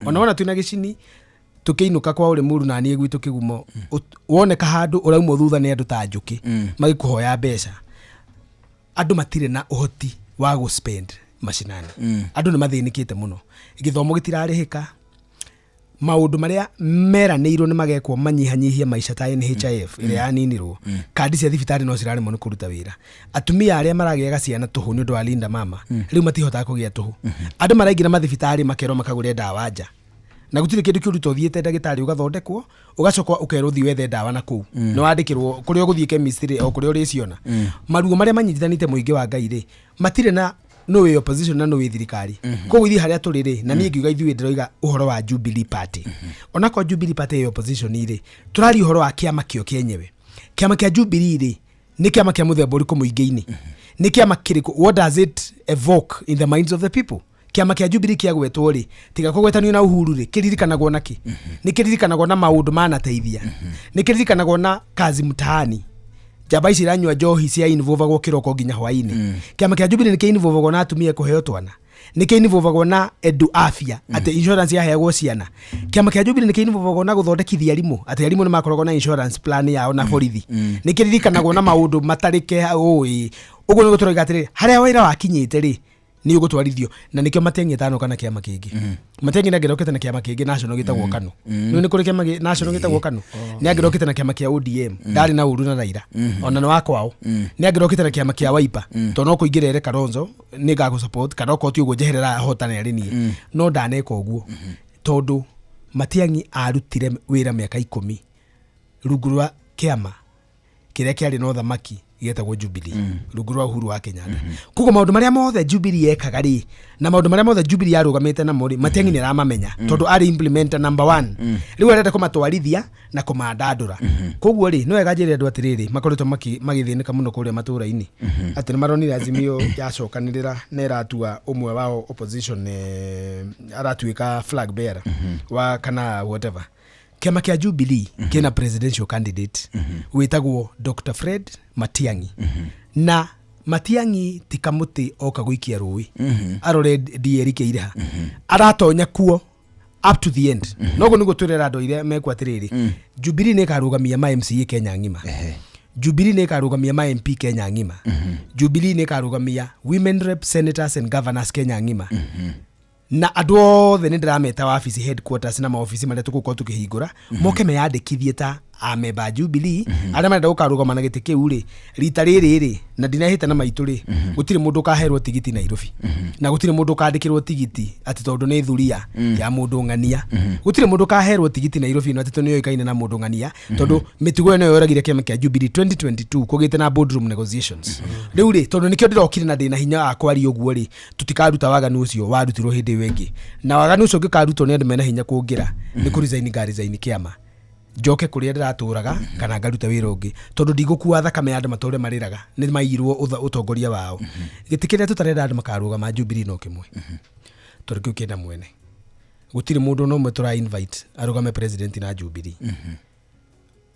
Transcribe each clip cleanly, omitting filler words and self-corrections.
Ona wona twĩna gĩcini tũkĩinũka kwa ũrĩ mũru na niĩ gwitũ kĩgumo, woneka handũ ũraumwo thutha nĩ andũ ta njũkĩ magĩkũhoya mbeca. Andũ matirĩ na ũhoti wa gũ spend macinani. Andũ nĩ mathĩnĩkĩte mũno, gĩthomo gĩtirarĩhĩka, maũndũ marĩa meranĩirwo nĩ magekwo manyihanyihie maica ta NHIF ĩrĩa yaninirwo, kandi cia thibitarĩ no ciraremwo nĩ kũruta wĩra, atumia arĩa maragĩaga ciana tũhũ nĩ ũndũ wa Linda Mama rĩu matihotaga kũgĩa tũhũ, andũ maraingĩra mathibitarĩ makerwo makagũre ndawa nja na gũtirĩ kĩndũ kĩũru to ũthiĩte ndagĩtarĩ ũgathondekwo, ũgacoka ũkerwo ũthiĩ wethe ndawa na kũu nĩ wandĩkĩrwo kũrĩa ũgũthiĩ chemistry o kũrĩa ũrĩciona. Maruo marĩa manyitithanĩte mũingĩ wa Ngai rĩ, matirĩ na nũ wĩ opposition na nũ wĩ thirikari. Koguo ithuĩ harĩa tũrĩ rĩ, na niĩ ngiuga ithuĩ ndĩroiga ũhoro wa Jubilee Party, onakorwo Jubilee Party ĩ opposition rĩ, tũraria ũhoro wa kĩama kĩo kĩenyewe. Kĩama kĩa Jubilee rĩ, nĩ kĩama kĩa mũthemba ũrĩkũ mũingĩ-inĩ? Nĩ kĩama kĩrĩkũ? What does it evoke in the minds of the people? Kĩama kĩa Jubilee kĩagwetwo rĩ, tiga kũgwetanio na Uhuru rĩ, kĩririkanagwo na kĩ? Nĩ kĩririkanagwo na maũndũ manateithia? Nĩ kĩririkanagwo na kazi mtaani, njamba ici iranyua njohi cia involvagwo kĩroko nginya hwainĩ? Kĩama kĩa Jubilee nĩ kĩinvolvagwo na atumia kũheo twana? Nĩ kĩinvolvagwo na edu afya, atĩ insurance yaheagwo ciana? Kĩama kĩa Jubilee nĩ kĩinvolvagwo na gũthondekithia arimũ, atĩ arimũ nĩ makoragwo na insurance plan yao na borithi? Nĩ kĩririkanagwo na maũndũ matarĩ ke ũĩ? Ũguo nĩguo tũroiga atĩrĩrĩ, harĩa wĩra wakinyĩte rĩ, nĩ ũgũtwarithio, na nĩkĩo Matiang'i atanoka na kĩama kĩngĩ. Matiang'i nĩ angĩrokete na kĩama kĩngĩ national gĩtagwo KANU. Nĩ nĩ kũrĩ kĩama national gĩtagwo KANU. Nĩ angĩrokete na kĩama kĩa ODM, ndarĩ na ũru na Raila, ona nĩ wa kwao. Nĩ angĩrokete na kĩama kĩa Wiper, tondũ no kũingĩra ere Kalonzo nĩ ngagũ support, kana okorwo ti ũguo njeherera hotane arĩ niĩ. No ndaneka ũguo tondũ Matiang'i arutire wĩra mĩaka 10 rungu rwa kĩama kĩrĩa kĩarĩ na ũthamaki gĩetagwo Jubilee, rungu rwa Uhuru wa Kenyatta. Koguo maũndũ marĩa mothe Jubilee yekaga rĩ, na maũndũ marĩa mothe Jubilee yarũgamĩte namo rĩ, Matiang'i nĩ aramamenya tondũ arĩ implementer number one. Rĩu arenda kũmatwarithia na kũmandandũra. Koguo rĩ, no wega njĩre andũ atĩrĩrĩ, makoretwo magĩthĩnĩka mũno kũrĩa matũũra-inĩ, atĩ nĩ maronire Azimio yacokanĩrĩra na ĩratua ũmwe wao opposition, aratuĩka flag bearer wa kana whatever. Kĩama kĩa Jubilee kĩna presidential candidate wĩtagwo Dr Fred Matiang'i, na Matiang'i ti kamũtĩ oka gũikia rũĩ arore ndierikĩire ha aratonya kuo up to the end. Noguo nĩguo twĩrera andũ iria mekwo atĩrĩrĩ, Jubilee nĩ ĩkarũgamia ma MCA Kenya ng'ima, Jubilee nĩ ĩkarũgamia ma MP Kenya ng'ima, Jubilee nĩ ĩkarũgamia women rep, senators and governors Kenya ng'ima. Na andũ othe nĩ ndĩrameta wabici headquarters na maobici marĩa tũgũkorwo tũkĩhingũra, moke meyandĩkithie ta amemba a Jubilee arĩa marenda gũkarũgama na gĩtĩ kĩu rĩ rita rĩrĩ rĩ. Na ndinehĩte na maitũ rĩ, gũtirĩ mũndũ ũkaherwo tigiti Nairobi, na gũtirĩ mũndũ ũkandĩkĩrwo tigiti atĩ tondũ nĩ thuria ya mũndũ ng'ania. Gũtirĩ mũndũ ũkaherwo tigiti Nairobi ĩno atĩ tondũ nĩ yoĩkaine na mũndũ ng'ania, tondũ mĩtugo ĩno yoragire kĩama kĩa Jubilee 2022 kũgĩte na boardroom negotiations. Rĩu rĩ, tondũ nĩkĩo ndĩrokire na ndĩna hinya wa kwaria ũguo rĩ, tutikaruta waganu ũcio warutirwo hĩndĩ ĩyo ĩngĩ, na waganu ũcio ũngĩkarutwo nĩ andũ mena hinya kũngĩra, nĩ kũ resign nga resign kĩama, njoke kũrĩa ndĩratũraga kana ngaruta wĩra ũngĩ, tondũ ndigũkua thakame ya andũ matũre marĩraga nĩ maiyirwo ũtongoria wao. Gĩtĩ kĩrĩa tũtarenda andũ makarũgama Jubilee no kĩmwe, tondũ kĩu kĩna mwene. Gũtirĩ mũndũ ona ũmwe tũra invite arũgame president na Jubilee.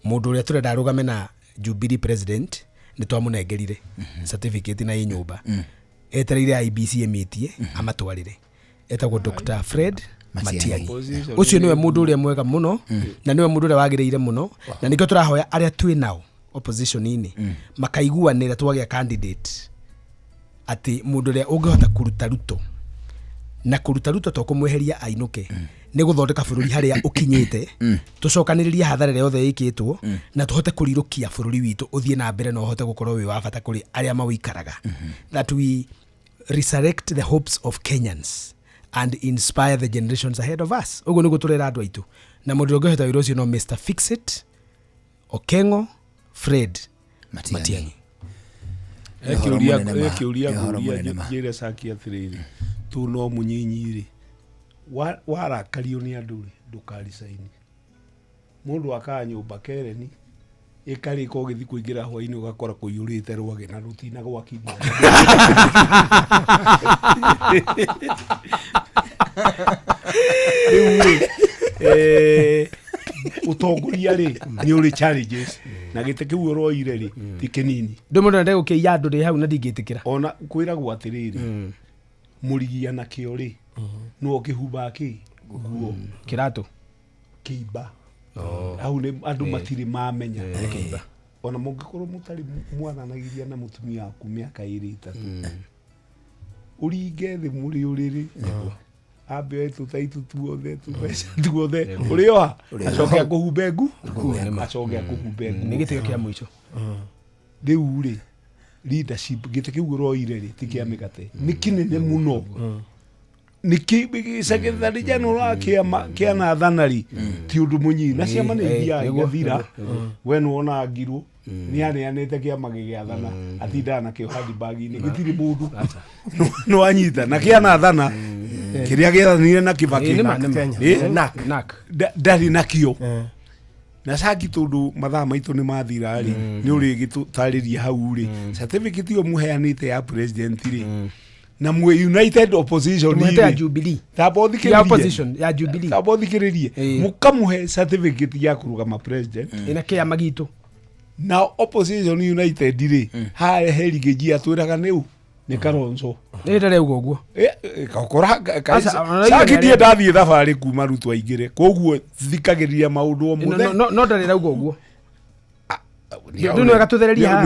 Mũndũ ũrĩa tũrenda arũgame na Jubilee president nĩ twamũnengerire certificate na ĩ nyũmba etereire IBC ĩmĩtie amatwarĩre, etagwo Dr Fred Matiang'i. Matiang'i. Ũcio nĩwe mũndũ ũrĩa mwega mũno na nĩwe mũndũ ũrĩa wagĩrĩire mũno, na nĩkĩo tũrahoya arĩa twĩ nao opposition-inĩ makaiguanĩra twagĩa candidate, atĩ mũndũ ũrĩa ũngĩhota kũruta Ruto, na kũruta Ruto to kũmweheria ainũke, nĩ gũthondeka bũrũri harĩa ũkinyĩte, tũcokanĩrĩrie hathara ĩrĩa yothe ĩkĩtwo na tũhote kũrirũkia bũrũri witũ ũthiĩ na mbere na ũhote gũkorwo wĩ wa bata kũrĩ arĩa mawĩikaraga, that we resurrect the hopes of Kenyans and inspire the generations ahead of us. Ũguo nĩguo tũrera andũ aitũ, na mũndũ ũrĩa ũngĩhota wĩra ũcio no Mr Fixit Okengo Fred Matiang'i. Matiang'i. Nĩ ũhoro mũnene ma. Kĩũria Nĩ ũhoro ngũria mũnene ma. njĩre caki atĩrĩrĩ, tu no mũnyinyi rĩ, warakario nĩ andũ rĩ, ndũkaricaini. Mũndũ akaga nyũmba kereni ĩkarĩka, ũgĩthiĩ kũingĩra hwainĩ ũgakora kũiyũrĩte rwagĩ na rũtina gwakithia. Rĩu rĩ, ũtongoria rĩ nĩ ũrĩ challenges, na gĩtĩ kĩu ũroire rĩ ti kĩnini. Ndå må ndå ende gå kä iya andå rä hau na ndingä tä kä ra. Ona kwĩragwo atĩrĩrĩ, mũrigia nakĩo rĩ, nĩwe ũkĩhumbaga kĩ Nguo. Kiratũ. Kĩimba hau nĩ andũ matirĩ mamenya. Ona mũngĩkorwo mũtarĩ mwaranagĩria na mũtumia waku mĩaka ĩrĩ ĩtatũ, ũringe thĩ mũrĩ ũrĩrĩ, ambe oe tũtaitũ tuothe, tũbeca tuothe, ũrĩoha, acoke akũhumbe ngu, acoke akũhumbe Nĩ nguo. gĩtĩo kĩa mũico. Rĩu rĩ, leadership, gĩtĩ kĩu ũroire rĩ, ti kĩa mĩgate, nĩ kĩnene mũno. Nĩ secretary general wa kĩama kĩa nathana rĩ, ti ũndũ mũnyinyi, na ciama nĩ ithiaga igathira. We nĩwona ngirwo nĩ aneanĩte kĩama gĩgĩathana, atindaga nakĩo handibagi-inĩ, gĩtirĩ mũndũ nĩwanyita na kĩa nathana kĩrĩa gĩathanire na Kĩbakĩ. Nĩ ma, nĩ ma. Ĩ? Nak. Ndarĩ nakĩo na caki, tondũ mathaa maitũ nĩ mathira rĩ, nĩ ũrĩgĩtũtarĩria hau rĩ, certificate ĩyo mũheanĩte ya president rĩ, na mwĩ united opposition Tũmũhete ya rĩ, Jubilee. tamba Ya ũthikĩrĩrie. opposition ya Jubilee. Tamba ũthikĩrĩrie. Mũkamũhe certificate ya kũrũgama president Ĩna kĩama gitũ. Na opposition united rĩ, harĩa herigĩji atwĩraga nĩ ũ? Nĩ Kalonzo. Nĩ ndĩrauga ũguo. Kakora. Aca, ona caki ndarĩ- ndiĩ ndathiĩ thabarĩ kuma Ruto aingĩre, koguo thikagĩrĩria maũndũ o No, mũthenya. no, no ndarĩ rauga ũguo. Rĩu nĩ wega tũthererie haha.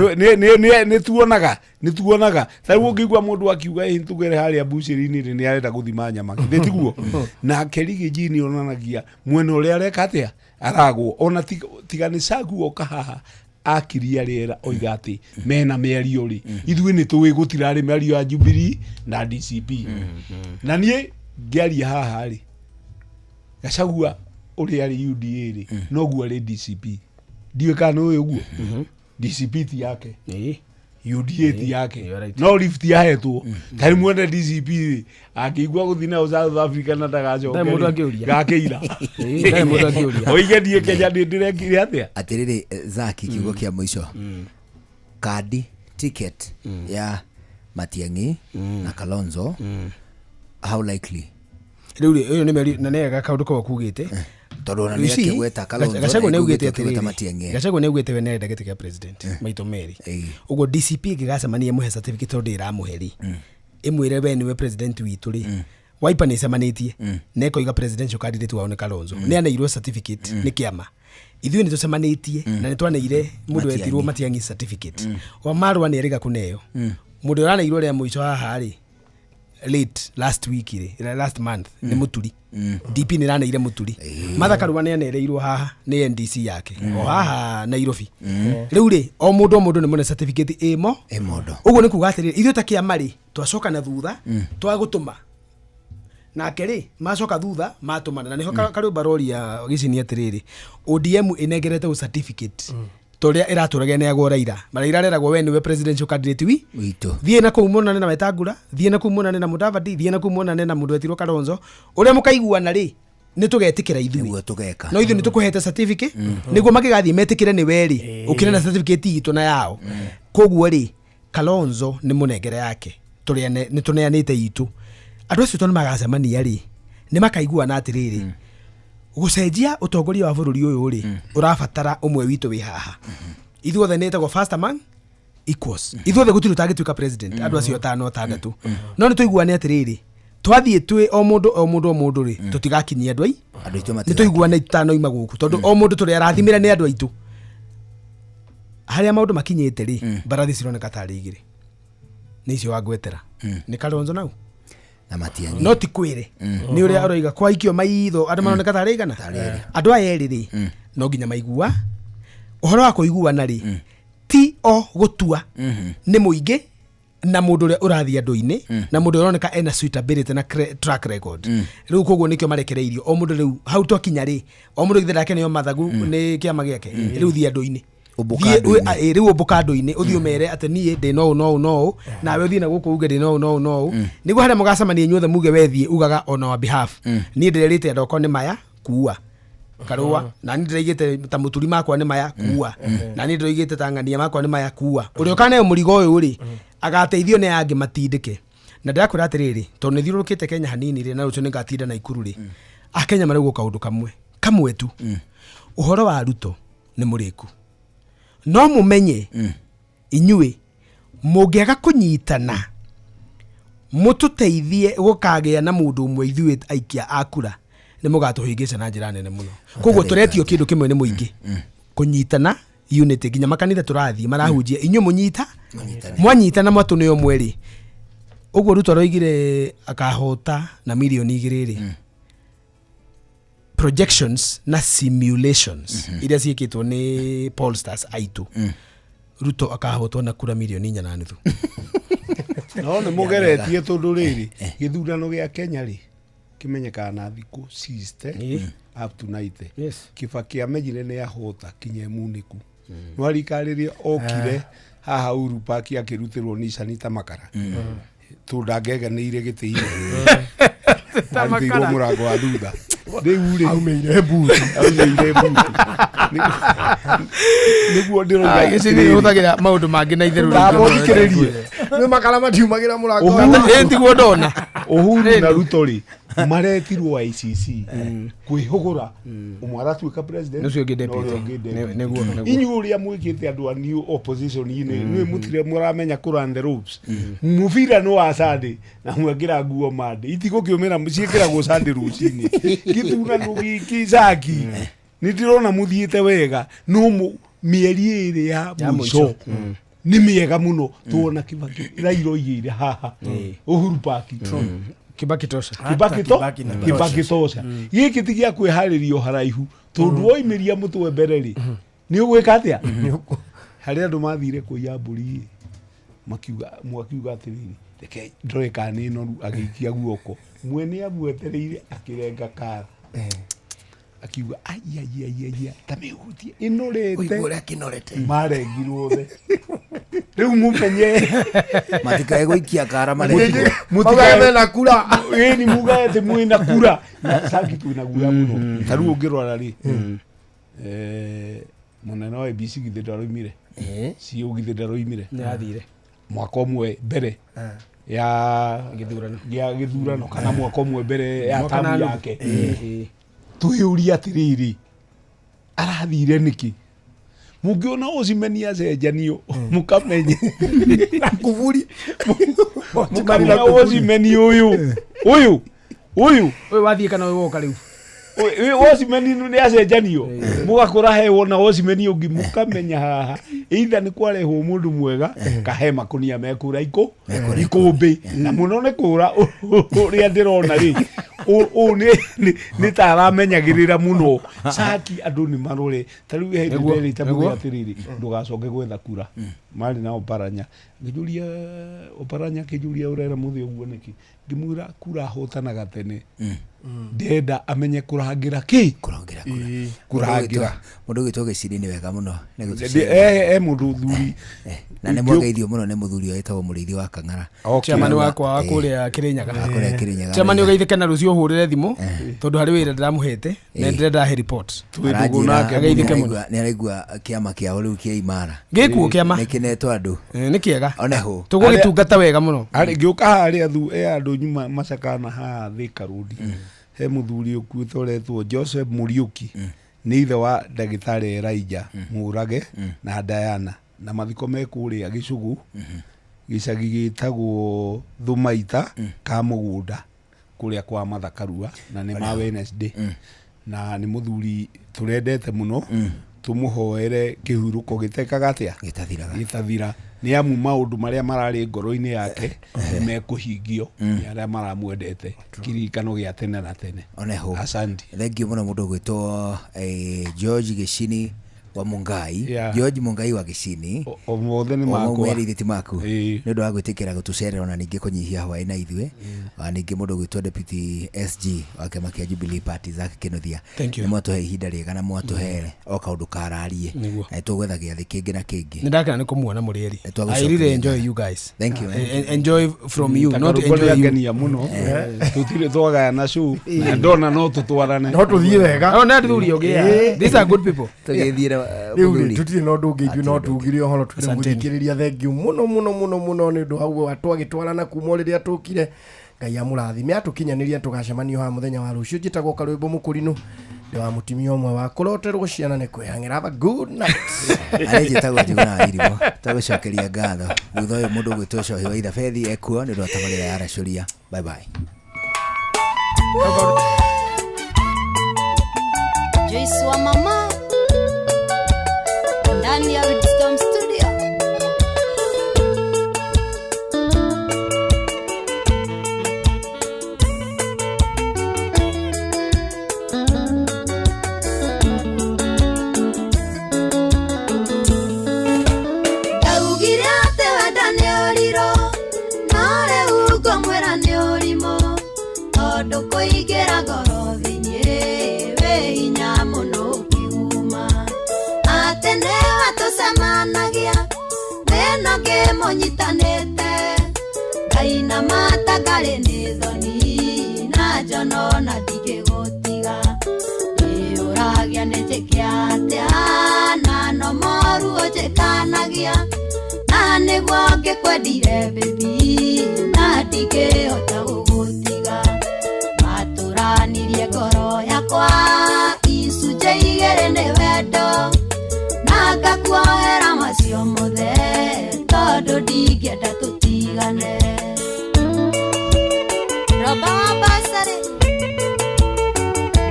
Nĩ tuonaga ta rĩu ũngĩigua mũndũ akiuga, "Ĩ, tũgere harĩa mbucĩrĩ-inĩ rĩ, nĩ arenda gũthima nyama," githĩ tiguo? Nake Rigiji nĩ onanagia mwena ũrĩa areka atĩa aragwo, ona tiga nĩ cagu oka haha akiria rĩera oiga atĩ mena mĩario rĩ, ithuĩ nĩ tũĩ gũtirarĩ mĩario ya Jubilee na DCP. Na niĩ ngĩaria haha rĩ, Gachagua ũrĩa arĩ UDA rĩ, noguo arĩ DCP. Ndiũĩ kana nĩ ũĩ ũguo, DCP ti yake. UDA ti yake. You're right. No lift yahetwo tarĩ mwene DCP rĩ, angĩigua gũthiĩ nayo South Africa na ndagacoke Ndarĩ mũndũ rĩ, angĩũria. gakeira. Ndarĩ mũndũ angĩũria. Oige, "Niĩ Kenya nĩ ndĩrekire atĩa?" Atĩrĩrĩ, Zaki, kiugo kĩa mũico, kandi ticket ya Matiang'i na Kalonzo, how likely? Rĩu rĩ, ũyũ nĩ mĩario na nĩ wega kaũndũ kau akugĩte. Tondũ ona You see, nĩ akĩgweta Kalonzo. Gachagua na nĩ augĩte augĩte akĩgweta atĩrĩrĩ, Matiang'i. Gachagua nĩ augĩte we nĩarenda gĩtĩ kĩa president maito merĩ. Ũguo DCP ĩngĩgacemania ĩmũhe certificate, tondũ ĩramũhe rĩ, ĩmwĩre we nĩwe president witũ rĩ, Wiper nĩ ĩcemanĩtie na ĩkoiga presidential candidate wao nĩ Kalonzo, nĩ aneirwo certificate nĩ kĩama. Ithuĩ nĩ tũcemanĩtie na nĩ twaneire mũndũ wetirwo Matiang'i certificate wa marũa, nĩ erĩga kũneo. Mũndũ ũraneirwo rĩa mũico haha rĩ, late last week rĩ, last month, nĩ Mũturi. DP nĩ ĩraneire Mũturi. Martha Karua nĩ anereirwo haha nĩ NDC yake o haha Nairobi. Rĩu rĩ, o mũndũ o mũndũ nĩ mũne certificate ĩmo. Ĩmondo. Ũguo nĩ kuga atĩrĩrĩ, ithuĩ ta kĩama rĩ, twacoka na thutha twagũtũma nake rĩ, macoka thutha matũmana na nĩho Karũmba roria gĩcini atĩrĩrĩ, ODM ĩnengerete ũ certificate ta ũrĩa ĩratũragia neagwo Raila. Raila areragwo we nĩwe presidential candidate wi witũ. Thiĩ na kũu monane na Wetangula, thiĩ na kũu monane na Mudavadi, thiĩ na kũu monane na mũndũ wetirwo Kalonzo, ũrĩa mũkaiguana rĩ, nĩ tũgetĩkĩra ithuĩ. Nĩguo tũgeka. No ithuĩ nĩ tũkũhete certificate nĩguo makĩgathiĩ metĩkĩre nĩ we rĩ, ũkĩre na certificate itũ na yao. Koguo rĩ, Kalonzo nĩ mũnengere yake, nĩ tũneanĩte itũ. Andũ acio tondũ nĩ magacemania rĩ, nĩ makaiguana atĩrĩrĩ, gũcenjia ũtongoria wa bũrũri ũyũ rĩ, ũrabatara ũmwe witũ wĩ haha. Ithuothe nĩ ĩtagwo first among equals, ithuothe gũtirĩ ũtangĩtuĩka president, andũ acio atano atandatũ. No nĩ tũiguane atĩrĩrĩ, twathiĩ twĩ o mũndũ o mũndũ o mũndũ rĩ, tũtigakinyia andũ ai andũ aitũ nĩ matiga tũiguane tũtanoima gũkũ, tondũ o mũndũ tũrĩ arathimĩra nĩ andũ aitũ. Harĩa maũndũ makinyĩte rĩ, mbarathi cironeka tarĩ igĩrĩ, nĩ icio wangwetera, nĩ Kalonzo nau na Matiang'i. No ti kwĩre nĩ ũrĩa ũroiga kwaikio maitho andũ maroneka tarĩ igana. Andũ aya erĩ rĩ, no nginya maigua ũhoro wa kũiguana rĩ, ti o gũtua nĩ mũingĩ na mũndũ ũrĩa ũrathiĩ andũ-inĩ na mũndũ ũrĩa ũroneka ena suitability na track record. Rĩu koguo nĩkĩo marekereirio o mũndũ. Rĩu hau twakinya rĩ, o mũndũ githĩ ndakeneo mathagu nĩ kĩama gĩake. Rĩu thiĩ andũ-inĩ. Ũmbũka Thiĩ- andũ-inĩ. Rĩu ũmbũka andũ-inĩ, ũthiĩ ũmere atĩ niĩ ndĩ no ũũ no ũũ no ũũ, nawe ũthiĩ na gũkũ uge ndĩ no ũũ no ũũ no ũũ, nĩguo harĩa mũgacemania inyuothe muge we thiĩ ugaga on our behalf, niĩ ndĩrerĩte andũ akwa nĩ maya kuua Karũa, na niĩ ndĩraigĩte ta Mũturi makwa nĩ maya kuua, na niĩ ndĩraigĩte ta ng'ania makwa nĩ maya kuua. Ũrĩa ũkaneo mũrigo ũyũ rĩ, agateithio nĩ aya angĩ matindĩke. Na ndĩrakwĩra atĩrĩrĩ, tondũ nĩ thiũrũrũkĩte Kenya hanini rĩ, na rũciũ nĩ ngatinda Naikuru rĩ, akenya maraugwo kaũndũ kamwe kamwe tu, ũhoro wa Ruto nĩ mũrĩku. No mũmenye inyuĩ mũngĩaga kũnyitana mũtũteithie gũkagĩa na mũndũ ũmwe, ithuĩ aikia a kura Nĩ mũgatũhĩngĩca na njĩra nene mũno. Koguo tũretio kĩndũ kĩmwe nĩ mũingĩ, kũnyitana, unity. Nginya makanitha tũrathiĩ marahunjia inyuĩ mũnyita mwanyitana mwatũ nĩ ũmwe rĩ. Ũguo Ruto aroigire akahota na mirioni 2 rĩ, projections na simulations iria ciĩkĩtwo nĩ pollsters aitũ, Ruto akahotwo na kura mirioni 4.5. No nĩ mũgeretie, tondũ rĩrĩ, gĩthurano gĩa Kenya rĩ, kĩmenyekaga na thikũ 60 up to 90. Kibaki amenyire nĩ ahota kinya emunĩku nwarika rĩrĩa okire haha Uhuru Park akĩrutĩrwo Nissan ta makara, tondũ ndangĩeganĩire gĩtĩ-inĩ, arutĩirwo mũrango wa thutha. Rĩu rĩ, aumĩire mbuti. Aumĩire mbuti. Nĩguo ndĩroiga. Gĩcini hũthagĩra maũndũ mangĩ na itherũ. Ndamba ũthikĩrĩrie. Nĩ makara matiumagĩra mũrango. Ĩ tiguo ndona. Uhuru na Ruto rĩ, maretirwo ICC kwĩhũgũra, ũmwe aratuĩka president, Ũcio ũngĩ na ũrĩa deputy. ũngĩ deputy. Nĩguo. Inyuĩ ũrĩa mwĩkĩte andũ a new opposition inĩ, nĩ mũtire mũramenya kũ run the ropes. Mũbira nĩ wa Sunday na mwekĩra nguo Monday, itigũkĩũmĩra, ciĩkĩragwo Sunday rũcinĩ. Gĩthurano gĩkĩ caki nĩ ndĩrona mũthiĩte wega, no mĩeri 2 ya Ya mũico mũico. nĩ mĩega mũno. Tuona Kibaki Raila oigĩire haha Uhuru Park. Kibaki tosha. Kibaki to Kibaki na Kibaki tosha. Gĩkĩ ti gĩa kwĩharĩrio haraihu, tondũ woimĩria mũtwe mbere rĩ, nĩ ũgwĩka atĩa? Harĩ andũ mathire kũiya mbũri ĩ, makiuga mwakiuga atĩrĩrĩ, reke ndore kana nĩ noru. Agĩikia guoko, mwene amwetereire, akĩrenga kara, akiuga aiaiaiaia ta mĩhutie ĩnorete. Ũigua ũrĩa kĩnorete. Marengirwo othe. Rĩu mũmenye Matikae gũikia kara marengwo. Maugaga mena kura. Ĩni mugae atĩ mwĩna kura na caki twĩna guoya mũno. Ta rĩu ũngĩrora rĩ, mũnene wa ABC githĩ ndaroimire? CEO githĩ ndaroimire? Nĩ athire. Mwaka 1 mbere ya Gĩthurano. Gĩa gĩthurano, kana mwaka 1 mbere ya Mwaka na tamu nuthu. yake. Twĩyũrie atĩrĩrĩ, arathire nĩkĩ? Mũngĩona Osimhen acenjanio, mũkamenye Kuburi. Mũkamenya Osimhen ũyũ ũyũ ũyũ. Ũyũ wathiĩ kana ũyũ woka rĩu? Osimhen nĩ acenjanio, mũgakora he wona Osimhen ũngĩ, mũkamenya haha either nĩ kwarehwo mũndũ mwega kahe makũnia mekũra ikũmbĩ na mũno nĩ kũra. Ũrĩa ndĩrona rĩ, ũũ nĩ ta aramenyagĩrĩra mũno caki. Andũ nĩ marore ta rĩu he hĩndĩ nderĩte mũthĩ atĩrĩrĩ, ndũgacoke gwetha kura. Marĩ na Oparanya, ngĩnjũria, Oparanya akĩnjũria, ũrera mũthĩ ũguo nĩkĩ? Ngĩmwĩra kura hotanaga tene, ndenda amenye kũrangĩra kĩ. Kũrangĩra kura. Kũrangĩra. Mũndũ ũgĩtwo Gĩciri nĩ wega mũno nĩ E mũndũ thuri. Na nĩ mwageithio mũno nĩ mũthuri ũyũ wĩtagwo Mũrĩithi wa Kang'ara. Chairman wakwa wa kũrĩa Kĩrĩnyaga. Wa kũrĩa Kĩrĩnyaga. Chairman, ũgeithĩke na rũciũ ũhũrĩre thimũ, tondũ harĩ wĩra ndĩramũhete na ndĩrenda ahe report. Twĩ ndũgũ nake. Ageithĩke mũno. Nĩ araigua kĩama kĩao rĩu kĩa imara. Gĩkuo kĩama. Nĩ kĩnetwo andũ. Nĩ kĩega. Oneho. Tũgũgĩtungata wega mũno. Arĩ ngĩũka harĩa thu e andũ nyuma macakana haha Thika Road, he mũthuri ũkuĩte ũretwo Joseph Mũriũki, nĩ ithe wa ndagĩtarĩ Elijah Mũrage na Diana, na mathiko me kũrĩa Gĩcũgũ, gĩcagi gĩtagwo Thũmaita ka mũgũnda kũrĩa kwa Mathakarua, na nĩ ma Wednesday, na nĩ mũthuri tũrendete mũno. Tũmũhoere kĩhurũko gĩtekaga atĩa? Gĩtathiraga. Gĩtathira, nĩ amu maũndũ marĩa mararĩ ngoro-inĩ yake nĩ mekũhingio nĩ arĩa maramwendete. Kĩririkano gĩa tene na tene. Oneho. Asante. Thank you mũno mũndũ ũgwĩtwo George Gĩcini wa Mungai. George Mungai wa Gĩcini. O mothe nĩ makwa. Merĩ ti maku. Ĩĩ. Nĩ ũndũ wa gwĩtĩkĩra gũtũcerera ona ningĩ kũnyihia hwaĩ na ithuĩ. Ona ningĩ mũndũ ũgwĩtwo Deputy SG wa kĩama kĩa Jubilee Party Zack Kĩnuthia. Thank you. Nĩ mwatũhe ihinda rĩega na mwatũhe o kaũndũ kararie. Nĩguo. Na nĩtũgwetha gĩathĩ kĩngĩ na kĩngĩ. Nĩ ndakena nĩ kũmuona mũrĩ erĩ. Nĩ twagũcokeria I really enjoy ngatho. you guys. Thank you, man. Enjoy from you, not Karũmbo enjoy you. nĩangenia mũno. Tũtirĩ twagayana show na ndona no tũtwarane. No tũthiĩ wega. Oh, na thuri ũngĩ. These are good people. Tũgĩthiĩre Rĩu rĩ, mũthuri. tũtirĩ na ũndũ ũngĩ, ithuĩ no tugire ũhoro twĩre Asanteni. mũthikĩrĩria thengiũ mũno mũno mũno mũno nĩ ũndũ hau twagĩtwarana kuma o rĩrĩa tũkire. Ngai amũrathime atũkinyanĩria, tũgacemanio haha mũthenya wa rũciũ. Njĩtagwo Karwĩmbo Mũkũrinũ, ndĩ wa mũtumia ũmwe wa kũroterwo ciana nĩ kwĩhang'ĩra. Have a good night. Arĩ njĩtagwo Njuguna wa Irimũ. Tũgũcokeria ngatho thutha ũyũ mũndũ ũgwĩtwo Cohi wa Ithabethi ekuo nĩ ũndũ wa tabarĩra ya Aracũria. Bye bye. Joyce wa mama ndani ya Wisdom Studio. Ndaugire atĩ wenda nĩ ũrirũ, no rĩu ngũmwĩra nĩ ũrimũ, tondũ kũingĩra ngoro thĩinĩ wĩ hinya mũno ũkiuma. Atĩ nĩwe tũcemanagia, thĩna ngĩmũnyitanĩte, ngainama ta ngarĩ nĩ thoni, na njono na ndingĩgũtiga. Nĩũragia nĩ njĩke atĩa, na no moru ũnjĩkanagia, na nĩguo ngĩkwendire baby, na ndingĩhota gũgũtiga. Matũranirie ngoro yakwa icunjĩ igĩrĩ nĩ wendo, na ngakuohera macio mothe, tondũ ndingĩenda tũtigane. Roba wa basarĩ,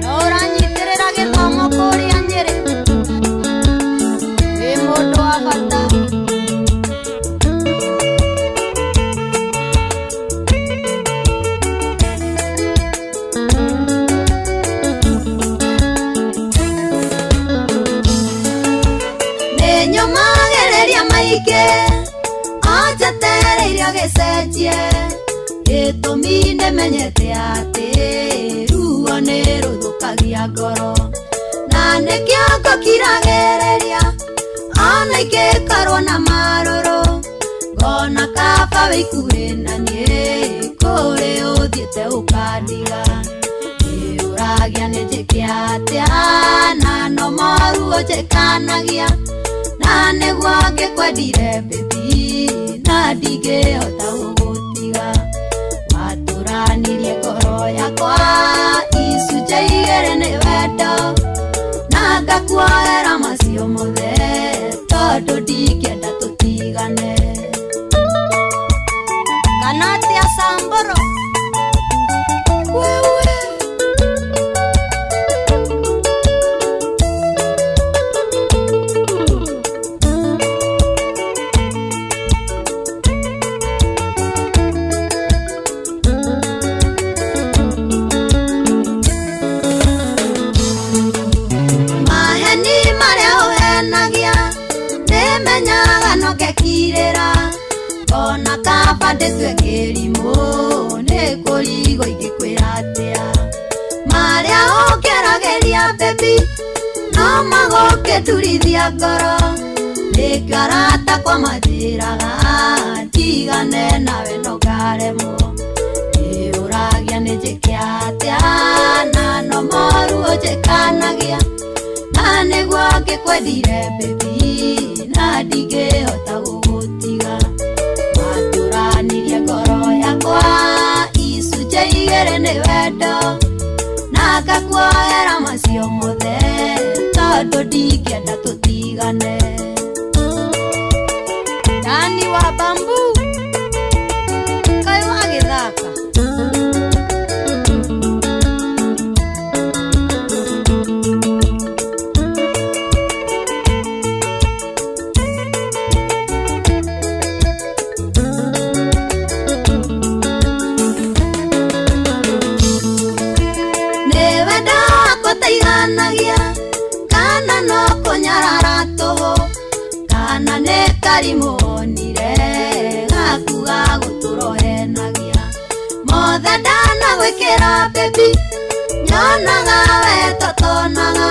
no ũranyitĩrĩra gĩthomo kũrĩa Nyĩrĩ, wĩ mũndũ wa bata. Nĩnyũmagĩrĩria maingĩ, anjetereirio gĩcenjie, gĩtũmi nĩmenyete atĩ ruo nĩ rũthũkagia ngoro, na nĩkĩo ngũkiragĩrĩria ona ingĩkorwo na marũrũ, ngona kaba wĩikuhĩ na niĩ kũrĩ ũthiĩte ũkandiga. Nĩũragia nĩ njĩke atĩa, na no moru ũnjĩkanagia, na nĩguo ngĩkwendire baby, na ndingĩhota gũgũtiga. Watũranirie ngoro yakwa icunjĩ igĩrĩ nĩ wendo, na ngakuohera macio mothe, tondũ ndingĩenda tũtigane. Kana atĩa Samburu? Wewe. Maheni marĩa ũhenagia, nĩmenyaga no ngekirĩra, ona kaba ndĩtue kĩrimũ, nĩ kũrigwo ingĩkwĩra atĩa. Marĩa ũngeragĩria baby, no magũkĩturithia ngoro, nĩkĩo arata kwa manjĩraga ndigane nawe no ngaremwo. Nĩũragia nĩ njĩke atĩa, na no moru ũnjĩkanagia, na nĩguo ngĩkwendire baby, na ndingĩhota gũgũtiga. Watũranirie ngoro yakwa icunjĩ igĩrĩ nĩ wendo, na ngakuohera macio mothe, tondũ ndingĩenda tũtigane. Dani wa bambu, kaĩ wagĩthaka. Nĩ wendo wakwa ũtaiganagia, kana no kũnyarara tũhũ, kana nĩ karimũ onire gaku ga gũtũrohenagia. Mothe ndanagwĩkĩra baby, nyonaga we totonaga,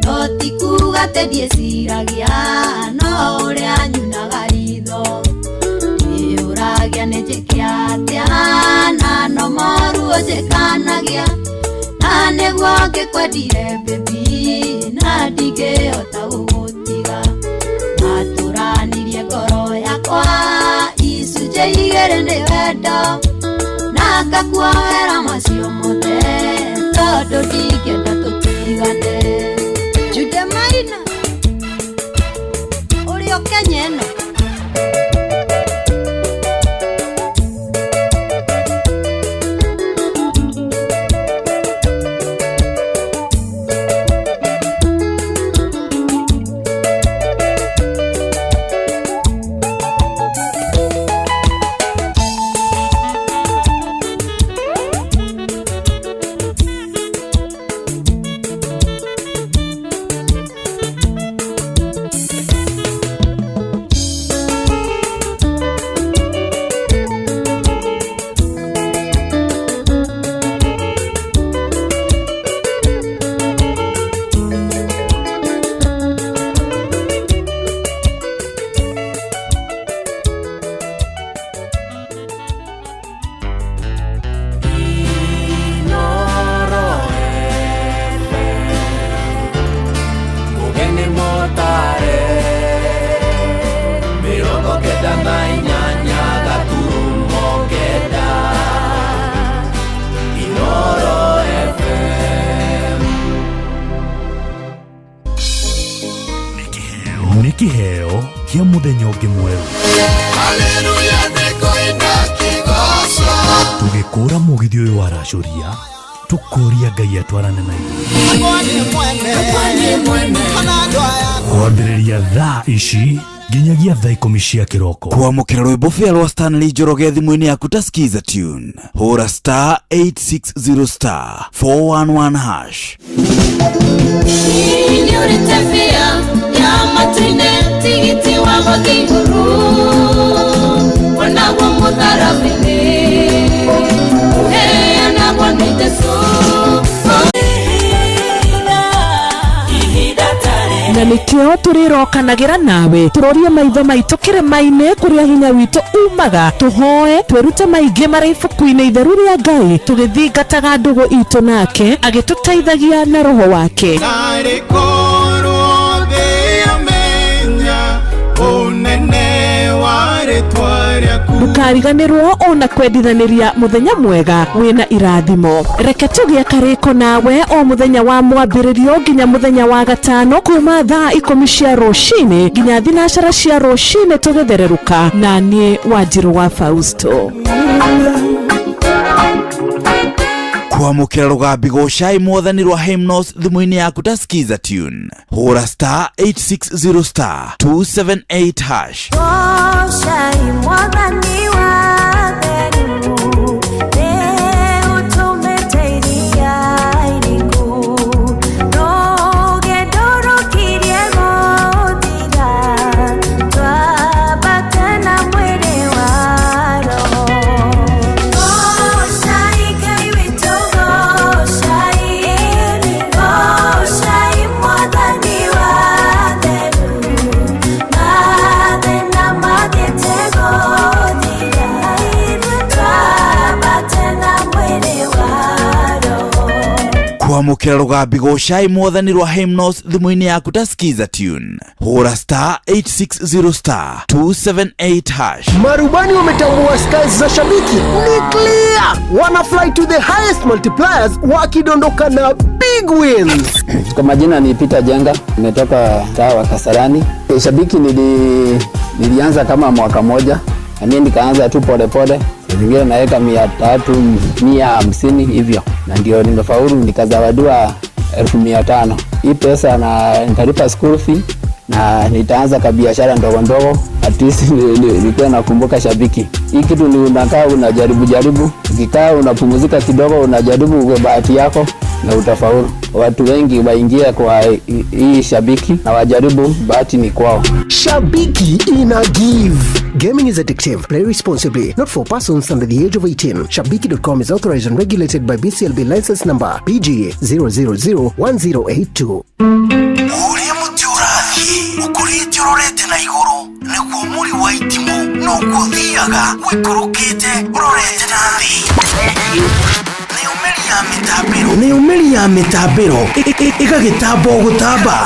no ti kuga atĩ ndiĩciragia, no ũrĩa nyunaga ritho. Nĩũragia nĩ njĩke atĩa, na no moru ũnjĩkanagia, na nĩguo ngĩkwendire baby, na ndingĩhota gũgũtiga. Matũranirie ngoro yakwa icunjĩ igĩrĩ nĩ wendo, na ngakuohera macio mothe, tondũ ndingĩenda tũtigane. Jude Maina, ũrĩ o Kenya ĩno. Kĩheo kĩa mũthenya ũngĩ mwerũ. Tũgĩkũra mũgithi ũyũ waracũria, tũkũria Ngai atwarane na ithuĩ. Kwambĩrĩria thaa ici nginyagia thaa 10 cia kĩroko. Kwamũkĩra rwĩmbo bĩa rwa Stanley Njoroge thimũ-inĩ yaku ta Skiza tune, hũra star 860 star 411 hash. Nĩũrĩte bĩa ya matu-inĩ tigiti wa gũthiĩ igũrũ onaguo mũtharaba-inĩ ũheanagwo nĩ Jesũ. Na nĩkĩo tũrĩrokanagĩra nawe tũrorie maitho maitũ kĩrĩma-inĩ kũrĩa hinya witũ umaga, tũhoe twĩrute maingĩ marĩ ibuku-inĩ itheru rĩa Ngai, tũgĩthingataga ndũgũ itũ nake agĩtũteithagia na roho wake. Narĩ korwo thĩ yamenya ũnene wa rĩtwa rĩaku. Ndũkariganĩrwo ona kwendithanĩria mũthenya mwega wĩna irathimo. Reke tũgĩe karĩko nawe o mũthenya wa mwambĩrĩrio nginya mũthenya wa gatano kuma thaa 10 cia rũcinĩ nginya 12 cia rũcinĩ tũgĩthererũka na niĩ Wanjirũ wa Fausto. Kwamũkĩra rũgambi gũcai mwathani rwa Hymnos thimũ-inĩ yaku ta Skiza tune, hũra star 860 star 278 hash. Goocai mwathani wa theru nĩ ũtũmĩte iria iriku rũgendo rũkirie gũthira twambate na mwĩrĩ wa roho. Goocai Ngai witũ, goocai, goocai mwathani wa theru mathĩna mathiĩte gũthira twambate na mwĩrĩ wa roho. Kwamũkĩra rũgambi gũcai mwathani rwa Hymnos thimũ-inĩ yaku ta Skiza tune, hũra star 860 star 278 hash. Marubani wametambua skies za shabiki ni clear, wana fly to the highest multipliers wakidondoka na big wins. Kwa majina ni Peter Jenga, nimetoka mtaa wa Kasarani. Shabiki nilianza kama mwaka moja, na mimi nikaanza tu polepole. Zingine naweka 300, 150 hivyo, na ndio nimefaulu nikazawadiwa 500,000. Hii pesa na nitalipa school fee na nitaanza kabiashara ndogo ndogo, at least nilikuwa nakumbuka shabiki. Hii kitu ni unakaa unajaribu jaribu, ukikaa unapumzika kidogo unajaribu kwa bahati yako na utafaulu. Watu wengi waingia kwa hii shabiki na wajaribu, bahati ni kwao. Shabiki ina give. Gaming is addictive. Play responsibly. Not for persons under the age of 18. Shabiki.com is authorized and regulated by BCLB license number PG 0001082. Ũrĩa mũtĩ ũrathiĩ ũkũrĩte ũrorete na igũrũ nĩguo mũri wa itimũ noguo ũthiaga ũikũrũkĩte ũrorete na thĩ. Nĩyo mĩri ya mĩtambĩro ĩgagĩtamba o gũtamba,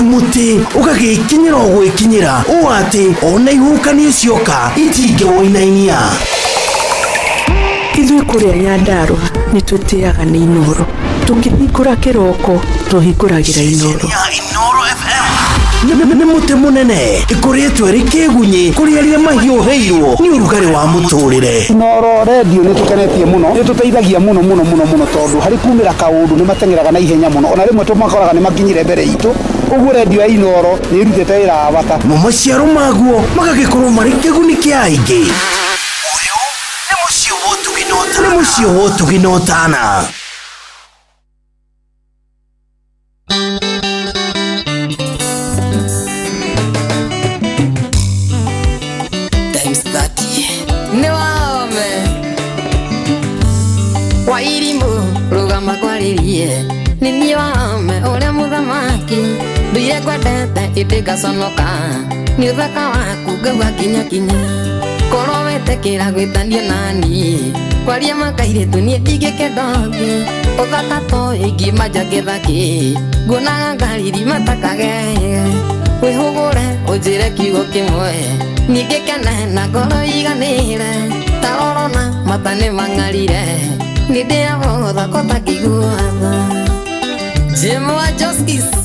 mũtĩ ũgagĩkinyĩra o gwĩkinyĩra ũũ atĩ ona ihuhũkanio cioka itingĩwũinainia. Ithuĩ kũrĩa Nyandarũa nĩ twĩtĩaga nĩ Inooro. Tũkĩhingũra kĩroko tũhingũragĩra Inooro. Inooro FM nĩ mũtĩ mũnene ĩkũrĩtwo ĩrĩ kĩgunyĩ kũrĩ arĩa mahiũhĩirwo nĩ ũrugarĩ wa mũtũrĩre. Inooro redio nĩ tũkenetie mũno, nĩ tũteithagia mũno mũno mũno mũno tondũ harĩ kumĩra kaũndũ nĩ mateng'eraga na ihenya mũno, ona rĩmwe tũmakoraga nĩ makinyire mbere itũ. Ũguo redio ya Inooro nĩ ĩrutĩte wĩra wa bata. Mo maciaro maguo magagĩkorwo marĩ kĩguni kĩa aingĩ. Nĩ mũciĩ wa ũtugi na ũtana. Times 30. Nĩ wahome Wairimũ rũgama kwarĩrie nĩ niĩ wahome ũrĩa mũthamaki nduire ngwendete ĩndĩ ngaconoka nĩ ũthaka waku ngaua kinya kinya korwo wetĩkĩra gwĩtanio naniĩ kwaria makairĩtu niĩ ndingĩkenda ũngĩ ũthaka toĩ ingiuma nja ngĩthakĩ nguonaga ngariri matakageye wĩhũgũre ũnjĩre kiugo kĩmwe niĩ ngĩkene na ngoro iganĩre tarorona mata nĩ mang'arire nĩ ndĩyagũthaka ũtakĩiguaga Jim wa Justice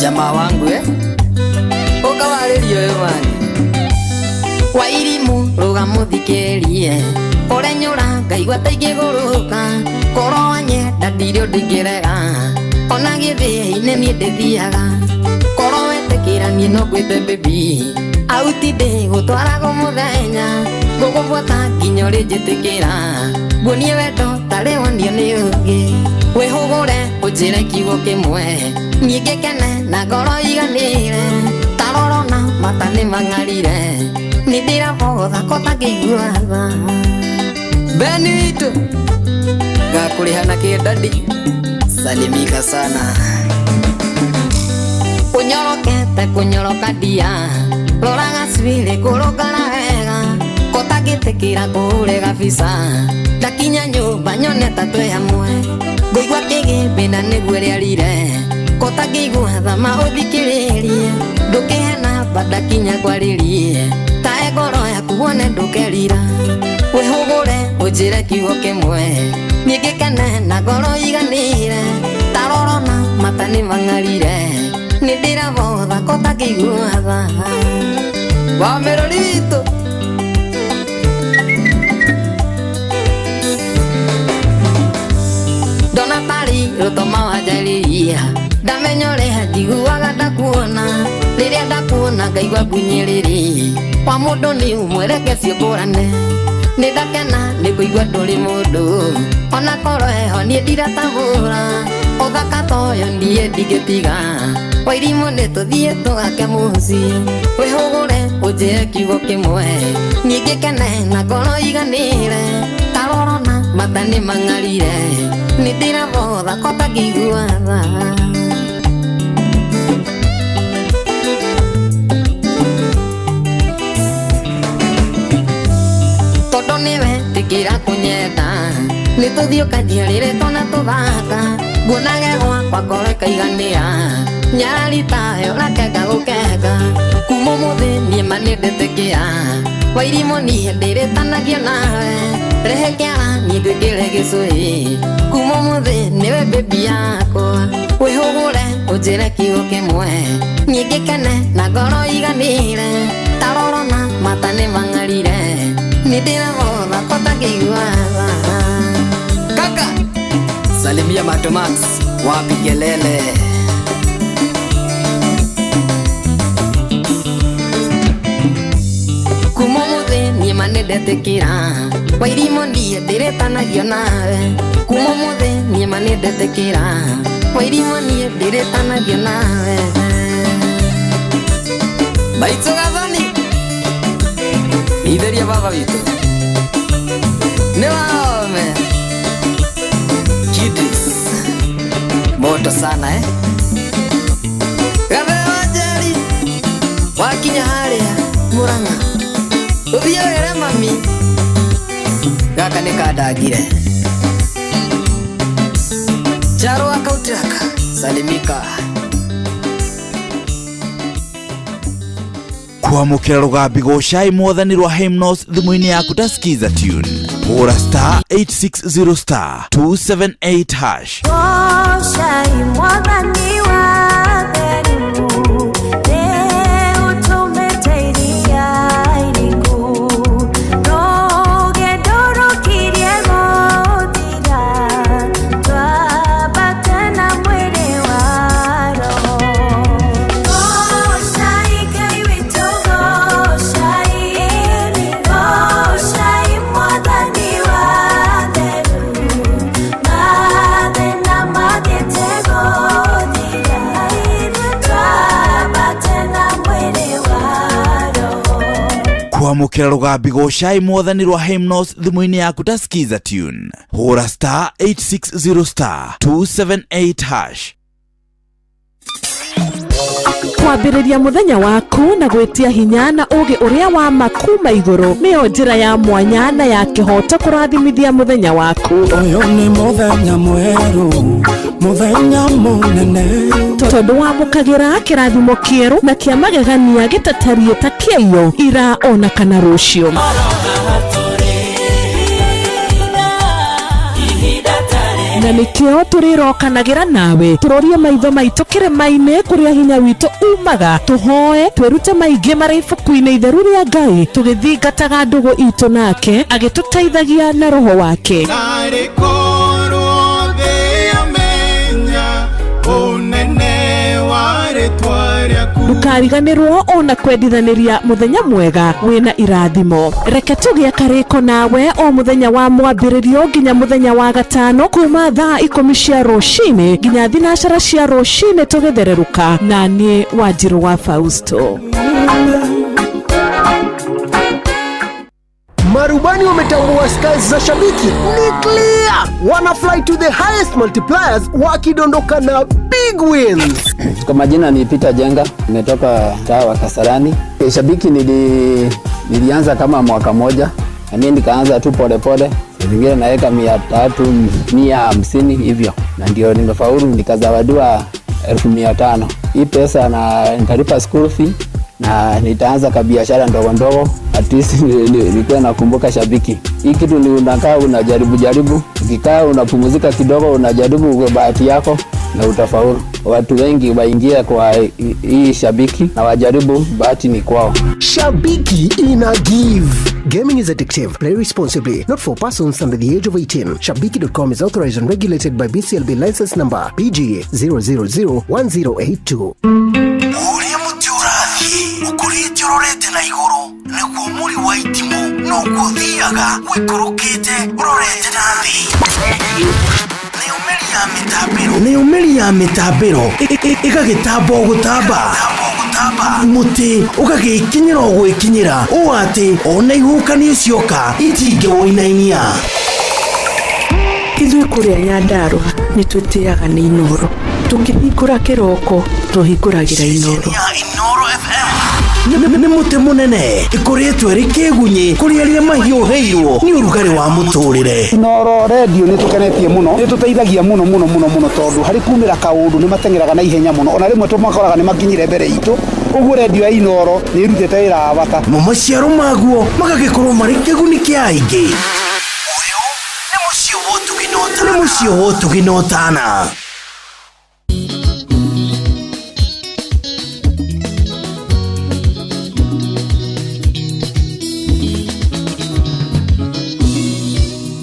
Jamaa wangu eh? Ũkawarĩrio ũyũ mani Wairimu rũga mũthikĩrie Ũrenyũra ngaigua ta ingĩgũrũka Korwo wanyenda ndirĩ ũndũ ingĩrega Ona gĩthĩinĩ niĩ ndĩthiaga Korwo wetĩkĩra niĩ no ngwĩte baby Auti ndĩgũtwarago mũthenya Ngũgũbuata nginya ũrĩnjĩtĩkĩra Nguonie wendo tarĩ wonio nĩ ũngĩ Wĩhũgũre ũnjĩre kiugo kĩmwe Niĩ ngĩkene na ngoro iganĩre Tarorona mata nĩ mang'arire Nĩ ndĩrabotha ko tangĩigua tha Beni witũ ngakũrĩha na kĩndadi salimika sana Ũnyorokete kũnyoroka ndia Rora gacuĩrĩ kũrũngara wega Kotangĩtĩkĩra kũhũre gabica Ndakinya nyũmba nyone ta twĩ hamwe Ngũigua kĩgĩmbĩ na nĩguo rĩarire Kotangĩigua thama ũthikĩrĩrie Ndũkĩhe namba ndakinya ngwarĩrie Tae ngoro yaku wone ndũkerira Wĩhũgũre ũnjĩre kiugo kĩmwe Niĩ ngĩkene na ngoro iganĩre Tarorona mata nĩ mang'arire Nĩ ndĩrabotha kotangĩigua tha Wa Merori witũ Ndona tarĩ rũtoma wanjarĩria Ndamenya ũrĩa njiguaga ndakuona Rĩrĩa ndakuona ngaigua ngunyĩrĩrĩ Wa mũndũ nĩ ũmwe reke ciũmbũrane Nĩ ndakena nĩ kũigua ndũrĩ mũndũ Ona korwo heho niĩ ndiratahũra Ũthaka ta ũyũ niĩ ndingĩtiga Wairimũ nĩ tũthiĩ tũgake mũciĩ Wĩhũgũre ũnjĩre kiugo kĩmwe Niĩ ngĩkene na ngoro iganĩre Tarorona mata nĩ mang'arire Nĩ ndĩrabotha ko tangĩigua tha Tondũ nĩwe tĩkĩra kũnyenda Nĩ tũthiĩ ũkanjiarĩre twana tũthaka Nguonage gwakwa ngoro ĩkaiganĩra Nyarari tayo rakenga gũkenga Kuma ũmũthĩ niĩ ma nĩ ndetĩkĩra Wairimũ niĩ ndĩrĩtanagio nawe Rehe kĩara niĩ ngwĩkĩre gĩcũhĩ Kuma ũmũthĩ nĩwe baby yakwa Wĩhũgũre ũnjĩre kiugo kĩmwe Niĩ ngĩkene na ngoro iganĩre Tarorona mata nĩ mang'arire Nĩ ndĩrabotha ko tangĩigua tha Kaka Salimia Matomax wapi kelele Kuma ũmũthĩ niĩ ma nĩ ndetĩkĩra Wairimũ niĩ ndĩrĩtanagio nawe Kuma ũmũthĩ niĩ ma nĩ ndetĩkĩra Wairimũ niĩ ndĩrĩtanagio nawe Maitũ Gathoni Itheria baba witũ Nĩ waome Kidis Moto sana eh Gathe wa Njeri Wakinya harĩa Murang'a Ũthiĩ wĩre mami Gaka nĩ kandangire Charo wa Kautraka Salimika Kwamũkĩra rũgambi gũcai mwathani rwa Hymnos thimũ-inĩ yaku ta Skiza tune hũra star 860 star 278 hash Gocai mwathani wa theru nĩ ũtũmĩte iria iriku rũgendo rũkirie gũthira twambate na mwĩrĩ wa roho Gocai Ngai witũ gocai gocai mwathani wa theru mathĩna mathiĩte gũthira twambate na mwĩrĩ wa roho Kwamũkĩra rũgambi gũcai mwathani rwa Hymnos thimũ-inĩ yaku ta Skiza tune hũra star 860 star 278 hash Kwambĩrĩria mũthenya waku na gwĩtia hinya na ũũgĩ ũrĩa wa ma kuma igũrũ nĩyo njĩra ya mwanya na ya kĩhooto kũrathimithia mũthenya waku Ũyũ nĩ mũthenya mwerũ mũthenya mũnene tondũ wamũkagĩra kĩrathimo kĩerũ na kĩa magegania gĩtatariĩ ta kĩaiyo ira ona kana rũciũ na Na nĩkĩo tũrĩrokanagĩra nawe tũrorie maitho maitũ kĩrĩma-inĩ kũrĩa hinya witũ umaga, tũhoe twĩrute maingĩ marĩ ibuku-inĩ itheru rĩa Ngai, tũgĩthingataga ndũgũ itũ nake agĩtũteithagia na roho wake. Narĩ korwo thĩ yamenya ũnene wa rĩtwa rĩaku. Ndũkariganĩrwo ona kwendithanĩria mũthenya mwega wĩna irathimo. Reke tũgĩe karĩko nawe o mũthenya wa mwambĩrĩrio nginya mũthenya wa gatano kuma thaa 10 cia rũcinĩ nginya 9 cia rũcinĩ tũgĩthererũka, na niĩ Wanjirũ wa Fausto. Marubani wametambua skies za shabiki ni clear, wana fly to the highest multipliers wakidondoka na big wins. Kwa majina ni Peter Jenga, nimetoka mtaa wa Kasarani. Shabiki nilianza kama mwaka moja, na mimi nikaanza tu pole pole. Zingine naweka 300, 150 hivyo. Na ndio nimefaulu nikazawadiwa 1500. Hii pesa na nitalipa school fee na nitaanza kabiashara ndogo ndogo. At least nilikuwa nakumbuka shabiki. Hii kitu ni unakaa unajaribu jaribu, ukikaa unapumzika kidogo unajaribu kwa bahati yako na utafaulu. Watu wengi waingia kwa hii shabiki na wajaribu, bahati ni kwao. Shabiki ina give. Gaming is addictive. Play responsibly. Not for persons under the age of 18. Shabiki.com is authorized and regulated by BCLB license number PG 0001082. Ũrĩa mũtĩ ũrathiĩ ũkũrĩte ũrorete na igũrũ nĩguo mũri wa itimũ noguo ũthiaga ũikũrũkĩte ũrorete na thĩ. Nĩyo mĩri ya mĩtambĩro ĩgagĩtamba o gũtamba, mũtĩ ũgagĩkinyĩra o gwĩkinyĩra ũũ atĩ ona ihuhũkanio cioka itingĩwũinainia. Ithuĩ kũrĩa Nyandarũa nĩ twĩtĩaga nĩ Inooro. Tũkĩhingũra kĩroko tũhingũragĩra Inooro. Inooro FM nĩ mũtĩ mũnene ĩkũrĩtwo ĩrĩ kĩgunyĩ kũrĩ arĩa mahiũhĩirwo nĩ ũrugarĩ wa mũtũrĩre. Inooro redio nĩ tũkenetie mũno, nĩ tũteithagia mũno mũno mũno mũno tondũ harĩ kumĩra kaũndũ nĩ mateng'eraga na ihenya mũno, ona rĩmwe tũmakoraga nĩ makinyire mbere itũ. Ũguo redio ya Inooro nĩ ĩrutĩte wĩra wa bata. Mo maciaro maguo magagĩkorwo marĩ kĩguni kĩa aingĩ. Ũyũ nĩ mũciĩ wa ũtugi na ũtana.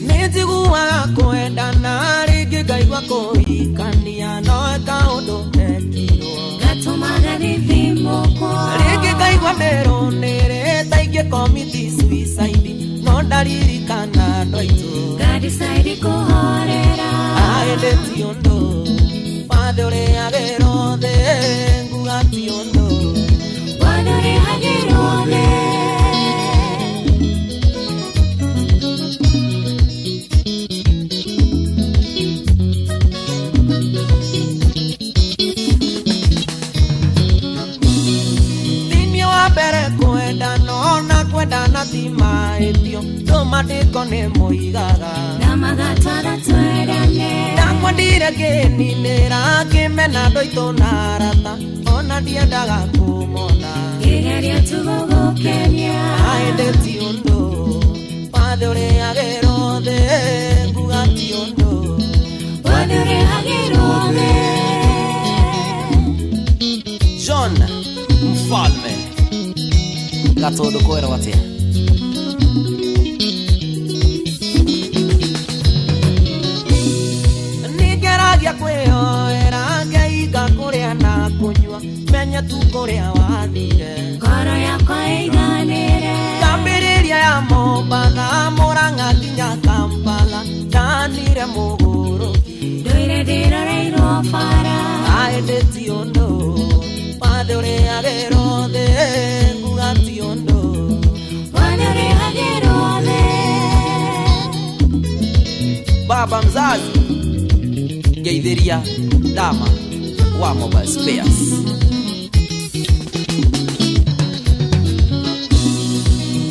Nĩnjiguaga kwendana rĩngĩ ngaigua kũhikania no kaũndũ gekirwo gatũmaga ndithimũkwo rĩngĩ ngaigua ndĩrũnĩrĩte ingĩ commit suicide no ndaririkana andũ aitũ ngadecide kũhorera. Ĩndĩ ti ũndũ wathe ũrĩhagĩrwo thĩ, nguga ti ũndũ wathe ũrĩhagĩrwo thĩ. Thĩinĩ wa mbere kwendana ona kwendana ti mahĩtio, tũmandĩko nĩ moigaga Ndamagatwara twendane. Ndakwendire ngĩninĩra ngĩmena andũ aitũ na arata ona ndiendaga kũmona Ngĩgeria tu gũgũkenia. Ĩndĩ ti ũndũ wathe ũrĩhagĩrwo thĩ, nguga ti ũndũ wathe ũrĩhagĩrwo thĩ. John Mfalme Gatũndũ kwĩrwo atĩa? Nĩngeragia kwĩyoera ngeiga kũrĩa na kũnyua menye tu kũrĩa wathire Ngoro yakwa ĩiganĩre. Ngambĩrĩria ya Mombatha Mũrang'a nginya Kampala ndanire mũgũrũki Ndũire ndĩroreirwo bara. Ĩndĩ ti ũndũ wathe ũrĩhagĩrwo thĩ, nguga ti ũndũ wathe ũrĩhagĩrwo thĩ. Baba mzazi ngeithĩria Dama wa Mobile Spares.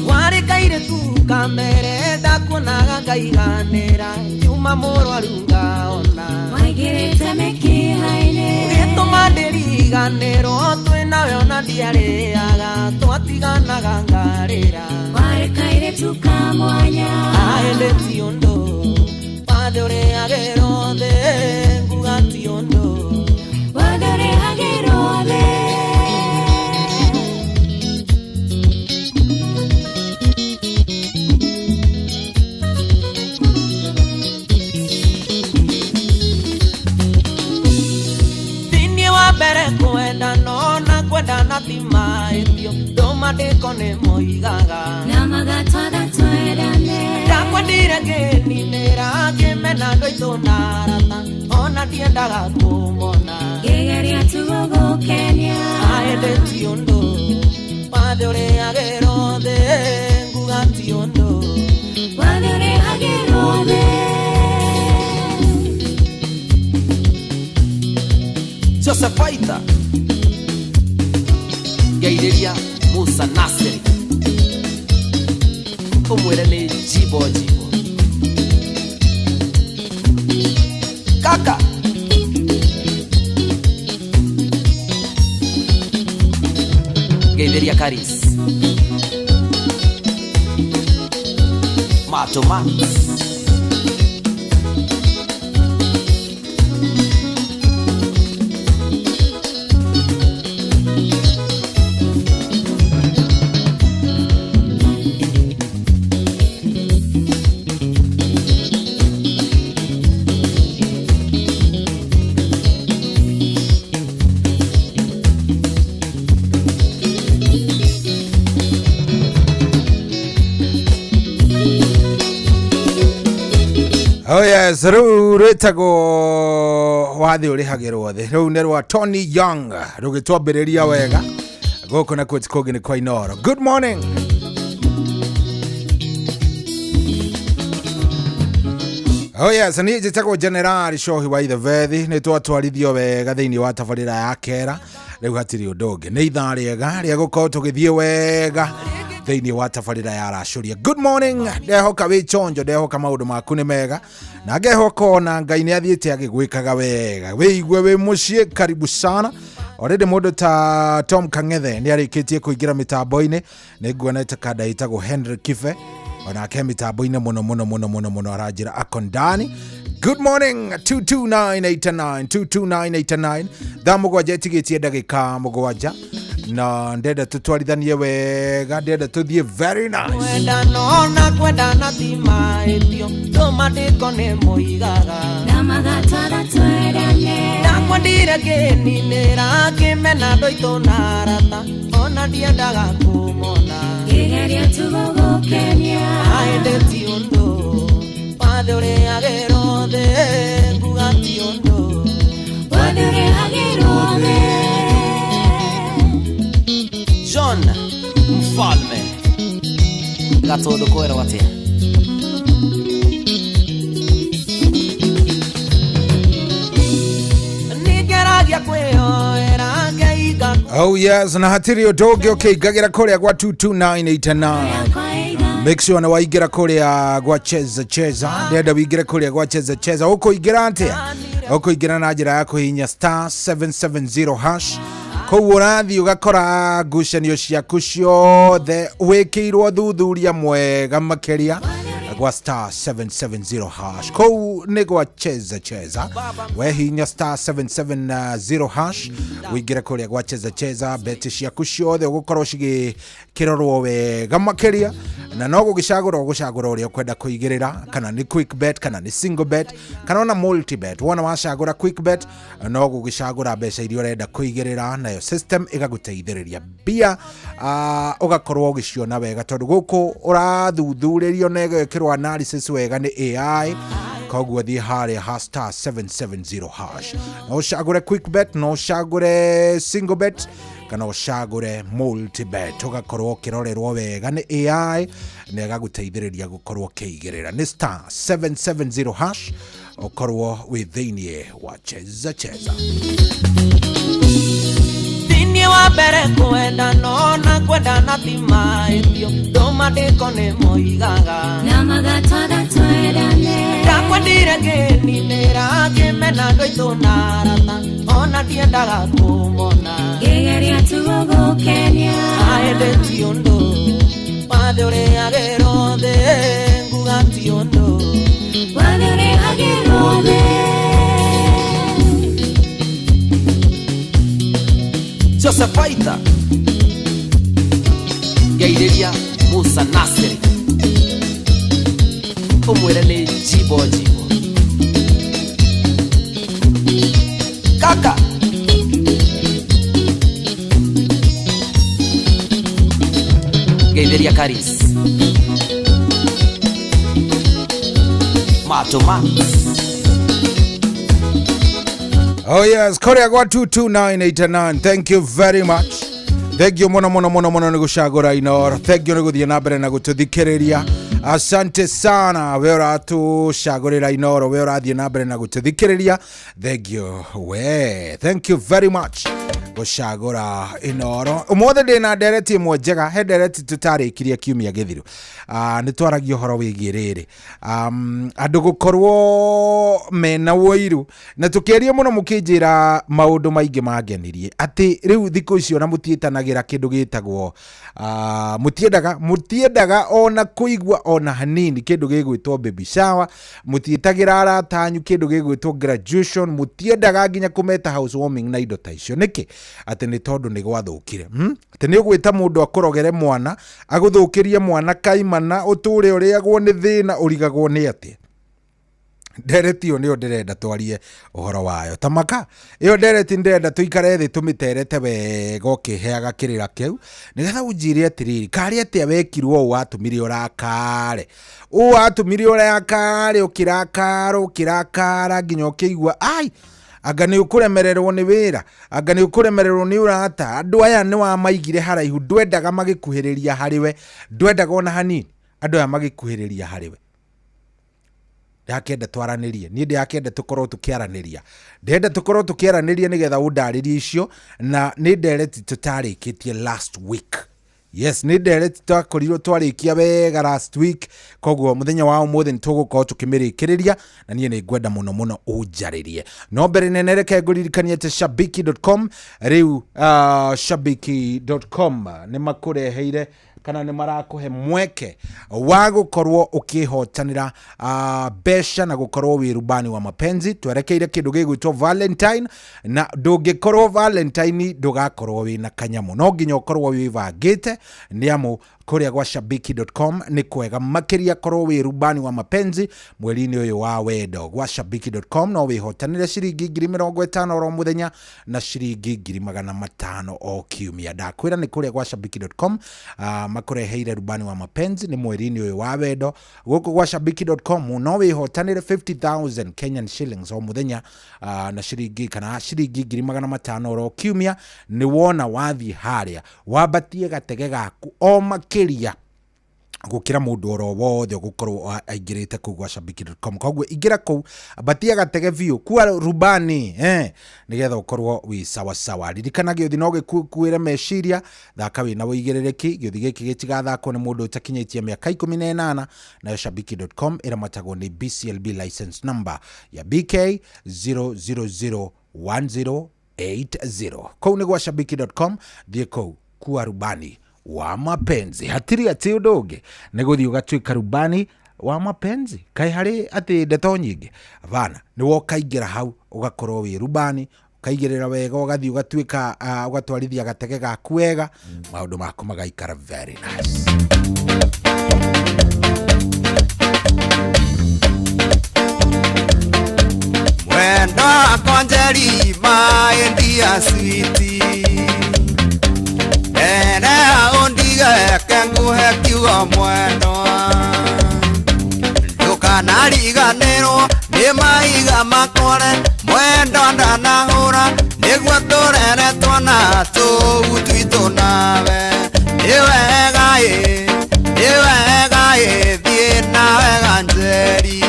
Warĩ kairĩtu kamere ndakuonaga ngaiganĩra nyuma mũrwaru ngaona Waingĩrĩte mĩkiha-inĩ ũgĩtũma ndĩriganĩrwo twĩ nawe ona ndiarĩaga twatiganaga ngarĩra Warĩ kairĩtu ka mwanya. Ĩndĩ ti ũndũ wathe Wathe ũrĩhagĩrwo thĩ nguga ti ũndũ. Wathe ũrĩhagĩrwo thĩ. Thĩinĩ wa mbere kwendana ona kwendana ti mahĩtio ndũmandĩko nĩ moigaga na magatwatha twendane. Ndakwendire ngĩninĩra ngĩmena andũ aitũ na arata ona ndiendaga kũmona ngĩgeria tu gũgũkenia. Ĩndĩ ti ũndũ wathe ũrĩhagĩrwo thĩ nguga ti ũndũ. Wathe ũrĩhagĩrwo thĩ. Joseph Aita ngeithĩria Musa Nasiri ũmwĩre nĩ jimbo jimbo kaka. Ngeithĩria Karis Mato Max. Oh yes, rĩu rwĩtagwo wathe ũrĩhagĩrwo thĩ. Rĩu nĩ rwa Tony Young rũgĩtwambĩrĩria wega gũkũ na kũti kũngĩ nĩ kwa Inooro. Good morning. Oh yes, niĩ njĩtagwo General Shohi wa Ithebethi. Nĩ twatwarithio wega thĩinĩ wa tabarĩra ya kera. Rĩu hatirĩ ũndũ ũngĩ, nĩ ithaa rĩega rĩa gũkorwo tũgĩthiĩ wega thĩinĩ wa tabarĩra ya racũria. Good morning. Ndehoka wĩ chonjo, ndehoka maũndũ maku nĩ mega na ngehoka ona Ngai nĩ athiĩte agĩgwĩkaga wega. Wĩigue wĩ mũciĩ, karibu sana. Already mũndũ ta Tom Kang'ethe nĩ arĩkĩtie kũingĩra mĩtambo-inĩ. Nĩ nguonete kanda ĩtagwo Henry Kibe onake mĩtambo-inĩ mũno mũno mũno mũno mũno aranjĩra ako ndani. Good morning. 22989 22989 thaa mũgwanja ĩtigĩtie ndagĩka mũgwanja na ndenda tũtwarithanie wega, ndenda tũthiĩ very nice. Kwendana ona kwendana ti mahĩtio ndũmandĩko nĩ moigaga na magatwatha twendane. Ndakwendire ngĩninĩra ngĩmena andũ aitũ na arata ona ndiendaga kũmona ngĩgeria tu gũgũkenia. Ĩndĩ ti ũndũ wathe ũrĩhagĩrwo thĩ nguga ti ũndũ. Wathe ũrĩhagĩrwo thĩ. John Mfalme gatũndũ kwerwo atĩa? Nĩngeragia kwĩyoera ngeiga. Oh yes, na hatirĩ ũndũ ũngĩ ũkĩingagĩra kũrĩa gwa 22989. Make sure na waingĩra kũrĩa gwa cheza cheza. Ndĩrenda wĩingĩre kũrĩa gwa cheza cheza. Ũkũingĩra atĩa? Ũkũingĩra na njĩra ya kũhihinya star 770 hash. Kũu ũrathiĩ ũgakora ngucanio ciaku ciothe wĩkĩirwo thuthuria mwega makĩria gwa star 770 hash. Kũu nĩ gwa cheza cheza. Wehinya star 770 hash wĩingĩre kũrĩa gwa cheza cheza, beti ciaku ciothe ũgũkorwo cigĩkĩrorwo wega makĩria na no gũgĩcagũra ũgũcagũra ũrĩa ũkwenda kũigĩrĩra, kana nĩ quick bet kana nĩ single bet kana ona multi bet. Wona wacagũra quick bet no gũgĩcagũra mbeca iria ũrenda kũigĩrĩra, nayo system ĩgagũteithĩrĩria mbia ũgakorwo ũgĩciona wega, tondũ gũkũ ũrathuthurĩrio na ĩgekĩrwo analysis wega nĩ AI. Koguo thiĩ harĩa ha star 770 hash no ũcagũre quick bet, no ũcagũre single bet kana ũcagũre multi bet, ũgakorwo ũkĩrorerwo wega nĩ AI na ĩgagũteithĩrĩria gũkorwo ũkĩigĩrĩra. Nĩ star 770 hash ũkorwo wĩ thĩinĩ wa cheza cheza. Thĩinĩ wa mbere kwendana ona kwendana ti mahĩtio ndũmandĩko nĩ moigaga na magatwatha twendane. Ndakwendire ngĩninĩra ngĩmena andũ aitũ na arata ona ndiendaga kũmona ngĩgeria tu gũgũkenia. Ĩndĩ ti ũndũ wathe ũrĩhagĩrwo thĩ nguga ti ũndũ. Wathe ũrĩhagĩrwo Ũmũthĩ. Joseph Aitha ngeithĩria Musa Nasiri ũmwĩre nĩ jimbo jimbo kaka. Ngeithĩria Karis Matoma. Oh yes, Korea gwa 22989. Thank you very much. Thank you muno muno muno muno nĩ gũcagũra Inoro. Thank you nĩ gũthiĩ na mbere na gũtũthikĩrĩria. Asante sana we ũratũcagũrĩra Inoro, we ũrathiĩ na mbere na gũtũthikĩrĩria. Thank you we. Thank you very much gũcagũra Inoro. Ũmũthĩ ndĩna ndereti ĩmwe njega, he ndereti tũtarĩkirie kiumia gĩthiru. Nĩ twaragia ũhoro wĩgiĩ rĩrĩ andũ gũkorwo mena ũiru, na tũkĩaria mũno mũkĩnjĩra maũndũ maingĩ mangenirie atĩ rĩu thikũ icio na mũtiĩtanagĩra kĩndũ gĩtagwo mũtiendaga ona kũigua ona hanini kĩndũ gĩgwĩtwo baby shower, mũtiĩtagĩra arata anyu kĩndũ gĩgwĩtwo graduation, mũtiendaga nginya kũmeta housewarming na indo ta icio. Nĩkĩ? Atĩ nĩ tondũ nĩ gwathũkire. Atĩ nĩ ũgwĩta mũndũ akũrogere mwana, agũthũkĩrie mwana kaimana, ũtũre ũrĩagwo nĩ thĩna, ũrigagwo nĩ atĩa. Ndereti ĩyo nĩyo ndĩrenda twarie ũhoro wayo. Tamaka ĩyo ndereti ndĩrenda tũikare thĩ tũmĩterete wega ũkĩheaga kĩrĩra kĩu, nĩgetha ũnjĩre atĩrĩrĩ, karĩ atĩa wekirwo ũũ watũmire ũrakare, ũũ watũmire ũrakare, ũkĩrakara ũkĩrakara nginya ũkĩigua ai anga nĩ ũkũremererwo nĩ wĩra, anga nĩ ũkũremererwo nĩ ũrata. Andũ aya nĩ wamaigire haraihu, ndwendaga magĩkuhĩrĩria harĩwe, ndwendaga ona hanini andũ aya magĩkuhĩrĩria harĩwe. Ndakenda twaranĩrie, niĩ ndĩrakenda tũkorwo tũkĩaranĩria, ndĩrenda tũkorwo tũkĩaranĩria nĩgetha ũndarĩrie icio, na nĩ ndereti tũtarĩkĩtie last week. Yes, nĩ ndereti twakorirwo twarĩkia wega last week, koguo mũthenya wa ũmũthĩ nĩ tũgũkorwo tũkĩmĩrĩkĩrĩria, na niĩ nĩ ngwenda mũno mũno ũnjarĩrie. No mbere nene reke ngũririkanie atĩ shabiki.com rĩu, shabiki.com nĩ makũreheire kana nĩ marakũhe mweke wa gũkorwo ũkĩhotanĩra mbeca na gũkorwo wĩ rubani wa mapenzi. Twerekeire kĩndũ gĩgwĩtwo Valentine, na ndũngĩkorwo Valentine ndũgakorwo wĩna kanyamũ, no nginya ũkorwo wĩbangĩte, nĩ amu kũrĩa gwa shabiki.com nĩ kwega makĩria korwo wĩ rubani wa mapenzi mweri-inĩ ũyũ wa wendo. Gwa shabiki.com no wĩhotanĩre ciringi 50,000 oro mũthenya na ciringi 500,000 o kiumia. Ndakwĩra nĩ kũrĩa gwa shabiki.com makũreheire rubani wa mapenzi nĩ mweri-inĩ ũyũ wa wendo. Gũkũ gwa shabiki.com no wĩhotanĩre 50,000 Kenyan shillings o mũthenya na ciringi kana ciringi 500,000 oro kiumia. Nĩ wona wathiĩ harĩa wambatie gatege gaku o makĩria gũkĩra mũndũ oro wothe ũgũkorwo aingĩrĩte kũu gwa shabiki.com. Koguo ingĩra kũu, ambatia gatege biũ, kua rubani nĩgetha ũkorwo wĩ sawasawa. Ririkana gĩũthi no gĩkuĩre meciria, thaka wĩna ũigĩrĩrĩki. Gĩũthi gĩkĩ gĩtigathakwo nĩ mũndũ ũtakinyĩtie mĩaka 18. Nayo shabiki.com ĩramatagwo nĩ BCLB license number ya BK 0001080. Kũu nĩ gwa shabiki.com, thiĩ kũu kua rubani wa mapenzi. Hatirĩ atĩ ũndũ ũngĩ nĩ gũthiĩ ũgatuĩka rubani wa mapenzi. Kaĩ harĩ atĩ ndeto nyingĩ bana, nĩ wokaingĩra hau ũgakorwo wĩ rubani, ũkaigĩrĩra wega, ũgathiĩ ũgatuĩka ũgatwarithia gatege gaku wega, maũndũ maku magaikara very nice. Mwendo wakwa Njeri maendia switi, ene undige nguhe kiugo mwendwa, ndukanariganĩrwo nĩ mahiga makore, mwendwa ndanahũra nĩguo tũrere twana tũu twitũ nawe. Nĩ wega ĩ, nĩ wega ĩ, thiĩ na wega Njeri.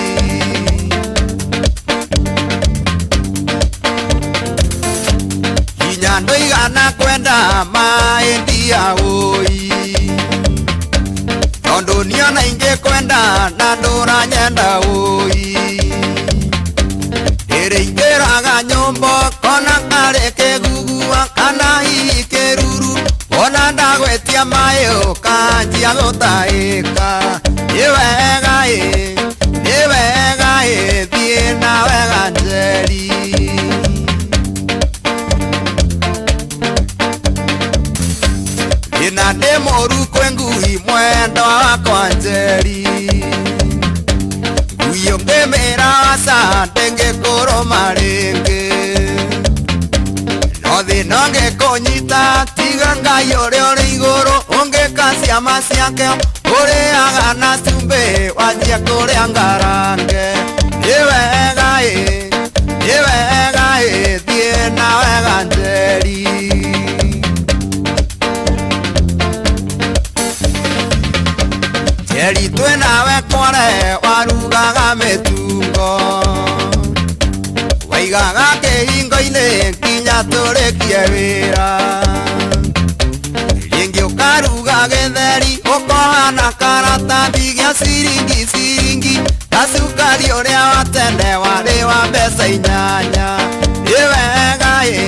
Hinya ndũigana kwenda maendia ũi, tondũ niona ingĩkwenda na ndũranyenda ũi. Ndĩrĩingĩraga nyũmba kona karĩ kĩgugua kana hihi kĩruru, wona ndagwetia maĩ ũkanjia gũtahĩka. Nĩ wega ĩ, nĩ wega ĩ, thiĩ na Njeri. Thĩna nĩ mũru kwĩ ngui mwendwa wakwa Njeri. Ngui ũngĩmĩra aca ndĩngĩkũrũma rĩngĩ. No thĩna ũngĩkũnyita tiga Ngai ũrĩa ũrĩ igũrũ ũngĩka ciama ciake ũrĩaga na cumbĩ wanjia kũrĩa ngarange. Nĩ wega ĩ, nĩ wega ĩ, thiĩ na wega Njeri. Njeri twĩ nawe kware warugaga mĩtungo waigaga kĩhingo-inĩ nginya tũrĩkie wĩra. Rĩngĩ ũkaruga gĩtheri ũkoha na karatathi gĩa ciringi ciringi ta cukari ũrĩa wa tene warĩ wa mbeca 8. Nĩ wega ĩ,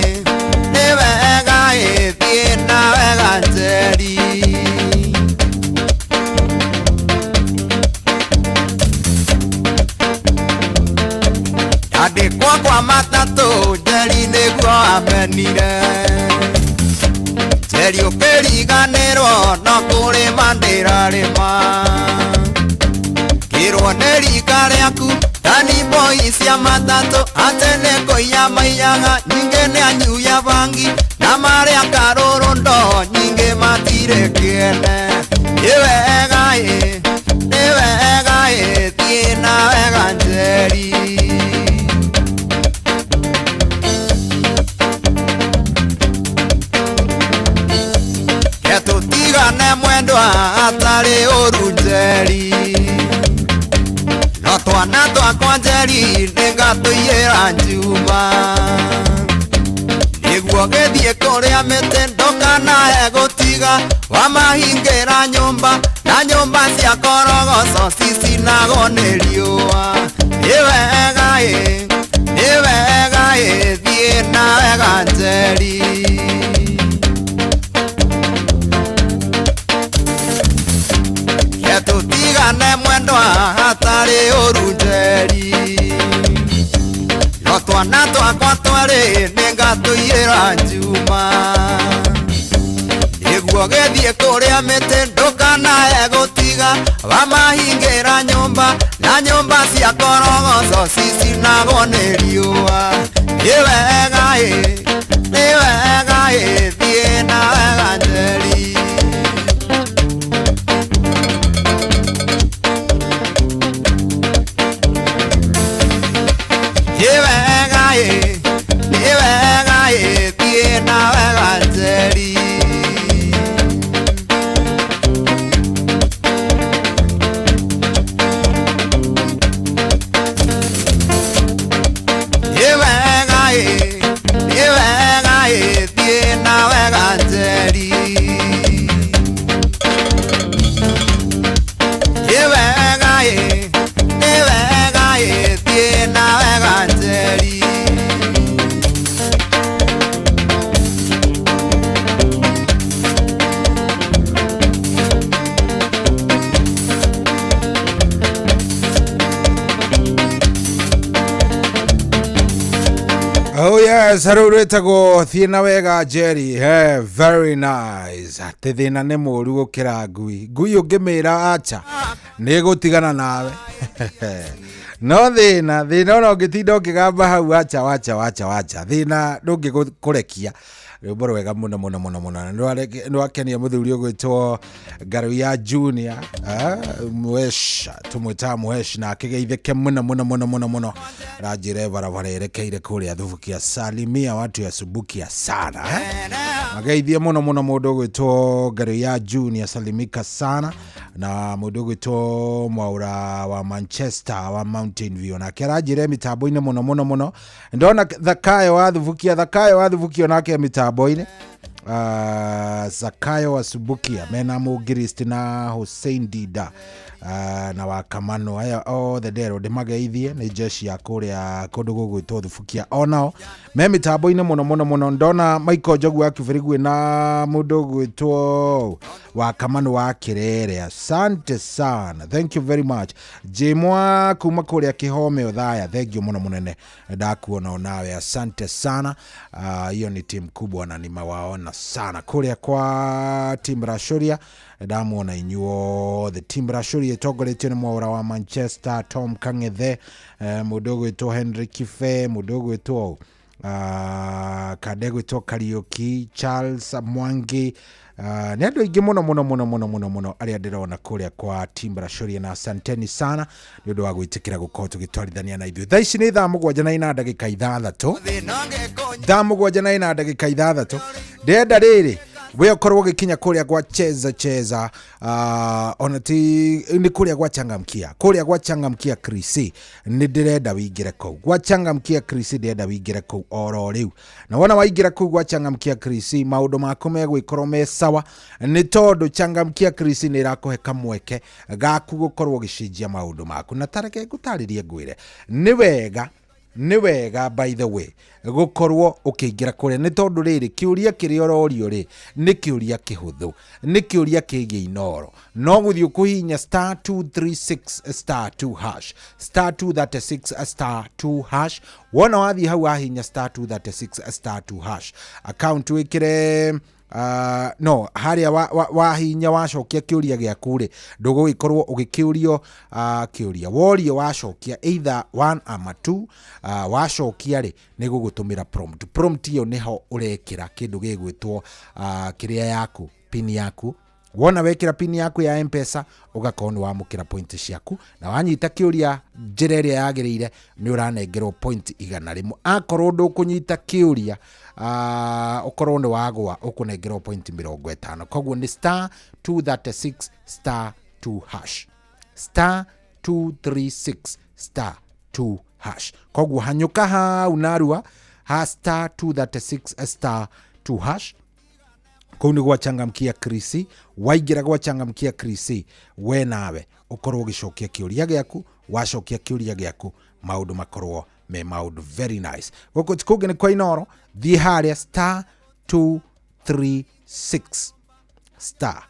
nĩ wega ĩ, thiĩ na wega Njeri. Ndandĩkwo kwa matatũ Njeri nĩguo amenire. Njeri ũkĩriganĩrwo no kũrĩma ndĩrarĩma. Ngĩrwo nĩ rika rĩaku tani mboi cia matatũ atĩ nĩ kũiya maiyaga nyingĩ nĩ anyuya bangi na marĩa karũrũndo nyingĩ matirĩ kĩene. Nĩ wega ĩ, nĩ wega ĩ, thiĩ na wega Njeri. Tũtigane mwendwa atarĩ ũru Njeri. No twana twakwa Njeri nĩngatũiyĩra njuma. Nĩguo gĩthiĩ kũrĩa mĩtĩ ndũkanae gũtiga wamahingĩra nyũmba na nyũmba cia korogoco cicinagwo nĩ riũa. Nĩ wega ĩ, nĩ wega ĩ, thiĩ na wega Njeri. Tũtigane mwendwa hatarĩ ũru Njeri. No twana twakwa twarĩ nĩngatũiyĩra njuma. Nĩguo gĩthiĩ kũrĩa mĩtĩ ndũkanae gũtiga wamahingĩra nyũmba na nyũmba cia korogoco cicinagwo nĩ riũa. Nĩ wega ĩ, nĩ wega ĩ, thiĩ na wega Njeri. Nĩ wega ĩ, nĩ wega ĩ, thiĩ na wega Njeri. Nĩ wega ĩ, nĩ wega ĩ, thiĩ na wega Njeri. Nĩ wega ĩ, nĩ wega ĩ, thiĩ na wega Njeri. Oh yes, rĩu rwĩtagwo thiĩ na wega Njeri. Hey, very nice. Atĩ thĩna nĩ mũru gũkĩra ngui. Ngui ũngĩmĩra acha nĩ ĩgũtigana nawe. No thĩna, thĩna ona ũngĩtinda ũkĩgamba hau acha wacha wacha wacha. Thĩna ndũngĩkũrekia. Rwĩmbo rwega mũno mũno mũno mũno. Nĩwakenia mũthuri ũgwĩtwo Ngaruiya Junior, Mwesh, tũmwĩtaga Mwesh, na akĩgeithĩke mũno mũno mũno mũno mũno. Ranjĩre barabara ĩrekeire kũrĩa Thubukia, salimia watu ya Subukia sana. Mageithie mũno mũno mũndũ ũgwĩtwo Ngaruiya Junior, salimika sana na mũndũ ũgwĩtwo Mwaura wa Manchester wa Mountain View, nake aranjĩre mĩtambo-inĩ mũno mũno mũno. Ndona Thakayo wa Thubukia, Thakayo wa Thubukia nake mĩtambo-inĩ. Zakayo wa Subukia mena Mũngiristi na Hussein Dida na wa Kamano, aya othe nderwo ndĩmageithie nĩ jeshi ya kũrĩa kũndũ gũgwĩtwo Thubukia, onao me mĩtambo-inĩ mũno mũno mũno. Ndona Michael Njogu wa Kibirigwi na mũndũ ũgwĩtwo Wa Kamanu wa Kirere, asante sana, thank you very much. Jimwa kuma kuria Kihome Othaya, thank you muno munene, ndakuona onawe, asante sana. Hiyo ni timu kubwa na nimewaona sana kuria kwa timu Rashuria, ndamuona inyuothe. Timu Rashuria itongoretio nĩ mwaũra wa Manchester Tom Kang'ethe, mũndũ ũgwĩtwo Henry Kibe, mũndũ ũgwĩtwo Kande gwĩtwo Kariuki, Charles Mwangi, nĩ andũ aingĩ mũno mũno mũno mũno mũno mũno arĩa ndĩrona kũrĩa kwa team Rashuria, na asanteni sana nĩ ũndũ wa gwĩtĩkĩra gũkorwo tũgĩtwarithania na ithuĩ. Thaa ici nĩ 7:06, 7:06. Ndĩrenda rĩrĩ we ũkorwo ũgĩkinya kũrĩa gwa Cheza Cheza, ona ti nĩ kũrĩa gwa Changamkia, kũrĩa gwa Changamkia Krisi, nĩ ndĩrenda wĩingĩre kũu gwa Changamkia Krisi, ndĩrenda wĩingĩre kũu oro rĩu. Na wona waingĩra kũu gwa Changamkia Krisi, maũndũ maku megwĩkorwo me sawa, nĩ tondũ Changamkia Krisi nĩ ĩrakũhe kamweke gaku gũkorwo ũgĩcenjia maũndũ maku. Na tareke ngũtarĩrie ngwĩre, nĩ wega, nĩ wega by the way gũkorwo ũkĩingĩra kũrĩa, nĩ tondũ rĩrĩ kĩũria kĩrĩa ũrorio rĩ nĩ kĩũria kĩhũthũ, nĩ kĩũria kĩgiĩ Inooro. No gũthiĩ ũkũhihinya star 236 star 2 hash, star 236 star 2 hash. Wona wathiĩ hau wahihinya star 236 star 2 hash, account wĩkĩre no harĩa wahihinya wacokia kĩũria gĩaku rĩ, ndũgũgĩkorwo ũgĩkĩũrio kĩũria. Worio wacokia either 1 ama 2, wacokia rĩ nĩ gũgũtũmĩra prompt. Prompt ĩyo nĩho ũrekĩra kĩndũ gĩgwĩtwo kĩrĩa yaku, pin yaku. Wona wekĩra pin yaku ya M-Pesa, ũgakorwo nĩ wamũkĩra point ciaku, na wanyita kĩũria njĩra ĩrĩa yagĩrĩire nĩ ũranengerwo point 100. Akorwo ndũkũnyita kĩũria, ũkorwo nĩ wagwa, ũkũnengerwo point 50. Koguo nĩ star 236 star 2 hash, star 236 star 2 hash. Koguo hanyũka hau narua ha star 236 star 2 hash. Kũu nĩ gwa Changamkia Krisi. Waingĩra gwa Changamkia Krisi, we nawe ũkorwo ũgĩcokia kĩũria gĩaku. Wacokia kĩũria gĩaku, maũndũ makorwo me maũndũ very nice. Gũkũ ti kũngĩ nĩ kwa Inooro. Thiĩ harĩa star 236 star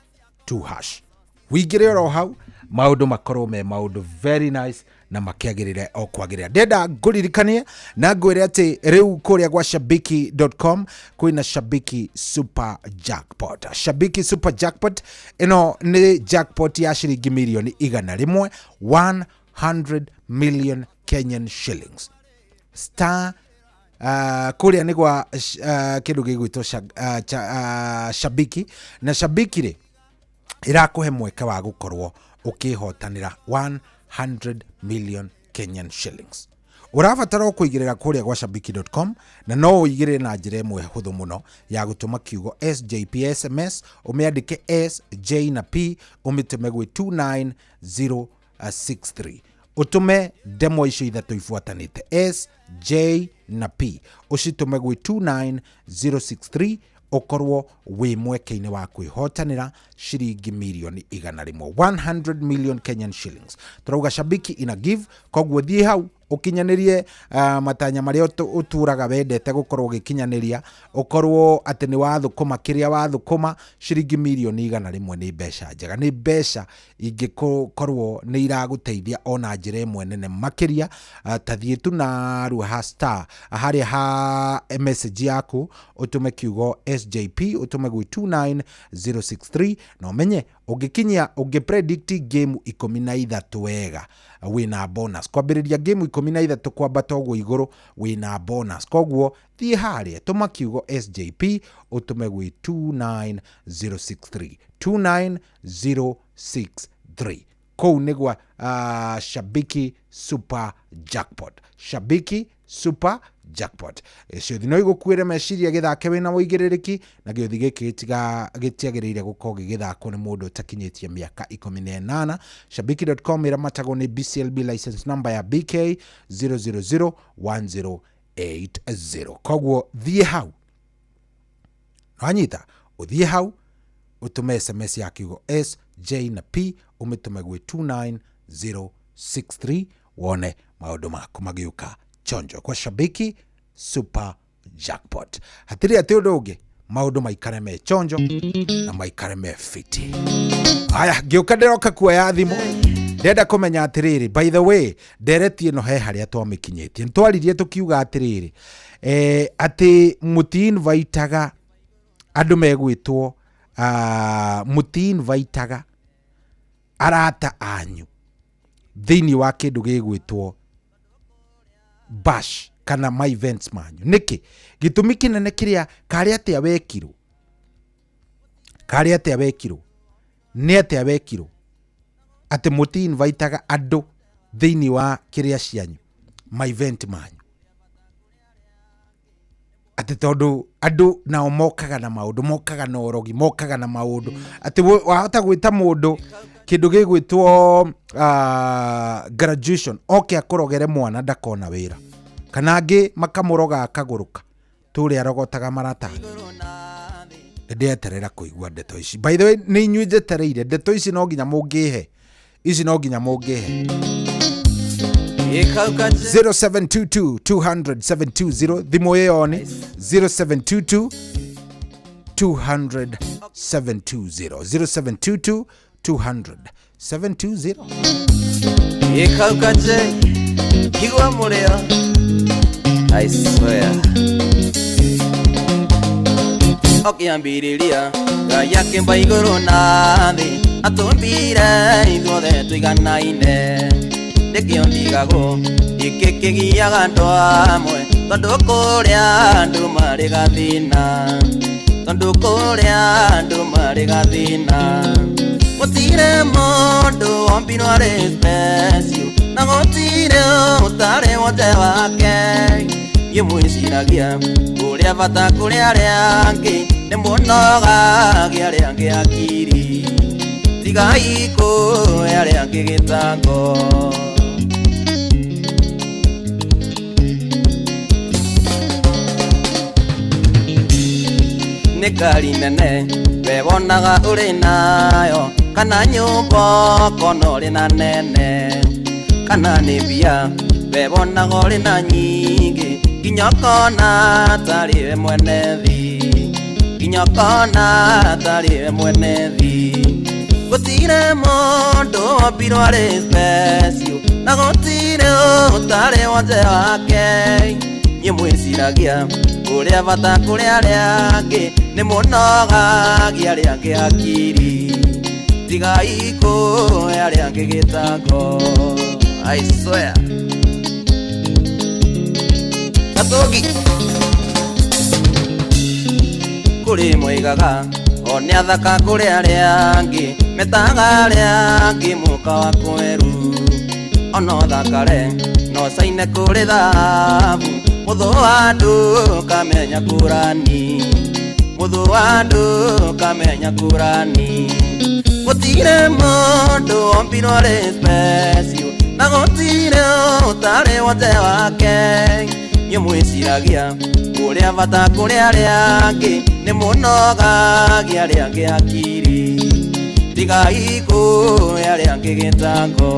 2 hash, wĩingĩre oro hau, maũndũ makorwo me maũndũ very nice na makĩagĩrĩre o kwagĩrĩra. Ndĩrenda ngũririkanie na ngwĩre atĩ rĩu kũrĩa gwa shabiki.com kwĩna Shabiki Super Jackpot. Shabiki Super Jackpot ĩno nĩ jackpot ya ciringi mirioni 100, 100 million Kenyan shillings. Star kũrĩa nĩ gwa kĩndũ gĩgwĩtwo Shabiki, na Shabiki rĩ ĩrakũhe mweke wa gũkorwo ũkĩhotanĩra 100 million Kenyan shillings. Ũrabatara o kũigĩrĩra kũrĩa gwa shabiki.com, na no ũigĩrĩre na njĩra ĩmwe hũthũ mũno ya gũtũma kiugo SJP SMS, ũmĩandĩke S J na P, ũmĩtũme gwĩ 29063. Ũtũme ndemwa icio ithatũ ibuatanĩte S J na P, ũcitũme gwĩ 29063, ũkorwo wĩ mweke-inĩ wa kwĩhotanĩra ciringi mirioni 100, 100 million Kenyan shillings. Tũrauga Shabiki ina give, koguo thiĩ hau ũkinyanĩrie matanya marĩa ũtũraga wendete gũkorwo ũgĩkinyanĩria, ũkorwo atĩ nĩ wathũkũma kĩrĩa wathũkũma. Ciringi mirioni 100 nĩ mbeca njega, nĩ mbeca ingĩkorwo nĩ iragũteithia ona njĩra ĩmwe nene makĩria. Ta thiĩ tu narua ha star harĩa ha message yaku, ũtũme kiugo SJP, ũtũme gwĩ 29063, na ũmenye ũngĩkinyia ũngĩ predict game 13 wega, wĩna bonus. Kwambĩrĩria game 13 kwambata ũguo igũrũ, wĩna bonus. Koguo thiĩ harĩa tũma kiugo SJP, ũtũme gwĩ 29063, 29063. Kũu nĩ gwa Shabiki Super Jackpot, Shabiki Super Jackpot. Ciũthi no igũkuĩre meciria, gĩthake wĩna ũigĩrĩrĩki, na gĩũthi gĩkĩ gĩtiagĩrĩire gũkorwo gĩgĩthakwo nĩ mũndũ ũtakinyĩtie mĩaka 18. Shabiki.com ĩramatagwo nĩ BCLB license number ya BK 0001080. Koguo thiĩ hau, wanyita, ũthiĩ hau ũtũme SMS ya kiugo S J na P, ũmĩtũme gwĩ 29063, wone maũndũ maku magĩũka chonjo kwa Shabiki Super Jackpot. Hatirĩ atĩ ũndũ ũngĩ. Maũndũ maikare me chonjo na maikare me fiti. Aya, ngĩũka ndĩroka kuoya thimũ, ndĩrenda kũmenya atĩrĩrĩ, by the way, ndereti ĩno he harĩa twamĩkinyĩtie. Nĩtwaririe tũkiuga atĩrĩrĩ, atĩ mũti-invitaga andũ megwĩtwo, mũti-invitaga arata anyu thĩinĩ wa kĩndũ gĩgwĩtwo bash kana ma events manyu. Nĩkĩ gĩtũmi kĩnene kĩrĩa karĩ atĩa wekirwo, karĩ atĩa wekirwo, nĩ atĩa wekirwo atĩ mũti invitaga andũ thĩinĩ wa kĩrĩa cianyu, ma event manyu, atĩ tondũ andũ nao mokaga na maũndũ, mokaga na ũrogi, mokaga na maũndũ, atĩ wahota gwĩta mũndũ kĩndũ gĩgwĩtwo graduation, oke akũrogere mwana ndakona wĩra, kana angĩ makamũroga akagũrũka tũrĩa arogotaga maratathi. Nĩndeterera kũigua ndeto ici. By the way, nĩ inyuĩ njetereire ndeto ici, no nginya mũngĩhe ici, no nginya mũngĩhe. 0722 200 720, thimũ ĩyo nĩ 0722 200 720, 0722 200 720. Ikaukaje igwa mũrĩo, I swear. Ũkĩambĩrĩria Ngai akĩmba igũrũ na thĩ, atũmbire ithuothe tũiganaine, nĩkĩo ndigagwo gĩkĩ kĩgiaga andũ amwe, tondũ kũrĩa andũ marĩ gathĩna, tondũ kũrĩa andũ marĩ gathĩna. Gũtirĩ mũndũ wombirwo arĩ special, na gũtirĩ ũtarĩ wothe wake. Niĩ mwĩciragia ũrĩa bata kũrĩ arĩa angĩ, nĩ mũnogagia arĩa angĩ akiri, tigai kũhe arĩa angĩ gĩtango. Nĩ ngari nene we wonaga ũrĩ nayo, kana nyũmba ũkona ũrĩ na nene, kana nĩ mbia we wonaga ũrĩ na nyingĩ, nginya ũkona tarĩ we mwene thĩ, nginya ũkona tarĩ we mwene thĩ. Gũtirĩ mũndũ wombirwo arĩ special, na gũtirĩ ũtarĩ wothe wake. Niĩ mwĩciragia ũrĩa bata kũrĩ arĩa angĩ, nĩ mũnogagia arĩa angĩ akiri, tigai kũhe arĩa angĩ gĩtango. I swear. Gatũngi kũrĩ moigaga o nĩ athaka kũrĩ arĩa angĩ, metaga arĩa angĩ mũka wa kweru, ona ũthakare no caine kũrĩ thahabu, mũthũ wa andũ kamenya kũrani, mũthũ wa andũ kamenya kũrani. Gũtirĩ mũndũ wombirwo arĩ special, na gũtirĩ ũtarĩ wothe wake. Niĩ mwĩciragia ũrĩa bata kũrĩ arĩa angĩ, nĩ mũnogagia arĩa angĩ akiri, tigai kũhe arĩa angĩ gĩtango.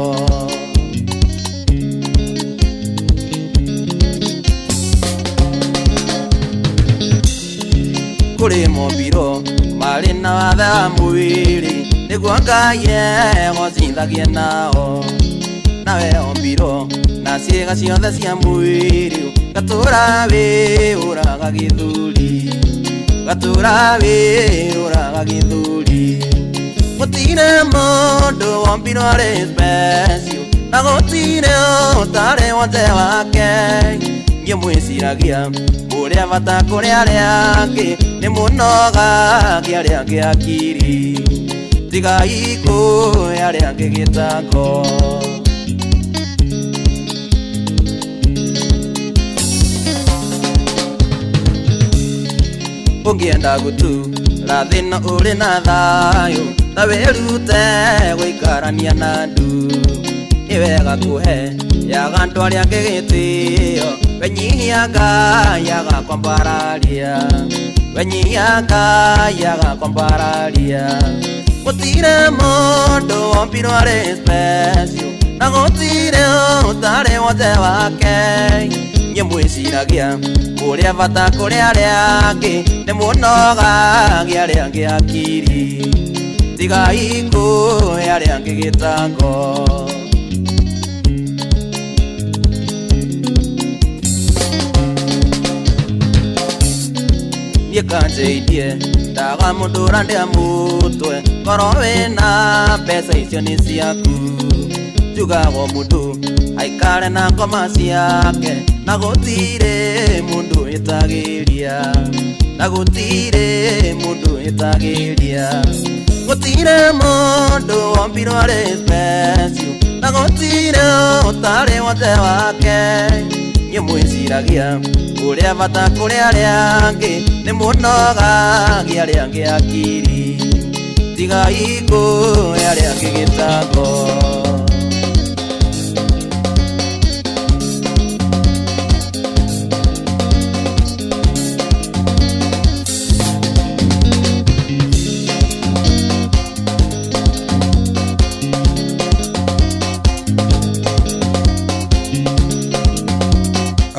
Kũrĩ mombirwo marĩ na wathe wa mwĩrĩ, nĩguo Ngai egocithagie nao, nawe ombirwo na ciĩga ciothe cia mwĩrĩ, gatũra wĩũraga gĩthũri, gatũra wĩũraga gĩthũri. Gũtirĩ mũndũ wombirwo arĩ special, na gũtirĩ ũtarĩ wothe wake. Niĩ mwĩciragia ũrĩa bata kũrĩ arĩa angĩ, nĩ mũnogagia arĩa angĩ akiri, tigai kũhe arĩa angĩ gĩtango. Ũngĩenda gũtũra thĩna ũrĩ na thayũ, ta wĩrute gũikarania na andũ, nĩ wega kũhe yaga andũ arĩa angĩ gĩtĩo, wenyihia Ngai agakwambararia, wenyihia Ngai agakwambararia. Gũtirĩ mũndũ wombirwo arĩ special, na gũtirĩ ũtarĩ wothe wake. Inyuĩ mwĩciragia ũrĩa bata kũrĩ arĩa angĩ nĩ mũnogagia arĩa angĩ akiri tigai kũhe arĩa angĩ gĩtango. Niĩ kanjĩirie ndaga mũndũ ũrandĩa mũtwe korwo wĩna mbeca icio nĩ ciaku njugagwo mũndũ aikare na ngoma ciake na gũtirĩ mũndũ wĩtagĩria na gũtirĩ mũndũ wĩtagĩria gũtirĩ mũndũ wombirwo arĩ special na gũtirĩ ũtarĩ wothe wake. Inyuĩ mwĩciragia ũrĩa bata kũrĩ arĩa angĩ nĩ mũnogagia arĩa angĩ akiri tigai kũhe arĩa angĩ gĩtango.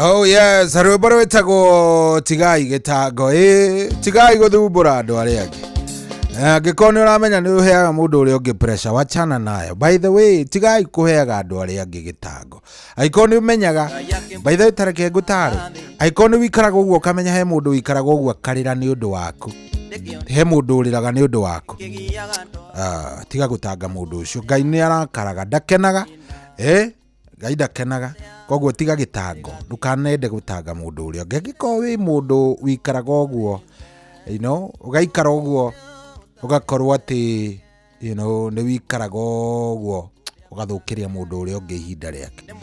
Oh yes, rwĩmbo rwĩtagwo tigai gĩtango. Ĩ tigai gũthumbũra andũ arĩa angĩ. Angĩkorwo nĩ ũramenya nĩ ũheaga mũndũ ũrĩa ũngĩ pressure, wachana nayo. By the way, tigai kũheaga andũ arĩa angĩ gĩtango. Angĩkorwo nĩ ũmenyaga, by the way, tareke ngũtare. Angĩkorwo nĩ wĩikaraga ũguo ũkamenya he mũndũ wĩikaraga ũguo akarĩra nĩ ũndũ waku, he mũndũ ũrĩraga nĩ ũndũ waku, tiga gũtanga mũndũ ũcio. Ngai nĩ arakaraga, ndakenaga. Ngai ndakenaga, koguo tiga gĩtango, ndũkanende gũtanga mũndũ ũrĩa ũngĩ. Angĩkorwo wĩ mũndũ wĩikaraga ũguo, you know, ũgaikara ũguo ũgakorwo atĩ, you know, nĩ wĩikaraga ũguo ũgathũkĩria mũndũ ũrĩa ũngĩ ihinda rĩake,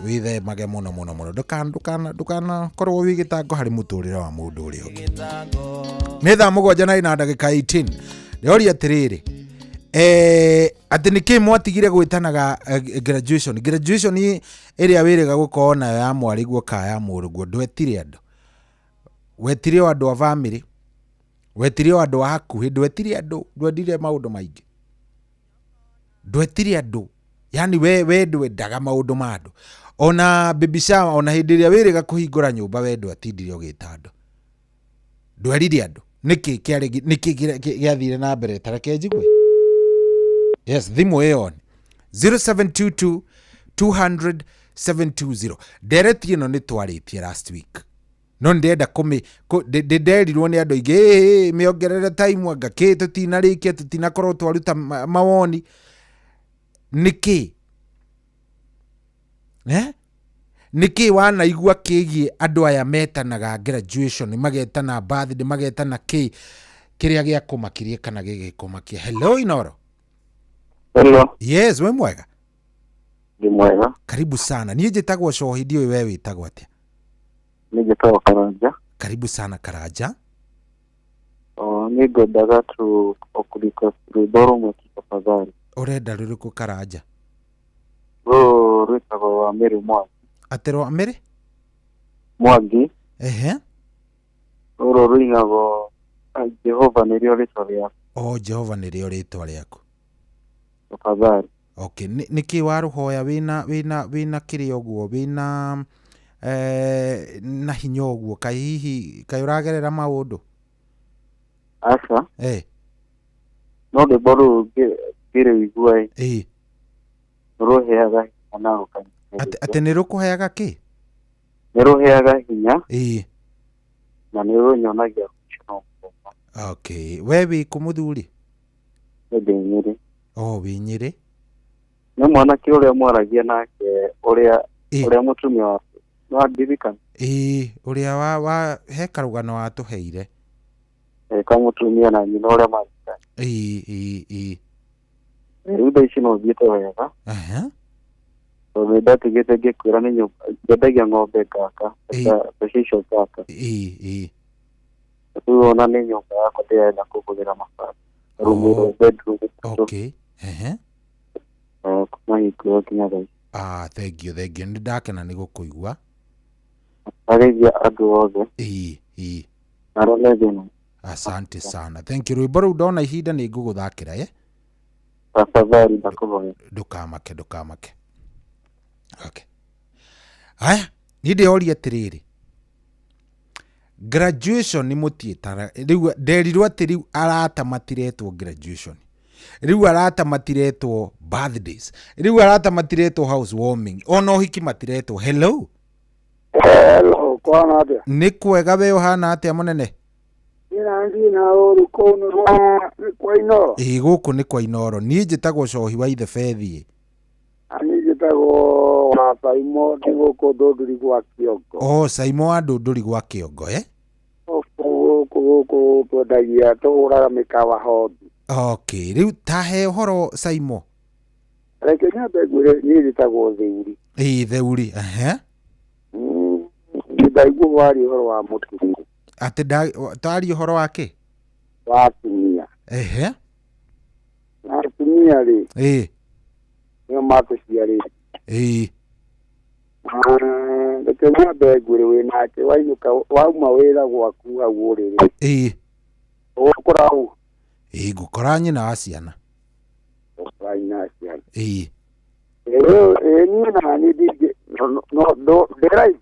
wĩthemage mũno mũno mũno, ndũkanakorwo wĩ gĩtango harĩ mũtũrĩre wa mũndũ ũrĩa ũngĩ. Nĩ thaa 7:18. Ndĩroria atĩrĩrĩ, atĩ nĩkĩ mwatigire gwĩtanaga graduation? Graduation ĩrĩa wĩrĩga gũkorwo nayo ya mwarĩguo kana ya mũrũguo, ndwetire andũ, wetire o andũ a bamĩrĩ, wetire o andũ a hakuhĩ, ndwetire andũ, ndwendire maũndũ maingĩ, ndwetire andũ, yani we ndwendaga maũndũ ma andũ. Ona baby shower, ona hĩndĩ ĩrĩa wĩrĩga kũhingũra nyũmba, we ndwatindire ũgĩta andũ, ndwerire andũ. Nĩkĩ kĩarĩ, nĩkĩ gĩathire na mbere? Tareke njigue. Yes, thimũ ĩyo 0722 200 720. Ndereti ĩno nĩ twarĩtie last week, no ndĩrenda ndĩnderirwo nĩ andũ aingĩ, mĩongerere time anga kĩ tũtinarĩkia, tũtinakorwo twaruta mawoni. Nĩkĩ nĩkĩ wanaigua kĩgiĩ andũ aya metanaga graduation, magetana birthday, magetana kĩ kĩrĩa gĩakũmakirie kana gĩgĩkũmakia? Hello Inoro. Hello. Yes, we mwega? Ndi mwega. Karibu sana. Niĩ njĩtagwo Cohi, ndiũĩ we wĩtagwo atĩa? Niĩ njĩtagwo Karanja. Karibu sana Karanja. Niĩ ngwendaga tu kũ-request rwĩmbo rũmwe tu tafadhali. Ũrenda rũrĩkũ Karanja? Rũrũ rwĩtagwo rwa Mary Mwangi. Atĩ rwa Mary? Mwangi. Ehe. Rũrũ rũinagwo Jehova nĩrĩo rĩtwa rĩaku. Oh, Jehova nĩrĩo rĩtwa rĩaku. Tafadhali. Okay, nĩkĩ warũhoya wĩna kĩrĩa ũguo, wĩna na hinya ũguo, kaĩ hihi kaĩ ũragerera maũndũ? Aca. No rwĩmbo rũrũ ngĩrũigua ĩ, nĩrũheaga hinya na rũkanyonereria. Atĩ nĩrũkũheaga kĩ? Nĩrũheaga hinya. Na nĩrũnyonagia rũciũ no mũthenya. Okay, we wĩ kũ mũthuri? Nĩ ndĩ Nyĩrĩ. Oh, wĩ Nyĩrĩ. Nĩ mwanake ũrĩa mwaragia nake, ũrĩa mũtumia waku. No andirikana? Ĩĩ, ũrĩa wa he karũgano watũheire. Kamũtumia na nyina ũrĩa marikana. Ĩĩ. Rĩu thaa ici no thiĩte wega. Tondũ nĩndatigĩte ngĩkwĩra nĩ nyũmba, nyendagia ng'ombe ngaka, mbeca icio ngaka. Ĩĩ. Rĩu ona nĩ nyũmba yakwa ndĩrenda kũgũrĩra mabati. Room bedroom. Okay. Kuma hingo ĩyo nginya thaa ici. Thank you, thank you. Nĩ ndakena nĩ gũkũigua. Arĩithia andũ othe. Ĩĩ. Na arĩa me thĩna. Asante sana. Thank you. Rwĩmbo rũu ndona ihinda nĩ ngũgũthakĩra, Tafadhali ndakũhoya. Ndũkamake, ndũkamake. Okay. Haya, Niĩ ndĩroria atĩrĩrĩ, graduation nĩ mũtiĩtara rĩu nderirwo atĩ rĩu arata matiretwo graduation, rĩu arata matiretwo birthdays, rĩu arata matiretwo house warming, ona ũhiki matiretwo. Hello. Hello, kwana atĩa? Nĩ kwega, we ũhana atĩa mũnene? Niĩ ndirĩ na ũru kũu nĩ kwa Inoro. Ĩĩ, gũkũ nĩ kwa Inoro. Niĩ njĩtagwo Cohi wa Ithebethi. Niĩ njĩtagwo wa Saimo, ndĩ gũkũ Ndũndũri gwa Kĩongo. O Saimo wa Ndũndũri gwa Kĩongo, eh? Gũkũ twendagia, tũgũraga mĩkawa hondi. Okay, rĩu tahe ũhoro Saimo. Reke nyambe ngwĩre niĩ njĩtagwo Theuri. Ĩĩ, Theuri, ehe. Ndaigua waria ũhoro wa mũtumia. Atĩ taria ũhoro wa kĩ? Wa atumia. Ehe. Na atumia rĩ. Ĩĩ. Nĩo matũciarĩte. Ĩĩ. Reke nyambe ngwĩre wĩ nake wainũka wauma wĩra gwaku hau ũrĩrĩ. Ĩĩ. Ũgũkora ũ? Ĩĩ, ngũkora nyina wa ciana. Ũgũkora nyina wa ciana. Ĩĩ. Ĩĩ, niĩ na niĩ ndingĩ no ndĩ live.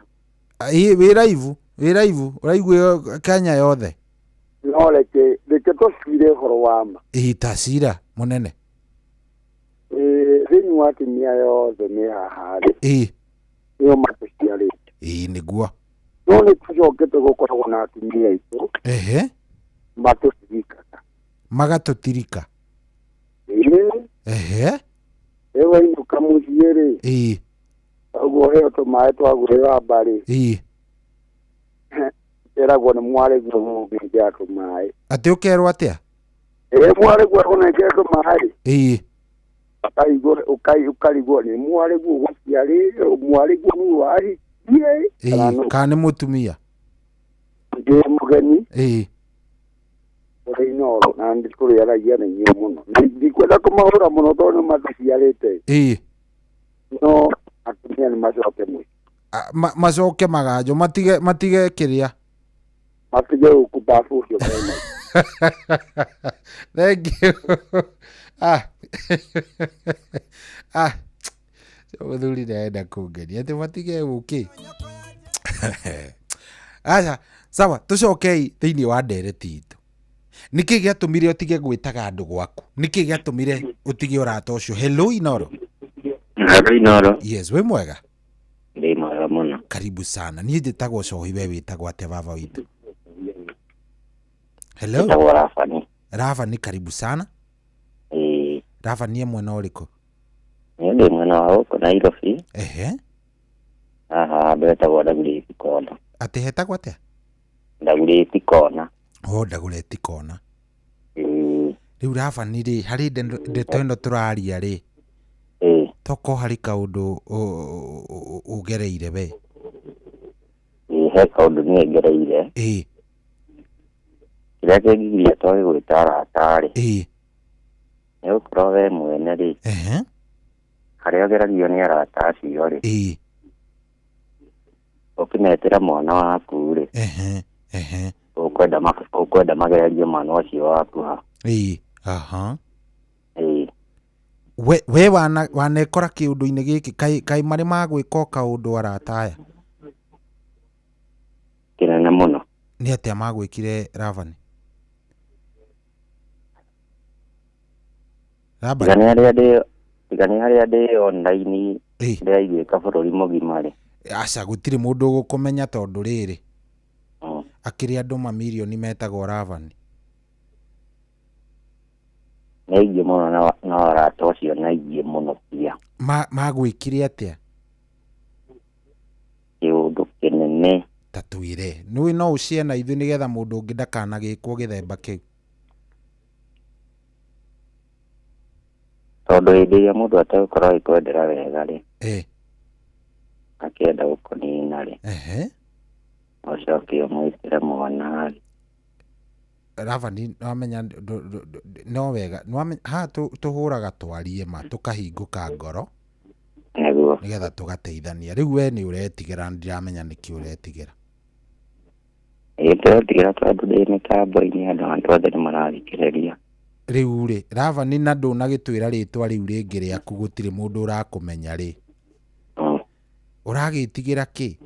Ĩĩ, wĩ live, wĩ live, ũraiguo Kenya yothe. No reke tũcire ũhoro wa ma. Ĩĩ, ta cira mũnene. Ĩĩ, thĩinĩ wa atumia yothe me haha rĩ. Ĩĩ. Nĩo matũciarĩte. Ĩĩ, nĩguo. No nĩ tũcokete gũkoragwo na atumia aitũ. Ehe. Matũtirikaga. Magatũtirika. Ĩĩ. Ehe. Ĩĩ, wainũka mũciĩ rĩ. Ĩĩ. Ũguo heo tũmaĩ twa gwĩthamba rĩ. Ĩĩ. Ĩragwo nĩ mwarĩguo mũngĩnjĩra tũmaĩ. Atĩ ũkerwo atĩa? Ĩĩ, mwarĩguo akũnengere tũmaĩ. Ĩĩ. Ũkarigwo nĩ mwarĩguo ũgũciarĩte, mwarĩguo nĩ wahikie. Ĩĩ, kana nĩ mũtumia? Ndĩ mũgeni. Ĩĩ. Ũrĩ Inoro na nĩ tũrĩaragia na inyuĩ mũno. Ndikwenda kũmahũra mũno tondũ nĩ matũciarĩte. Ĩĩ. No atumia nĩ macoke mũciĩ. Macoke maganjo, matige kĩrĩa. Matige ũkumbabu ũcio mena. Thank you. Ah. Ah. Mũthuri nĩarenda kũngeria atĩ matige ũkĩ. Aca, sawa, tũcokei thĩinĩ wa ndereti itũ. Nĩkĩ gĩatũmire ũtige gwĩtaga andũ gwaku? Nĩkĩ gĩatũmire ũtige ũrata ũcio? Hello Inoro. Hello Inoro. Yes, wĩ mwega? Ndĩ mwega mũno. Karibu sana. Niĩ njĩtagwo Cohi, we wĩtagwo atĩa baba witũ? Hello. Njĩtagwo Rabani. Rabani, karibu sana. Ĩĩ. Rabani e mwena ũrĩkũ? Niĩ ndĩ mwena wa gũkũ Nairobi. Ehe. Haha handũ hetagwo Dagoretti Kona. Atĩ hetagwo atĩa? Dagoretti Kona. O Dagoretti Kona. Ĩĩ. Rĩu Rabani rĩ, harĩ ndeto ĩno tũraria rĩ. Ĩĩ. Toko harĩ kaũndũ ũgereire we? Ĩĩ, he kaũndũ niĩ ngereire. Ĩĩ. Kĩrĩa kĩngigiria twage gwĩta arata rĩ. Ĩĩ. Nĩ gũkorwo we mwene rĩ. Ehe. Harĩa ũgeragio nĩ arata acio rĩ. Ĩĩ. Ũkĩmetĩra mwana waku rĩ. Ehe. Ehe. Ũkwenda magererie mwana ũcio waku ha. Ĩĩ. Aha. Ĩĩ. We wanekora kĩũndũ-inĩ gĩkĩ kaĩ marĩ magwĩka o kaũndũ arata aya? Kĩnene mũno. Nĩ atĩa magwĩkire Rabani? Tiga nĩ harĩa ndĩ online ndĩraiguĩka bũrũri mũgima rĩ. Aca, gũtirĩ mũndũ ũgũkũmenya tondũ rĩrĩ. Akĩrĩ andũ mamirioni metagwo Rabani. Nĩ aingĩ mũno na arata ũcio nĩ aingĩ mũno pia. Magwĩkire atĩa? Kĩũndũ kĩnene. Ta twĩre. Nĩũĩ no ũciĩ na ithuĩ nĩgetha mũndũ ũngĩ ndakanagĩkwo gĩthemba kĩu. Tondũ hĩndĩ ĩrĩa mũndũ ategũkorwo agĩkwendera wega rĩ. Ĩĩ. Akĩenda gũkũnina rĩ. Ehe. Ũcoke ũmwĩtĩre mwana rĩ. Rabani wamenya no wega haha tũhũraga twarie ma tũkahingũka ngoro. Nĩguo. Nĩgetha tũgateithania. Rĩu we nĩ ũretigĩra, ndiramenya nĩkĩ ũretigĩra. Ĩĩ, ndĩretigĩra tondũ ndĩ mĩtambo-inĩ andũ othe nĩ marathikĩrĩria. Rĩu rĩ, Rabani na ndũnagĩtwĩra rĩtwa rĩu rĩngĩ rĩaku gũtirĩ mũndũ ũrakũmenya rĩ. Ũragĩtigĩra kĩ?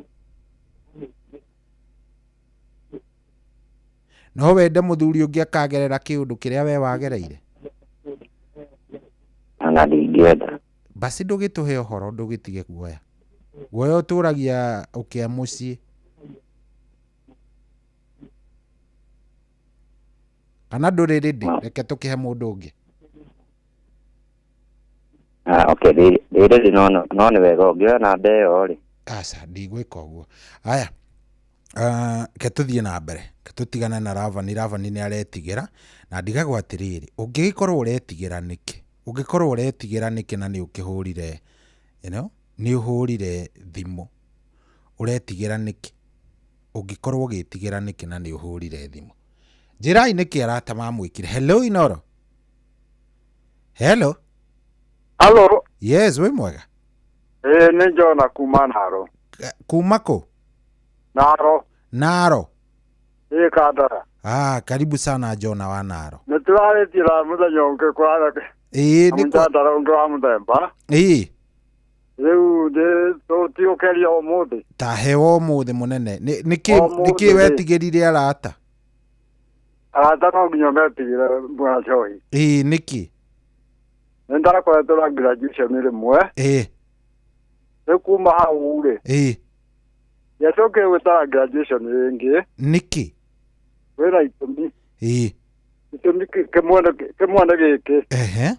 No wende mũthuri ũngĩ akagerera kĩũndũ kĩrĩa we wagereire? Ona ndingĩenda. Basi ndũgĩtũhe ũhoro, ndũgĩtige guoya. Guoya ũtũragia ũkĩa mũciĩ. Kana ndũrĩ rĩndĩ, reke tũkĩhe mũndũ ũngĩ. Ah, okay, ndĩ ready, no no nĩ wega ũngĩoya namba ĩyo rĩ. Aca, ndigwĩka ũguo. Aya, ke tũthiĩ na mbere, ke tũtigane na Ravani. Ravani nĩ aretigĩra na ndigagwo atĩrĩrĩ, ũngĩgĩkorwo ũretigĩra nĩkĩ? Ũngĩkorwo ũretigĩra nĩkĩ na nĩ ũkĩhũrire, you know, nĩ ũhũrire thimũ, ũretigĩra nĩkĩ? Ũngĩkorwo ũgĩtigĩra nĩkĩ na nĩ ũhũrire thimũ? Njĩrai nĩkĩ arata mamwĩkire. Hello Inoro. Hello. Hello. Yes, wĩ mwega? Ĩĩ, nĩ Jona kuma Naro. Kuma kũ? Naro. Naro. Ĩĩ, Kandara. Ah, karibu sana Jona wa Naro. Nĩ tũrarĩtie na mũthenya ũngĩ kũrara. Ĩĩ, nĩ Mũtandara ũngĩ wa mũthemba. Ĩĩ. Rĩu ndĩ tũtiũkeria ũmũthĩ. Ta hewa ũmũthĩ mũnene. Nĩkĩ nĩkĩ wetigĩrire arata? Arata no nginya metigĩre bwana Joy. Ĩĩ, nĩkĩ? Nĩ ndarakoretwo na graduation rĩmwe. Ĩĩ. Rĩu kuma hau rĩ. Ĩĩ. Ndiacokire gwĩtara graduation rĩngĩ. Nĩkĩ? Wĩna itũmi. Ĩĩ. Itũmi kĩmwe nĩ gĩkĩ. Ehe.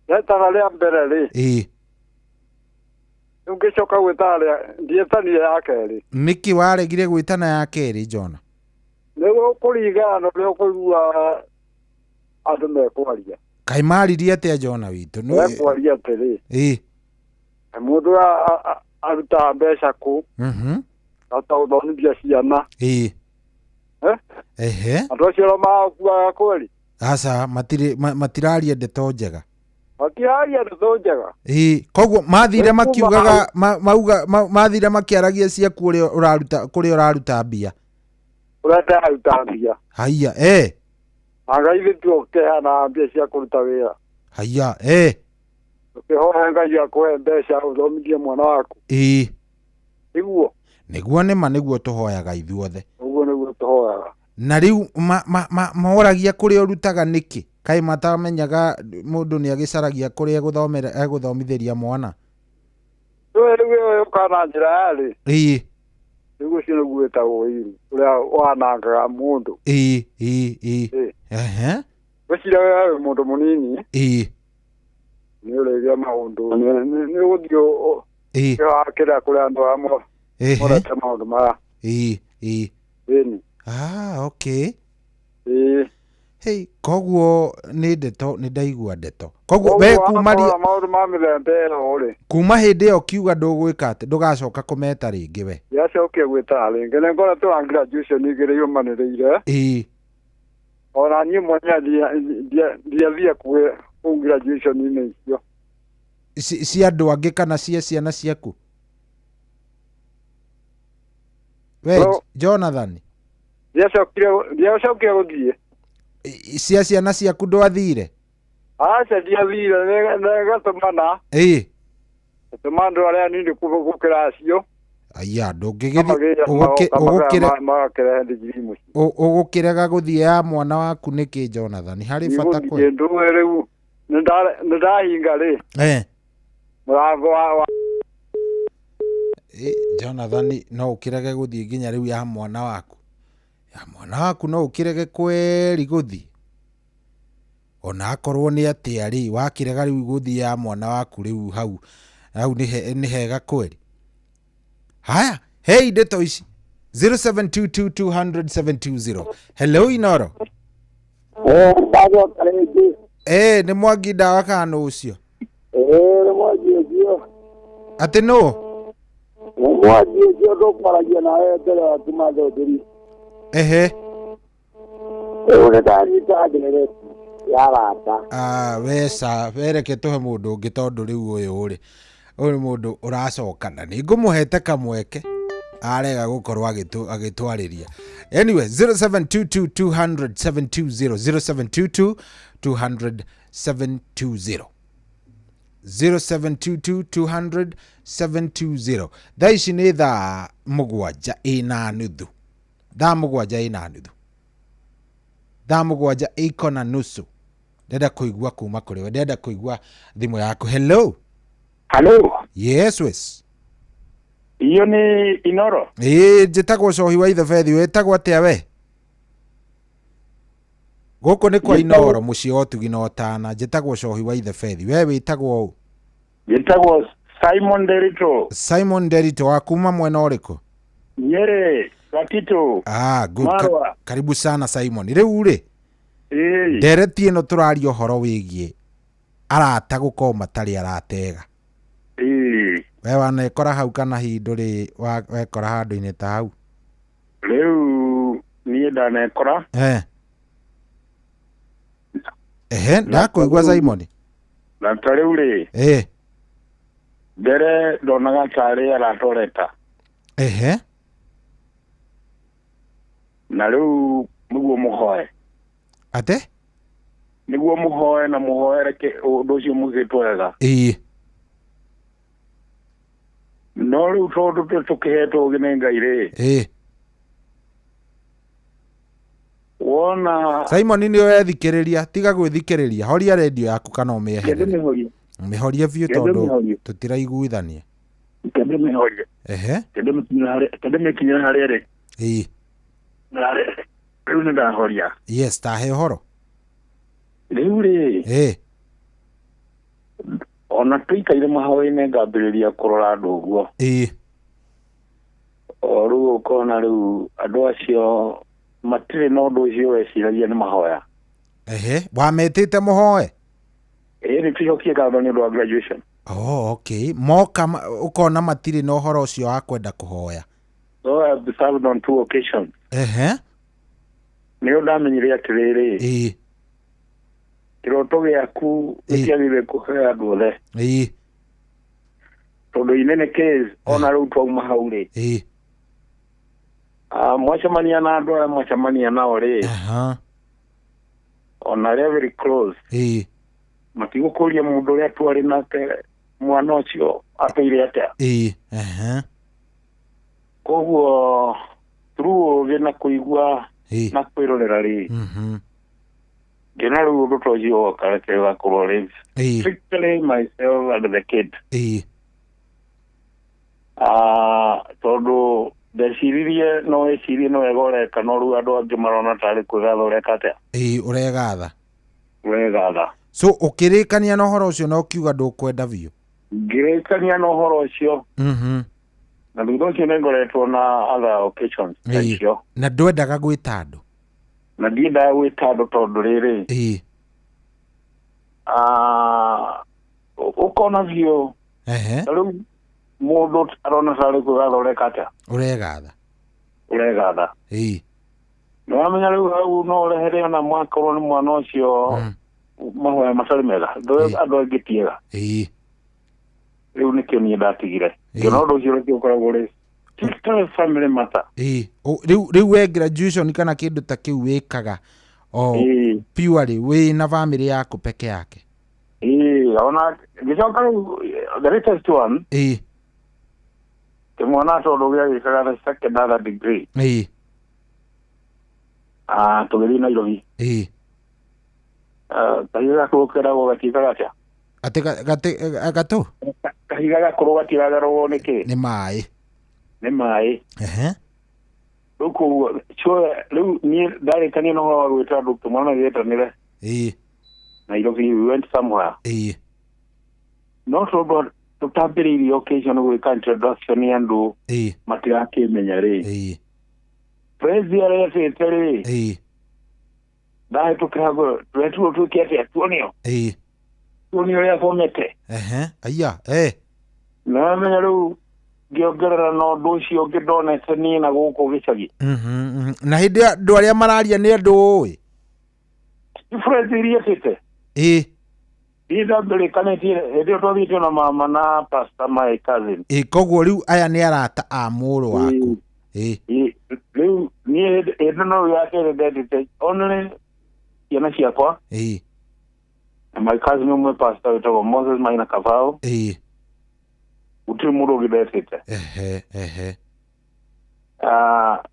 Ndetana rĩa mbere rĩ. Ĩĩ. Rĩu ngĩcoka gwĩtana rĩa ndiĩtanire ya kerĩ. Nĩkĩ waregire gwĩtana ya kerĩ, Jona? Nĩ kũringana na ũrĩa ũkũigua andũ mekwaria. Kaĩ maririe atĩa Jona witũ? Mekwaria atĩrĩ. Ĩĩ. Mũndũ arutaga mbeca kũ? Ata gũthomithia ciana. Ĩĩ. Ehe. Andũ acio arĩa makuaga kweri? Aca, matiraria ndeto njega. Matiraria ndeto njega. Ĩĩ, koguo mathire makiugaga mauga mathire makĩaragia ciaku ũrĩa ũraruta, kũrĩa ũraruta mbia. Ũrĩa ndĩraruta mbia. Haiya, eh. Anga ithuĩ tũkĩheana mbia cia kũruta wĩra. Haiya, eh. Ũkĩhoya Ngai akũhe mbeca ũthomithie mwana waku. Ĩĩ. Nĩguo. Nĩguo nĩma, nĩguo tũhoyaga ithuothe. Ũguo nĩguo tũhoyaga. Na rĩu moragia kũrĩa ũrutaga nĩkĩ? Kaĩ matamenyaga mũndũ nĩ agĩcaragia kũrĩa egũthomera, egũthomithĩria mwana? Rĩu ĩyo yũkaga na njĩra yarĩ. Ĩĩ. Rĩu ũcio nĩguo wĩtagwo ũiru, ũrĩa wanangaga mũndũ. Ĩĩ, ĩĩ, ĩĩ. Ehe. Ngwĩciria we wĩ mũndũ mũnini. Ĩĩ. Nĩ ũrĩgĩa maũndũ, nĩ ũgũthiĩ ũkĩhakĩra kũrĩa andũ arĩa morete maũndũ maya. Ĩĩ, ĩĩ. Ĩni. Ah, okay. Ĩĩ. Hey, koguo nĩ ndeto, nĩ ndaigua ndeto. Koguo we kumaria maũndũ ma mĩthemba ĩyo rĩ. Kuma hĩndĩ ĩyo ũkiuga ndũgwĩka atĩ, ndũgacoka kũmeta rĩngĩ we. Ndiacokire gwĩtana rĩngĩ, nĩ ngoretwo na graduation igĩrĩ yũmanĩrĩire. Ĩĩ. Ona niĩ mwenyewe ndiathire kũu graduation-inĩ icio. Cia andũ angĩ kana cia ciana ciaku? We, Jonathan. Ndiacokire gũthiĩ. Cia ciana ciaku ndwathire? Aca, ndiathire, nĩgatũmana. Ĩĩ. Tũma andũ arĩa anini gũkĩra acio. Aya, ndũngĩgĩthiĩ ũgũkĩrega gũthiĩ ya mwana waku nĩkĩ, Jonathan? Harĩ bata kwĩ? Ndũĩ rĩu nĩndahinga rĩ. Mũrango wa Jonathan, no ũkĩrege gũthiĩ nginya rĩu ya mwana waku. Ya mwana waku no ũkĩrege kweri gũthiĩ. Ona akorwo nĩ atĩa rĩ, wakĩrega rĩu gũthiĩ ya mwana waku rĩu hau hau nĩ hega kweri. Haya, hey, ndeto ici 0722 200 720. Hello Inoro. Ndacoka rĩngĩ. Nĩ Mwangi ndawa kana nũ ũcio? Nĩ Mwangi ũcio. Atĩ nũ? Nĩ Mwangi ũcio tũkwaragia nawe mbere ya kuma thũndĩri. Ehe. Rĩu nĩ ndanyita ndereti ya arata. Ah, weca, wereke tũhe mũndũ ũngĩ tondũ rĩu ũyũ rĩ, ũyũ nĩ mũndũ ũracoka na nĩ ngũmũhete kamweke arega gũkorwo agĩtwarĩria. Anyway, 0722 200 720, 0722 200 720, 0722 200 720. Thaa ici nĩ thaa 7:30, thaa 7:30. Thaa 7 iko na nusu. Ndenda kuigua kuma kuri we, ndenda kuigua thimu yaku. Hello. Hello. Yes, wes. Iyo ni Inoro. Njĩtagwo Cohi wa Ithebethi, wĩtagwo atĩa we? Gũkũ nĩ kwa Inoro mũciĩ wa ũtugi na ũtana. Njĩtagwo Cohi wa Ithebethi. We wĩtagwo ũ? Njĩtagwo Simon Derito. Simon Derito wa kuma mwena ũrĩkũ? Nyeri, Gatito. Ah, good. Karibu sana Simon. Rĩu rĩ, ndereti ĩno tũraria ũhoro wĩgiĩ arata gũkorwo matarĩ aratega. We wanekora hau kana hihi ndũrĩ wekora handũ-inĩ ta hau? Rĩu niĩ ndanekora. Ehe, ndakũigua Simon. Na ta rĩu rĩ, mbere ndonaga tarĩ arata ũreta. Ehe. Na rĩu nĩguo mũhoe. Ate? Nĩguo mũhoe na mũhoere ũndũ ũcio mũgĩtwo wega. No rĩu tondũ tũkĩhetwo ũgĩ nĩ Ngai rĩ, wona Simon nĩ ũrethikĩrĩria, tiga gwĩthikĩrĩria, horia redio yaku kana ũmĩehererie. Mĩhorie biũ tondũ tũtiraiguithania. Kĩndĩmĩhorie. Ehe. Kĩndĩmĩkinyĩra harĩa ĩrĩ. Rĩu nĩ ndahoria. Yes, tahe ũhoro. Rĩu rĩ, ona tũikaire mahoya-inĩ ngambĩrĩria kũrora andũ ũguo. O rĩu ũkona rĩu andũ acio matirĩ na ũndũ ũcio weciragia nĩ mahoya. Ehe, wametĩte mũhoe? Nĩ tũcokie ngatho nĩ ũndũ wa graduation. Oh, okay. Moka ũkona matirĩ na ũhoro ũcio wa kwenda kũhoya. So I have served on 2 occasions. Ehe. Nĩ ndamenyire atĩrĩrĩ, kĩroto gĩaku gĩtiagĩrĩire kũhe andũ othe. Tondũ in any case ona rĩu twauma hau rĩ, mwacemania na andũ arĩa mwacemania nao rĩ, ona arĩa very close, matigũkũria mũndũ ũrĩa twarĩ nake mwana ũcio atũire atĩa. Koguo through ũgĩ na kũigua na kwĩrorera rĩ, ngĩona rĩu ũndũ ta ũcio woka reke ũgakorwo rĩ strictly myself and the kid. Tondũ ndeciririe no wĩcirie no wega ũreka, no rĩu andũ angĩ marona tarĩ kwĩgatha ũreka atĩa. Ũregatha. Ũregatha. So ũkĩrĩkania na ũhoro ũcio na ũkiuga ndũkwenda biũ? Ngĩrĩkania na ũhoro ũcio. Na thutha ũcio nĩ ngoretwo na other occasions icio. Na ndwendaga gwĩta andũ? Na ndiendaga gwĩta andũ tondũ rĩrĩ, ũkona biũ rĩu mũndũ arona tarĩ kwĩgatha ũreka atĩa? Ũregatha. Ũregatha. Nĩ wamenya rĩu hau no ũrehere ona mwakorwo nĩ mwana ũcio mahoya matarĩ mega, andũ angĩ ti ega. Rĩu nĩkĩo niĩ ndatigire. Ngĩona ũndũ ũcio ũrĩa ũkoragwo rĩ strictly family matter. Rĩu we graduation kana kĩndũ ta kĩu wĩkaga o purely wĩ na family yaku peke yake? Ona ngĩcoka rĩu the latest one, kĩmwana tondũ gĩagĩkaga the second other degree, tũgĩthiĩ Nairobi. Kahiga gakũrũ keragwo gatiĩkaga atĩa? Atĩ gatũ? Kahiga gakũrũ gatiragarũrwo nĩ kĩ? Nĩ maĩ. Nĩ maĩ. Rĩu koguo rĩu niĩ ndarĩkania na ũhoro wa gwĩta andũ kĩmwana gĩetanĩre Nairobi, we went somewhere. No tondũ tũtambĩrĩirie occasion gwĩka introduction ya andũ matirakĩmenya rĩ, prezi aretĩte rĩ, ndahĩtũkĩra twetirwo twĩke atĩa, tuonio tuonio ũrĩa athomete. Aya. Na wamenya rĩu ngĩongerera na ũndũ ũcio ũngĩ ndonete niĩ na gũkũ gĩcagi. Na hĩndĩ andũ arĩa mararia nĩ andũ ũĩ? Difference iria ĩtĩte. Niĩ ndambĩrĩkanĩtie hĩndĩ ĩyo twathiĩte na mama na pastor my cousin. Koguo rĩu aya nĩ arata a mũrũ waku. Rĩu niĩ hĩndĩ no ya kerĩ ndendete only ciana ciakwa. Na my cousin ũmwe pastor wĩtagwo Moses Maina Kavao. Gũtirĩ mũndũ ũngĩ ndetĩte.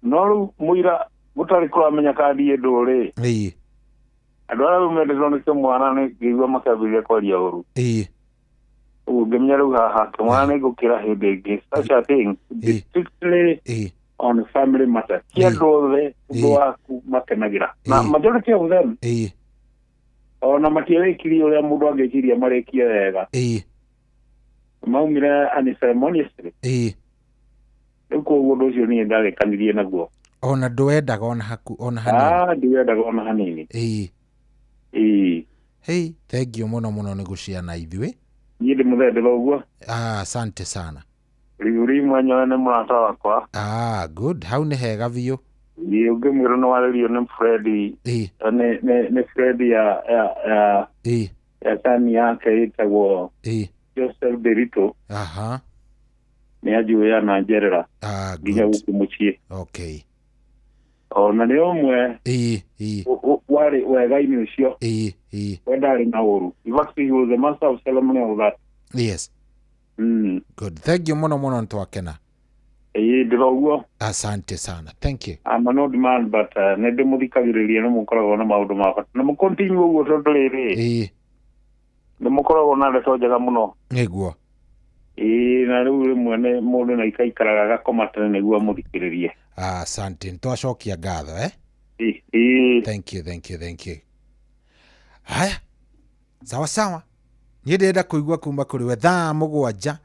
No rĩu mũira gũtarĩ kũramenya kandi ndũ rĩ, Andũ arĩa rĩu mendetwo nĩ kĩmwana nĩ ngĩigua makĩambĩrĩria kwaria ũru. Ũguo ngĩmenya rĩu haha kĩmwana nĩ ngũkĩra hĩndĩ ĩngĩ. Such a thing strictly on family matter. Ti andũ othe ũndũ waku makenagĩra. Na majority of them ona matiarĩkirie ũrĩa mũndũ angĩciria marĩkie wega. Maumire unceremoniously. Rĩu koguo ũndũ ũcio niĩ ndarĩkanirie naguo. Ona ndwendaga ona haku ona hanini. Ah, ndiwendaga ona hanini. Hey, thank you mũno mũno nĩ gũciana ithuĩ. Niĩ ndĩmũthendera ũguo. Ah, asante sana. Rĩu mwenyewe nĩ mũrata wakwa. Ah, good. Hau nĩ hega biũ. Ĩĩ ũngĩmwĩra nĩ warĩrio nĩ Fred. Nĩ Fred ya ya tani yake ĩtagwo Joseph Derito. Aha. Nĩ anjũĩ na njerera. Ah, nginya gũkũ mũciĩ. Okay. Ona nĩ ũmwe warĩ wega-inĩ ũcio. We ndarĩ na ũru. In fact, he was the master of ceremony of that. Yes. Good. Thank you mũno mũno nĩtwakena. Ĩĩ ndĩroguo. Asante sana. Thank you. I'm an old man but nĩ ndĩmũthikagĩrĩria nĩ mũkoragwo na maũndũ ma bata. Na mũcontinue ũguo tondũ rĩrĩ. Nĩ mũkoragwo na ndeto njega mũno. Nĩguo. Ĩĩ na rĩu rĩmwe nĩ mũndũ na ikaikaraga agakoma tene nĩguo amũthikĩrĩrie. Asante. Nĩtwacokia ngatho eh? Thank you, thank you, thank you. Haya. Sawa sawa. Niĩ ndĩrenda kũigua kuma kũrĩ we thaa 7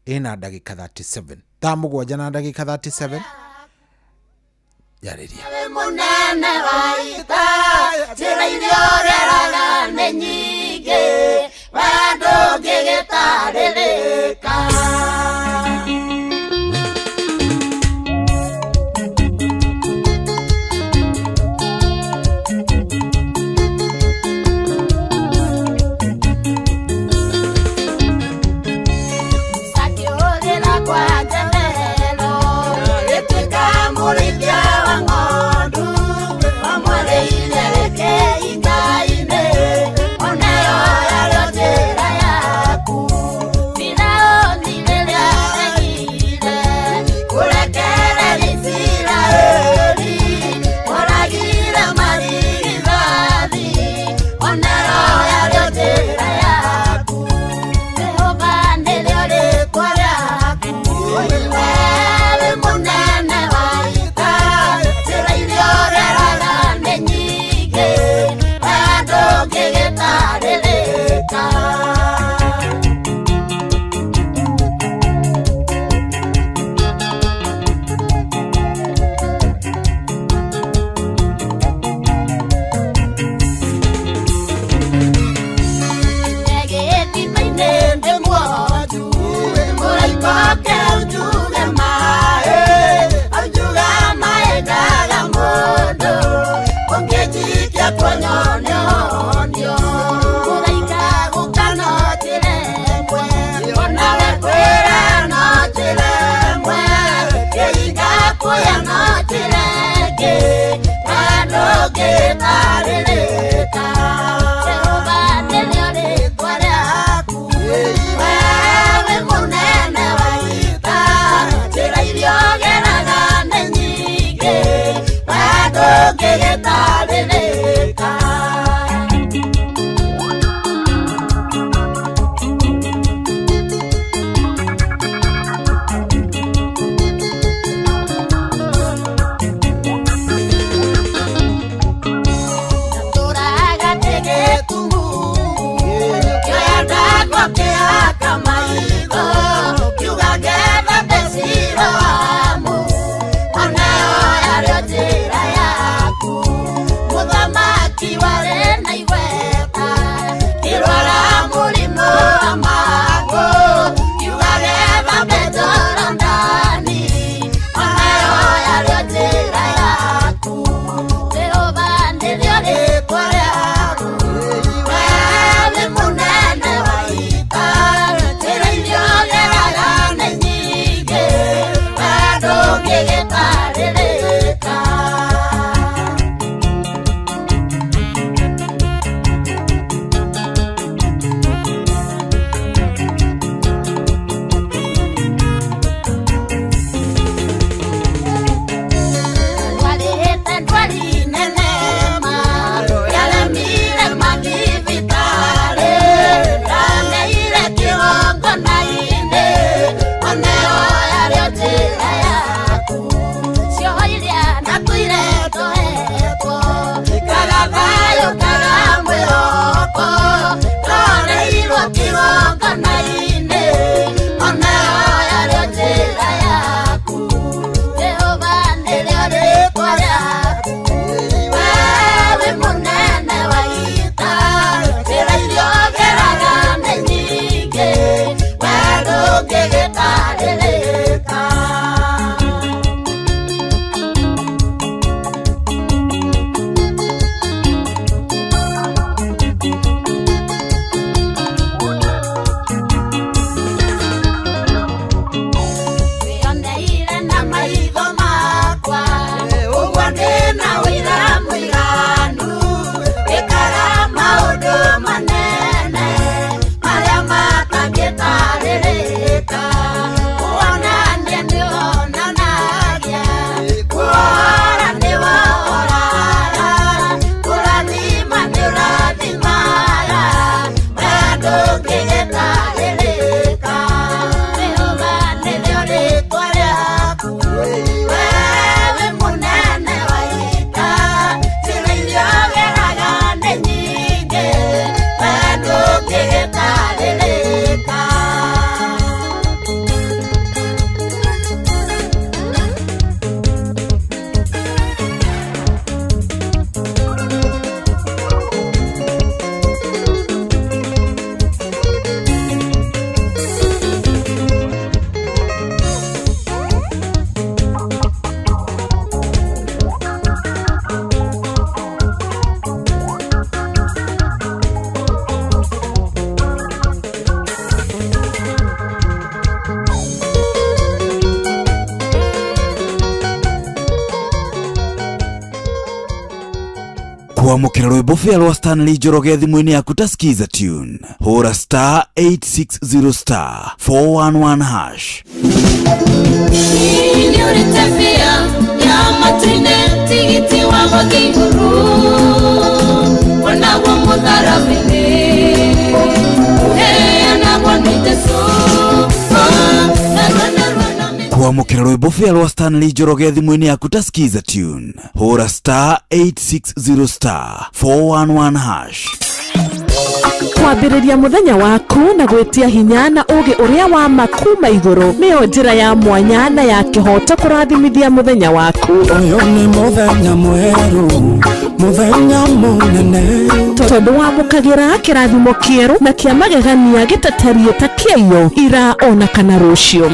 ĩna ndagĩka 37. Thaa 7 na ndagĩka 37. Yarĩria. Mũnene wa ita, njĩra iria ũgeraga nĩ nyingĩ, we ndũngĩgĩtarĩrĩka. Kwamũkĩra rwĩmbo bĩa rwa Stanley Njoroge thimũ-inĩ yaku ta Skiza tune, hũra star 860 star 411 hash. Nĩũrĩte bĩa ya matu-inĩ tigiti wa gũthiĩ igũrũ onaguo mũtharaba-inĩ ũheanagwo nĩ Jesũ. Kwamũkĩra rwĩmbo bĩa rwa Stanley Njoroge thimũ-inĩ yaku ta Skiza tune, hũra star 860 star 411 hash. Kwambĩrĩria mũthenya waku na gwĩtia hinya na ũũgĩ ũrĩa wa ma kuma igũrũ nĩyo njĩra ya mwanya na ya kĩhooto kũrathimithia mũthenya waku. Ũyũ nĩ mũthenya mwerũ, mũthenya mũnene, tondũ wamũkagĩra kĩrathimo kĩerũ na kĩa magegania gĩtatariĩ ta kĩaiyo ira ona kana rũciũ.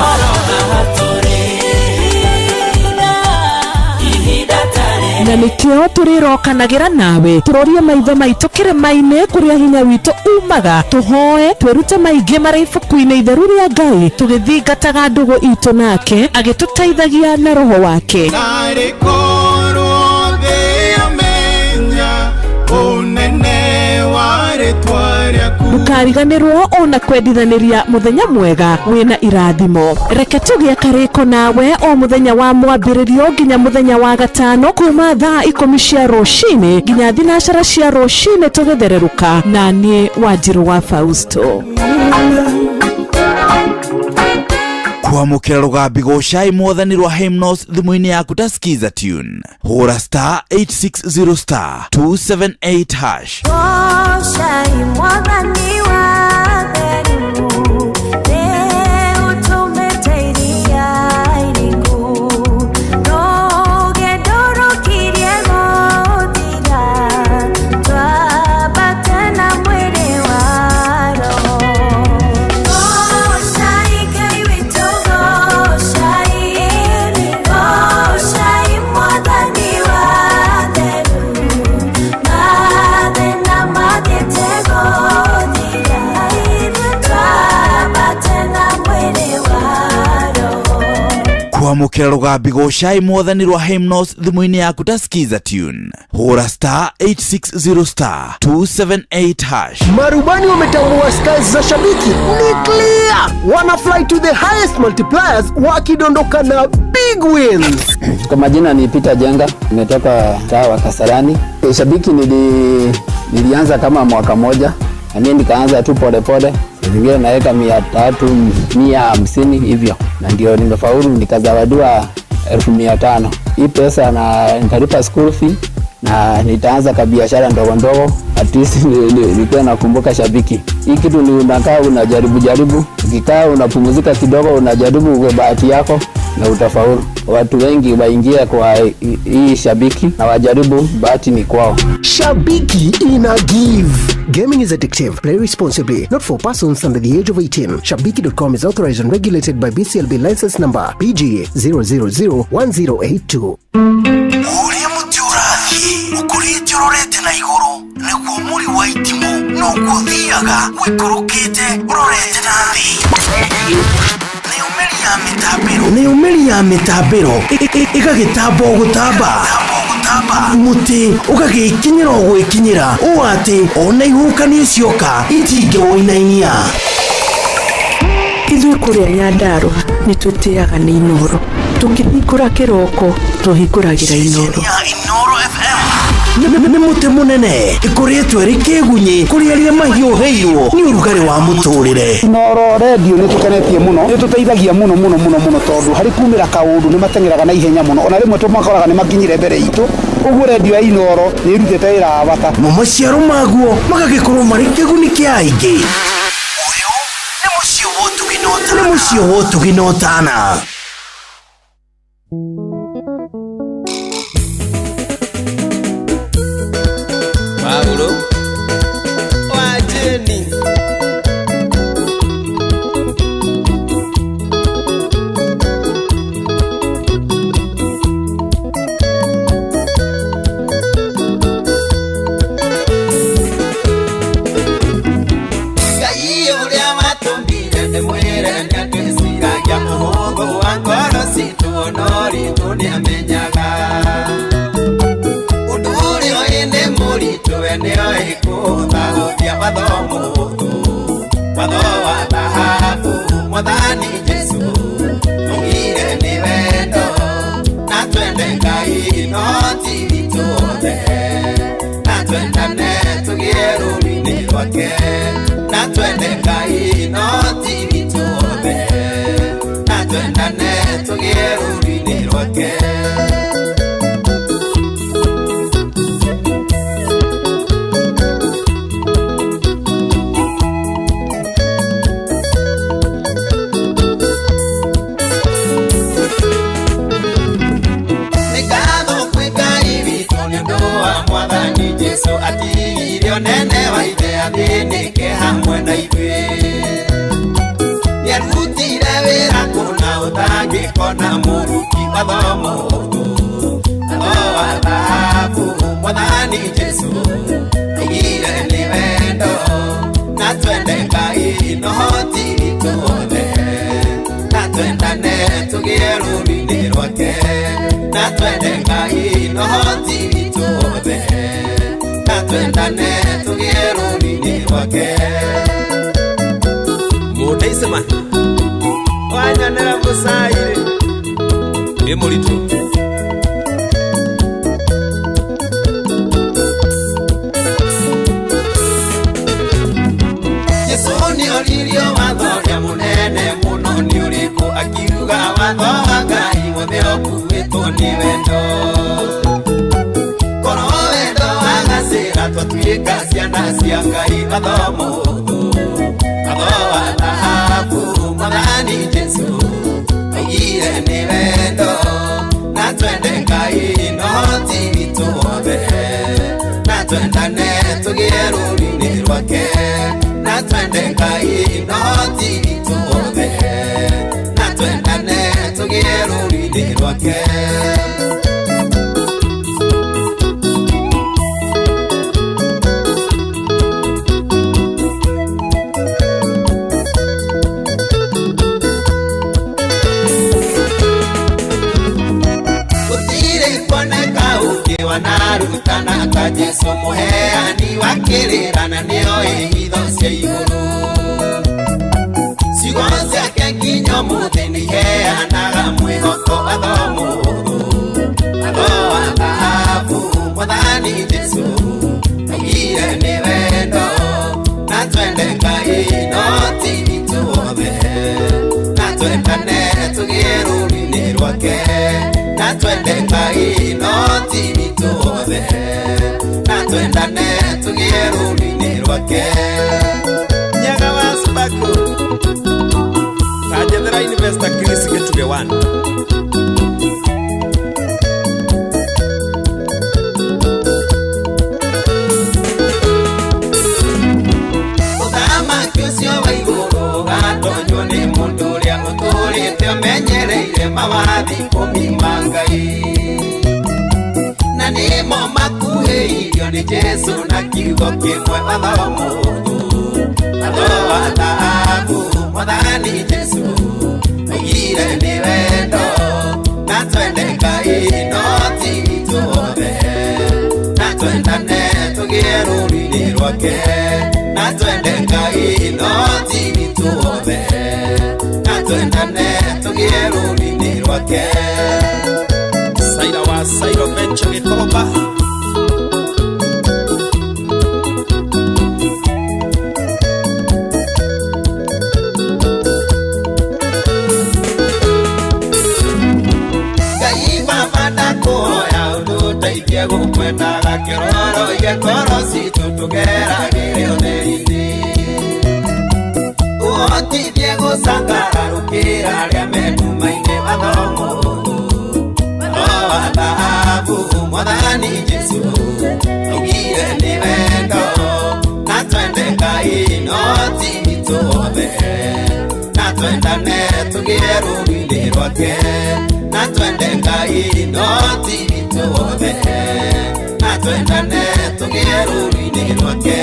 Na nĩkĩo tũrĩrokanagĩra nawe tũrorie maitho maitũ kĩrĩma-inĩ kũrĩa hinya witũ umaga, tũhoe twĩrute maingĩ marĩ ibuku-inĩ itheru rĩa Ngai tũgĩthingataga ndũgũ itũ nake agĩtũteithagia na roho wake. Narĩ korwo thĩ yamenya ũnene wa rĩtwa rĩaku. Ndũkariganĩrwo ona kwendithanĩria mũthenya mwega wĩna irathimo. Reke tũgĩe karĩko nawe o mũthenya wa mwambĩrĩrio nginya mũthenya wa gatano kuma thaa 10 cia rũcinĩ nginya 9 cia rũcinĩ tũgĩthererũka na niĩ Wanjirũ wa Fausto. Kwamũkĩra rũgambi gũcai mwathani rwa Hymnos thimũ-inĩ yaku ta Skiza tune, hũra star 860 star 278 hash. Gocai mwathani wa theru nĩũtũmĩte iria iriku rũgendo rũkirie gũthira twambate na mwĩrĩ wa roho. Gocai Ngai witũ, gocai, gocai mwathani wa theru mathĩna mathiĩte gũthira twambate na mwĩrĩ wa roho. Kwamũkĩra rũgambi gũcai mwathani rwa Hymnos thimũ-inĩ yaku ta Skiza tune, hũra star 860 star 278 hash. Marubani wametambua skies za shabiki ni clear, wana fly to the highest multipliers wakidondoka na big wins. Kwa majina ni Peter Jenga, nimetoka mtaa wa Kasarani. Shabiki nilianza kama mwaka moja, na mimi nikaanza tu pole pole. Zingine naweka 300, 150 hivyo, na ndio nimefaulu nikazawadiwa 1500. Hii pesa na nitalipa school fee na nitaanza kabiashara ndogo ndogo, at least nilikuwa nakumbuka shabiki. Hii kitu ni unakaa unajaribu jaribu, ukikaa unapumzika kidogo unajaribu kwa bahati yako na utafaulu. Watu wengi waingia kwa hii shabiki na wajaribu, bahati ni kwao. Shabiki ina give. Gaming is addictive. Play responsibly. Not for persons under the age of 18. Shabiki.com is authorized and regulated by BCLB license number PG 0001082. Ũrĩa mũtĩ ũrathiĩ ũkũrĩte ũrorete na igũrũ nĩguo mũri wa itimũ noguo ũthiaga ũikũrũkĩte ũrorete na thĩ. Nĩyo mĩri ya mĩtambĩro ĩgagĩtamba o gũtamba, mũtĩ ũgagĩkinyĩra o gwĩkinyĩra ũũ atĩ ona ihuhũkanio cioka itingĩwũinainia. Ithuĩ kũrĩa Nyandarũa nĩ tũtĩaga nĩ Inooro tũkĩhingũra kĩroko tũhingũragĩra Inooro. Inooro FM Nĩ mũtĩ mũnene ĩkũrĩtwo ĩrĩ kĩgunyĩ kũrĩ arĩa mahiũhĩirwo nĩ ũrugarĩ wa mũtũrĩre. Inooro redio nĩ tũkenetie mũno, nĩ tũteithagia mũno mũno mũno mũno tondũ harĩ kumĩra kaũndũ nĩ mateng'eraga na ihenya mũno, ona rĩmwe tũmakoraga nĩ makinyire mbere itũ. Ũguo redio ya Inooro nĩ ĩrutĩte wĩra wa bata. Mo maciaro maguo magagĩkorwo marĩ kĩguni kĩa aingĩ. Ũyũ nĩ mũciĩ wa ũtugi na ũtana. Nĩ mũciĩ wa ũtugi na ũtana. Paulo wa Jeni. Ngai ũrĩa watũmbire nĩ mwĩre nĩatwĩciragia ũhũthũ wa Augire nĩo ĩkũthahũthia watho mũhũthũ, watho wa thahabu Mwathani Jesũ. Augire nĩ wendo na twende Ngai no ti witũ othe, na twendane tũgĩe rũũru-inĩ rwake, na twende Ngai no ti witũ othe, na twendane tũgĩe rũũru-inĩ rwake. Mwathani Jesũ atigirio nene wa ithe athĩnĩke hamwe na ithuĩ. Nĩarutire wĩra kũna ũtangĩkona mũruti watho mũhũthũ, watho wa thahabu Mwathani Jesũ. Augire nĩ wendo na twende Ngai no ti witũ othe, na twendane tũgĩe rũũru-inĩ rwake, na twende Ngai no ti witũ othe, na twendane tũgĩe rũũru-inĩ rwake. Mũndeicema wanyonera mũcairĩ ĩ mũritũ. Jesũ nĩoririo watho ũrĩa mũnene mũno nĩ ũrĩkũ, akiuga watho wa Ngai wothe ũkuĩtwo nĩ wendo. Korwo wendo wagacĩra twatuĩka ciana cia Ngai, watho mũhũthũ, watho wa thahabu Mwathani Jesũ. Augire nĩ wendo na twende Ngai no ti witũ othe, na twendane tũgĩe rũũru-inĩ rwake, na twende Ngai no ti witũ othe, na twendane tũgĩe rũũru-inĩ rwake. Gũtirĩ kuoneka ũngĩ wanarutana ta Jesũ, mũheani wa kĩrĩra na nĩoĩ hitho cia igũrũ. Ciugo ciake nginya ũmũthĩ nĩiheanaga mwĩhoko, watho mũhũthũ, watho wa thahabu Mwathani Jesũ. Augire nĩ wendo na twende Ngai no ti witũ othe, na twendane tũgĩe rũũru-inĩ rwake, na twende Ngai no ti witũ othe, na twendane tũgĩe rũũru-inĩ rwake. Nyaga wa Sparkle Kajethera Investor Chris Gĩtugĩ 1. Ũthamaki ũcio wa igũrũ ũgatonywo nĩ mũndũ ũrĩa ũtũũrĩte ũmenyereire mawathi ikũmi ma Ngai, na nĩmo makuhĩirio nĩ Jesũ na kiugo kĩmwe, watho mũhũthũ, watho wa thahabu Mwathani Jesũ. Augire nĩ wendo na twende Ngai no ti witũ othe, na twendane tũgĩe rũũru-inĩ rwake, na twende Ngai no ti witũ othe, na twendane tũgĩe rũũru-inĩ rwake. Saira wa Sairo Venture Gĩkomba. Ngai Baba ndakũhoya ũndũ ũteithie gũkwendaga, kĩroro ngoro citũ tũgeragĩre ũtheri-inĩ, ũhotithie gũcangararũkĩra arĩa me nduma-inĩ, watho mũhũthũ, watho wa thahabu Mwathani Jesũ. Augire nĩ wendo na twende Ngai no ti witũ othe, na twendane tũgĩe rũũru-inĩ rwake, na twende Ngai no ti witũ othe, na twendane tũgĩe rũũru-inĩ rwake.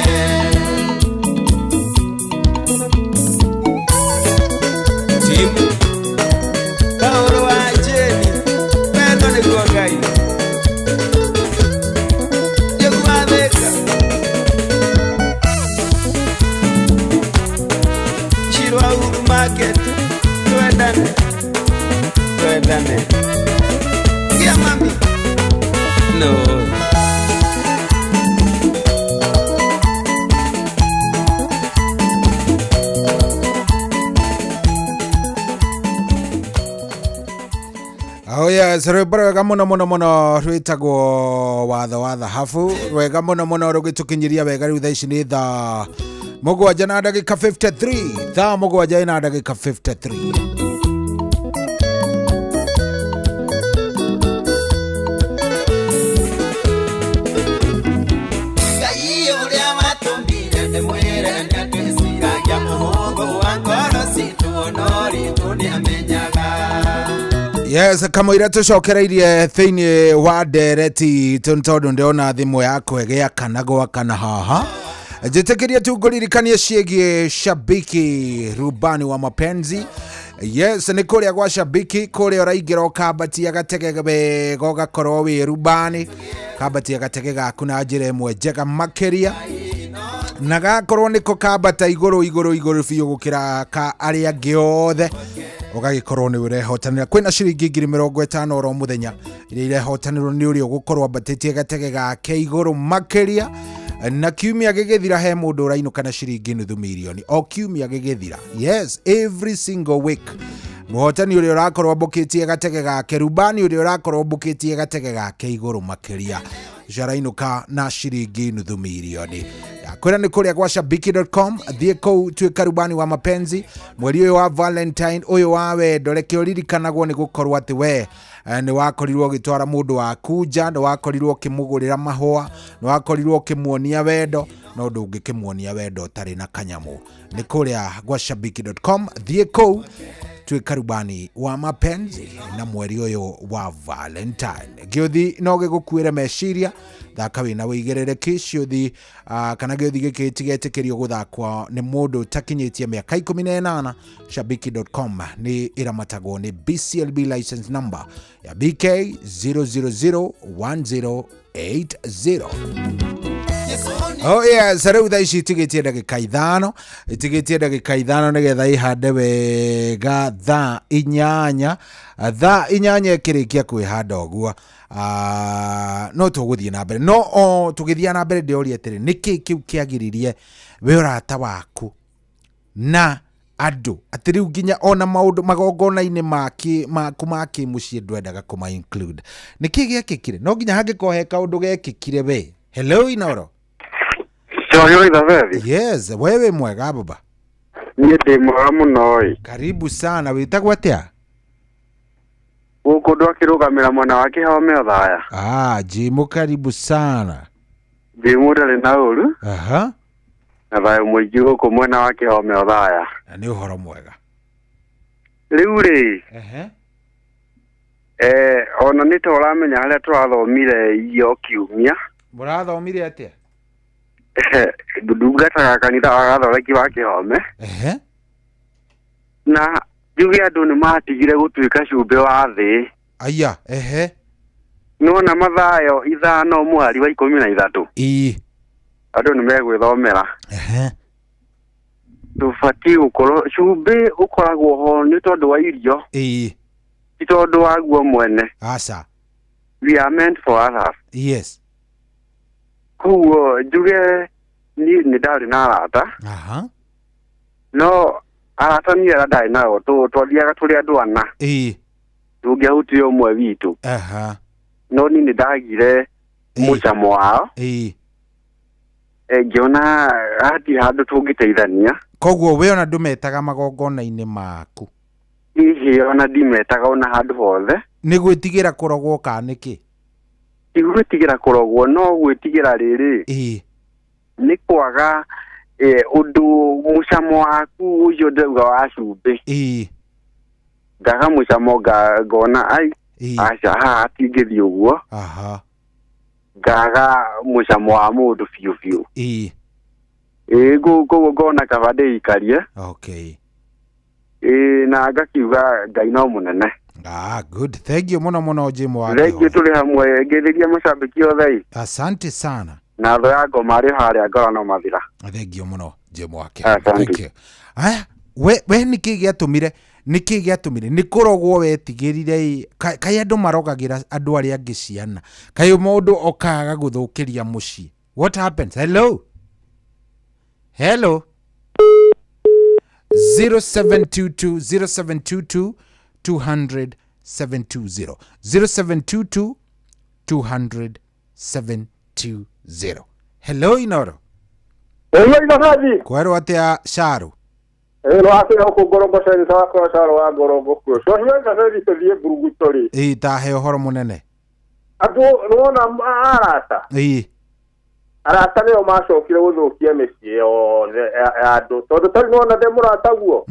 Timu Kaũrũ wa Jeni wendo nĩguo Ngai. Nĩguo athĩka. Yes, rwĩmbo rwega mũno mũno mũno rwĩtagwo watho wa thahabu, rwega mũno mũno rũgĩtũkinyĩria wega. Rĩu thaa ici nĩ thaa 7 na ndagĩka 53, thaa 7 na ndagĩka 53. Ngai ũrĩa watũmbire ndĩmwĩre nĩatwĩciragia mũhũthũ wa ngoro citũ no ritũ nĩamenyaga. Yes, kamũira tũcokereirie thĩinĩ wa ndereti itũ nĩ tondũ ndĩrona thimũ yakwa ĩgĩakana gwakana haha. Njĩtĩkĩrie tu ngũririkanie ciĩgiĩ Shabiki rubani wa mapenzi. Yes, nĩ kũrĩa gwa Shabiki kũrĩa ũraingĩra ũkambatia gatege wega ũgakorwo wĩ rubani, kambatia gatege gaku na njĩra ĩmwe njega makĩria, na gakorwo nĩko kambata igũrũ igũrũ igũrũ biũ gũkĩra ka arĩa angĩ othe, ũgagĩkorwo nĩ ũrehotanĩra. Kwĩna ciringi 50,000 oro mũthenya iria irehotanĩrwo nĩ ũrĩa ũgũkorwo ambatĩtie gatege gake igũrũ makĩria, na kiumia gĩgĩthira he mũndũ ũrainũka na ciringi 500,000 o kiumia gĩgĩthira. Yes, every single week mũhotani ũrĩa ũrakorwo ambũkĩtie gatege gake, rubani ũrĩa ũrakorwo ambũkĩtie gatege gake igũrũ makĩria, ũcio arainũka na ciringi 500,000. Kwĩra nĩ kũrĩa gwa shabiki.com, thiĩ kũu tuĩka rubani wa mapenzi mweri ũyũ wa Valentine ũyũ wa wendo. Reke ũririkanagwo nĩ gũkorwo atĩ we nĩ wakorirwo ũgĩtwara mũndũ waku nja, nĩ wakorirwo ũkĩmũgũrĩra mahũa, nĩ wakorirwo ũkĩmuonia wendo, no ndũngĩkĩmuonia wendo ũtarĩ na kanyamũ. Nĩ kũrĩa gwa shabiki.com, thiĩ kũu tuĩka rubani wa mapenzi na mweri ũyũ wa Valentine. Gĩũthi no gĩgũkuĩre meciria, thaka wĩna wĩigĩrĩrĩki. Ciũthi kana gĩũthi gĩkĩ tigetĩkĩrio gũthakwo nĩ mũndũ ũtakinyĩtie mĩaka 18. Shabiki.com nĩ ĩramatagwo nĩ BCLB license number ya BK 0001080. Oh yes, rĩu thaa ici itigĩtie ndagĩka 5, itigĩtie ndagĩka 5 nĩgetha ihande wega thaa 8. Thaa 8 ĩkĩrĩkia kwĩhanda ũguo, no tũgũthiĩ na mbere. No o tũgĩthiĩ na mbere ndĩroria atĩrĩ, nĩkĩ kĩu kĩagiririe we ũrata waku na andũ atĩ rĩu nginya ona maũndũ magongona-inĩ maku ma kĩmũciĩ ndwendaga kũma include? Nĩkĩ gĩekĩkire? No nginya hangĩkorwo he kaũndũ gekĩkire we. Hello Inoro. Coyo Ithabethi. Yes, wewe mwega baba. Niĩ ndĩ mwega mũno ĩ. Karibu sana, wĩtagwo atĩa? Gũkũ ndwakĩrũgamĩra mwena wa Kĩhome Othaya. Ah, Jimu karibu sana. Jimu ndarĩ na ũru. Aha. Na thayũ mũingĩ gũkũ mwena wa Kĩhome Othaya. Na nĩ ũhoro mwega. Rĩu rĩ. Ehe. Ona nĩ ta ũramenya harĩa tũrathomire iyo kiumia. Mũrathomire atĩa? Ndungataga kanitha wa Gathoreki wa Kĩhome. Ehe. Na njuge andũ nĩ matigire gũtuĩka cumbĩ wa thĩ. Aya, ehe. Nĩwona Mathayo 5 mũhari wa 13. Ĩĩ. Andũ nĩ megwĩthomera. Ehe. Tũbatiĩ gũkorwo cumbĩ ũkoragwo ho nĩ tondũ wa irio. Ĩĩ. Ti tondũ waguo mwene. Aca. We are meant for others. Yes. Koguo njuge niĩ nĩ ndarĩ na arata. Aha. No arata niĩ arĩa ndarĩ nao twathiaga tũrĩ andũ ana. Ĩĩ. Tũngĩahutire ũmwe witũ. Aha. No niĩ nĩ ndagire mũcamo wao. Ĩĩ. Ngĩona hatirĩ handũ tũngĩteithania. Koguo we ona ndũmetaga magongona-inĩ maku? Hihi ona ndimetaga ona handũ hothe. Nĩ gwĩtigĩra kũrogwo kana nĩkĩ? Ti gwĩtigĩra kũrogwo, no gwĩtigĩra rĩrĩ. Ĩĩ. Nĩ kwaga ũndũ mũcamo waku ũcio ndĩrauga wa cumbĩ. Ĩĩ. Ngaga mũcamo ngona ai aca haha hatingĩthiĩ ũguo. Aha. Ngaga mũcamo wa mũndũ biũ biũ. Ĩĩ. Ĩĩ, koguo ngona kaba ndĩikarie. Okay. Ĩĩ, na ngakiuga Ngai no mũnene. Ah, good. Thank you mũno mũno Jim wa Thank you, tũrĩ hamwe ngĩthĩria macambĩki othe. Asante sana. Na thũ ya ngoma arĩ harĩa ngora no mathira. Thank you mũno Jim wake. Asante. Thank you. Aya, we nĩkĩ gĩatũmire? Nĩkĩ gĩatũmire? Nĩ kũrogwo wetigĩrire? Kaĩ andũ marogagĩra andũ arĩa angĩ ciana? Kaĩ mũndũ okaga gũthũkĩria mũciĩ? What happens? Hello? Hello? 0722 0722 200 720. 0722 200 720. Hello Inoro. Hello Inorathi. Kwerwo atia Sharu? Hello atia huku ngorongo ceni wakwa Sharu wa ngorongo kuo. So hiyo inorathi tuthie mburuguto ri. Ii tahe uhoro munene. Andu nona arata. Ii. Arata nĩo macokire gũthũkia mĩciĩ yothe ya andũ tondũ tarĩ nĩwona ndĩ mũrata guo.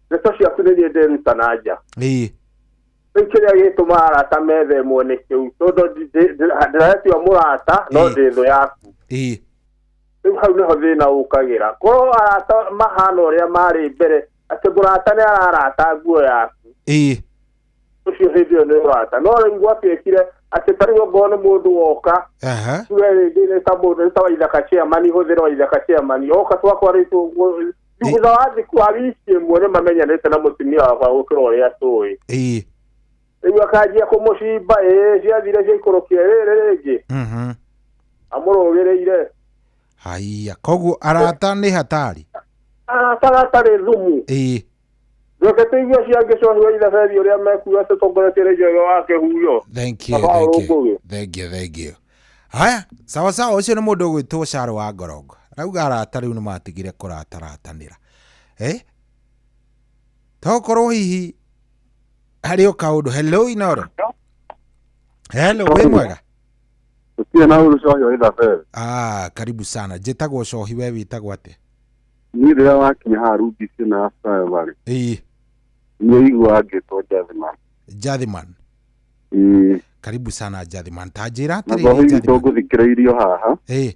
Ndeto ciaku nĩ niĩ ndĩruta na nja. Ii. Rĩu kĩrĩa gĩtũmaga arata methemwo nĩ kĩu tondũ ndĩretua mũrata no ndĩ thũ yaku. Ii. Rĩu hau nĩho thĩna ũkagĩra. Korwo arata mahana ũrĩa marĩ mbere atĩ mũrata nĩ ararata nguo yaku. Ii. Ũcio hĩndĩ ĩyo nĩ ũrata. No rĩu gwatuĩkire atĩ ta rĩu ongorwo nĩ mũndũ woka tuge rĩngĩ nĩ ta mũndũ nĩ ta Waithaka chairman hũthĩra Waithaka chairman oka twakwarĩtwo thutha wa thikũ wa wiki ĩmwe nĩ mamenyanĩte na mũtumia wakwa gũkĩra ũrĩa tũĩ. Ii. Rĩu akanjia kũmũcimba ĩĩ ciathire ciaikũrũkire rĩrĩ rĩngĩ. Amũrũgĩrĩire. Haiya koguo arata nĩ hatari. Arata gatarĩ thumu. Ii. Reke tũigue ciangĩ cohi wa ithabethi ũrĩa mekuga tũtongoretie nĩ Njoroge wa Kĩhuyo. Thank you, thank you. Thank you, thank you. Haya, sawa sawa ũcio nĩ mũndũ ũgwĩtwo Sharu wa Ngorongo. Arauga arata rĩu nĩ matigire kũrataratanĩra. Tokorwo hihi harĩ o kaũndũ. Hello Inoro. Hello, wĩ mwega? Gũtirĩ na ũru cohi wa ithabethi. Ah, karibu sana. Njĩtagwo Cohi, we wĩtagwo atĩa? Niĩ rĩrĩa wakinya haha rungi-inĩ na flyover rĩ. Ĩĩ. Nĩ igua ngĩtwo Jathiman. Jathiman. Ĩĩ. Karibu sana Jathiman. Ta njĩra Na atĩrĩrĩ cohi witũ Jathiman. ngũthikĩrĩirio haha. Ĩĩ.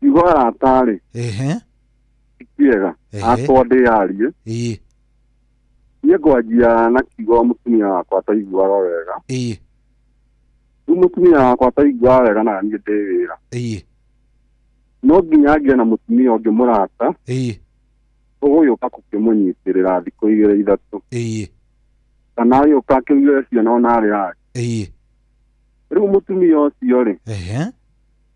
Kiugo arata rĩ. Ehe. Ti kĩega. Ehe. Akwa ndĩyarie. Ĩĩ. Niĩ ngwanjia na kiugo mũtumia wakwa ataiguaga wega. Ĩĩ. Rĩu mũtumia wakwa ataiguaga wega na niĩ ndĩ wĩra. Ĩĩ. No nginya ngĩe na mũtumia ũngĩ mũrata. Ĩĩ. Ũgũgĩũka gũkĩmũnyitĩrĩra thikũ igĩrĩ ithatũ. Ĩĩ. Kana agĩũka akĩrugĩre ciana ona arĩ ake. Ĩĩ. Rĩu mũtumia ũcio rĩ. Ehe.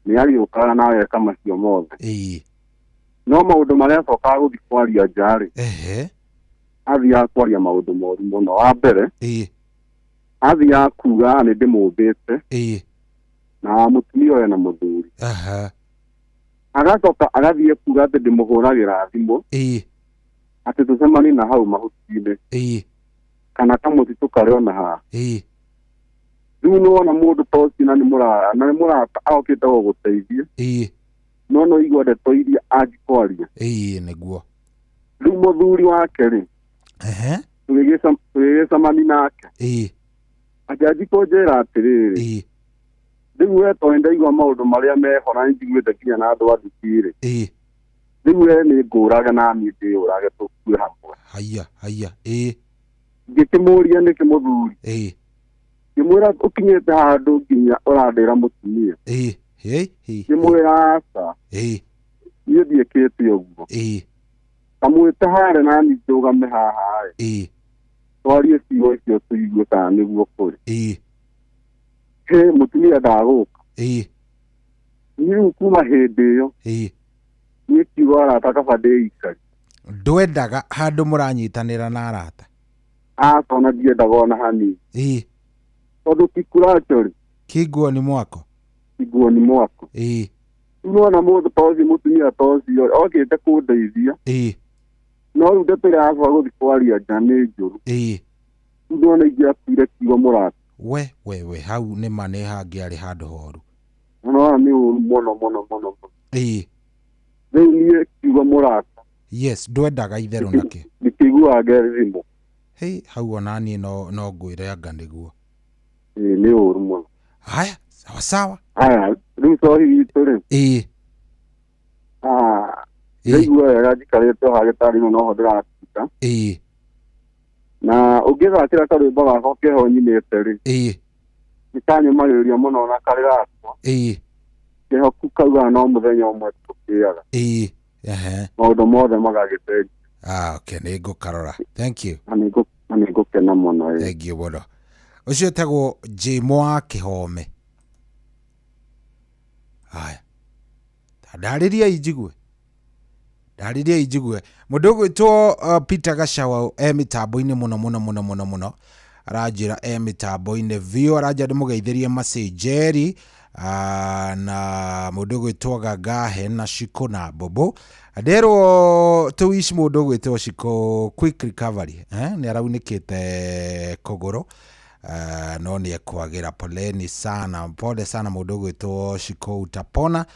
Nĩ agĩũkaga na ageka macio mothe. Ĩĩ. No maũndũ marĩa acokaga gũthiĩ kwaria nja rĩ. Ehe. Athiaga kwaria maũndũ moru mũno. Wa mbere. Ĩĩ. Athiaga kuga nĩ ndĩmũmbĩte. Ĩĩ. Na mũtumia ũyũ ena mũthuri. Aha. Agacoka agathiĩ kuga atĩ ndĩmũhũragĩra thimũ. Ĩĩ. Atĩ tũcemanie na hau mahuti-inĩ. Ĩĩ. Kana kamũtitũ karĩ ona haha. Ĩĩ. Rĩu nĩwona mũndũ ta ũcio na nĩ mũrata okĩte gũgũteithia. Ĩĩ. No no igua ndeto iria angĩkwaria. Ĩĩ nĩguo. Rĩu mũthuri wake rĩ. Ehe. Tũgĩgĩcemania nake. Ĩĩ. Akĩanjia kũnjĩra atĩrĩrĩ. Ĩĩ. Rĩu we tondũ nĩndaigua maũndũ marĩa meho na nĩnjiguĩte nginya na andũ a thiki rĩ. Ĩĩ. Rĩu we nĩ ngũrage na niĩ ndĩyũrage tũkue hamwe. Haiya, haiya, ĩĩ. Ngĩkĩmũria nĩkĩ mũthuri. Ĩĩ. Ngĩmwĩra ũkinyĩte handũ nginya ũrandĩra mũtumia. Ĩĩ. Ĩĩ. Ngĩmwĩra aca. Ĩĩ. Niĩ ndiĩkĩte ũguo. Ĩĩ. Kamwĩte harĩa na niĩ ndũgame haha ĩ. Ĩĩ. Twarie ciugo icio tũigue kana nĩguo kũrĩ. Ĩĩ. Hĩ mũtumia ndagũka. Ĩĩ. Niĩ rĩu kuma hĩndĩ ĩyo. Ĩĩ. Niĩ kiugo arata kaba ndĩikari. Ndwendaga handũ mũranyitanĩra na arata. Aca ona ndiendaga ona hanini. Ĩĩ. Tondũ kikuracho rĩ. Kĩ nguoni mwako. Kĩ nguoni mwako. Ĩĩ. Rĩu nĩwona mũndũ ta ũcio mũtumia ta ũcio okĩte kũndeithia. Ĩĩ. No rĩu ndeto ĩrĩa aracoka gũthiĩ kwaria nja nĩ njũru. Ĩĩ. Rĩu nĩwona ingĩakuire kiugo mũrata. We we we hau nĩ ma nĩ hangĩarĩ handũ horu. Nĩwona nĩ ũru mũno mũno mũno mũno. Ĩĩ. Rĩu niĩ kiugo mũrata. Yes, ndwendaga itherũ nakĩ. Ndikĩiguaga ngethimũ. Hĩ hau ona niĩ no ngwĩre anga nĩguo. Ĩĩ nĩ ũru mũno. Haya, sawa sawa. Haya, rĩu cohi witũ rĩ. Ĩĩ. Ndaigua wega njikarĩte haha gĩtarĩ-inĩ noho ndĩratinda. Ĩĩ. Na ũngĩthakĩra karwĩmbo gakwa keho nyinĩte rĩ. Ĩĩ. Nĩkanyũmagĩrĩria mũno na karĩ gakwa. Ĩĩ. Kĩhoku kaugaga no mũthenya ũmwe tũkĩaga. Ĩĩ. Ehe. Maũndũ mothe magagĩcenjia. Ah, okay, nĩngũkarora. Thank you. Na nĩngũkena mũno. Thank you mũno. Ũcio etagwo Jimo wa Kĩhome. Haya. Ta ndarĩriai njigue. Ndarĩriai njigue. Mũndũ ũgwĩtwo Peter Gacawa e mĩtambo-inĩ mũno mũno mũno mũno mũno, aranjĩra e mĩtambo-inĩ biũ, aranjĩra ndĩmũgeithĩrie Mercy Njeri na mũndũ ũgwĩtwo Gagahe na Shiko na Bobo. Nderwo tũwish mũndũ ũgwĩtwo Shiko quick recovery, nĩ araunĩkĩte kũgũrũ, no nĩ ekwagĩra. Poleni sana, pole sana mũndũ ũgwĩtwo Shiko, utapona.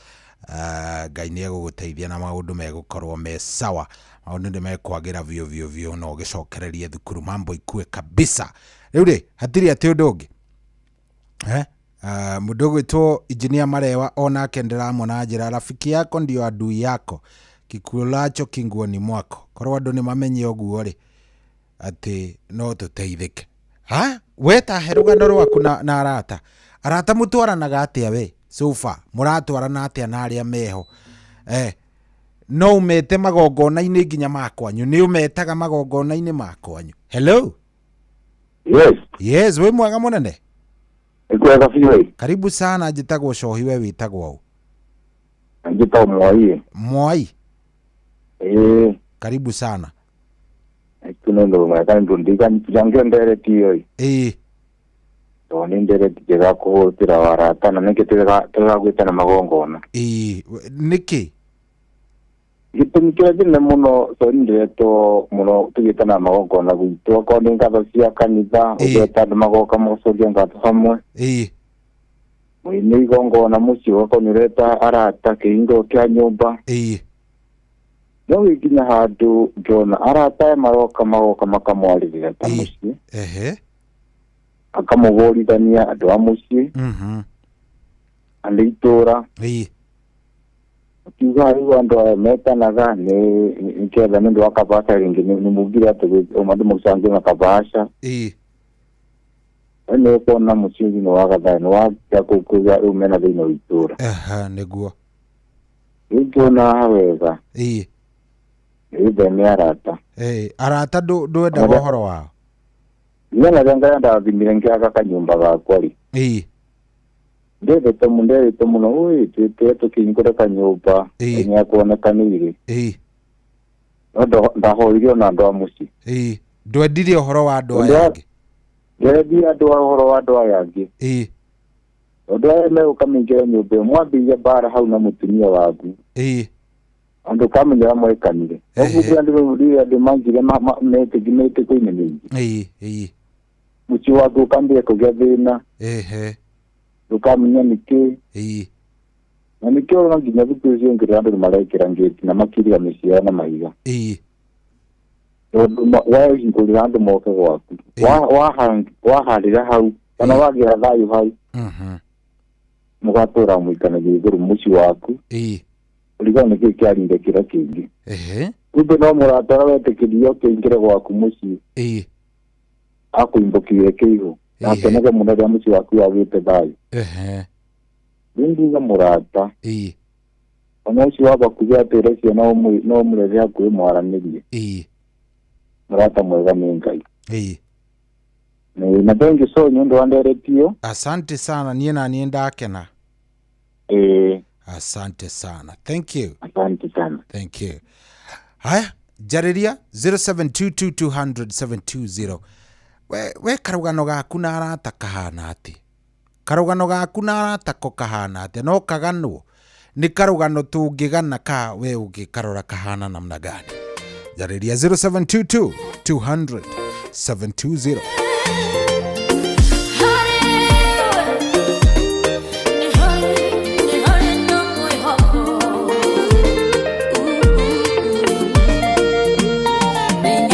Ngai nĩ egũgũteithia na maũndũ megũkorwo me sawa, maũndũ nĩ mekwagĩra biũ biũ biũ, na ũgĩcokererie thukuru mambo ikue kabisa. Rĩu rĩ, hatirĩ atĩ ũndũ ũngĩ, mũndũ ũgwĩtwo Engineer Marewa onake ndĩramona njĩra, rafiki yako ndio adui yako, kikulacho kinguoni mwako. Korwo andũ nĩ mamenye ũguo rĩ, atĩ no tũteithĩke. Ha, we tahe rũgano rwaku na arata. Arata mũtwaranaga atĩa we? So far mũratwarana atĩa na arĩa meho? No umete magongona-inĩ nginya ma kwanyu? Nĩ ũmetaga magongona-inĩ ma kwanyu? Hello. Yes. Yes, wĩ mwega mũnene? Nĩ kwega biũ. Karibu sana, njĩtagwo Cohi, we wĩtagwo ũ? Njĩtagwo Mwai. Mwai? Ĩĩ. Karibu sana. Kuno mwega ndundika njange ndereti iyo. Ĩĩ. Tondũ nĩ ndereti njega kũhũthĩra warata na nĩkĩ tũragwĩtana magongona. Ĩĩ, nĩkĩ? Gĩtũmi kĩrĩa kĩnene mũno sorry nderetwo mũno tũgĩtana magongona gwitũ, okorwo nĩ ngatho cia kanitha, ũgeta andũ magoka magacokia ngatho hamwe. Ĩĩ. Nĩ igongona mũciĩ ũgakorwo nĩ ũreta arata kĩhingo kĩa nyũmba. Ĩĩ. No gĩkinya handũ ngĩona arata aya maroka magoka makamwarĩrĩra ta mũciĩ. Ehe. Akamũgũrithania andũ a mũciĩ. Andũ itũra. Ĩĩ. Akiuga rĩu andũ aya metanaga nĩ ketha nĩ ũndũ wa kabasha rĩngĩ nĩ mugire atĩ andũ mũcange na kabasha. Ĩĩ. Nĩ ũkuona mũciĩ nĩ waga thayũ, nĩ waga kũgĩa rĩu mena thĩna wa itũra. Aha, nĩguo. Rĩu ngĩona haha wega. Ĩĩ. Wĩtheme arata. Ĩĩ, arata ndwendaga ũhoro wao? Niĩ na Ngai ndathimire ngĩaka kanyũmba gakwa rĩ. Ĩĩ. Ndethete mũno, ũĩ twĩte tũkĩhingũra kanyũmba nĩakuonekanĩire. Ĩĩ. No ndahoire ona andũ a mũciĩ. Ĩĩ. Ndwendirie ũhoro wa andũ aya angĩ? Ndwendirie andũ ũhoro wa andũ aya angĩ. Ĩĩ. Tondũ aya megũka maingĩre nyũmba ĩyo, mwambĩrĩria mbara hau na mũtumia waku. Ĩĩ. Andũ kamenya mwekanire. Ũguo andũ rĩrĩa andũ mangire metĩkĩinĩ mĩingĩ. Ĩĩ, ĩĩ. Mũciĩ waku ũkambĩrĩria kũgĩa thĩna. Ehe. Ndũkamenya nĩkĩ. Ĩĩ. Na nĩkĩo ũrona nginya thikũ icio ngĩrĩ andũ nĩmarekĩra ngĩti na makiriga mĩciĩ yao na mahiga. Ĩĩ. Tondũ wahingũrĩra andũ moke gwaku. Wahandĩra hau kana wagĩra thayũ hau. Mũgatũra mũikanagia igũrũ mũciĩ waku. Ĩĩ. Ũrigano nĩkĩĩ kĩarinde kĩrĩa kĩngĩ. Ehe. Kumbe no mũrata ũrĩa wetĩkĩrio kĩingĩre gwaku mũciĩ. Ĩĩ. Akũimbũkire kĩihũ. Akenage mũno rĩrĩa mũciĩ waku wagĩte thayũ. Ehe. Rĩu ngiuga mũrata. Ĩĩ. Ona ũcio wa bakuhĩ atwĩre ciana no ũmũrehe hakuhĩ mwaranĩrie. Ĩĩ. Mũrata mwega nĩ Ngai. Ĩĩ. Na thank you so nĩ ũndũ wa ndereti ĩyo. Asante sana, niĩ na niĩ ndakena. Ĩĩ. Asante sana. Thank you. Asante sana. Thank you. Haya, njarĩria 0722200720. We karũgano gaku na arata kahana atĩ? Karũgano gaku na arata ko kahana atĩa? No kaganwo? Nĩ karũgano tũngĩgana ka we ũngĩkarora kahana namna gani? Njarĩria 0722 200 720. Ni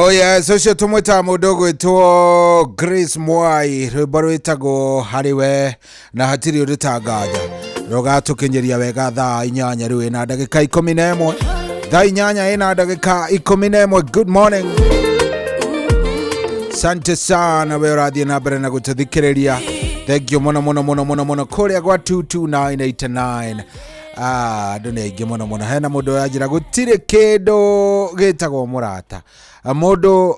Oh yes, ũcio tũmwĩtaga mũndũ ũgwĩtwo Grace Mwai, rwĩmbo rwĩtagwo harĩ we na hatirĩ ũndũ ta nganja. Rũgatũkinyĩria wega thaa 8 rĩu ĩna ndagĩka 11. Thaa 8 ĩna ndagĩka 11. Good morning. Sante sana we ũrathiĩ na mbere na gũtũthikĩrĩria. Thank you mũno mũno mũno mũno mũno kũrĩa gwa 22989. Andũ nĩ aingĩ mũno mũno. Hena mũndũ ũranjĩra gũtirĩ kĩndũ gĩtagwo mũrata. Mũndũ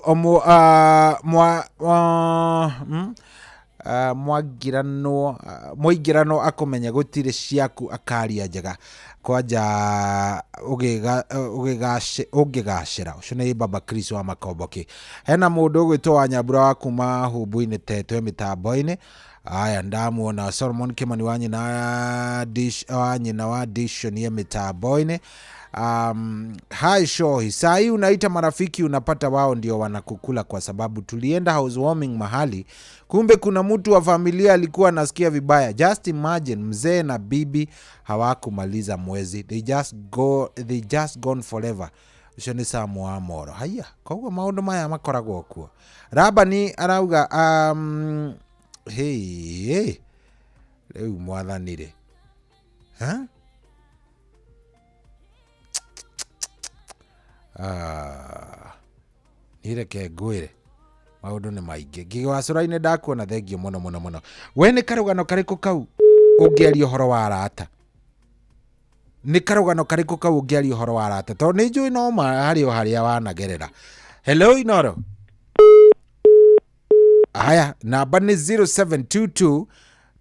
mwangĩranwo mũingĩranwo akũmenya gũtirĩ ciaku akaria njega kwanja ũngĩgacĩra. Ũcio nĩ Baba Chris wa Makomboki. Hena mũndũ ũgwĩtwo wa Nyambura wa kuma Humbu-inĩ Tetwe mĩtambo-inĩ. Aya ndamuona Solomon Kimani wa nyina dish wa nyina wa Dishon mĩtambo-inĩ. Hi Shohi, saa hii unaita marafiki unapata wao ndio wanakukula kwa sababu tulienda housewarming mahali, kumbe kuna mtu wa familia alikuwa anasikia vibaya. Just imagine mzee na bibi hawakumaliza mwezi, they just gone forever. Ucio ni Samu wa Moro. Haya, koguo maundu maya makoragwo kuo. Rabani arauga hey riu mwathanire. Ha? Nireke ngwire maundu nĩ maingĩ. Ngigĩ wa cũra-inĩ ndakuona, thengio mũno mũno mũno. We nĩ karũgano karĩkũ kau ũngĩaria ũhoro wa arata? Nĩ karũgano karĩkũ kau ũngĩaria ũhoro wa arata? Tondũ nĩ njũĩ no ma harĩ o harĩa wanagerera. Hello Inoro. Haya, namba nĩ 0722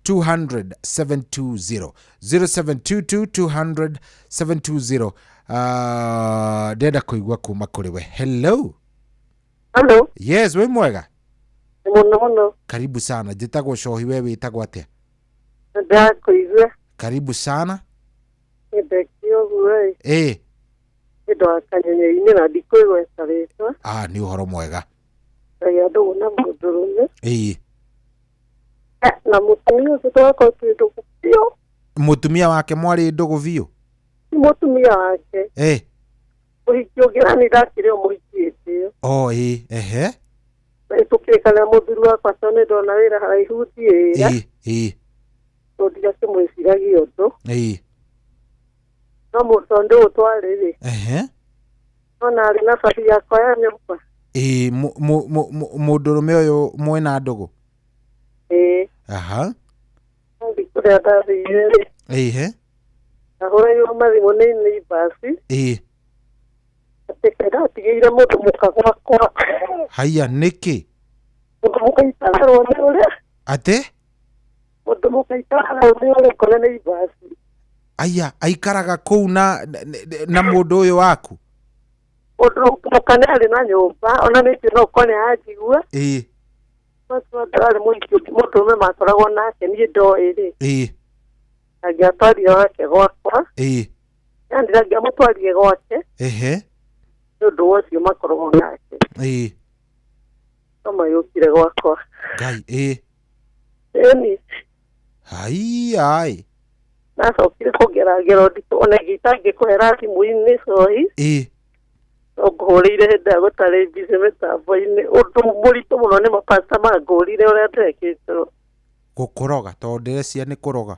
200 720. 0722 200 720. Ndenda kuigua kuma kũrĩ we. Hello. Hello. Yes, we mwega. Mũno mũno. Karibu sana. Njĩtagwo Shohi, we wĩtagwo atĩa? Ndakũigua. Karibu sana. Ndekio ũguo ĩ. Ĩ. Kanyenye-inĩ na ndikũigweta rĩtwa. Nĩ ũhoro mwega. Kagĩa ndũgũ na mũndũrũme. Ĩ. Na mũtumia ũcio twakorwo twĩ ndũgũ biũ. Mũtumia wake mwarĩ ndũgũ biũ? Mũtumia wake. Ĩ. Mũhiki ũngĩ na nĩ ndakĩrĩ o mũhiki hĩndĩ ĩyo. Oh, ĩ, ehe. Tũkĩrĩkanĩra mũthuri wakwa tondũ nĩ ndona wĩra haraihu thiĩ wĩra. Ĩ, ĩ. Tondũ ndigakĩmwĩciragia ũndũ. Ĩ. No mũtondũ ũyũ twarĩ rĩ. Ehe. Nona arĩ na bathi yakwa ya nyũmba. Ĩ, mũndũrũme ũyũ mwĩna ndũgũ? Ĩ. Aha. Ndathiĩ kũrĩa ndathire rĩ. Ĩhe. Ahũragĩrwo mathimũ nĩ neighbours. Ĩ. Atĩ ndatigĩire mũndũ mũka gwakwa. Haiya, nĩkĩ? Mũndũ mũka itararwo nĩ ũrĩa. Atĩ? Mũndũ mũka itararwo nĩ ũrĩa kũrĩa neighbours. Aya, aikaraga kũu na mũndũ ũyũ waku? Mũndũ mũka nĩ arĩ na nyũmba, ona nĩkĩ no ũkorwo nĩ aranjigua. Ĩ. No tondũ arĩ mũhiki ũngĩ mũndũrũme makoragwo nake niĩ ndoĩ rĩ. Ĩ. Angĩatwarire wake gwakwa. Ĩ. Yani ndangĩamũtwarire gwake. Ehe. Nĩ ũndũ wa ũcio makoragwo nake. Ĩ. No mayũkire gwakwa. Ngai, ĩ. Ĩni. Hai, ai. Nacokire kũgera ngero nditũ ona ĩngĩ itangĩkũhera thimũ-inĩ cohi. Ĩ. No ngũhũrĩire hĩndĩ ĩrĩa gũtarĩ busy mĩtambo-inĩ. Ũndũ mũritũ mũno nĩ mapasta mangũrire ũrĩa ndekĩtwo. Gũkũroga tondũ ndĩrecia nĩ kũroga.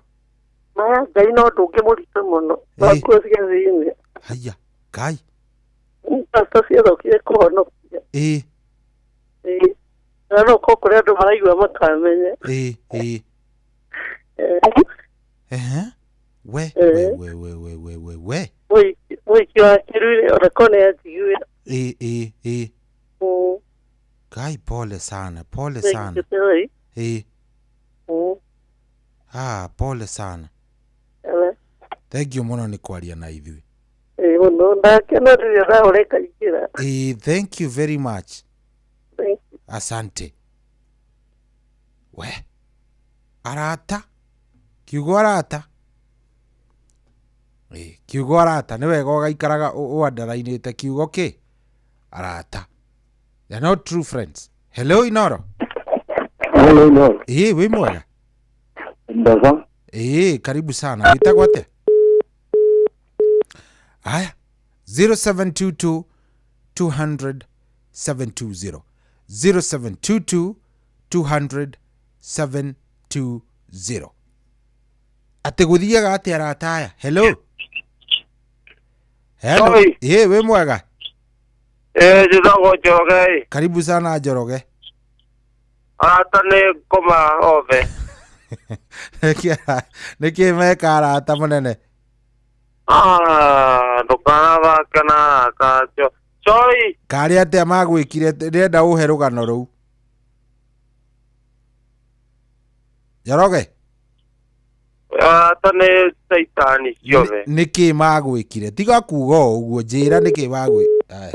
Maya Ngai no ũndũ ũngĩ mũritũ mũno. Wakuo cia thĩinĩ. Haiya, Ngai. Pasta ciathokire kũhonokia. Ĩ. Ĩ. Na no ũkorwo kũrĩ andũ maraigua makamenya. Ĩ, ĩ. Ehe. We, we, we, we, we, we, we. Mũhiki wa kĩrurĩ ona korwo nĩ anjiguĩra. Ĩ, ĩ, ĩ. Ngai, pole sana, pole sana. Ĩ. Pole sana. Thank you mũno nĩ kwaria na ithuĩ. Ĩ mũno ndakena rĩrĩa ndahũra ĩkaingĩra. Ĩ, thank you very much. Thank you. Asante. We. Arata. Kiugo arata. Ĩ, kiugo arata nĩ wega ũgaikaraga ũandarainĩte kiugo kĩ? Arata. They are not true friends. Hello Inoro. Hello Inoro. Ĩ, wĩ mwega? Ndaza. Ĩ, karibu sana. Wĩtagwo atĩa? Aya, 0722 200 720. 0722 200 720. Atä gå thiaga atä arata aya. Hello. Hello. Ĩ, wĩ mwega? Njĩtagwo Njoroge. Karibu sana Njoroge. Arata nĩ ngoma othe. Nĩkĩ meka arata mũnene? Ndũkanathake na arata acio. Sorry. Karĩ atĩa magwĩkire? Ndĩrenda ũhe rũgano rũu. Njoroge. Arata nĩ caitani ciothe. Nĩkĩ magwĩkire? Tiga kuga ũguo, njĩra nĩkĩ magwĩkire.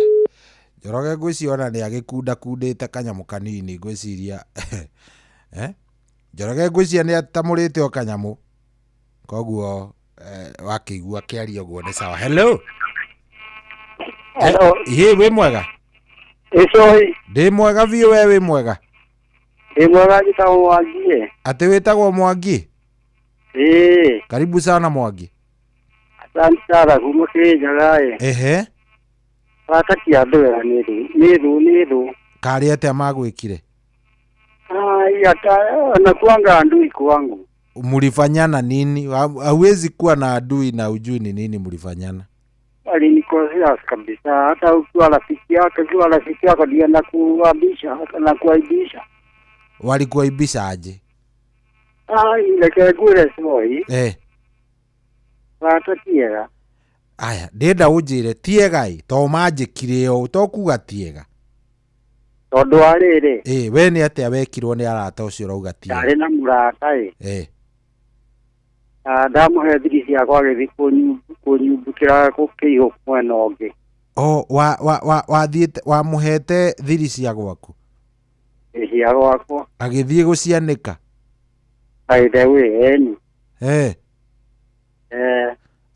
Njoroge ngwĩciria ona nĩ agĩkundakundĩte kanyamũ kanini ngwĩciria. Njoroge ngwĩciria nĩ atamũrĩte o kanyamũ. Koguo wakĩigua kĩaria ũguo nĩ sawa. Hello. Hello. Ĩ, wĩ mwega? Ĩ, ndĩ mwega biũ. We wĩ mwega? Ndĩ mwega, njĩtagwo Mwangi. Atĩ wĩtagwo Mwangi? Ĩ. Karibu sana Mwangi. Asante sana kuma Kĩrĩnyaga. Ehe. Arata ti andũ ega, nĩ thũ, nĩ thũ, nĩ thũ. Karĩ atĩa magwĩkire? Ai, ata anakuanga adui kwangu. Mulifanyana nini? Hauwezi kuwa na adui na ujui ni nini mulifanyana. Alinikosea kabisa. Hata ukiwa rafiki yake, ukiwa rafiki yako ndiye anakuaibisha, anakuaibisha. Walikuaibisha aje? Ai, reke ngwĩre Soi. Arata ti ega. Aya, ndĩrenda ũnjĩre ti ega ĩ, to manjĩkire ũũ, to kuga ti ega. Tondũ wa rĩrĩ. Ĩ, we nĩ atĩa wekirwo nĩ arata ũcio ũrauga ti ega? Ndarĩ na mũrata ĩ. Ndamũhe thiri ciakwa agĩthiĩ kũnyumbũkĩra kĩihũ mwena ũngĩ. O, wathiĩte wamũhete thiri cia gwaku? Ĩ, cia gwakwa. Agĩthiĩ gũcianĩka? By the way, ĩni.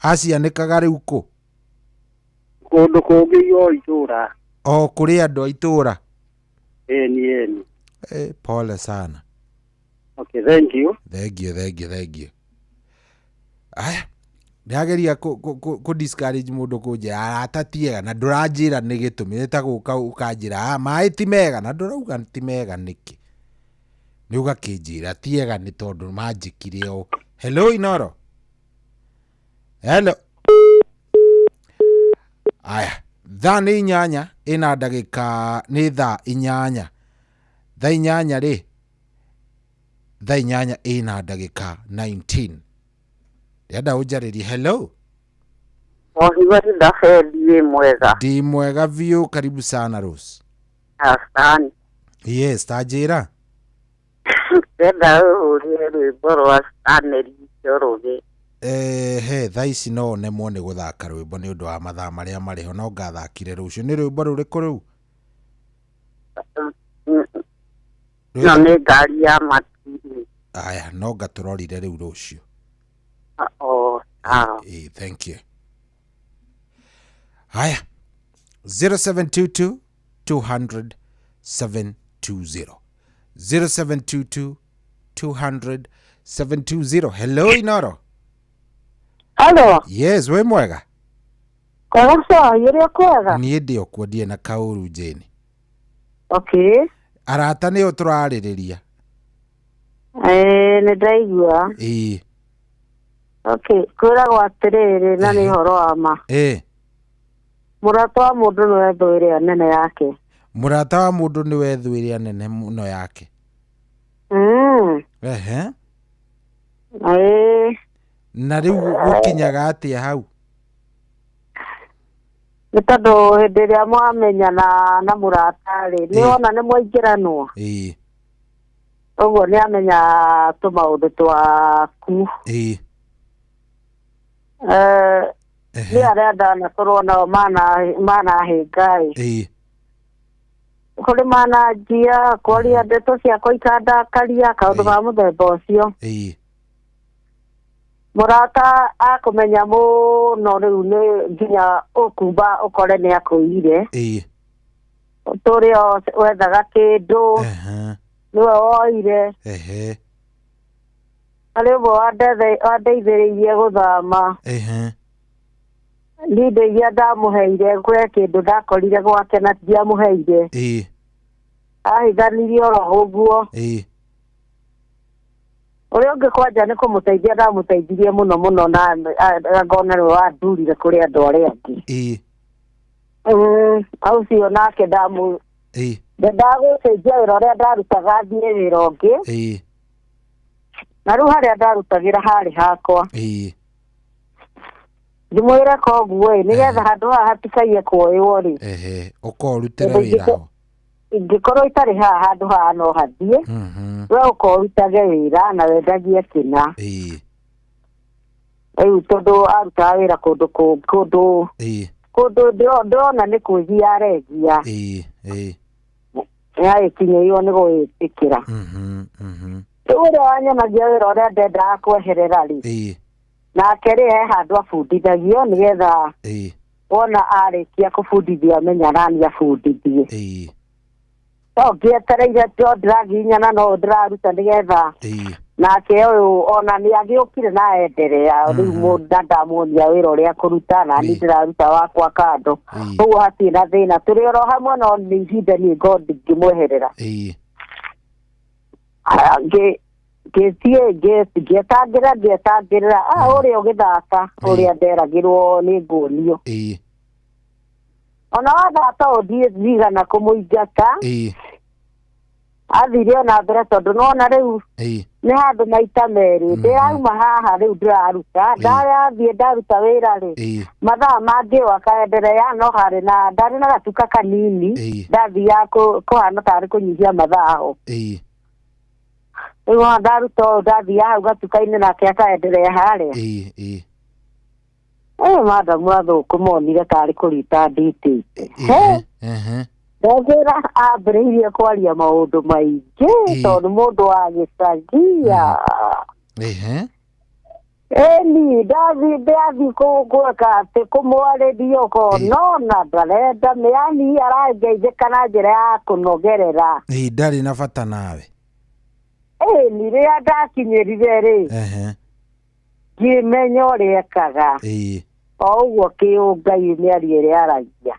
Acianĩkaga rĩu kũ? Kũndũ kũngĩ o itũra. O kũrĩ andũ a itũra? Ĩni, ĩni. Pole sana. Okay, thank you. Thank you, thank you, thank you. Aya, ndĩrageria kũ discourage mũndũ kũnjĩra arata ti ega na ndũranjĩra nĩ gĩtũmi. Nĩ ta gũka ũkanjĩra maĩ ti mega na ndũrauga ti mega nĩkĩ. Nĩ ũgakĩnjĩra ti ega nĩ tondũ manjĩkire ũũ. Hello Inoro. Hello. Aya, thaa nĩ 8 ĩna ndagĩka nĩ thaa 8. Thaa 8 rĩ. Thaa 8 ĩna ndagĩka 19. Ndĩrenda ũnjarĩrie. Hello. Ndĩ mwega. Ndĩ mwega biũ. Karibu sana Rose. Asante. Yes, ta njĩra. Ndĩrenda ũrie rwĩmbo rwa Stanley Njoroge. He, thaa ici no nemwo nĩ gũthaka rwĩmbo nĩ ũndũ wa mathaa marĩa marĩ ho, no ngathakire rũciũ. Nĩ rwĩmbo rũrĩkũ rũu? No nĩ ngari ya matuinĩ. Aya, no ngatũrorire rĩu rũciũ. Oh, sawa. Thank you. Haya, 0722 200 720. 0722 200 720. Hello Inoro. Hello. Yes, wĩ mwega? Kwega Soi, ũrĩ kwega? Niĩ ndĩ o kuo, ndirĩ na kaũru Jane. Okay. Arata nĩo tũrarĩrĩria. Nĩ ndaigua. Ĩ. Okay, kwĩragwo atĩrĩrĩ na nĩ ũhoro wa ma. Mũrata wa mũndũ nĩwe thũ ĩrĩa nene yake. Mũrata wa mũndũ nĩwe thũ ĩrĩa nene mũno yake. Ehe. Na rĩu gũkinyaga atĩa hau? Nĩ tondũ hĩndĩ ĩrĩa mwamenyana na mũrata rĩ, nĩ wona nĩ mwaingĩranwo. Ĩ. Ũguo nĩ amenya tũmaũndũ twaku. Ĩ. Nĩ arĩa ndanakorwo nao manahĩnga ĩ. Ĩ. Kũrĩ mananjia, kwaria ndeto ciakwa ikandakaria, kaũndũ ka mũthemba ũcio. Ĩ. Mũrata akũmenya mũno rĩu nĩ nginya ũkumba ũkore nĩ akũire. Ĩ. Ũtũre wethaga kĩndũ. Nĩwe woire. Ehe. Harĩ ũmwe wandeithĩrĩirie gũthama. Ehe. Niĩ indo iria ndamũheire kũrĩ kĩndũ ndakorire gwake na ndiamũheire. Ahithanirie oro ũguo. Ũrĩa ũngĩ kwanja nĩ kũmũteithia ndamũteithirie mũno mũno na ngona nĩwe wandurire kũrĩ andũ arĩa angĩ. Ũcio nake ndamũ ndagũcenjia wĩra ũrĩa ndarutaga thiĩ wĩra ũngĩ. Na rĩu harĩa ndarutagĩra harĩ hakwa. Ndimwĩre koguo ĩ nĩgetha handũ haha hatikaiye kuoywo rĩ. Ũkorutĩre wĩra ho. Ingĩkorwo itarĩ haha handũ haha no hathiĩ. We ũkorutage wĩra na wendagie kĩna. Rĩu tondũ arutaga wĩra kũndũ kũndũ kũndũ ndĩrona nĩ kwĩgia aregia. Nĩagĩkinyĩirwo nĩ gwĩtĩkĩra. Rĩu ũrĩa wanyonagia wĩra ũrĩa ndendaga kweherera rĩ. Nake rĩ he handũ abundithagio nĩgetha wona arĩkia kũbundithio amenya nani abundithie. No ngĩetereire to ndĩraginyana no ndĩraruta nĩgetha nake ũyũ ona nĩ agĩũkire na enderea rĩu mũndũ ndamuonia wĩra ũrĩa kũruta na niĩ ndĩraruta wakwa kando. Ũguo hatirĩ na thĩna tũrĩ oro hamwe no nĩ ihinda niĩ ngo ndingĩmweherera. Ngĩthiĩ ngĩetangĩrĩra ũrĩa ũgĩthaka ũrĩa nderagĩrwo nĩ nguonio. Ona wathaka ũthiĩ ndigana kũmũingata. Athire ona mbere tondũ nĩwona rĩu nĩ handũ maita merĩ ndĩrauma haha rĩu ndĩraruta ndathiĩ ndaruta wĩra rĩ mathaa mangĩ akaenderea no harĩ na ndarĩ na gatuka kanini ndathiaga kũhana tarĩ kũnyihia mathaa ho. Rĩu ona ndaruta ũũ ndathiaga hau gatuka-inĩ nake akaenderea harĩa. Madamu athũkũ monire tarĩ kũrita nditĩte. Ndagĩra ambĩrĩirie kwaria maũndũ maingĩ tondũ mũndũ wa gĩcagi. Ĩni ndathiĩ gwĩka atĩ kũmwarĩria ũkona ndarenda yani arangeithĩka na njĩra ya kũnogerera. Ndarĩ na bata nawe. Ĩni rĩrĩa ndakinyĩrire rĩ ngĩmenya ũrĩa ekaga. O ũguo kĩũngai mĩario ĩrĩa aragia.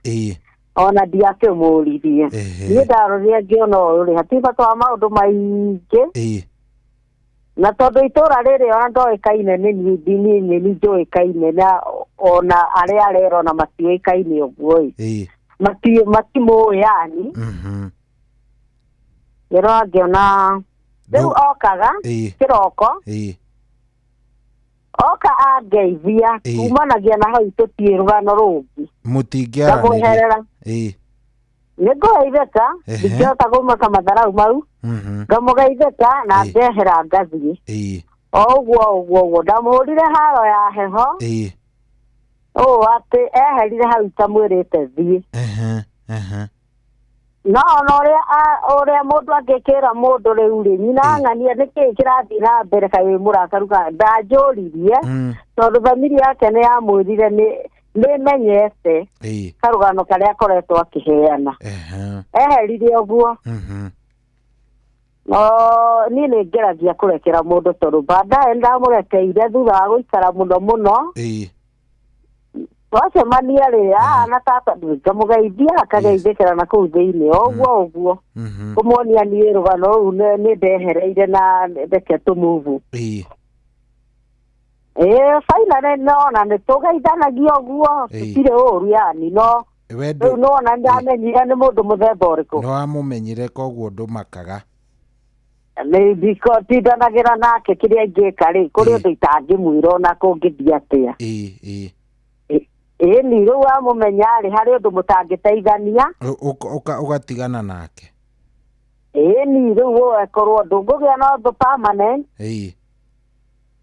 Ona ndiakĩmũririe. Niĩ ndarorire ngĩona ũyũ rĩ hatirĩ bata wa maũndũ maingĩ. Na tondũ itũra rĩrĩ ona ndoĩkaine nĩ niĩ nĩ njũĩkaine na ona arĩa arera ona matiũĩkaine ũguo ĩ. Matimũĩ yani. Ngĩrora ngĩona rĩu okaga kĩroko. Oka angeithia kumanagia na hau tũtiĩ rũgano rũngĩ. Mũtingĩaranĩria. Nĩngũgeithĩka ndingĩhota kũmaka matharau mau. Ngamũgeithĩka na ngehera ngathiĩ. O ũguo ũguo ũguo ndamũhũrire haro ya heho. Ũũ atĩ eherire hau itamwĩrĩte thiĩ. No ona ũrĩa mũndũ angĩkĩra mũndũ rĩu rĩ nyina ang'ania nĩkĩĩ kĩrathiĩ na mbere kaĩ wĩ mũrakaru kana ndanjũririe tondũ thamiri yake nĩ yamwĩrire nĩmenyete karũgano karĩa akoretwo akĩheana. Eherire ũguo. No niĩ nĩ ngeragia kũrekera mũndũ tondũ baadaye ndamũrekeire thutha wa gũikara mũno mũno. Twacemania rĩ na tata ngamũgeithia akageithĩkĩra na kũu thĩinĩ ũguo ũguo kũmuonia niĩ rũgano rũu nĩ ndehereire na reke tũmove. Finally nona nĩ tũgeithanagia ũguo tũtirĩ ũru yani no rĩu nona ndamenyire nĩ mũndũ mũthemba ũrĩkũ. Nĩwamũmenyire koguo ndũmakaga. Nĩ tindanagĩra nake kĩrĩa ingĩka rĩ kũrĩ ũndũ itangĩmwĩra ona kũngĩthiĩ atĩa. Ĩni rĩu wamũmenya rĩ harĩ ũndũ mũtangĩteithania. Ũgatigana nake. Ĩni rĩu ũkorwo ndũngũgĩa na ũndũ permanent.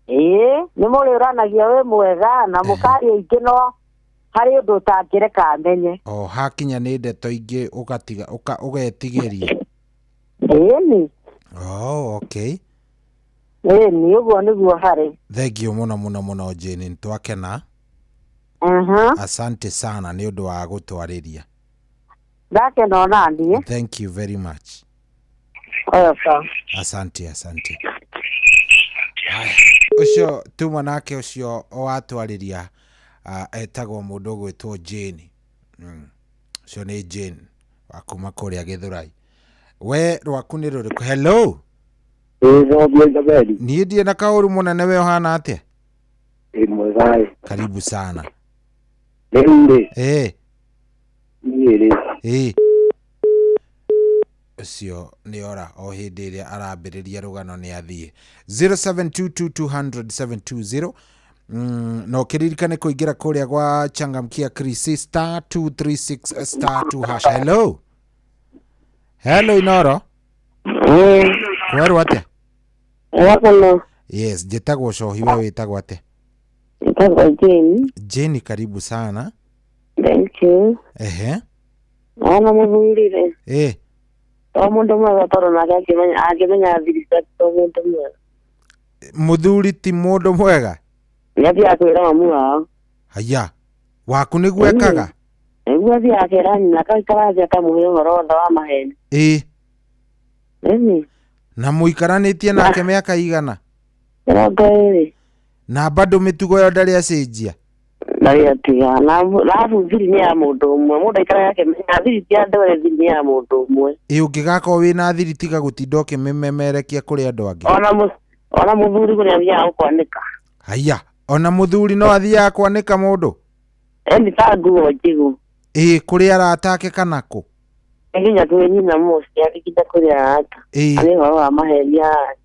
Nĩ mũrĩũranagia wĩ mwega na mũkaria ingĩ no harĩ ũndũ ũtangĩreka amenye. O hakinya nĩ ndeto ingĩ ũgatiga ũgetigĩria. Ĩni. Oh, okay. Ĩni ũguo nĩguo harĩ. Thank you mũno mũno mũno Jane nĩtwakena. Asante sana nĩ ũndũ wa gũtwarĩria. Ndakena ona niĩ. Thank you very much. Asante asante. Ũcio tuma nake ũcio watwarĩria Etagwo mũndũ ũgwĩtwo Jane. Ũcio nĩ Jane wa kuma kũrĩa Gĩthũrai. We rwaku nĩ rũrĩkũ? Hello. Niĩ ndirĩ na kaũru mũnene, we ũhana atĩa? Ĩ mwega ĩ. Karibu sana. Rĩu rĩ, niĩ rĩ, Ũcio nĩ ora o hĩndĩ ĩrĩa arambĩrĩria rũgano nĩ athiĩ. 0722200720. Na ũkĩririkane kũingĩra kũrĩa gwa Changamkia Chris star 236 star 2 hash. Hello. Hello Inoro. Kwerwo atĩa? Wako. Yes, njĩtagwo Cohi, we wĩtagwo atĩa? Njĩtagwo Jane. Jane, karibu sana. Thank you. Ehe. Ona mũthuri rĩ, to mũndũ mwega, tondũ nake angĩmenya thiri ciake to mũndũ mwega. Mũthuri ti mũndũ mwega? Nĩ athiaga kwĩra mamu wao. Haya, waku nĩguo ekaga? Nĩguo athiaga akera nyina, akaikara thĩ akamũhe ũhoro wothe wa maheni. Ĩni. Na mũikaranĩtie nake mĩaka igana? 20. Na bado mĩtugo ĩyo ndarĩ acenjia? Ndarĩ atiga. Na arabu thiri nĩ ya mũndũ ũmwe, mũndũ aikaraga akĩmenya thiri ti ya andũ erĩ, thiri nĩ ya mũndũ ũmwe. Ĩ ũngĩgakorwo wĩna thiri, tiga gũtinda ũkĩmĩmemerekia kũrĩ andũ angĩ. Ona mũthuri kũrĩa athiaga gũkwanĩka. Haya, ona mũthuri no athiaga kwanĩka mũndũ? Ĩni, ta nguo njigũ. Ĩ kũrĩ arata ake kana kũ? Nginya kwĩ nyina mũciari, nginya kũrĩ arata. Nĩ ũhoro wa maheni aya.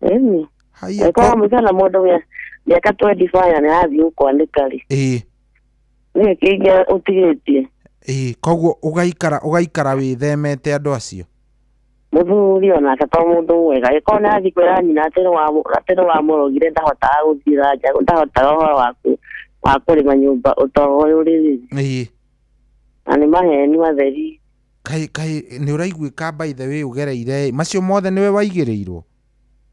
Ĩni. Haya. Kwa mũigana mũndũ mĩaka 25 nĩ arathiĩ gũkwanĩka rĩ. Nĩ kĩngĩ ũtigĩtie. Koguo ũgaikara wĩthemete andũ acio? Mũthuri onake to mũndũ mwega, ĩkorwo nĩ athiĩ kwĩra nyina atĩ nĩ wamũrogire, ndahotaga gũthiĩ na nja, ndahotaga ũhoro wa kũrĩma nyũmba ũtongo ũrĩ. Na nĩ maheni matheri. Kaĩ nĩ ũraiguĩka by the way ũgereire macio mothe nĩwe waigĩrĩirwo?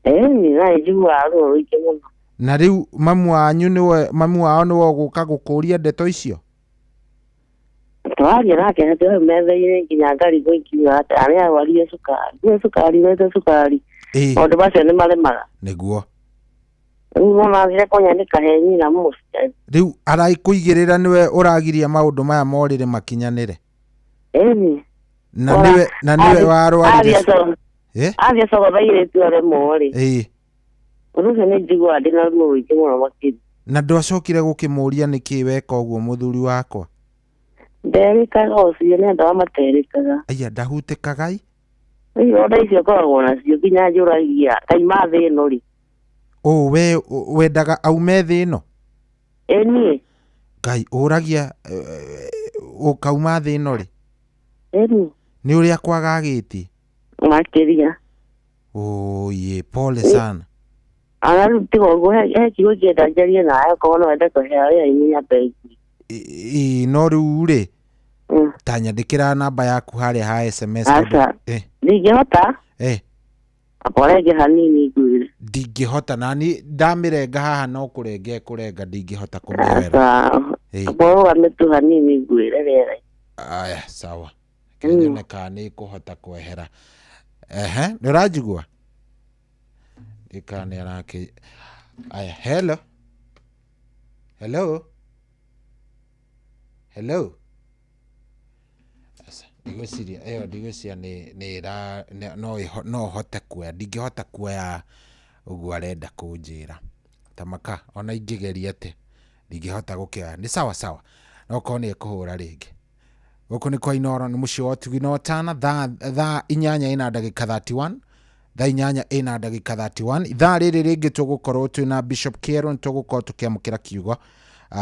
Ĩni, na njiguaga ruo rũingĩ mũno. Na rĩu mamu wanyu nĩwe, mamu wao nĩwe ũgũka gũkũria ndeto icio? Twaria nake atĩ hau metha-inĩ nginya ngarigwo ingiuga atĩ arĩa arwarire cukari, nĩ cukari wete cukari. Maũndũ macio nĩ maremaga. Nĩguo. Rĩu mwana athire kũnyanĩka he nyina mũciari. Rĩu arakũigĩrĩra nĩwe ũragiria maũndũ maya morĩrĩ makinyanĩre? Ĩni. Na nĩwe warwarire. Athiĩ cogotha airĩtu aremwo rĩ. Ũndũ ũcio nĩ njiguaga ndĩna ruo rũingĩ mũno makĩria. Na ndwacokire gũkĩmũria nĩkĩ weka ũguo mũthuri wakwa? Nderĩkaga ũcio, nĩ andũ arĩa materĩkaga. Aya, ndahutĩkaga ĩ? Ironda icio ngoragwo nacio nginya njũragia kaima thĩ ĩno rĩ. Ũ we wendaga aume thĩ ĩno? Ĩ niĩ. Ngai, ũragia ũkauma thĩ ĩno rĩ? Ĩni. Nĩ ũrĩa kwagagĩtie? Makĩria. Oye, pole sana. Ana rĩu tiga ũguo, he kiugo ingĩenda njarie nawe, okorwo no wende kũhe arĩa aini nyambe njigue. Ĩ no rĩu rĩ, ta nyandĩkĩra namba yaku harĩa ha SMS. Aca. Ndingĩhota. Akwa renge hanini ngwĩre. Ndingĩhota, na niĩ ndamĩrenga haha no kũrenga ĩkũrenga, ndingĩhota kũmĩoera. Akwa rũgame tu hanini ngwĩre rĩera. Aya, sawa. Nyone kana nĩ ĩkũhota kwehera. Ehe, nĩ ũranjigua? Ndikana nĩ arakĩ. Aya, hello. Hello. Hello. Aca, ndigwĩciria ĩyo, ndigwĩciria nĩ no hote kuoya, ndingĩhota kuoya ũguo arenda kũnjĩra. Tamaka, ona ingĩgeria atĩa, ndingĩhota gũkĩoya. Nĩ sawa sawa. No korwo nĩ ekũhũra rĩngĩ. Gũkũ nĩ kwa Inoro, nĩ mũciĩ wa ũtugi na ũtana, thaa 8 ina ndagĩka 31. Thaa 8 ina ndagĩka 31. Ithaa rĩrĩ rĩngĩ tũgũkorwo twĩna Bishop Kĩero, nĩ tũgũkorwo tũkĩamũkĩra kiugo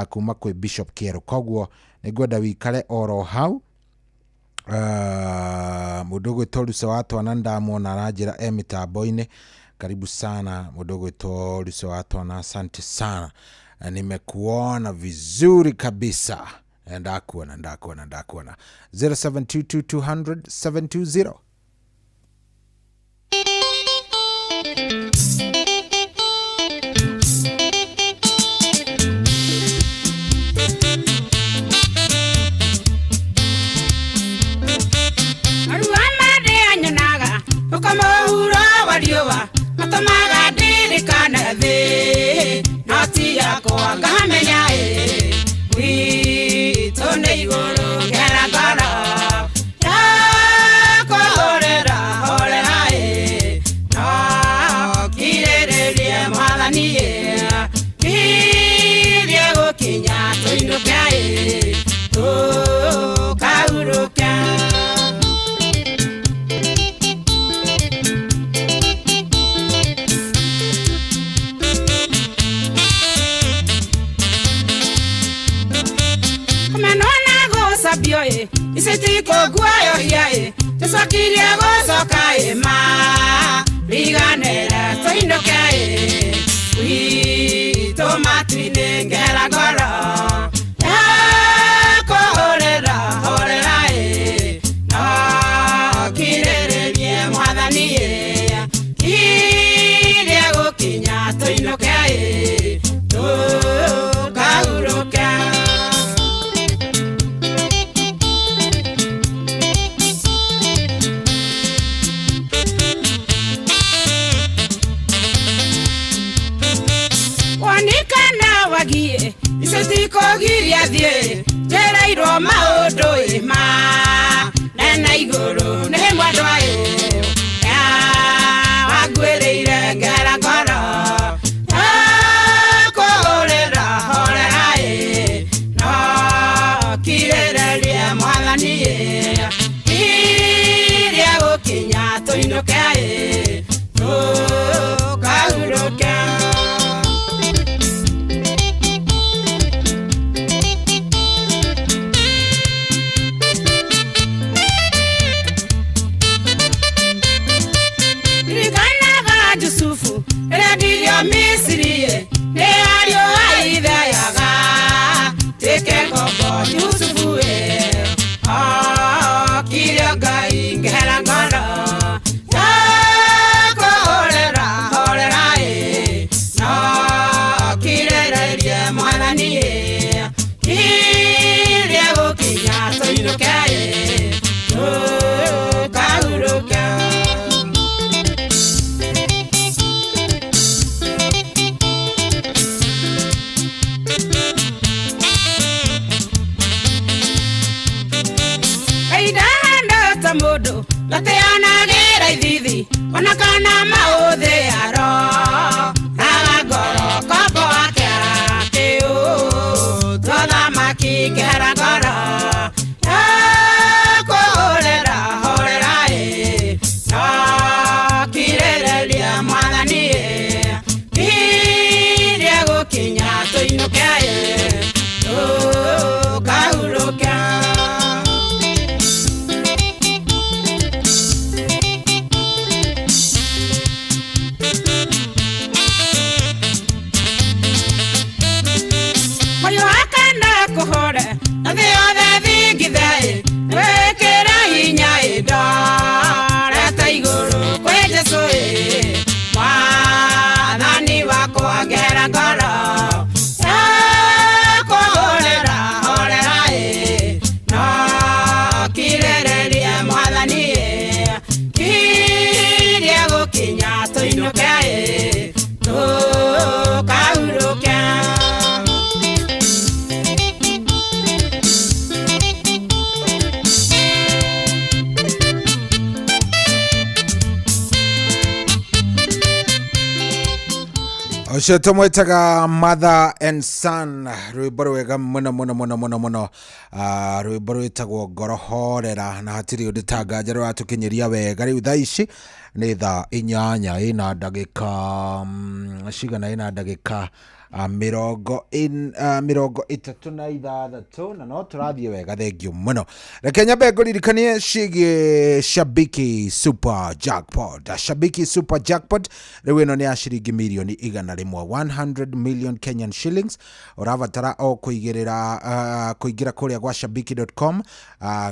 kuma kwĩ Bishop Kĩero. Koguo nĩngwenda wĩikare oro hau. Mũndũ ũgwĩtwo Ruce wa Twana ndamuona aranjĩra e mĩtambo-inĩ. Karibu sana mũndũ ũgwĩtwo Ruce wa Twana, asante sana. Nimekuona vizuri kabisa. Ndakuona, ndakuona, ndakuona. 0722200720. Matamaga ndirikana thĩ, no ti yakwa ngahamenya. gũcambio ĩ ici tikũguoyohia ĩ tũcokirie gũcoka ĩ ma riganĩre tũinũke ĩ gwitũ matu-inĩ ngera ngoro kũhũrĩra hũrĩra ĩ no kirĩrĩrie mwathani ĩ kirie gũkinya tũinũke ĩ tũkahurũke. Wanikana wagie icio tikũgiria thiĩ njĩrĩirwo maũndũ ĩ ma nene igũrũ nĩ mwendwa ĩ wanguĩrĩire ngera ngoro kũhũrĩra horera ĩ no kirĩrĩrie mwathani ĩ kirie gũkinya tũinũke ĩ tũkahurũke. Ririkanaga Jusufu rĩrĩa ndirio Misiri ĩ nĩ ariũ a ithe yaga tuĩke ngombo Jusufu ĩ okire Ngai ngehera ngoro kũhũrĩra hũrĩra ĩ no kirĩrĩrie mwathani ĩ kirie gũkinya tũinũke ĩ tũkahurũke. Mũndũ gateanagĩra ithithi ona kana maũthĩ aro raga ngoro kombo wake akĩũ tũthamaki kehera ngoro kũhũrĩra hũrĩra ĩ no kirĩrĩrie mwathani ĩ kirie gũkinya tũinũke ĩ tũkahurũke. Kũhũre na thĩ yothe thingithe ĩ wĩkĩre hinya ĩ ndorete igũrũ kwĩ Jesũ ĩ mwathani wakwa ngehera ngoro kũhũrĩra hũrĩra ĩ no kirĩrĩrie mwathani ĩ kirie gũkinya tũinũke ĩ tũkahurũke. Ũcio tũmwĩtaga Mother and Son, rwĩmbo rwega mũno mũno mũno mũno mũno, rwĩmbo rwĩtagwo ngoro horera na hatirĩ ũndũ ta nganja rũratũkinyĩria wega. Rĩu thaa ici nĩ thaa 8 ĩna ndagĩka cigana, ĩna ndagĩka 36 na no tũrathiĩ wega, thengiũ mũno. Reke nyambe ngũririkanie ciĩgiĩ Shabiki Super Jackpot. Shabiki Super Jackpot rĩu ĩno nĩ ya ciringi mirioni 100, 100 million Kenyan shillings. Ũrabatara o kũigĩrĩra kũingĩra kũrĩa gwa shabiki.com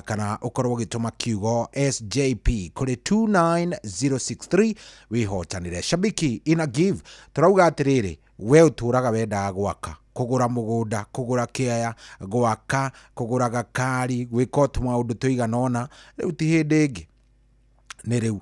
kana ũkorwo ũgĩtũma kiugo SJP kũrĩ 29063 wĩhotanĩre. Shabiki ina give, tũrauga atĩrĩrĩ, we ũtũraga wendaga gwaka, kũgũra mũgũnda, kũgũra kĩaya, gwaka, kũgũra gakari, gwĩka tũmaũndũ tũigana ũna, rĩu ti hĩndĩ ĩngĩ, nĩ rĩu.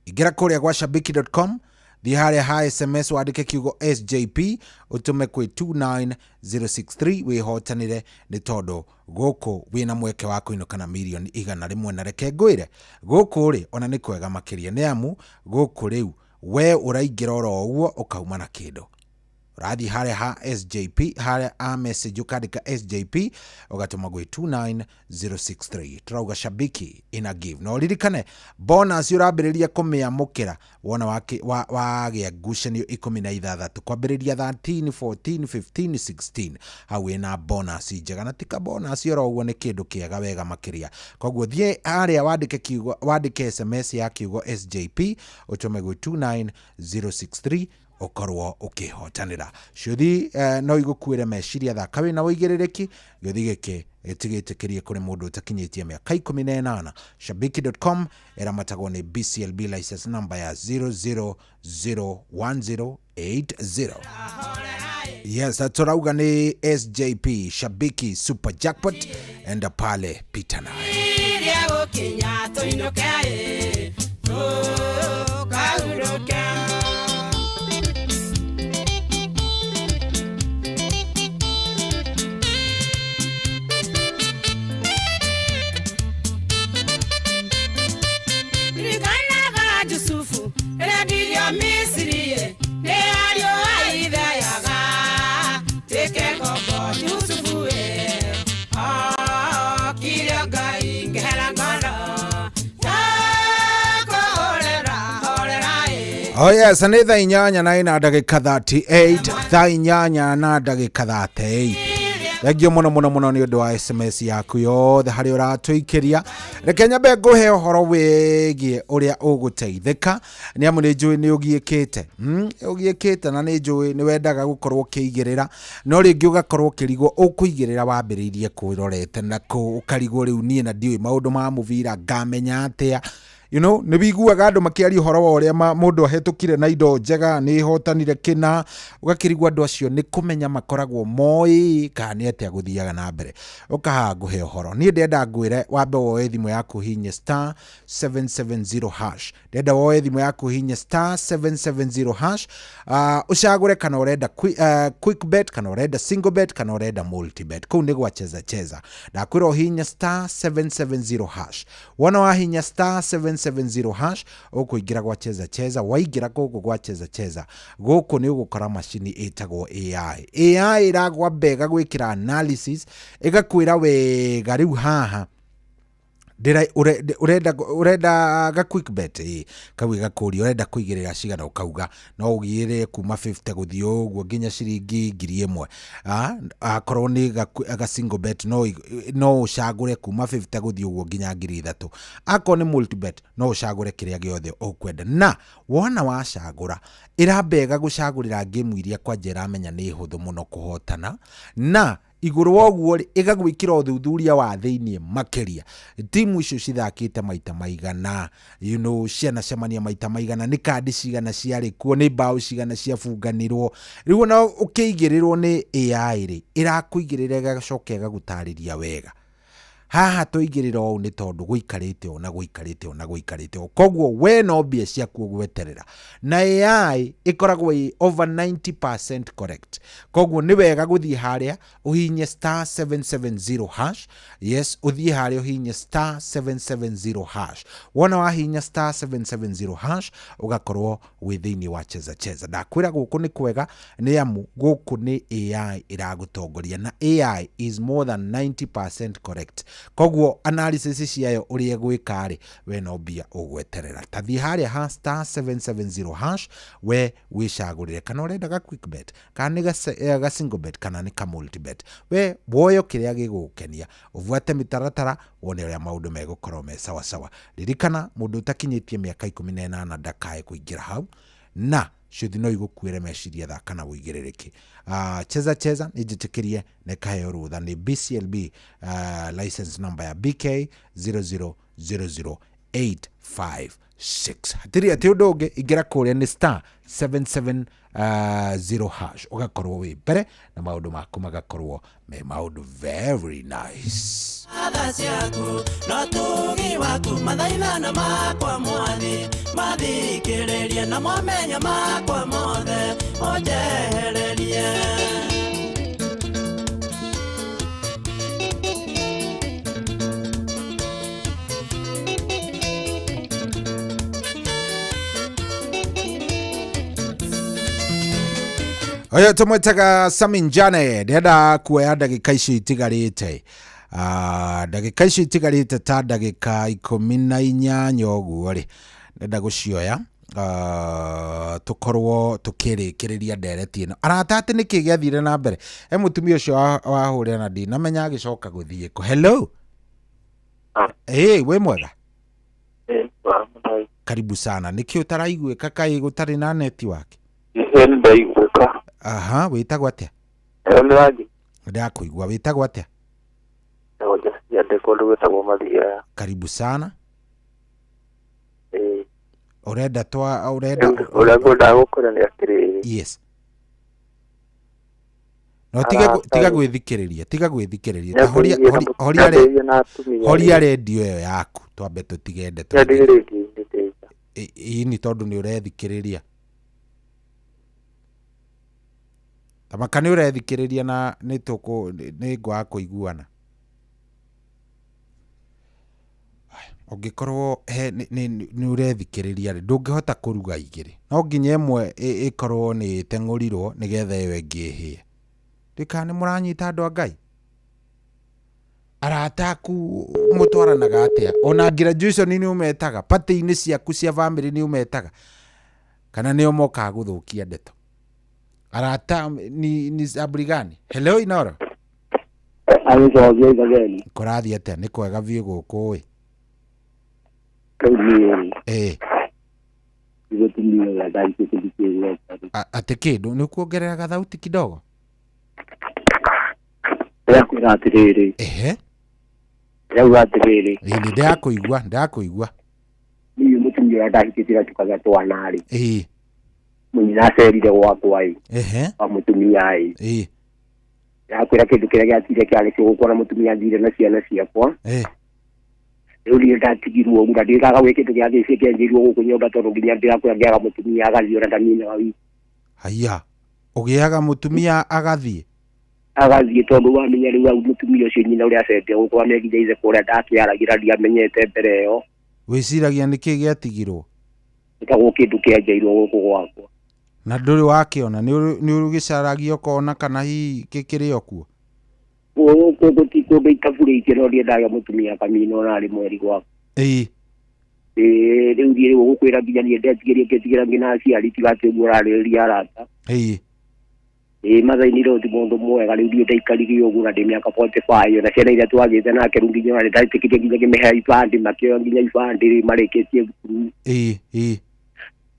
Ingĩra kũrĩa gwa shabiki.com, thiĩ harĩa ha SMS wandĩke kiugo SJP ũtũme kwĩ 29063 wĩhotanĩre, nĩ tondũ gũkũ wĩna mweke wa kũinũka na mirioni 100. Na reke ngwĩre gũkũ rĩ ona nĩ kwega makĩria, nĩ amu gũkũ rĩu we ũraingĩra oro ũguo ũkauma na kĩndũ. Ũrathiĩ harĩa ha SJP, harĩa a message ũkandĩka SJP ũgatũma gwĩ 29063. Tũrauga Shabiki ina give, na ũririkane bonus ũrambĩrĩria kũmĩamũkĩra wona wagĩa ngucanio 16 kwambĩrĩria 13 14 15 16. Hau wĩna bonus njega, na tika bonus oro ũguo, nĩ kĩndũ kĩega wega makĩria. Koguo thiĩ harĩa wandĩke kiugo, wandĩke SMS ya kiugo SJP ũtũme gwĩ 29063, ũkorwo ũkĩhotanĩra ciũthi. No igũkuĩre meciria. Thaka wĩna ũigĩrĩrĩki. Gĩũthi gĩkĩ gĩtigĩtĩkĩrie kũrĩ mũndũ ũtakinyĩtie mĩaka 18. Shabiki.com ĩramatagwo nĩ BCLB license number ya 0001080. Yes, tũrauga nĩ SJP, Shabiki Super Jackpot. Enda pale, pita naye. Iria gũkinya tũinũke ĩ, tũkahurũke. Ririkanaga Jusufu rĩrĩa ndirio Misiri ĩ, nĩ ariũ a ithe yaga tuĩke ngombo. Jusufu ĩ, okire Ngai ngehera ngoro yakũhorera horera ĩ. Oh yes, nĩ thaa 8 na ina ndagĩka 38, thaa 8 na ndagĩka 38. Thengio mũno mũno mũno nĩ ũndũ wa SMS yaku yothe harĩa ũratũikĩria. Reke nyambe ngũhe ũhoro wĩgiĩ ũrĩa ũgũteithĩka, nĩ amu nĩ njũĩ nĩ ũgiĩkĩte, ũgiĩkĩte, na nĩ njũĩ nĩ wendaga gũkorwo ũkĩigĩrĩra, no rĩngĩ ũgakorwo ũkĩrigwo ũkũigĩrĩra wambĩrĩirie kwĩrorete na kũ, ũkarigwo rĩu niĩ na ndiũĩ maũndũ ma mũbira ngamenya atĩa. Nĩ wiguaga andũ makĩaria ũhoro wa ũrĩa mũndũ ahĩtũkire na indo njega, nĩ ihotanire kĩna, ũgakĩrigwo andũ acio nĩ kũmenya makoragwo moĩ kana nĩ atĩa gũthiaga na mbere. Ũkahaha ngũhe ũhoro. Niĩ ndĩrenda ngwĩre wambe woe thimũ yaku hihinye star 770 hash. Ndĩrenda woe thimũ yaku hihinye star 770 hash, ũcagũre kana ũrenda quick bet, kana ũrenda single bet, kana ũrenda multi bet. Kũu nĩ gwa Cheza Cheza. Ndakwĩra ũhihinye star 770 hash. Wona wahinya star 770 hash, ũkũingĩra gwa Cheza Cheza. Waingĩra gũkũ gwa Cheza Cheza, gũkũ nĩ ũgũkora macini ĩtagwo AI. AI ĩragwa mbega gwĩkĩra analysis, ĩgakwĩra wega rĩu haha ũrenda ga quick bet ĩ kau, ĩgakũria ũrenda kũigĩrĩra cigana, ũkauga no ũgĩrĩre kuma 50 gũthiĩ ũguo nginya ciringi 1000. Akorwo nĩ ga single bet, no ũcagũre kuma 50 gũthiĩ ũguo nginya 3000. Akorwo nĩ multi bet, no ũcagũre kĩrĩa gĩothe ũkwenda. Na wona wacagũra, ĩrambega gũcagũrĩra game iria kwanja ĩramenya nĩ hũthũ mũno kũhotana, na igũrũ wa ũguo rĩ, ĩgagwĩkĩra ũthuthuria wa thĩiniĩ makĩria, timu icio cithakĩte maita maigana, cianacemania maita maigana, nĩ kandi cigana ciarĩ kuo, nĩ mbaũ cigana ciabunganirwo. Rĩu ona ũkĩigĩrĩrwo nĩ AI rĩ, ĩrakũigĩrĩra ĩgacoka ĩgagũtarĩria wega haha tũigĩrĩra ũũ nĩ tondũ gũikarĩte ũũ na gũikarĩte ũũ na gũikarĩte ũũ. Koguo we no mbia ciaku ũgweterera, na AI ĩkoragwo ĩ over 90% correct. Koguo nĩ wega gũthiĩ harĩa ũhihinye star 770 hash. Yes, ũthiĩ harĩa ũhihinye star 770 hash. Wona wahihinya star 770 hash, ũgakorwo wĩ thĩinĩ wa Cheza Cheza. Ndakwĩra gũkũ nĩ kwega, nĩ amu gũkũ nĩ AI ĩragũtongoria, na AI is more than 90% correct. Koguo analysis ciayo ũrĩa ĩgwĩka rĩ, we no mbia ũgweterera. Ta thiĩ harĩa ha star 770 hash, we wĩcagũrĩre kana ũrenda ga quick bet, kana nĩ ga single bet, kana nĩ ka multi bet. We woyo kĩrĩa gĩgũgũkenia, ũbuate mĩtaratara, wone ũrĩa maũndũ megũkorwo me sawasawa. Ririkana, mũndũ ũtakinyĩtie mĩaka 18 ndakae kũingĩra hau, na ciũthi no igũkuĩre meciria. Thaka na ũigĩrĩrĩki. Cheza Cheza nĩ njĩtĩkĩrie na ĩkaheo rũtha nĩ BCLB, license number ya BK 0000856. Hatirĩ atĩ ũndũ ũngĩ, ingĩra kũrĩa nĩ star 770 hash, ũgakorwo wĩ mbere na maũndũ maku magakorwo me maũndũ very nice. Tha ciaku no tugi waku, mathaithana makwa mwathi mathikĩrĩrie, na momenya makwa mothe ũnjehererie. Ũyũ tũmwĩtaga Saminjane. Ndĩrenda kuoya ndagĩka icio itigarĩte, ndagĩka icio itigarĩte ta ndagĩka 18 ũguo rĩ, ndĩrenda gũcioya tũkorwo tũkĩrĩkĩrĩria ndereti ĩno. Arata, atĩ nĩkĩ gĩathire na mbere e mũtumia ũcio wahũrĩra na ndinamenya agĩcoka gũthiĩ kũ. Hello. Hey, wĩ mwega? Karibu sana. Nĩkĩ ũtaraiguĩka? Kaĩ gũtarĩ na network? Ndaiguĩka. Aha, wĩtagwo atĩa? Nĩrangi. Ndakũigua. Wĩtagwo atĩa? Ndĩ kũndũ gwĩtagwo Mathia. Karibu sana. Ũrenda twa ũrenda Ũrĩa ngwendaga gũkwĩra nĩ atĩrĩrĩ. Yes. No tiga tiga gwĩthikĩrĩria, tiga gwĩthikĩrĩria. Ta horia horia horia redio ĩyo yaku, twambe tũtige ndeto. Ĩni tondũ nĩ ũrethikĩrĩria. Tamaka nĩ ũrethikĩrĩria na nĩ tũkũ nĩ ngwaga kũiguana. Ũngĩkorwo he nĩ ũrethikĩrĩria rĩ, ndũngĩhota kũruga igĩrĩ. No nginya ĩmwe ĩkorwo nĩ ĩteng'ũrirwo nĩgetha ĩyo ĩngĩ ĩhĩe. Ndĩkana nĩ mũranyita andũ a Ngai. Arata aku mũtwaranaga atĩa? Ona graduation nĩ ũmetaga, party-inĩ ciaku cia family nĩ ũmetaga, kana nĩo mokaga gũthũkia ndeto? Arata ni sabri gani? Hello Inoro. Kũrathiĩ atĩa? Nĩ kwega biũ gũkũ ĩ. Atĩ kĩndũ nĩ kuongerera gathauti kidogo? Ndĩrakwĩra atĩrĩrĩ. Ehe. Ndĩrauga atĩrĩrĩ. Ĩĩ ndĩrakũigua, ndĩrakũigua. Niĩ mũtumia ũrĩa ndahikĩtie tukagĩa twana rĩ. Ĩĩ. Mũnyina acerire gwakwa ĩ. Ehe. Wa mũtumia ĩ. Ĩĩ. Ndĩrakwĩra kĩndũ kĩrĩa gĩatire kĩarĩ kĩo gũkũ na mũtumia athire na ciana ciakwa. Ĩĩ. Rĩu niĩ ndatigirwo ũguo na ndĩkaga gwĩ kĩndũ gĩathĩcie kĩanjĩirwo gũkũ nyũmba tondũ nginya ndĩrakwĩra ngĩaga mũtumia agathiĩ ona ndaminaga wiki. Haiya. Ũgĩaga mũtumia agathiĩ? Agathiĩ tondũ wamenya rĩu hau mũtumia ũcio nyina ũrĩa acenjia gũkũ amenya ithe kũrĩa ndakĩaragira ndiamenyete mbere ĩyo. Wĩciragia nĩkĩ gĩatigirwo? Gĩtagwo kĩndũ kĩanjĩirwo gũkũ gwakwa. Na ndũrĩ wakĩona? Nĩ ũgĩcaragia ũkona kana hihi kĩrĩ o kuo? Gũkũ gũti kũndũ itaburĩtie no ndiendaga mũtumia akamina ona arĩ mweri gwakwa. Ĩĩ. Ĩĩ rĩu niĩ rĩu gũkwĩra nginya niĩ ndetigĩria ngĩtigĩra nginya aciari tiga atĩ ũguo ũrarĩrĩria arata. Ĩĩ. Ĩĩ Mathaini rĩu ti mũndũ mwega rĩu niĩ ndaikarire ũguo na ndĩ mĩaka 45 na ciana iria twagĩte nake rĩu nginya ona nĩndetĩkĩrie nginya ngĩmĩhe ibandĩ makĩoya nginya ibandĩ rĩ marĩkĩtie thukuru. Ĩĩ ĩĩ.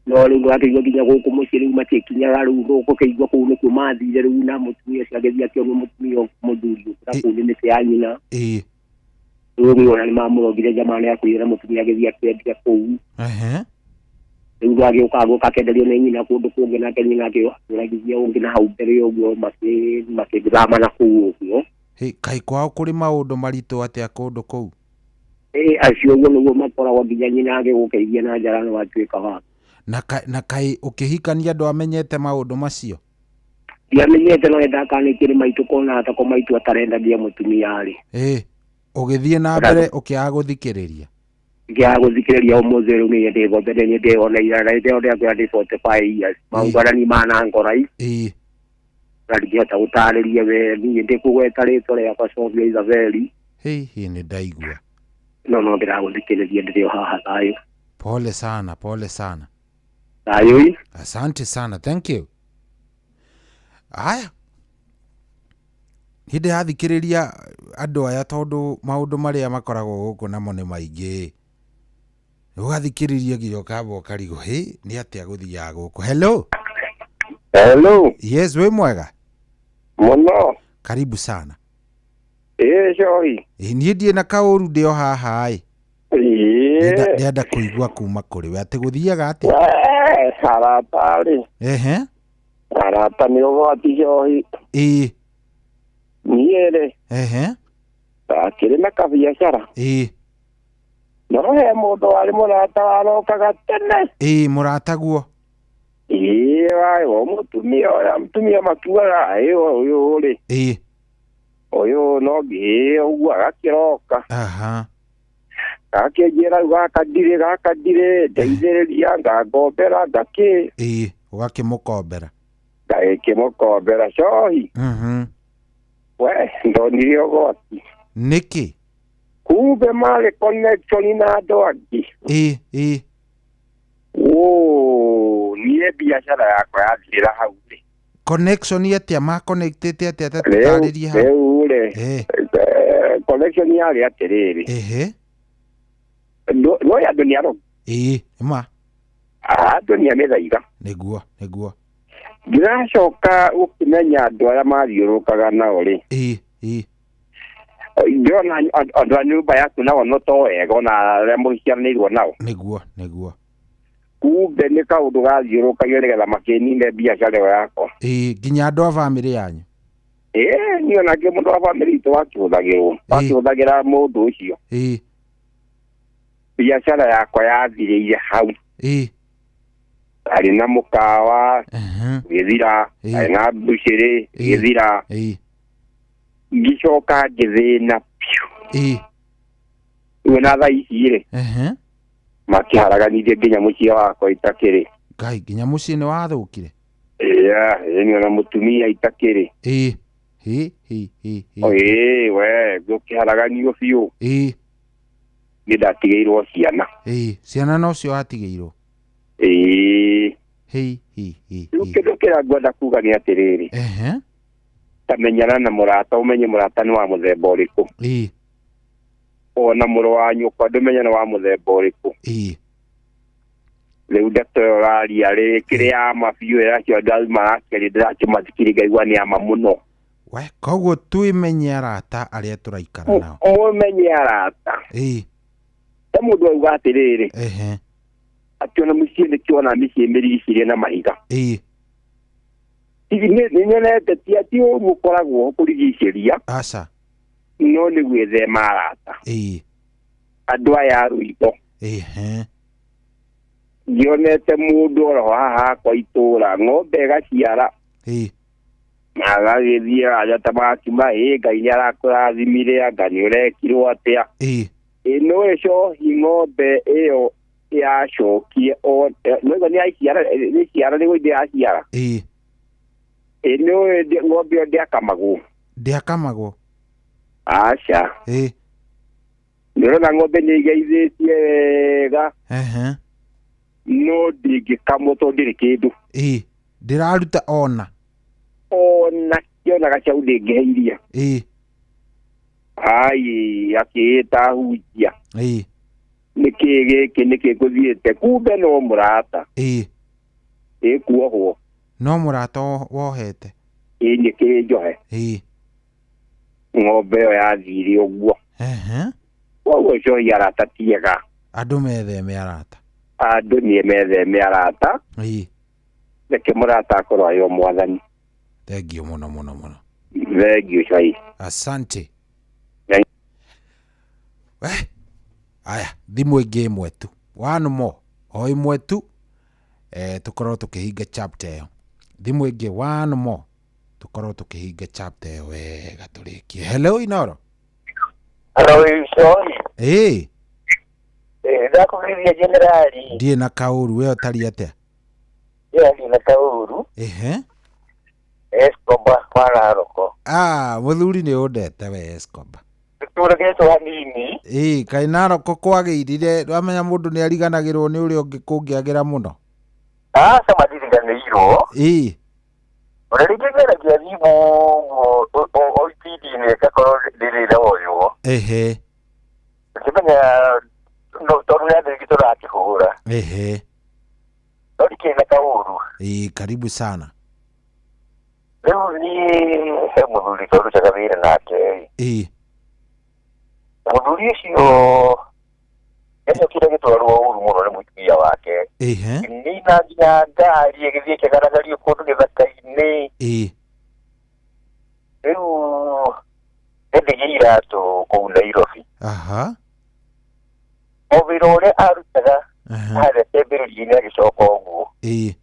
No rĩu nĩwakĩigua nginya gũkũ mũciĩ rĩu matiĩkinyaga rĩu ũkĩigua kũu nĩkuo mathire rĩu na mũtumia ũcio agĩthiĩ akĩonwo mũtumia mũthuri ũkĩra kũu nĩ mĩtĩ ya nyina. Ĩĩ. Rĩu rĩu ona nĩmamũrogire jamaa nĩakuire na mũtumia agĩthiĩ akĩendia kũu. Ehe. Rĩu agĩũka gũka akĩenderio nĩ nyina kũndũ kũngĩ nake nyina akĩũragithia ũngĩ na hau mbere ũguo makĩthama na kũu ũguo. Kaĩ kwao kũrĩ maũndũ maritũ atĩa kũndũ kũu? Ĩĩ acio ũguo nĩguo makoragwo nginya nyina agĩgũkeithia na njara nĩwatuĩka wake. Na kaĩ ũkĩhikania ndwamenyete maũndũ macio? Ndiamenyete no nĩndakanĩtie nĩ maitũ kona tako maitũ atarendagia mũtumia rĩ. Ĩĩ. Ũgĩthiĩ na mbere ũkĩaga gũthikĩrĩria? Ngĩaga gũthikĩrĩria ũmũthĩ rĩu niĩ ndĩgombere niĩ ndĩoneire na ndĩoneire ndĩ 45 years. Maũndũ arĩa niĩ manangora ĩ. Ĩĩ. Na ndingĩhota gũtarĩria we niĩ ndĩkũgweta rĩtwa rĩakwa Sofia Isabeli. Hihi nĩ ndaigua. No ndĩragũthikĩrĩria ndĩrĩ o haha thayũ. Pole sana, pole sana. Thayũ. Asante sana, thank you. Aya. Hĩndĩ yathikĩrĩria andũ aya tondũ maũndũ marĩa makoragwo gũkũ namo nĩ maingĩ. Ũgathikĩrĩria nginya ũkamba ũkarigwo, hĩ, nĩ atĩa gũthiaga gũkũ. Hello. Hello. Yes, wĩ mwega? Mũno. Karibu sana. Ĩĩ cohi. Ĩĩ niĩ ndirĩ na kaũru ndĩ o haha ĩ. Ĩĩ. Ndĩrenda kũigua kuma kũrĩ we atĩ gũthiaga atĩa? Arata rĩ. Ehe. Arata nĩ ũgwati cohi. Ĩĩ. Niĩ rĩ. Ehe. Ndakĩrĩ na kabiacara. Ĩĩ. No he mũndũ warĩ mũrata warokaga tene. Ĩĩ mũrataguo. Ĩĩ o mũtumia ũrĩa mũtumia makiugaga ĩ ũyũ rĩ. Ĩĩ. Ũyũ no ĩĩ ũguo agakĩroka. Aha. Gakĩnjĩra rĩu gaka ndirĩ ndeithĩrĩria ngangombera ngakĩ. Ĩĩ ũgakĩmũkombera. Ngagĩkĩmũkombera cohi. We ndonire ũgwati. Nĩkĩ? Kumbe marĩ connection na andũ angĩ. Ĩ. Woo, niĩ biacara yakwa yathirĩra hau rĩ. Connection atĩa ma connectĩte atĩa tatarĩrie hau? Rĩu rĩ. Connection yarĩ atĩrĩrĩ. Ehe. No andũ nĩ arogi. Ĩ, ma. Andũ nĩ a mĩthaiga. Nĩguo, nĩguo. Ndĩracoka gũkĩmenya andũ arĩa mathiũrũrũkaga nao rĩ. Ĩ. Ndĩrona andũ a nyũmba yaku nao no to wega ona arĩa mũciaranĩirwo nao. Nĩguo, nĩguo. Kumbe nĩ kaũndũ gathiũrũrũkagio nĩgetha makĩnine biacara ĩyo yakwa. Ĩ, nginya andũ a bamĩrĩ yanyu. Ĩ, niĩ onake mũndũ wa bamĩrĩ itũ wakĩhũthagĩrwo. Wakĩhũthagĩra mũndũ ũcio. Ĩ. Biacara yakwa yathirĩire hau. Ĩ. Arĩ na mũkawa gĩthira, arĩ na mbucĩrĩ gĩthira. Ngĩcoka ngĩthĩna biũ. Ĩ. Rĩu na thaa ici rĩ. Makĩharaganirie nginya mũciĩ wakwa itakĩrĩ. Ngai, nginya mũciĩ nĩ wathũkire? Ĩya, ĩni ona mũtumia itakĩrĩ. Ĩ. Ĩ, ĩ, ĩ, ĩ. Ĩ, we, gũkĩharaganio biũ. Ĩ. Nĩ ndatigĩirwo ciana. Ĩ, ciana nocio watigĩirwo? Ĩĩ. Hĩ, hĩ, hĩ. Rĩu kĩndũ kĩrĩa ngwenda kuga nĩ atĩrĩrĩ. Ta menyana na mũrata, ũmenye mũrata nĩ wa mũthemba ũrĩkũ. Ĩ. Ona mũrũ wa nyũkwa ndũmenye nĩ wa mũthemba ũrĩkũ. Ĩ. Rĩu ndeto ĩyo ũraria rĩ, kĩrĩa ya ma biũ ĩrĩa acio andũ marakĩaria ndĩrakĩmathikĩrĩria ngaigua nĩ ya ma mũno. We, koguo twĩmenye arata arĩa tũraikara nao. Ũmenye arata. Ĩ. Ta mũndũ auga atĩrĩrĩ. Ehe. Atĩ ona mũciĩ nĩkĩona mĩciĩ mĩrigicĩrie na mahiga. Ĩ. Nĩ nyonete ti atĩ ũru ũkoragwo kũrigicĩria. Aca. No nĩ gwĩthema arata. Ĩ. Andũ aya a rũitho. Ehe. Ngĩonete mũndũ oro haha hakwa itũra ng'ombe ĩgaciara. Ĩ. Na agagĩthiĩ aja ta magakiuma ĩ Ngai nĩ arakũrathimire anga nĩ ũrekirwo atĩa. Ĩ. Ĩ no ĩcohi ng'ombe ĩyo yacokie o no nĩ yaciara nĩ ciara nĩ gũithĩ yaciara. Ĩ. Ĩ no ng'ombe ĩyo ndĩakamagwo. Ndĩakamagwo? Aca. Ĩ. Nĩ ũrona ng'ombe nĩ ĩgeithĩtie wega. Ehe. No ndĩngĩkamwo tondũ ndĩrĩ kĩndũ. Ĩ. Ndĩraruta ona. Ona kĩona gacau ndĩngĩhe iria. Ĩ. Ai, akĩĩta hunjia. Ĩ. Nĩkĩ gĩkĩ nĩkĩ ngũthiĩte kumbe no mũrata. Ĩ. Ĩ kuohwo. No mũrata wohete. Ĩ nĩkĩ njohe. Ĩ. Ng'ombe ĩyo yathire ũguo. Ehe. Koguo cohi arata ti ega. Andũ metheme arata. Andũ nĩ metheme arata. Ĩ. Reke mũrata akorwo arĩ o mwathani. Thengiũ mũno mũno mũno. Thengiũ Cai. Asante. We. Aya, thimũ ĩngĩ ĩmwe tu. One more. O ĩmwe tu. Tũkorwo tũkĩhinga chapter ĩyo. Thimũ ĩngĩ one more. Tũkorwo tũkĩhinga chapter ĩyo wega tũrĩkie. Hello Inoro. Hello Icoi. Ĩ. Ndakũgeithia generali. Ndiĩ na kaũru, we ũtariĩ atĩa? Ndiĩ na kaũru. Ehe. Escobar wa Naroko. Ah, mũthuri nĩ ũndete we Escobar. Tũrũgĩtwo hanini. Ĩ, kaĩ Naroko kwagĩirire, wamenya mũndũ nĩ ariganagĩrwo nĩ ũrĩa ũngĩ kũngĩagĩra mũno. Aca madiriganĩirwo. Ĩ. Ona rĩngĩ ngeragia thimũ ũguo o ibindi-inĩ ĩgakorwo ndĩrĩroywo. Ehe. Ũkĩmenya no tondũ nĩ andũ aingĩ tũrakĩhũra. Ehe. No ndikĩrĩ na kaũru. Ĩ, karibu sana. Rĩu niĩ he mũthuri twarutaga wĩra nake. Ĩ. Mũthuri ũcio nĩacokire agĩtwarwo ũru mũno nĩ mũtumia wake. Ehe. Nina nginya ngari ĩgĩthiĩ ĩkĩgaragario kũndũ gĩthaka-inĩ. Ĩ. Rĩu endagia iratũ kũu Nairobi. Aha. O wĩra ũrĩa arutaga harĩa kĩambĩrĩria-inĩ agĩcoka ũguo. Ĩ.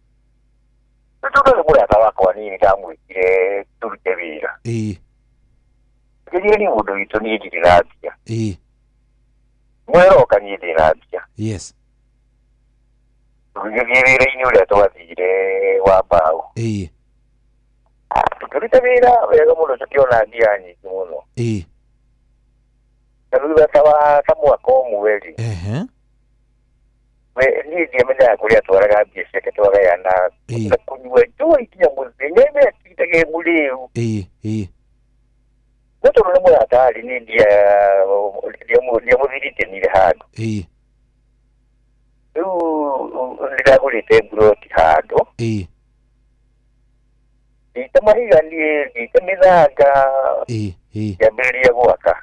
Rĩu tondũ nĩ mũrata wakwa niĩ nĩndamwĩtire tũrute wĩra. Ĩ. Ngĩthiĩ nĩ mũndũ witũ niĩ ndirĩ na mbia. Ĩ. Mweroka niĩ ndĩ na mbia. Yes. Tũgĩthiĩ wĩra-inĩ ũrĩa twathire wa mbaũ. Ĩ. Tũkĩruta wĩra wega mũno tũkĩona mbia nyingĩ mũno. Na thutha ta mwaka ũmwe rĩ, we niĩ ndiamenyaga kũrĩa atwaraga mbia ciake twagayana na kũnyua njohi nginya mũthenya ĩmwe atindaga mũrĩu. No tondũ nĩ mũrata-rĩ, niĩ ndiamũthiritanire handũ. Rĩu nĩndagũrĩte mburoti handũ. Ngĩita mahiga niĩ, ngĩita mĩthanga, ngĩambĩrĩria gwaka.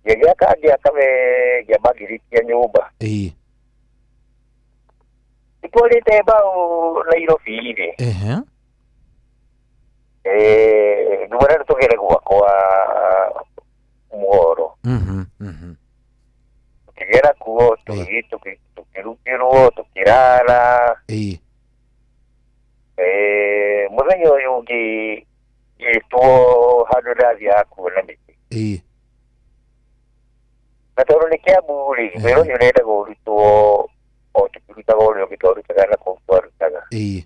Ngĩgĩaka ngĩaka we ngĩamba ngĩrĩkia nyũmba. Nĩtwarĩte mbaũ Nairobi rĩ, ngĩmwĩra nĩtũgere gwakwa Muhoro. Tũkĩgera kuo, tũgĩthiĩ tũkĩrutĩrwo, tũkĩrara. Mũthenya ũyũ ũngĩ ngĩtwo handũ ndathiaga kuona mĩtĩ. Na tondũ nĩ Kiambu rĩ, wĩra ũcio ũrendaga ũrutwo o tũkĩrutaga ũrĩa ũngĩ twarutaga na kũu twarutaga. Niĩ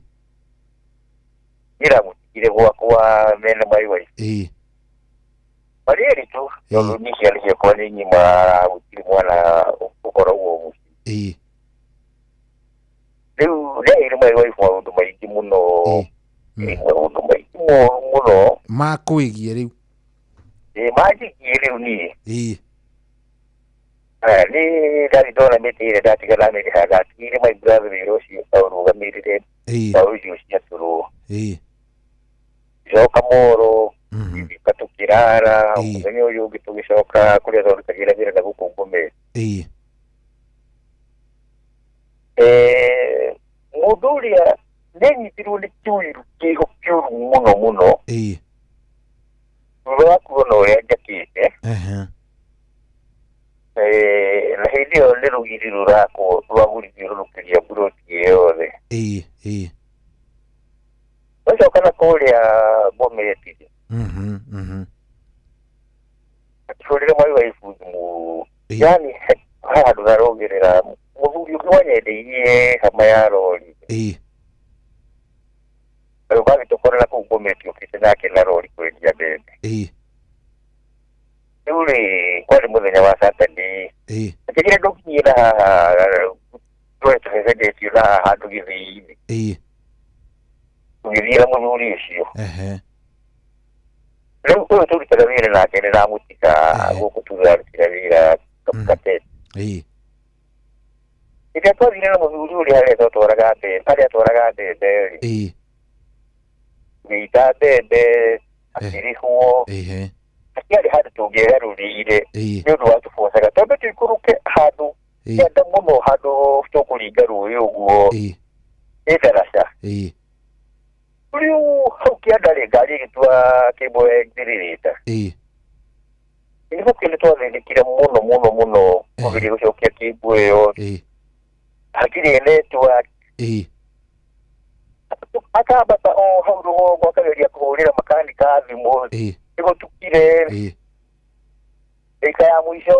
ndamũtigire gwakwa mena my wife. Marĩ erĩ tu, tondũ niĩ ciana ciakwa nĩ ng'ima, gũtirĩ mwana ũkoragwo mũciĩ. Rĩu ndeheire my wife maũndũ maingĩ mũno, maũndũ maingĩ moru mũno. Makwĩgie rĩu. Manjĩgie rĩu niĩ. Niĩ ndathiĩ ndona mĩtĩ ĩrĩa ndatiga ndamĩrĩha, ndatigĩire my brother wĩra ũcio aũrũgamĩrĩre, mbaũ icio ciatũrwo. Ngĩcoka Moro, ngĩũka tũkĩrara, mũthenya ũyũ ũngĩ tũgĩcoka kũrĩa twarutagĩra wĩra na gũkũ Bomet. Mũndũ ũrĩa nĩanyitirwo nĩ kĩũiru kĩho kĩũru mũno mũno. Thutha wa kuona ũrĩa njakĩte, na hĩndĩ ĩyo nĩ rũgiri rũrakwo rwagũrithiũrũrũkĩria mburoti ĩyo yothe. Twacoka na kũrĩa Bomet rĩ, akĩhũrĩra my wife thimũ, yaani handũ ndarongerera mũthuri ũngĩ wanyendeirie hama ya rori. Agĩũka agĩtũkora na kũu Bomet okĩte nake na rori kwendia mbembe. Rĩu rĩ, kwarĩ mũthenya wa Saturday. Akĩnjĩra ndũkinyie na haha tũre tũhehenjetio na haha handũ gĩthĩi-inĩ. Tũgĩthiĩ na mũthuri ũcio. Rĩu ũyũ tũrutaga wĩra nake nĩndamũtiga gũkũ tũrarutĩra wĩra Kapkatet. Hĩndĩ ĩrĩa twathire na mũthuri ũrĩa harĩa twatwaraga mbembe, harĩa atwaraga mbembe rĩ, tũgĩita mbembe, akĩrĩhwo, hatiarĩ handũ tũngĩegarũrĩire nĩ ũndũ wa tũbocaga tondũ tũikũrũke handũ kĩanda mũno, handũ tũkũringa rũĩ ũguo ĩ ndaraca. Rĩu hau kĩanda rĩ, ngari ĩgĩtua kĩmbo ĩthirĩrĩte. Nĩguo kĩu nĩtwathĩnĩkire mũno mũno mũno kũgeria gũcokia kĩmbo ĩyo. Hatirĩ network. Akambata o hau rũgongo akageria kũhũrĩra makanika thimũ nĩgũtukire. Ndagĩka ya mũico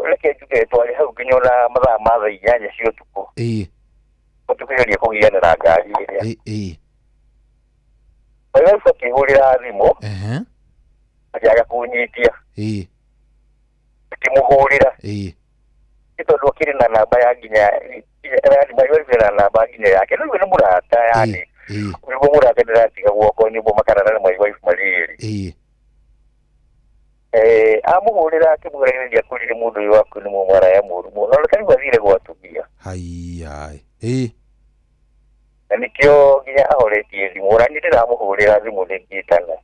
reke njuge twarĩ hau nginya ona mathaa ma thaa 8 cia ũtukũ. Tũkĩgeria kũgiana na ngari ĩrĩa. My wife akĩhũrĩra thimũ, akĩaga kũnyitia. Akĩmũhũrĩra. Nĩ tondũ akĩrĩ na namba ya nginya, my wife ena namba nginya yake. Rĩu nĩ mũrata yani. Nĩguo mũrata ndĩratiga gwakwa nyũmba makarara na my wife marĩ erĩ. Amũhũrĩra akĩmwĩra githĩ ndiakwĩrire mũndũ ũyũ waku nĩ mũmaraya mũũru mũno, na reke rĩu athire gwa atumia. Haiya. Na nĩkĩo nginya ahoretie thimũ, ona niĩ ndĩramũhũrĩra thimũ ndĩngĩtana.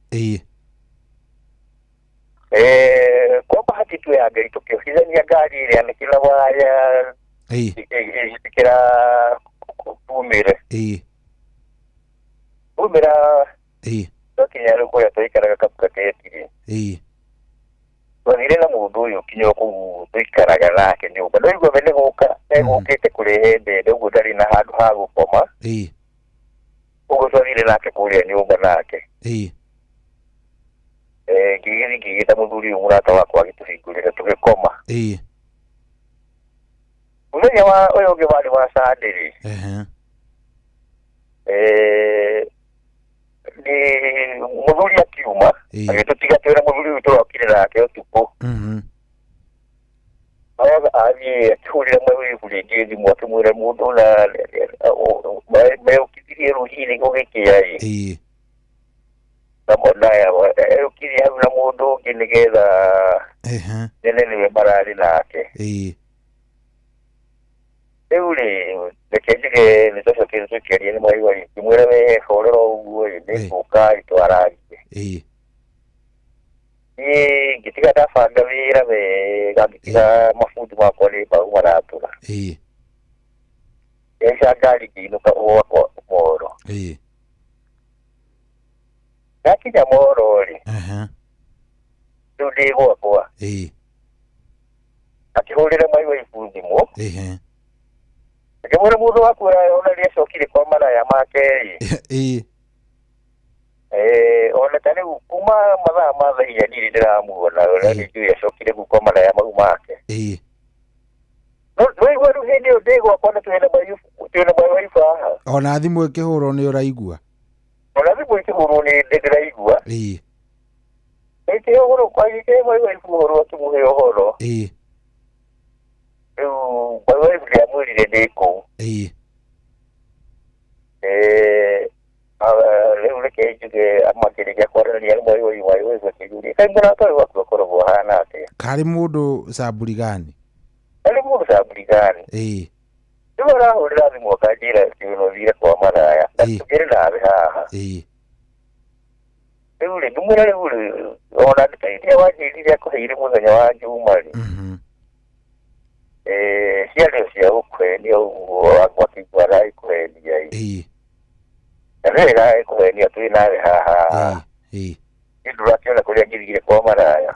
Kwa bahati tu ya Ngai tũkĩohithania ngari ĩrĩa na kĩra waya ĩgĩtĩkĩra tumĩre. Tumĩra twakinya rĩu kũrĩa twaikaraga Kapkatet rĩ, twathire na mũndũ ũyũ kinya kũu tũikaraga nake nyũmba. Ndaigua we nĩ gũka egũkĩte kũrehe mbembe ũguo ndarĩ na handũ ha gũkoma. Ũguo twathire nake kũrĩa nyũmba nake. Ngĩgĩthiĩ ngĩgĩta mũthuri ũyũ mũrata wakwa agĩtũhingũrĩra tũgĩkoma. Mũthenya wa ũyũ ũngĩ warĩ wa Sunday rĩ, Nĩ mũthuri akiuma agĩtũtiga twĩna mũthuri witũ ũrokire nake ũtukũ. Athiĩ akĩhũrĩra mawĩbu rĩngĩ thimũ akĩmwĩra mũndũ na meũkithirie rũcinĩ gũgĩkĩa ĩ. Eũkirie hau na mũndũ ũngĩ nĩgetha nene nĩwe mararĩ nake. Rĩu rĩ reke njuge nĩ twacokire tũkĩaria nĩ mwaigua rĩ ngĩmwĩra we horera ũguo ĩ nĩ ngũka twarangie. Niĩ ngĩtiga ndabanga wĩra wega ngĩtiga mabundi makwa nĩ mau maratũra. Ngĩhaica ngari ngĩinũka gwakwa Moro. Ndakinya Moro rĩ rĩu ndĩ gwakwa akĩhũrĩra my wife thimũ akĩmwĩra mũndũ waku ona nĩacokire kwa maraya make rĩ. Ona ta rĩu kuma mathaa ma thaa inya ndirĩ ndĩramuona ona nĩ njũĩ acokire kuu kwa maraya mau make. No waigua rĩu hĩndĩ ĩyo ndĩ gwakwa na twĩna my wife haha. Ona thimũ ĩkĩhũrwo nĩ ũraigua. Ona thimũ ĩkĩhũrwo nĩ ndĩraigua. Ĩkĩhũrwo agĩkĩhe my wife ũhoro akĩmũhe ũhoro. Rĩu my wife nĩamwĩrire ndĩ kũu. Rĩu reke njuge makĩrĩkia kwaranĩria na my wife my wife akĩnjũria kaĩ mũrata ũyũ waku akoragwo ahana atĩa. Karĩ mũndũ camburi gani? Karĩ mũndũ camburi gani? Rĩu arahũrĩra thimũ akanjĩra atĩ no thiire kwa maraya na tũkĩrĩ nawe haha. Rĩu rĩ ngĩmwĩra rĩu rĩ ona ndĩteithia wanjĩrire akũheire mũthenya wa Njuma rĩ. Ciarĩ cia gũkũhenia ũguo akĩigua aragĩkũhenia ĩ. Na wega agĩkũhenia twĩ nawe haha. Nĩ ndũrakĩona kũrĩa ngĩthire kwa maraya.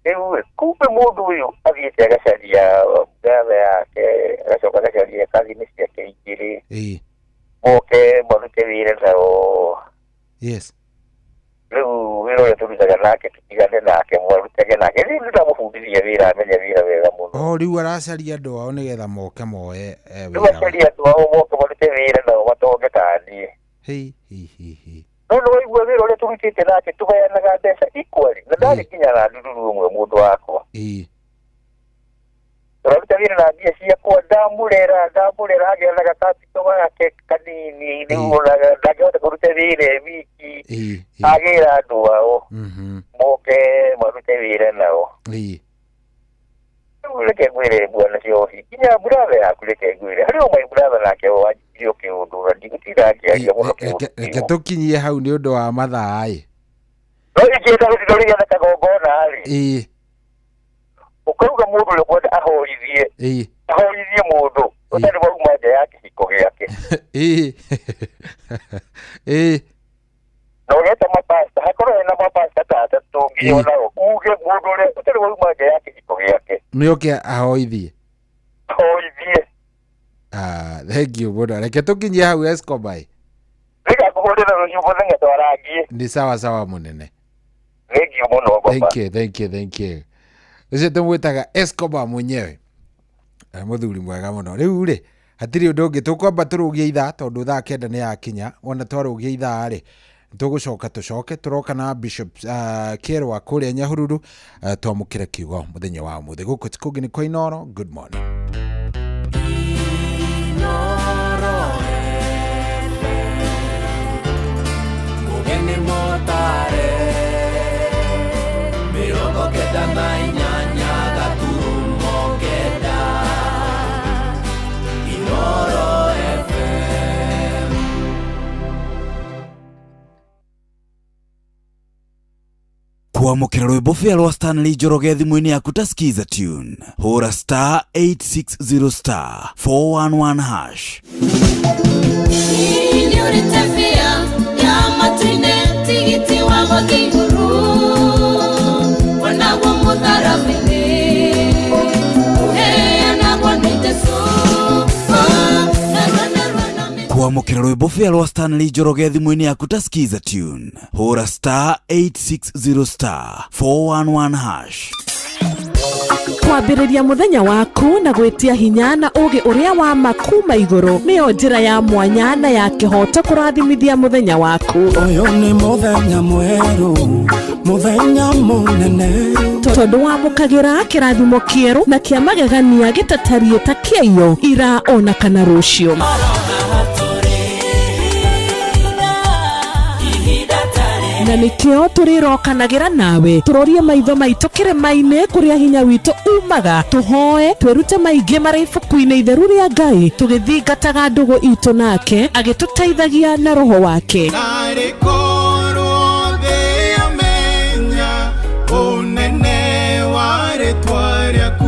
Rĩu kumbe mũndũ ũyũ athiĩte agacaria brother yake agacoka agacaria cousin ciake igĩrĩ moke marute wĩra nao. Yes. Rĩu wĩra ũrĩa tũrutaga nake tũtigane nake marutage nake rĩu nĩndamũbundithia wĩra amenye wĩra wega mũno. Rĩu aracaria andũ ao nĩgetha moke moe wĩra. Rĩu acaria andũ ao moke marute wĩra nao matonge ta niĩ. No nĩ waigua wĩra ũrĩa tũrutĩte nake tũgayanaga mbeca equally na ndarĩ nginya na ndururu ũmwe mũndũ wakwa. Tũraruta wĩra na mbia ciakwa ndamũrera agĩa na gakapito gake kanini rĩu ona ndangĩhota kũruta wĩra e wiki agĩra andũ ao moke marute wĩra nao. Rĩu reke ngwĩre bwana Ciohi nginya brother yaku reke ngwĩre harĩ o my brother nake wanjirie kĩũndũ na ndigũtinda ngĩaria mũno kĩũndũ. Reke tũkinyie hau nĩ ũndũ wa mathaa ĩ. No ingĩenda gũtinda ũrĩgĩa kagongona rĩ. Ũkauga mũndũ ũrĩa ũkwenda ahoithie ahoithie mũndũ ũtarĩ wauma nja ya kĩhiko gĩake. Na ũgeta mapasta hakorwo hena mapasta ta atatũ nginya onao uge mũndũ ũrĩa ũtarĩ wauma nja ya kĩhiko gĩake nĩ oke ahoithie. Ahoithie. Thank you mũno. Reke tũkinyie hau Escobar. Nĩngakũhũrĩra rũciũ mũthenya twarangie. Nĩ sawa sawa mũnene. Thank you mũno baba. Thank you, thank you, thank you. Ũcio tũmwĩtaga Escobar mwenyewe. Mũthuri mwega mũno. Rĩu rĩ hatirĩ ũndũ ũngĩ tũkwamba tũrũgie ithaa tondũ thaa 9 nĩ yakinya. Wona twarũgia ithaa rĩ tũgũcoka tũcoke tũroka na Bishop Kĩerwa kũrĩa Nyahururu twamũkĩre kiugo mũthenya wa ũmũthĩ. Gũkũ ti kũngĩ nĩ kwa Inooro. Good morning. Inooro FM Mũgeni mũtare 98.9 Inooro FM. Kwamũkĩra rwĩmbo bĩa rwa Stanley Njoroge thimũ-inĩ yaku ta Skiza tune. Hũra star 860 star 411 hash. Kwamũkĩra rwĩmbo bĩa rwa Stanley Njoroge thimũ-inĩ yaku ta Skiza tune. Hũra star 860 star 411 hash. Kwambĩrĩria mũthenya waku na gwĩtia hinya na ũgĩ ũrĩa wa makuma igũrũ nĩyo njĩra ya mwanya na ya kĩhoto kũrathimithia mũthenya waku. Ũyũ nĩ mũthenya mwerũ, mũthenya mũnene, tondũ wamũkagĩra kĩrathimo kĩerũ na kĩa magegania gĩtatariĩ ta kĩaiyo ira ona kana rũciũ. Na nikio tũrĩrokanagĩra nawe tũrorie maitho maitũ kĩrĩma-inĩ kũrĩa hinya witũ umaga, tũhoe twĩrute maingĩ marĩ ibuku-inĩ itheru rĩa Ngai, tũgĩthingataga ndũgũ itũ nake agĩtũteithagia na roho wake.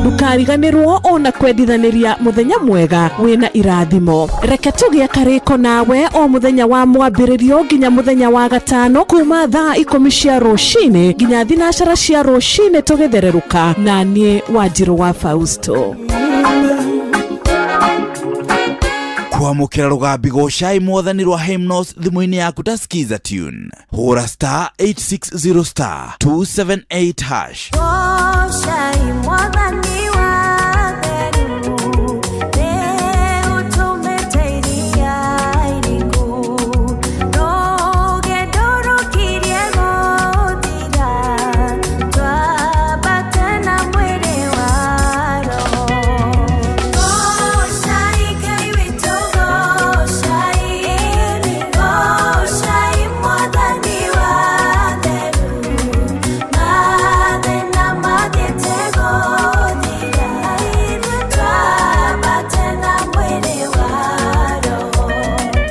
Ndũkariganĩrwo ona kwendithanĩria mũthenya mwega wĩna irathimo. Reke tũgĩe karĩko nawe o mũthenya wa mwambĩrĩrio nginya mũthenya wa gatano kuma thaa 10 cia rũcinĩ nginya 9 cia rũcinĩ tũgĩthererũka na niĩ Wanjirũ wa Fausto. Kwamũkĩra rũgambi gocai mwathani rwa Hymnos thimũ-inĩ yaku ta Skiza tune. Hũra star 860 star 278 hash. Gocai mwathani wa theru, nĩũtũmĩte iria iriku, rũgendo rũkirie gũthira, twambate na mwĩrĩ wa roho. Gocai Ngai witũ, gocai, gocai mwathani wa theru, mathĩna mathiĩte gũthira, twambate na mwĩrĩ wa roho.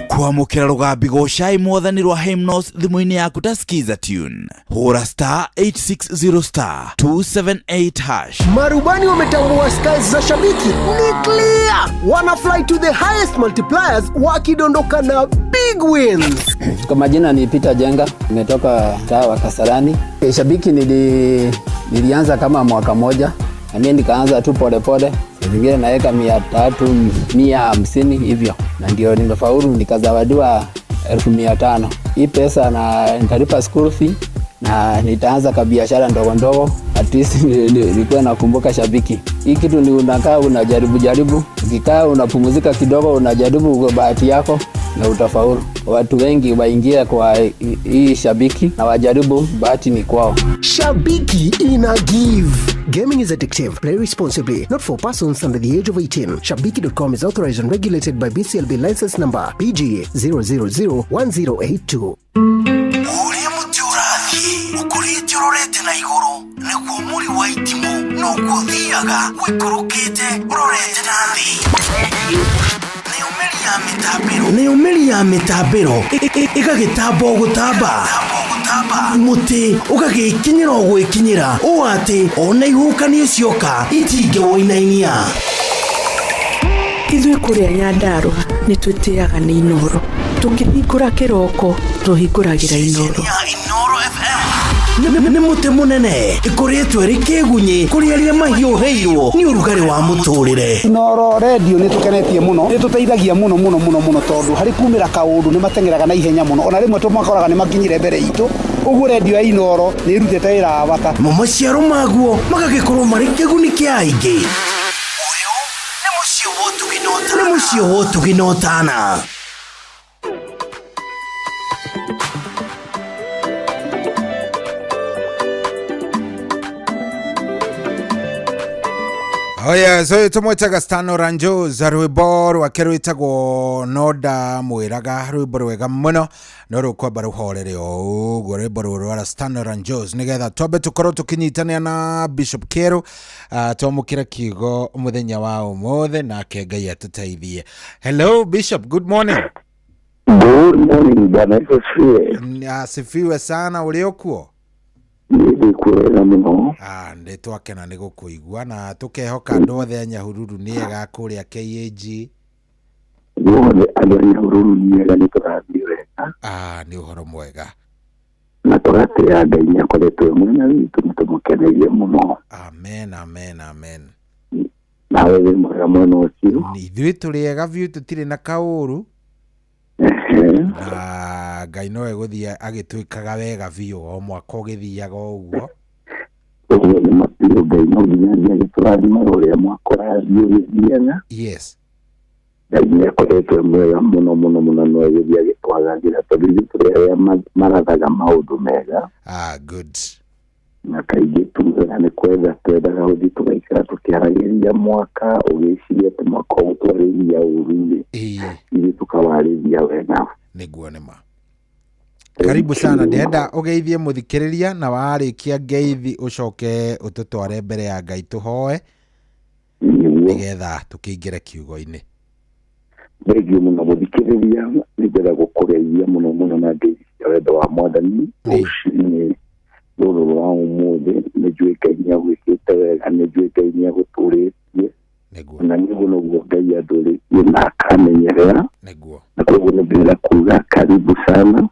Kwamũkĩra rũgambi gocai mwathani rwa Hymnos thimũ-inĩ yaku ta Skiza tune. Hũra star 860 star 278 hash. Marubani wametambua skies za shabiki ni clear. Wana fly to the highest multipliers wakidondoka na big wins. Kwa majina ni Peter Jenga, nimetoka mtaa wa Kasarani. Shabiki nilianza kama mwaka moja, na mimi nikaanza tu pole pole. Zingine naweka 300, 150 hivyo. Na ndio nimefaulu nikazawadiwa 1500. Hii pesa na nitalipa school fee na nitaanza kabiashara ndogo ndogo. At least nilikuwa nakumbuka shabiki. Hii kitu ni unakaa unajaribu jaribu, ukikaa unapumzika kidogo unajaribu kwa bahati yako na utafaulu. Watu wengi waingia kwa hii shabiki na wajaribu, bahati ni kwao. Shabiki ina give. Gaming is addictive. Play responsibly. Not for persons under the age of 18. Shabiki.com is authorized and regulated by BCLB license number PG 0001082. Ũrĩa mũtĩ ũrathiĩ ũkũrĩte ũrorete na igũrũ nĩguo mũri wa itimũ noguo ũthiaga ũikũrũkĩte ũrorete na thĩ. Nĩyo mĩri ya mĩtambĩro ĩgagĩtamba o gũtamba, mũtĩ ũgagĩkinyĩra o gwĩkinyĩra ũũ atĩ ona ihuhũkanio cioka itingĩwũinainia. Ithuĩ kũrĩa Nyandarũa nĩ twĩtĩaga nĩ Inooro. Tũkĩhingũra kĩroko tũhingũragĩra Inooro. Nĩ mũtĩ mũnene ĩkoretwo ĩrĩ kĩgunyĩ kũrĩ arĩa mahiũhĩirwo nĩ ũrugarĩ wa mũtũrĩre. Inooro radio nĩ tũkenetie mũno, nĩ tũteithagia mũno mũno mũno mũno tondũ harĩ kumĩra kaũndũ nĩ mateng'eraga na ihenya mũno, ona rĩmwe tũmakoraga nĩ makinyire mbere itũ. Ũguo radio ya Inooro nĩ ĩrutĩte wĩra wa bata. Mo maciaro maguo magagĩkorwo marĩ kĩguni kĩa aingĩ. Ũyũ nĩ mũciĩ wa ũtugi na ũtana. Oh yeah, so tumwetaga Stano Ranjos rwimbo rwake rwitagwo no ndamwĩraga, rwimbo rwega mũno no rũkwamba rũhorere o ũguo, rwimbo rũrũ rwa Stano Ranjos nĩgetha twambe tũkorwo tũkĩnyitanĩra na Bishop Kĩerũ, twamũkĩre kiugo mũthenya wa ũmũthĩ nake Ngai atũteithie. Hello Bishop, good morning. Good morning, Bwana Yesu asifiwe. Asifiwe sana. Ũrĩ ũkuo? Nĩ kwega mũno. Nĩ twakena nĩ gũkũigua na tũkehoka andũ othe a Nyahururu nĩ ega kũrĩa KAG. Guothe andũ a Nyahururu nĩ ega, nĩ tũrathiĩ wega. Nĩ ũhoro mwega. Na tũgatĩĩa Ngai nĩ akoretwo e mwena witũ, nĩ tũmũkeneire mũno. Amen, amen, amen. Nawe wĩ mwega mwena ũcio? Ithuĩ tũrĩ ega biũ, tũtirĩ na kaũru. Na Ngai no egũthiĩ agĩtwĩkaga wega biũ o mwaka ũgĩthiaga o ũguo. Ũguo nĩ mabiũ Ngai no nginya athiĩ agĩtũrathimaga ũrĩa mwaka ũrathiĩ ũgĩthiaga. Yes. Ngai nĩ akoretwo e mwega mũno mũno mũno, no agĩthiĩ agĩtwagagĩra tondũ ithuĩ tũrĩ arĩa marathaga maũndũ mega. Ah, good. Na kaingĩ tugaga nĩ kwenda twendaga gũthiĩ tũgaikara tũkĩaragĩria mwaka ũgĩciria atĩ mwaka ũgũtwarĩria ũru-rĩ, ithuĩ tũkawarĩria wega. Nĩguo nĩ ma. Karibu sana, ndĩrenda ũgeithie mũthikĩrĩria na warĩkia ngeithi ũcoke ũtũtware mbere ya Ngai tũhoe nĩgetha tũkĩingĩre kiugo-inĩ. Thengiũ mũno mũthikĩrĩria, nĩngwenda gũkũgeithia mũno mũno na ngeithi cia wendo wa Mwathani rũcinĩ rũrũ rwa ũmũthĩ. Nĩnjũĩ Ngai nĩagwĩkĩte wega, nĩnjũĩ Ngai nĩagũtũrĩtie, na nĩguo noguo Ngai andũrĩtie na akamenyerera, na koguo nĩndĩrenda kuga karibu sana,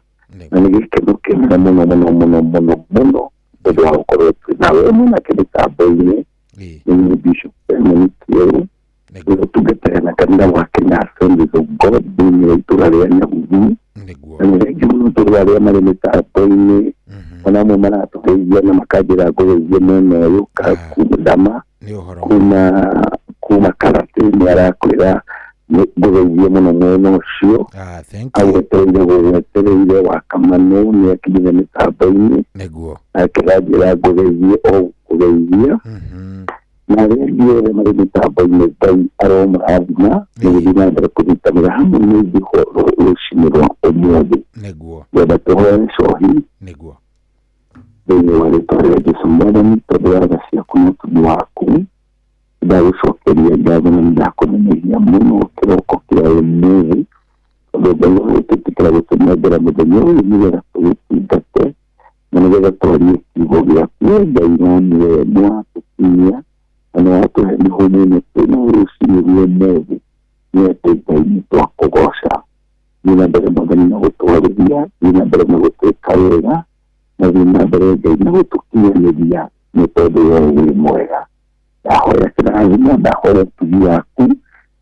na nĩ gĩkeno kĩnene mũno mũno mũno mũno mũno tondũ wa gũkorwo twĩ nawe mwanake mĩtambo-inĩ. Nĩ niĩ Bishop Simon Kĩerũ, ũtungataga na kanitha wa Kenya Assemblies of God thĩinĩ wa itũra rĩa Nyaguthii, na nĩ thengiũ mũno tondũ arĩa marĩ mĩtambo-inĩ ona amwe maratũgeithia na makanjĩra ngũgeithie mwena ũyũ Ndama kuma Karate nĩ arakwĩra ngũgeithie mũno mwena ũcio. Agwetereire gũgwetereire wa Kamanũ nĩ akinyire mĩtambo-inĩ akĩranjĩra ngũgeithie o gũkũgeithia, na arĩa angĩ othe marĩ mĩtambo-inĩ Ngai aromũrathima nĩ gũthiĩ na mbere kũnyitanĩra hamwe na ithuĩ rũcinĩ rwa ũmũthĩ. Ngwenda tũhoe cohi thĩinĩ wa rĩtwa rĩa Jesũ Mwathani, tondũ wa tha ciaku na ũtugi waku ndagũcokeria ngatho na nĩndakũneneria mũno kĩroko kĩa ũmũthĩ, tondũ Ngai wagũtwĩtĩkĩra gũtũnengera mũthenya ũyũ nĩgetha tũgũtungate na nĩgetha twarie kiugo gĩaku. Ngai wa muoyo nĩwatũkinyia na nĩwatũhe mĩhũmũ ĩno twĩna rũcinĩ rwa ũmũthĩ, nĩ atĩ Ngai nĩtwakũgoca. Thiĩ na mbere Mwathani na gũtwarithia, thiĩ na mbere na gũtwĩka wega, na thiĩ na mbere Ngai na gũtũkinyanĩria nĩ tondũ we wĩ mwega. Ndahoya kĩrathimo, ndahoya ũtugi waku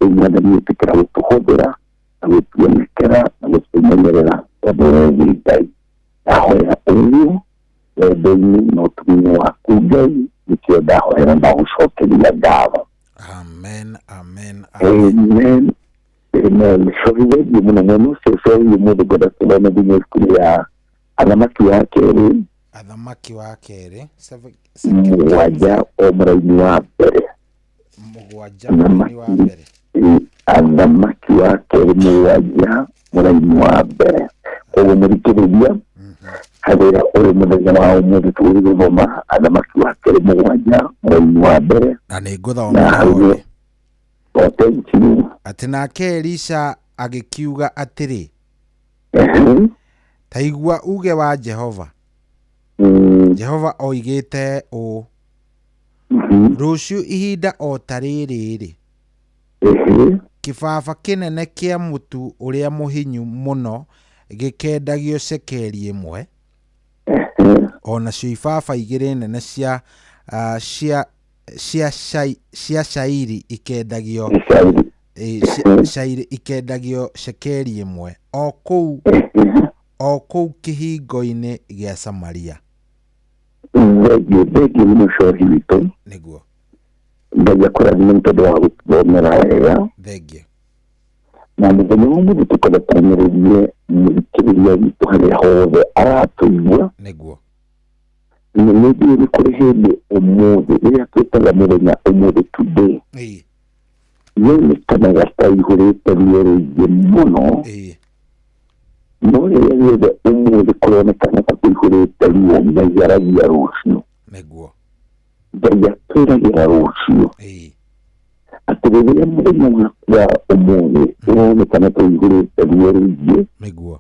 rĩu Mwathani ĩtĩkĩra gũtũhũthĩra na gũtuonekera na gũtũmenyerera tondũ we wĩ Ngai. Ndahoya ũguo wendo-inĩ na ũtugi-inĩ waku Ngai, nĩkĩo ndahoya na ndagũcokeria ngatho. Amen, amen, amen. Amen. Cohi thengiũ mũno mwena ũcio. Cohi ũmũthĩ ngwenda tũthome thĩinĩ wa ibuku rĩa Athamaki wa Kerĩ. Athamaki wa Kerĩ 7 o mũraini wa mbere. 7 mũraini wa mbere. Athamaki wa Kerĩ 7 mũraini wa mbere. Koguo mũthikĩrĩria harĩa ũrĩ mũthenya wa ũmũthĩ tũgũthiĩ gũthoma Athamaki wa Kerĩ 7 mũraini wa mbere. Na nĩ ngũthoma. Oh, thank you. Atĩ nake Elisha agĩkiuga atĩrĩ, ta igua uge wa Jehova. Jehova oigĩte ũũ, rũciũ ihinda o ta rĩrĩ rĩ, kĩbaba kĩnene kĩa mũtu ũrĩa mũhinyu mũno gĩkendagio cekeri 1, o nacio ibaba 2 nene cia cairi ikendagio cairi ikendagio cekeri 1 o kũu kĩhingo-inĩ gĩa Samaria. Thengiũ mũno cohi witũ. Nĩguo. Ngai akũrathime nĩ tondũ wa gũtũthomera wega. Thengiũ. Na mũthenya wa ũmũthĩ tũkwenda tũrũmĩrĩrie mũthikĩrĩria witũ harĩa hothe aratũigua. Nĩguo. Nĩnjũĩ nĩ kũrĩ hĩndĩ ũmũthĩ rĩrĩa twĩtaga mũthenya ũmũthĩ today, yonekanaga ta ihũrĩte ruo rũingĩ mũno, no rĩrĩa rĩothe ũmũthĩ kũronekana ta kũihũrĩte ruo, Ngai aragia rũciũ. Nĩguo. Ngai atwĩragĩra rũciũ atĩ rĩrĩa mũthenya waku wa ũmũthĩ ũronekana ta ũihũrĩte ruo rũingĩ, nĩguo,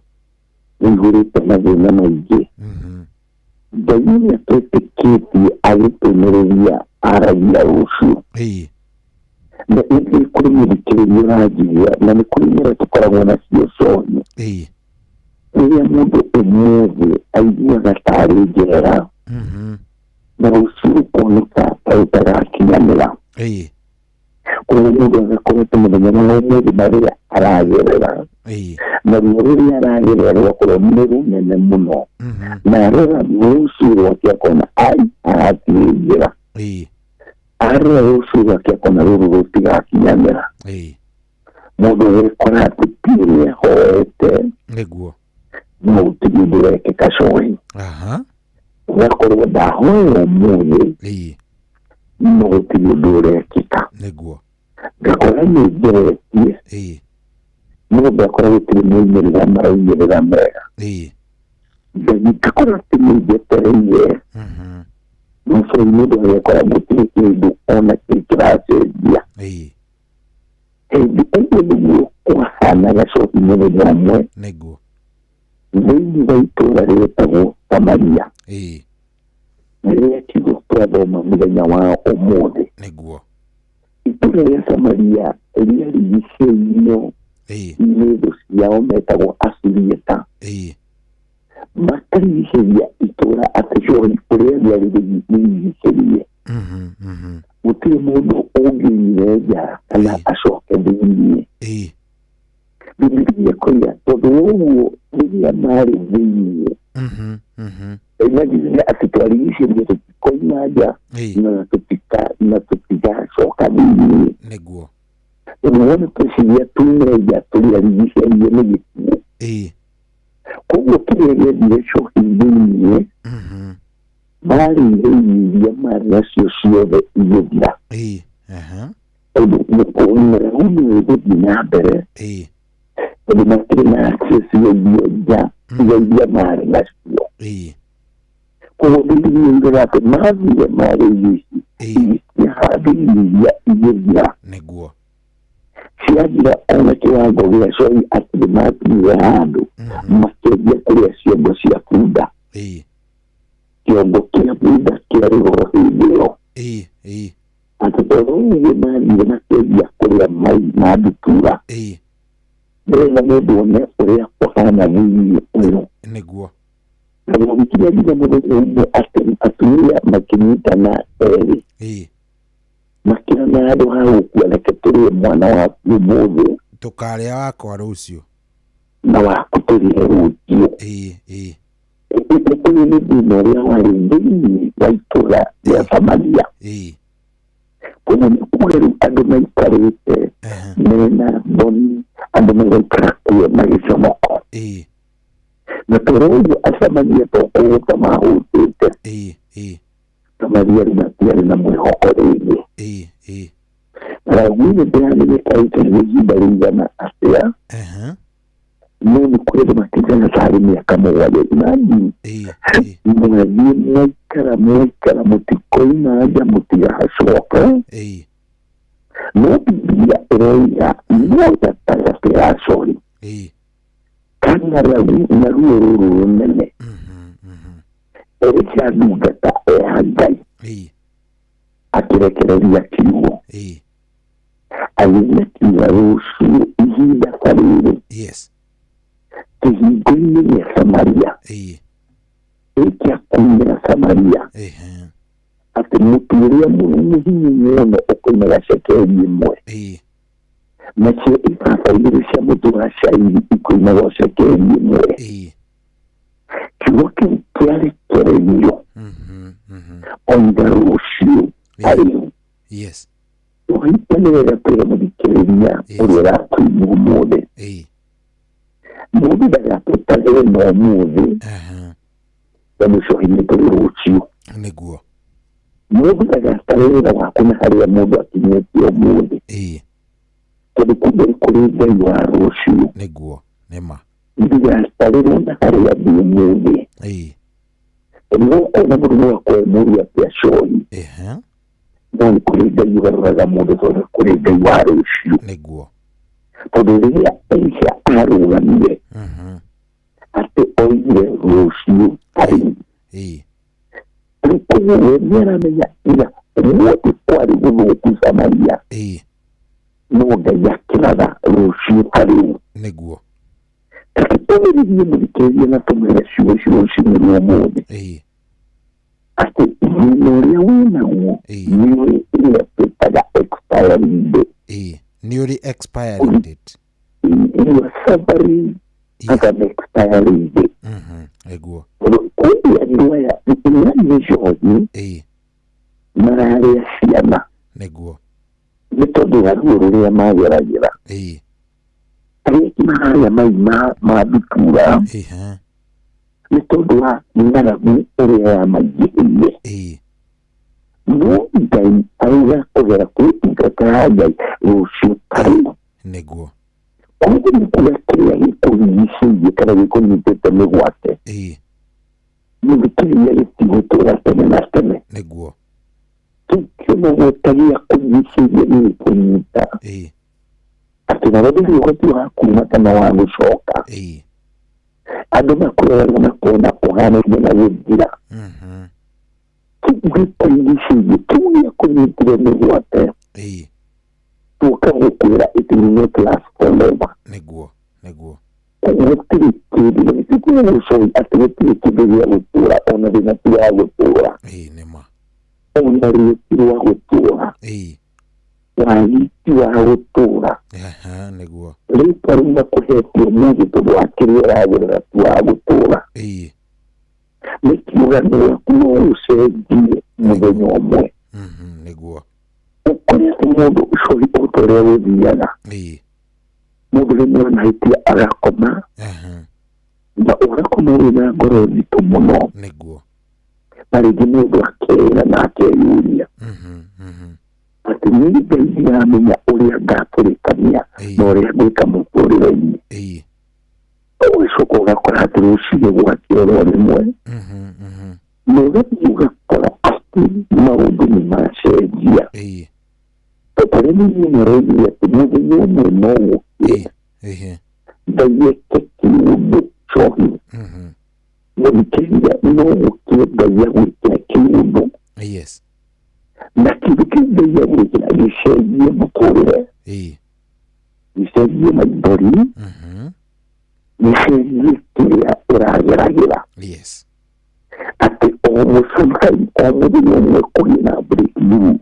ũihũrĩte mathĩna maingĩ, Ngai ũrĩa twĩtĩkĩtie agĩtũmĩrĩria aragia rũciũ. Na nĩ kũrĩ mũthikĩrĩria ũranjigua, na nĩ kũrĩ nyĩra tũkoragwo nacio cohi. Rĩrĩa mũndũ ũmũthĩ aiguaga tarĩ njera, na rũciũ rũkoneka ta rũtagakinyanĩra, koguo mũndũ agakorwo atĩ mũthenya wa ũmũthĩ marĩa aragerera, na ruo rũrĩa aragerera rũgakorwo nĩ rũnene mũno, na arora rũciũ rwake akona ai hatirĩ njĩra. Arora rũciũ rwake akona rũrũ rũtigakinyanĩra. Mũndũ wekora atĩ piũ nĩahoete nĩguo no gũtirĩ ũndũ wekĩka cohi. Ũgakorwo ndahoya ũmũthĩ no gũtirĩ ũndũ ũrekĩka. Nĩguo ngakora nĩ ngeretie no ngakora gũtirĩ moimĩrĩra maraumĩrĩra mega. Ngakora atĩ nĩ njetereire no cohi mũndũ agekora gũtirĩ kĩndũ ona kĩ kĩracenjia. Hĩndĩ ĩyo nĩguo kwahanaga cohi mũthenya ũmwe nĩguo thĩinĩ wa itũũra rĩtagwo Samaria. Rĩrĩa kiugo twathoma mũthenya wa ũmũthĩ nĩguo itũũra rĩa Samaria rĩarigicĩirio nĩ thũ ciao metagwo Asuriata. Makarigicĩria itũũra atĩ cohi ũrĩa rĩarĩ rĩrigicĩrie gũtirĩ mũndũ ũngĩire nja kana acoke thĩinĩ. Bibilia ĩkoiga tondũ ũguo rĩrĩa marĩ thĩinĩ ĩmagire atĩ twarigicĩrie tũtikoima nja na tũtigacoka thĩinĩ. Nĩguo tondũ wona tweciria tume nja tũrĩarigicĩrie nĩ gĩkuũ. Koguo kĩrĩa gĩathire cohi thĩinĩ marĩire irio iria marĩ nacio ciothe igĩthira. Tondũ ng'aragu nĩ ĩgũthiĩ na mbere tondũ matirĩ na access ya irio nja iria iria marĩ nacio. Koguo Bibilia yugaga atĩ mathire marĩ irio ici ciahandũ irio iria igĩthira. Nĩguo ciathira ona kĩwango gĩa cohi atĩ nĩmakinyire handũ makĩambia kũrĩa ciongo cia bunda. Kĩongo kĩa bunda kĩarĩ goro hĩndĩ ĩyo. Atĩ tondũ ũguo mathire makĩambia kũrĩa mai ma ndutura nĩgetha mũndũ one ũrĩa kũhana thĩinĩ ũyũ. Nĩguo na gũgĩkinya nginya mũthenya ũmwe atĩ atumia makĩnyitana erĩ makĩona handũ ha gũkua reke tũrĩe mwana waku ũmũthĩ tũkarĩa wakwa rũciũ na waku tũrĩe rũciũ. Ũyũ nĩ thĩna ũrĩa warĩ thĩinĩ wa itũũra rĩa Samaria. Koguo nĩ kuga rĩu andũ maikarĩte mena thoni, andũ magaikara kuo magĩcomoko. Na tondũ ũguo Asamaria to kũhũta mahũtĩte, Samaria rĩu matiarĩ na mwĩhoko rĩngĩ. Ng'aragu ĩno ndĩramenyeka ĩikarire ihinda rĩigana atĩa, no nĩ kũrĩ andũ matindaga tarĩ mĩaka 7. Imagine mwathiĩ mwaikara mwaikara mũtikoima nja mũtigacoka. No Bibilia ĩroiga no gatagatĩ ga cohi kang'aragu na ruo rũrũ rũnene Elisha ndungata ya Ngai akĩrekereria kiugo agĩthiĩ akiuga rũciũ ihinda ta rĩrĩ kĩhingo-inĩ gĩa Samaria ĩkĩa kuumĩra Samaria atĩ mũtu ũrĩa mũhinyu mũno ũkoimaga cekeri 1 nacio ibaba 2 cia mũtu wa cairi ikoimaga cekeri 1. Kiugo kĩu kĩarekereirio oiga rũciũ tarĩu. Ũhinda nĩ wega kwĩra mũthikĩrĩria ũrĩa ũratũigua ũmũthĩ mũndũ ndagatũtagĩre na ũmũthĩ tondũ cohi nĩ tũrĩ rũciũ. Nĩguo mũndũ ndagatare wĩra waku na harĩa mũndũ akinyĩtie ũmũthĩ tondũ kumbe nĩ kũrĩ Ngai wa rũciũ. Nĩguo nĩma ndigatarĩrwo na harĩa ndĩ ũmũthĩ tondũ gũkũ na mũndũ no akorwo mũru atĩa cohi no nĩ kũrĩ Ngai ũgarũraga mũndũ tondũ kũrĩ Ngai wa rũciũ. Nĩguo tondũ rĩrĩa Elisha arũgamire atĩ oigire rũciũ tarĩu rĩu koguo we nĩaramenya ira ũmũthĩ kwarĩ gũthũku Samaria no Ngai akĩratha rũciũ tarĩu. Nĩguo Reke tũmĩrĩrie mũthikĩrĩria na tũmwĩre ciugo ici rũcinĩ rwa ũmũthĩ atĩ thĩna ũrĩa wĩnaguo nĩ ũrĩ ĩrĩa twĩtaga expiry date. Nĩ ũrĩ expiry date. Your suffering has an expiry date. Nĩguo Kũrĩ andũ aya nĩ cohi mararĩa ciana Nĩguo. Nĩ tondũ wa ruo rũrĩa mageragĩra. Arĩa mararĩa mai ma ndutura. Nĩ tondũ wa ng'aragu ĩrĩa yamaingĩhĩire. No Ngai auga kũgera kwĩ ndungata ya Ngai rũciũ ta rĩu. Nĩguo. Koguo nĩ kuga kĩrĩa gĩkũrigicĩirie kana gĩkũnyitĩte mĩgwate. Mũthikĩrĩria gĩtigũtũra tene na tene. Nĩguo. Kĩu kĩonagwo ta gĩa kũrigicĩirie nĩ gĩkũnyita. Atĩ nawe ndũrĩ ũhoti wa kuma kana wa gũcoka. Andũ makũroraga makona ũhanaine na gũthira. Kĩu gĩkũrigicĩirie kĩu gĩakũnyitire mĩgwate. Tũka gũkwĩra it will not last forever. Nĩguo. Nĩguo. Gũtirĩ kĩndũ gĩtirĩ gũcoi atĩ gũtirĩ kĩndũ gĩa gũtũra ona thĩna ti wa gũtũra. Nĩma. Ona ruo ti rwa gũtũra. Wagi ti wa gũtũra. Nĩguo. Rĩtwa rĩu makũhete ũmũthĩ tondũ wa kĩrĩa ũragerera ti wa gũtũra. Nĩ kiuga waku no ũcenjie mũthenya ũmwe. Nĩguo. Ũkore atĩ mũndũ ũcio ũta ũrĩa gũthiaga. Mũndũ rĩmwe anahĩtia agakoma. Na ũgakoma wĩna ngoro nditũ mũno. Nĩguo. Na rĩngĩ mũndũ akerĩra na akeyũria. Atĩ niĩ Ngai ndiramenya ũrĩa ngatũrĩkania na ũrĩa ngwĩka mũtũrĩre-inĩ. Ũgĩcoka ũgakora atĩ rũcinĩ gwakĩa oro rĩmwe. Na ũgathiĩ ũgakora atĩ maũndũ nĩ macenjia. Tondũ niĩ nĩaroigire atĩ mũthenya ũmwe no ũkĩre. Ngai eke kĩũndũ cohi. Mũthikĩrĩria no ũkĩre Ngai agwĩkĩra kĩũndũ. Na kĩndũ kĩu Ngai agwĩkĩra gĩcenjie mũtũrĩre. Gĩcenjie maithori. Gĩcenjie kĩrĩa ũrageragĩra. Atĩ o mũcamkai o mũthenya ũmwe kũgĩe na breakthrough.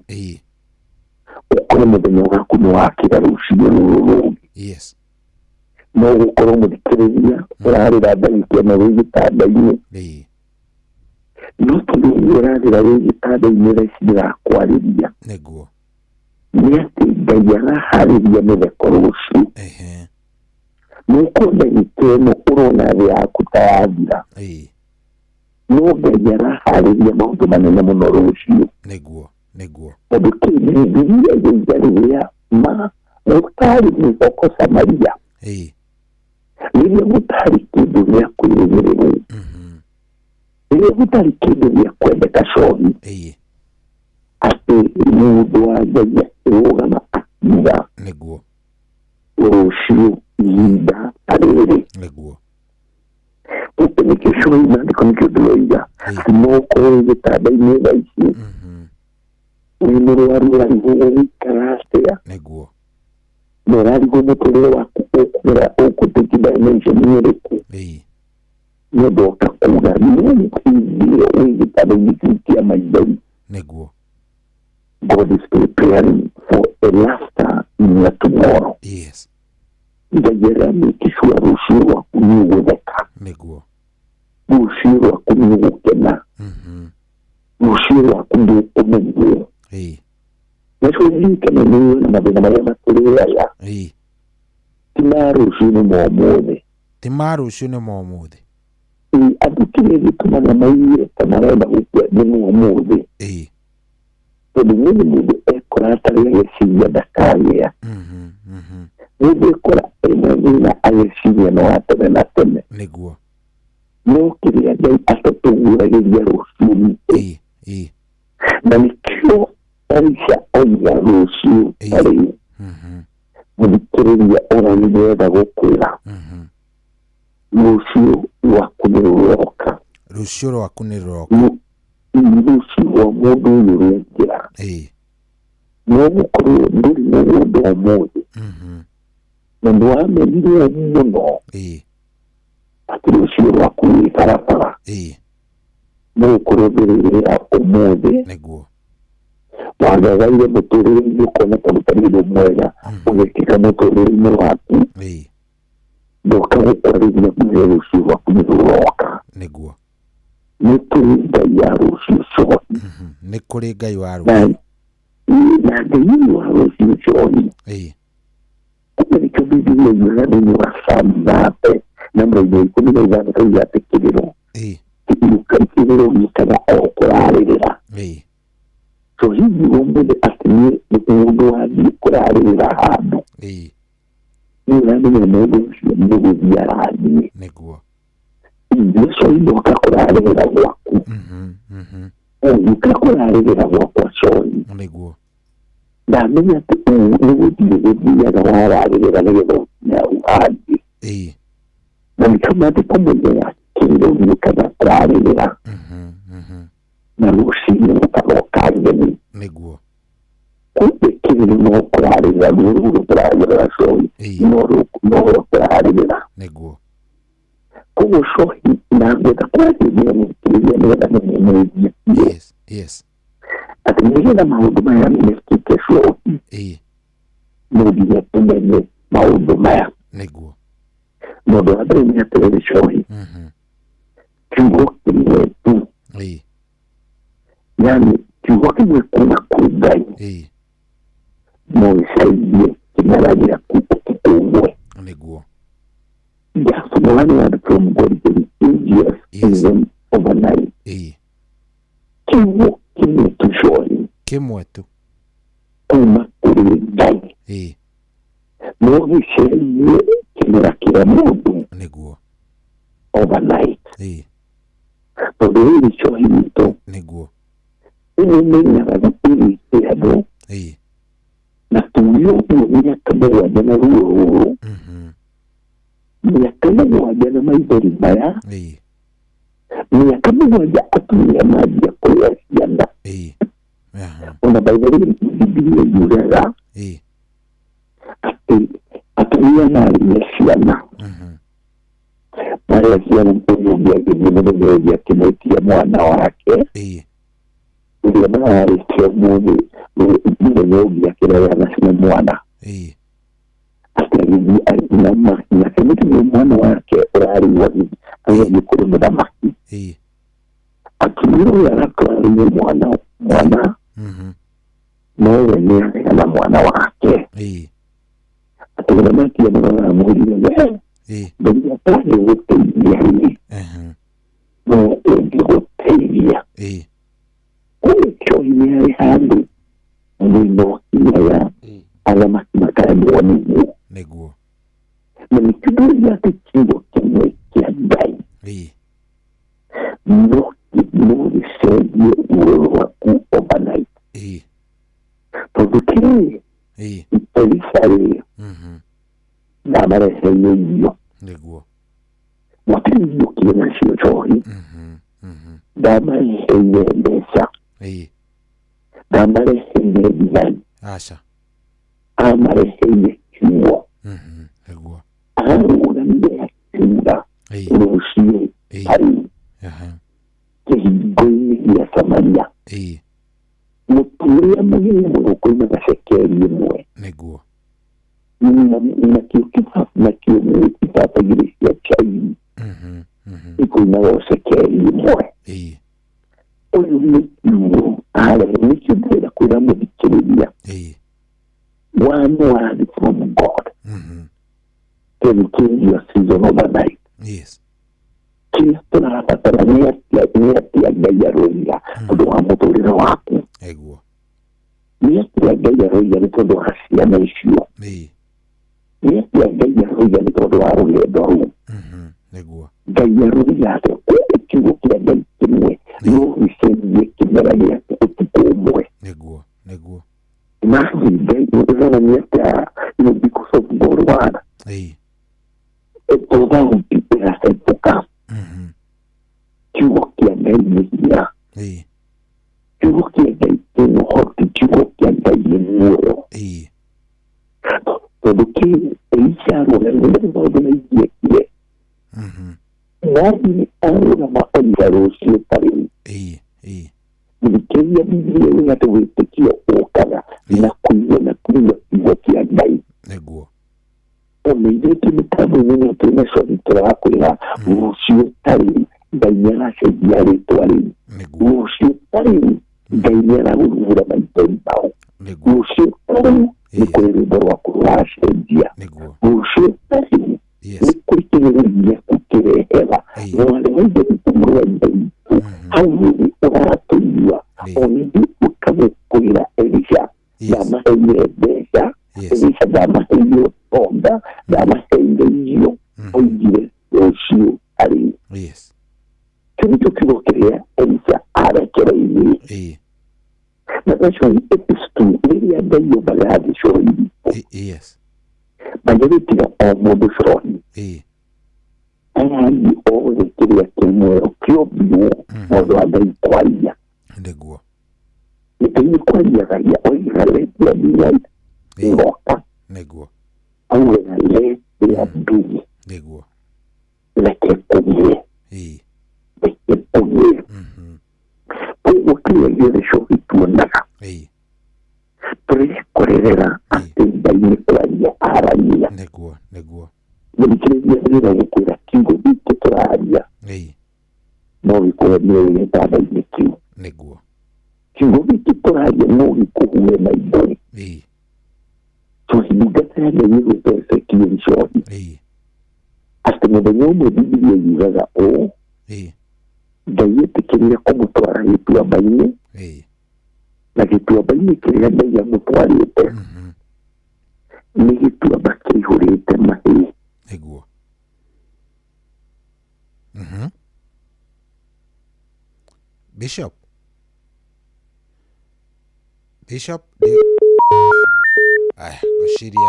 Ũkore mũthenya waku nĩ wakĩra rũcinĩ rũrũ rũngĩ. No gũkorwo mũthikĩrĩria ũrarĩra ndagĩka ĩno wĩ gĩtanda-inĩ. No tondũ ũguo ũrarĩra wĩ gĩtanda-inĩ thaa ici ndĩrakwarĩria. Nĩguo. Nĩ atĩ Ngai araharĩria mĩtheko rũciũ. Nũkorwo ndagĩka ĩno ũrona thĩ yaku ta yathira. No Ngai araharĩria maũndũ manene mũno rũciũ. Nĩguo. Nĩguo. Tondũ kĩu Bibilia yoiga rĩrĩa gũtarĩ mĩhoko Samaria. Rĩrĩa gũtarĩ kĩndũ gĩa kwĩrĩgĩrĩrwo. Rĩrĩa gũtarĩ kĩndũ gĩa kwendeka cohi. Atĩ mũndũ wa Ngai akĩrũgama akiuga. Nĩguo. Rũciũ ihinda ta rĩrĩ. Nĩguo. Gũkũ nĩkĩo cohi maandĩko nĩkĩo ndĩroiga. Atĩ no ũkorwo wĩ gĩtanda-inĩ thaa ici. Wĩ mũrwaru ũrarigwo ũgũikara atĩa. Nĩguo. Na ũrarigwo mũtũrĩre waku ũkũgera ũkũtake dimension ĩrĩkũ. Nĩ ndoka kuga no hĩndĩ ĩyo wĩ gĩtanda-inĩ kĩu kĩa maithori. Nĩguo. God is preparing for a laughter in your tomorrow. Ngai aramĩkicua rũciũ rwaku nĩ ũgũtheka. Nĩguo. Rũciũ rwaku nĩ ũgũkena. Rũciũ rwaku ndũkũmenywo. Nacio ririkana nĩ na mathĩna marĩa matũrĩaga. Ti ma rũciũ nĩ ma ũmũthĩ. Ti ma rũciũ nĩ ma ũmũthĩ. Andũ kĩrĩa gĩtũmaga maigue ta marenda gũkua nĩ ma ũmũthĩ. Tondũ niĩ mũndũ ekora atarĩ agĩciria ndakagĩa. Mũndũ ekora ena thĩna agĩciria no wa tene na tene. Nĩguo. No kĩrĩa Ngai atatũguũragĩria rũciũ rwitũ. Na nĩkĩo Elisha oiga rũciũ ta rĩu. Mũthikĩrĩria ona nĩndĩrenda gũkwĩra. Rũciũ rwaku nĩ rũroka. Rũciũ rwaku nĩ rũroka. Rũciũ rwa mũndũ ũyũ rwĩ njĩra. No gũkorwo ndũrĩ mũgũnda ũmũthĩ. Na nĩwamenyire mũno. Atĩ rũciũ rwaku rwĩ barabara. No gũkorwo ndũrĩ wĩra ũmũthĩ. Nĩguo. Wagagaire mũtũrĩre-inĩ ũkona ta gũtarĩ ũndũ mwega ũgĩkĩka mũtũrĩre-inĩ waku. Ndoka gũkwarĩria nguge rũciũ rwaku nĩ rũroka. Nĩguo. Nĩ kũrĩ Ngai ya rũciũ cohi. Nĩ kũrĩ Ngai wa rũciũ. Na ngai wa rũciũ coni. Kumbe nĩkĩo Bibilia yugaga thĩinĩ wa Psalm 3 na mũraini wa 15 kauga atĩ kĩrĩro kĩrĩro gĩũkaga o kũrarĩrĩra. So hihi ũmũthĩ atĩ niĩ mũndũ wathiĩ kũrarĩrĩra handũ nĩ ũramenya mũndũ ũcio nĩ gũthiĩ arathiĩ. Nĩguo. Ithuĩ coi ndoka kũrarĩrĩra gwaku. Ũgĩũka kũrarĩrĩra gwakwa coi. Nĩguo. Ndamenya atĩ nĩ gũthiĩ gũthiaga wararĩrĩra nĩgetha ũkinye hau hangĩ. Na nĩkĩo maandĩko moigaga kĩrĩro gĩũkaga kũrarĩrĩra na rũcinĩ gũkaroka ngeni. Nĩguo. Kumbe kĩrĩro no kũrarĩrĩra ruo rũu tũragerera coi no kũrarĩrĩra. Nĩguo. Koguo cohi na ngwenda kwarĩrĩria mũthikĩrĩria nĩgetha mũmenyerie biũ. Yes. Atĩ nĩgetha maũndũ maya mekĩke cohi no nginya tũmenye maũndũ maya. Nĩguo. Mũndũ wa mbere nĩ atĩrĩrĩ cohi kiugo kĩmwe tu. Yani kiugo kĩmwe kuma kwĩ Ngai no gĩcenjie kĩmera gĩaku ũtukũ ũmwe. Nĩguo. Just one word from God can change your season overnight. Kiugo kĩmwe tu cohi. Kĩmwe tu. Kuma kũrĩ Ngai no gĩcenjie kĩmera kĩa mũndũ. Nĩguo. Overnight. Tondũ rĩrĩ cohi witũ. Nĩguo. Nĩ menyaga gũtirĩ na tuge ũguo mĩaka 7 na ruo rũrũ. Mĩaka 7 na maithori maya. Mĩaka 7 atumia manjia kũrĩa ciana. Ona by the way Bibilia yugaga atĩ atumia marĩa ciana. Marĩa ciana ũyũ ũngĩ agĩthiĩ mũthenya ũngĩ akĩmwĩtia mwana wake. Ũrĩa mararĩtie ũmũthĩ mũthenya ũngĩ akĩrehe na mwana. Atĩ agĩthiĩ akĩmũtigia mwana wake ũrarĩ agĩthiĩ kũrĩ mũthamaki. Akĩmwĩra ũyũ aratwarire mwana nowe nĩ aheana mwana wake. Atĩ mũthamaki amũrora amwĩrire we Ngai atangĩgũteithia rĩ no ũngĩgũteithia. Kũrĩ cohi nĩ harĩ handũ mũno ũkinyaga athamaki makaremwo nĩguo. Nĩguo. Na nĩkĩo ndĩroiga atĩ kiugo kĩmwe kĩa Ngai no gĩcenjie ruo rwaku overnight. Tondũ kĩrĩ Elisha rĩ ndamareheire irio. Nĩguo. Gũtirĩ irio kĩrĩ nacio cohi. Ndamareheire mbeca. Ndamareheire thigari. Aca. Amareheire kiugo. Nĩguo. Arũgamire akiuga rũciũ tarĩu kĩhingo-inĩ gĩa Samaria. Mũtu ũrĩa mũgeni mũno ũkoimaga cekeri 1. Nĩguo. Nakĩo ibaba 2 cia chai ikoimaga o cekeri 1. Ũyũ nĩ kiugo arehe nĩkĩo ndĩrenda kwĩra mũthikĩrĩria. One word from God can change your season overnight. Yes. Kĩrĩa tũrabatara nĩ atĩa Ngai aroiga tondũ wa mũtũrĩre waku. Nĩguo. Nĩ atĩa Ngai aroiga nĩ tondũ wa ciana icio. Nĩ atĩa Ngai aroiga nĩ tondũ wa rũgendo rũu. Nĩguo. Ngai aroiga atĩ kũrĩ kiugo kĩa Ngai kĩmwe no gĩcenjie kĩmera gĩaku ũtukũ ũmwe. Nĩguo. Nĩguo. Imagine Ngai ũronania atĩa because of God word. Tofauti ĩgacenjũka. Kiugo kĩa Ngai nĩ hinya. Kiugo kĩa Ngai kĩna ũhoti. Kiugo kĩa Ngai nĩ muoyo. Tondũ kĩ Elisha arũgamire nĩ maũndũ maingĩ ekire. Nathi arũgama oiga rũciũ tarĩu. Mũthikĩrĩria Bibilia yugaga atĩ wĩtĩkio ũkaga na kũigua na kũigua kiugo kĩa Ngai. Nĩguo. Ona ithuĩ twĩ mĩtambo-inĩ ĩno twĩna cohi tũrakwĩra rũciũ tarĩu Ngai nĩ aracenjia rĩtwa rĩu. Rũciũ tarĩu Ngai nĩ aragũrugũra maithori mau. Rũciũ rĩu nĩ kũrĩ rwĩmbo rwaku rũracenjia. Rũciũ rĩu nĩ kũrĩ kĩgerio gĩaku kĩrehera. Mwarĩ wa Ithe witũ, mũrũ wa Ithe witũ, hau ũrĩ ũratũigua ona ithuĩ ũkamũkwĩra Elisha ndamaheire mbeca, Elisha ndamaheire ũtonga, ndamaheire irio, oigire rũciũ arĩ. Kĩu nĩkĩo kiugo kĩrĩa Elisha arekereirie. Na ũcio epistu rĩrĩa Ngai ombaga thĩ cũrũ manyarĩtiga o mũndũ cũrũ. Arathiĩ othe kĩrĩa kĩ muoyo kĩombirwo mũndũ wa Ngai kwaria. Nĩguo. Ngai nĩ kwariagaria oigaga let there be light, ĩgoka. Nĩguo. Augaga let there be. Nĩguo. Reke kũgĩe. Reke kũgĩe. Koguo kĩrĩa gĩothe cohi tuonaga tũrekorerera atĩ Ngai nĩ kwaria aragia. Nĩguo. Nĩguo. Mũthikĩrĩria ndĩrenda gũkwĩra kiugo gĩkĩ tũraria no gĩkũhenie wĩ gĩtanda-inĩ kĩu. Nĩguo. Kiugo gĩkĩ tũraria no gĩkũhure maitho. Cohi ndungata ya Ngai ĩgwĩtwo Ezekieli cohi. Atĩ mũthenya ũmwe Bibilia yugaga ũũ, Ngai etĩkĩrire kũmũtwara gĩtuamba-inĩ, na gĩtuamba-inĩ kĩrĩa Ngai amũtwarĩte nĩ gĩtuamba kĩihũrĩte mahĩndĩ. Nĩguo. Bishop. Bishop. Aya, ngwĩciria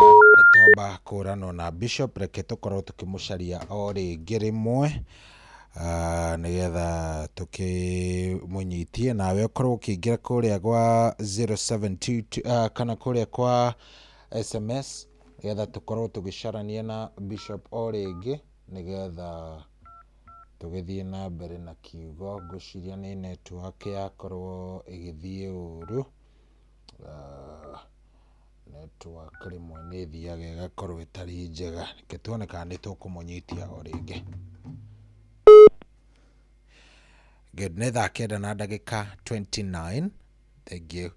twamba kũranwo na Bishop, reke tũkorwo tũkĩmũcaria o rĩngĩ rĩmwe nĩgetha tũkĩmũnyitie. Nawe ũkorwo ũkĩingĩra kũrĩa gwa 0722 kana kũrĩa kwa SMS nĩgetha tũkorwo tũgĩcarania na Bishop o rĩngĩ nĩgetha tũgĩthiĩ na mbere na kiugo. Ngwĩciria nĩ network yakorwo ĩgĩthiĩ ũru. Network rĩmwe nĩ ĩthiaga ĩgakorwo ĩtarĩ njega. Reke tuone kana nĩ tũkũmũnyitia o rĩngĩ. Good, nĩ thaa 9 na ndagĩka 29. Thank you.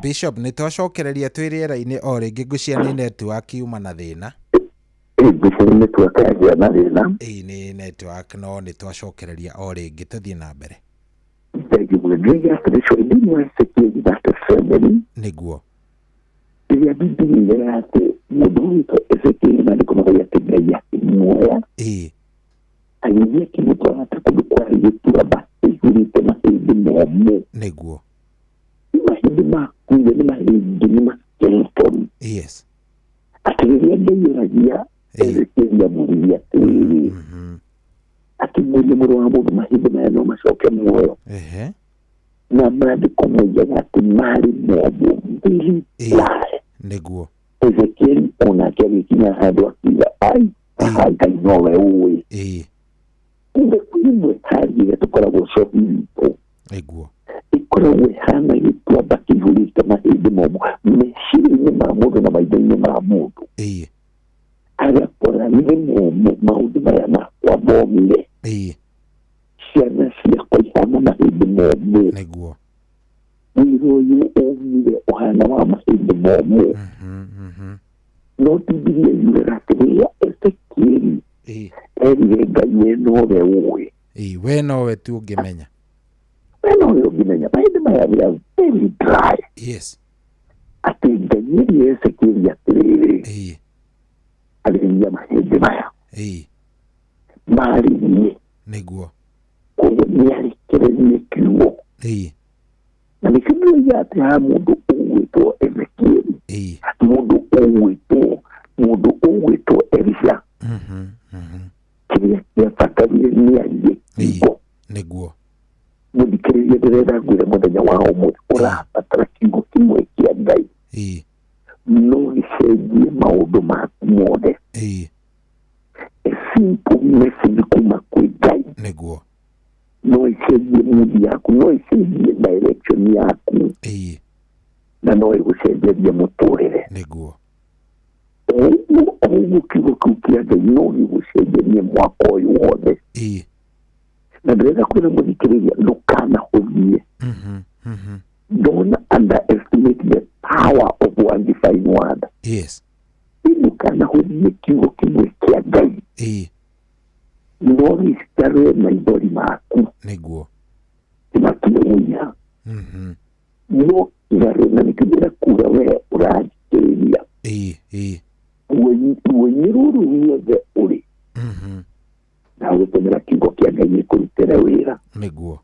Bishop, nĩ twacokereria twĩ rĩera-inĩ o rĩngĩ. Ngwĩciria nĩ network yuma na thĩna. Ngwĩciria nĩ network yagĩa na thĩna. Nĩ network, no nĩ twacokereria o rĩngĩ, tũthiĩ na mbere. Nĩguo. Rĩrĩa Bibilia yugaga atĩ mũndũ ũgwĩtwo Ezekieli maandĩko makauga atĩ Ngai akĩmuoya agĩthiĩ akĩmũtwara ta kũndũ kwarĩ gĩtuamba kĩihũrĩte mahĩndĩ momũ. Nĩguo. Nĩ mahĩndĩ makuire, nĩ mahĩndĩ, nĩ ma-skeleton. Atĩ rĩrĩa Ngai oragia Ezekieli amũririe atĩrĩrĩ, akĩmũria mũrũ wa mũndũ mahĩndĩ maya no macoke muoyo. Na maandĩko moigaga atĩ marĩ momũ, very dry. Nĩguo. Ezekieli onake agĩkinya handũ akiuga ai, haha Ngai nowe ũĩ. Kumbe kwĩ imwe hali ĩrĩa tũkoragwo cohi witũ. Nĩguo. Ĩkoragwo ĩhana gĩtuamba kĩihũrĩte mahĩndĩ momũ meciria-inĩ ma mũndũ na maitho-inĩ ma mũndũ. Agakora nĩ momũ maũndũ maya makwa momire. Ciana ciakwa ihana mahĩndĩ momũ. Nĩguo. Wĩra ũyũ ũmire ũhana wa mahĩndĩ momũ. No Bibilia yugaga atĩ rĩrĩa Ezekieli erire Ngai we nowe ũĩ. We nowe tu ũngĩmenya. We nowe ũngĩmenya. Mahĩndĩ maya they are very dry. Atĩ Ngai erire Ezekieli atĩrĩrĩ, arĩria mahĩndĩ maya. Marĩrie. Nĩguo. Koguo nĩarekereirie kiugo. Na nĩkĩo ndĩroiga atĩ haha mũndũ ũgwĩtwo Ezekieli, mũndũ ũgwĩtwo Elisha, kĩrĩa kĩabatarire nĩ arie kiugo. Nĩguo. Mũthikĩrĩria ndĩrenda ngwĩre mũthenya wa ũmũthĩ ũrabatara kiugo kĩmwe kĩa Ngai no gĩcenjie maũndũ maku mothe. A simple message kuma kwĩ Ngai. Nĩguo. No ĩcenjie mood yaku, no ĩcenjie direction yaku. Na no ĩgũcenjerie mũtũrĩre. Nĩguo. Ũguo kiugo kĩu kĩa Ngai no gĩgũcenjerie mwaka ũyũ wothe. Na ndĩrenda kwĩra mũthikĩrĩria ndũkanahũthie. Ndona underestimate the power of one divine word. Yes. Ndũkanahũthie kiugo kĩmwe kĩa Ngai. No gĩcikarwe maithori maku. Nĩguo. Kĩmakinye mũinya. No kĩgarũre na nĩkĩo ndĩrenda kuga we ũranjĩkĩrĩria. Ruo-inĩ rũrũ ruothe ũrĩ. Na gũtũmĩra kiugo kĩa Ngai gĩkũrutĩre wĩra. Nĩguo.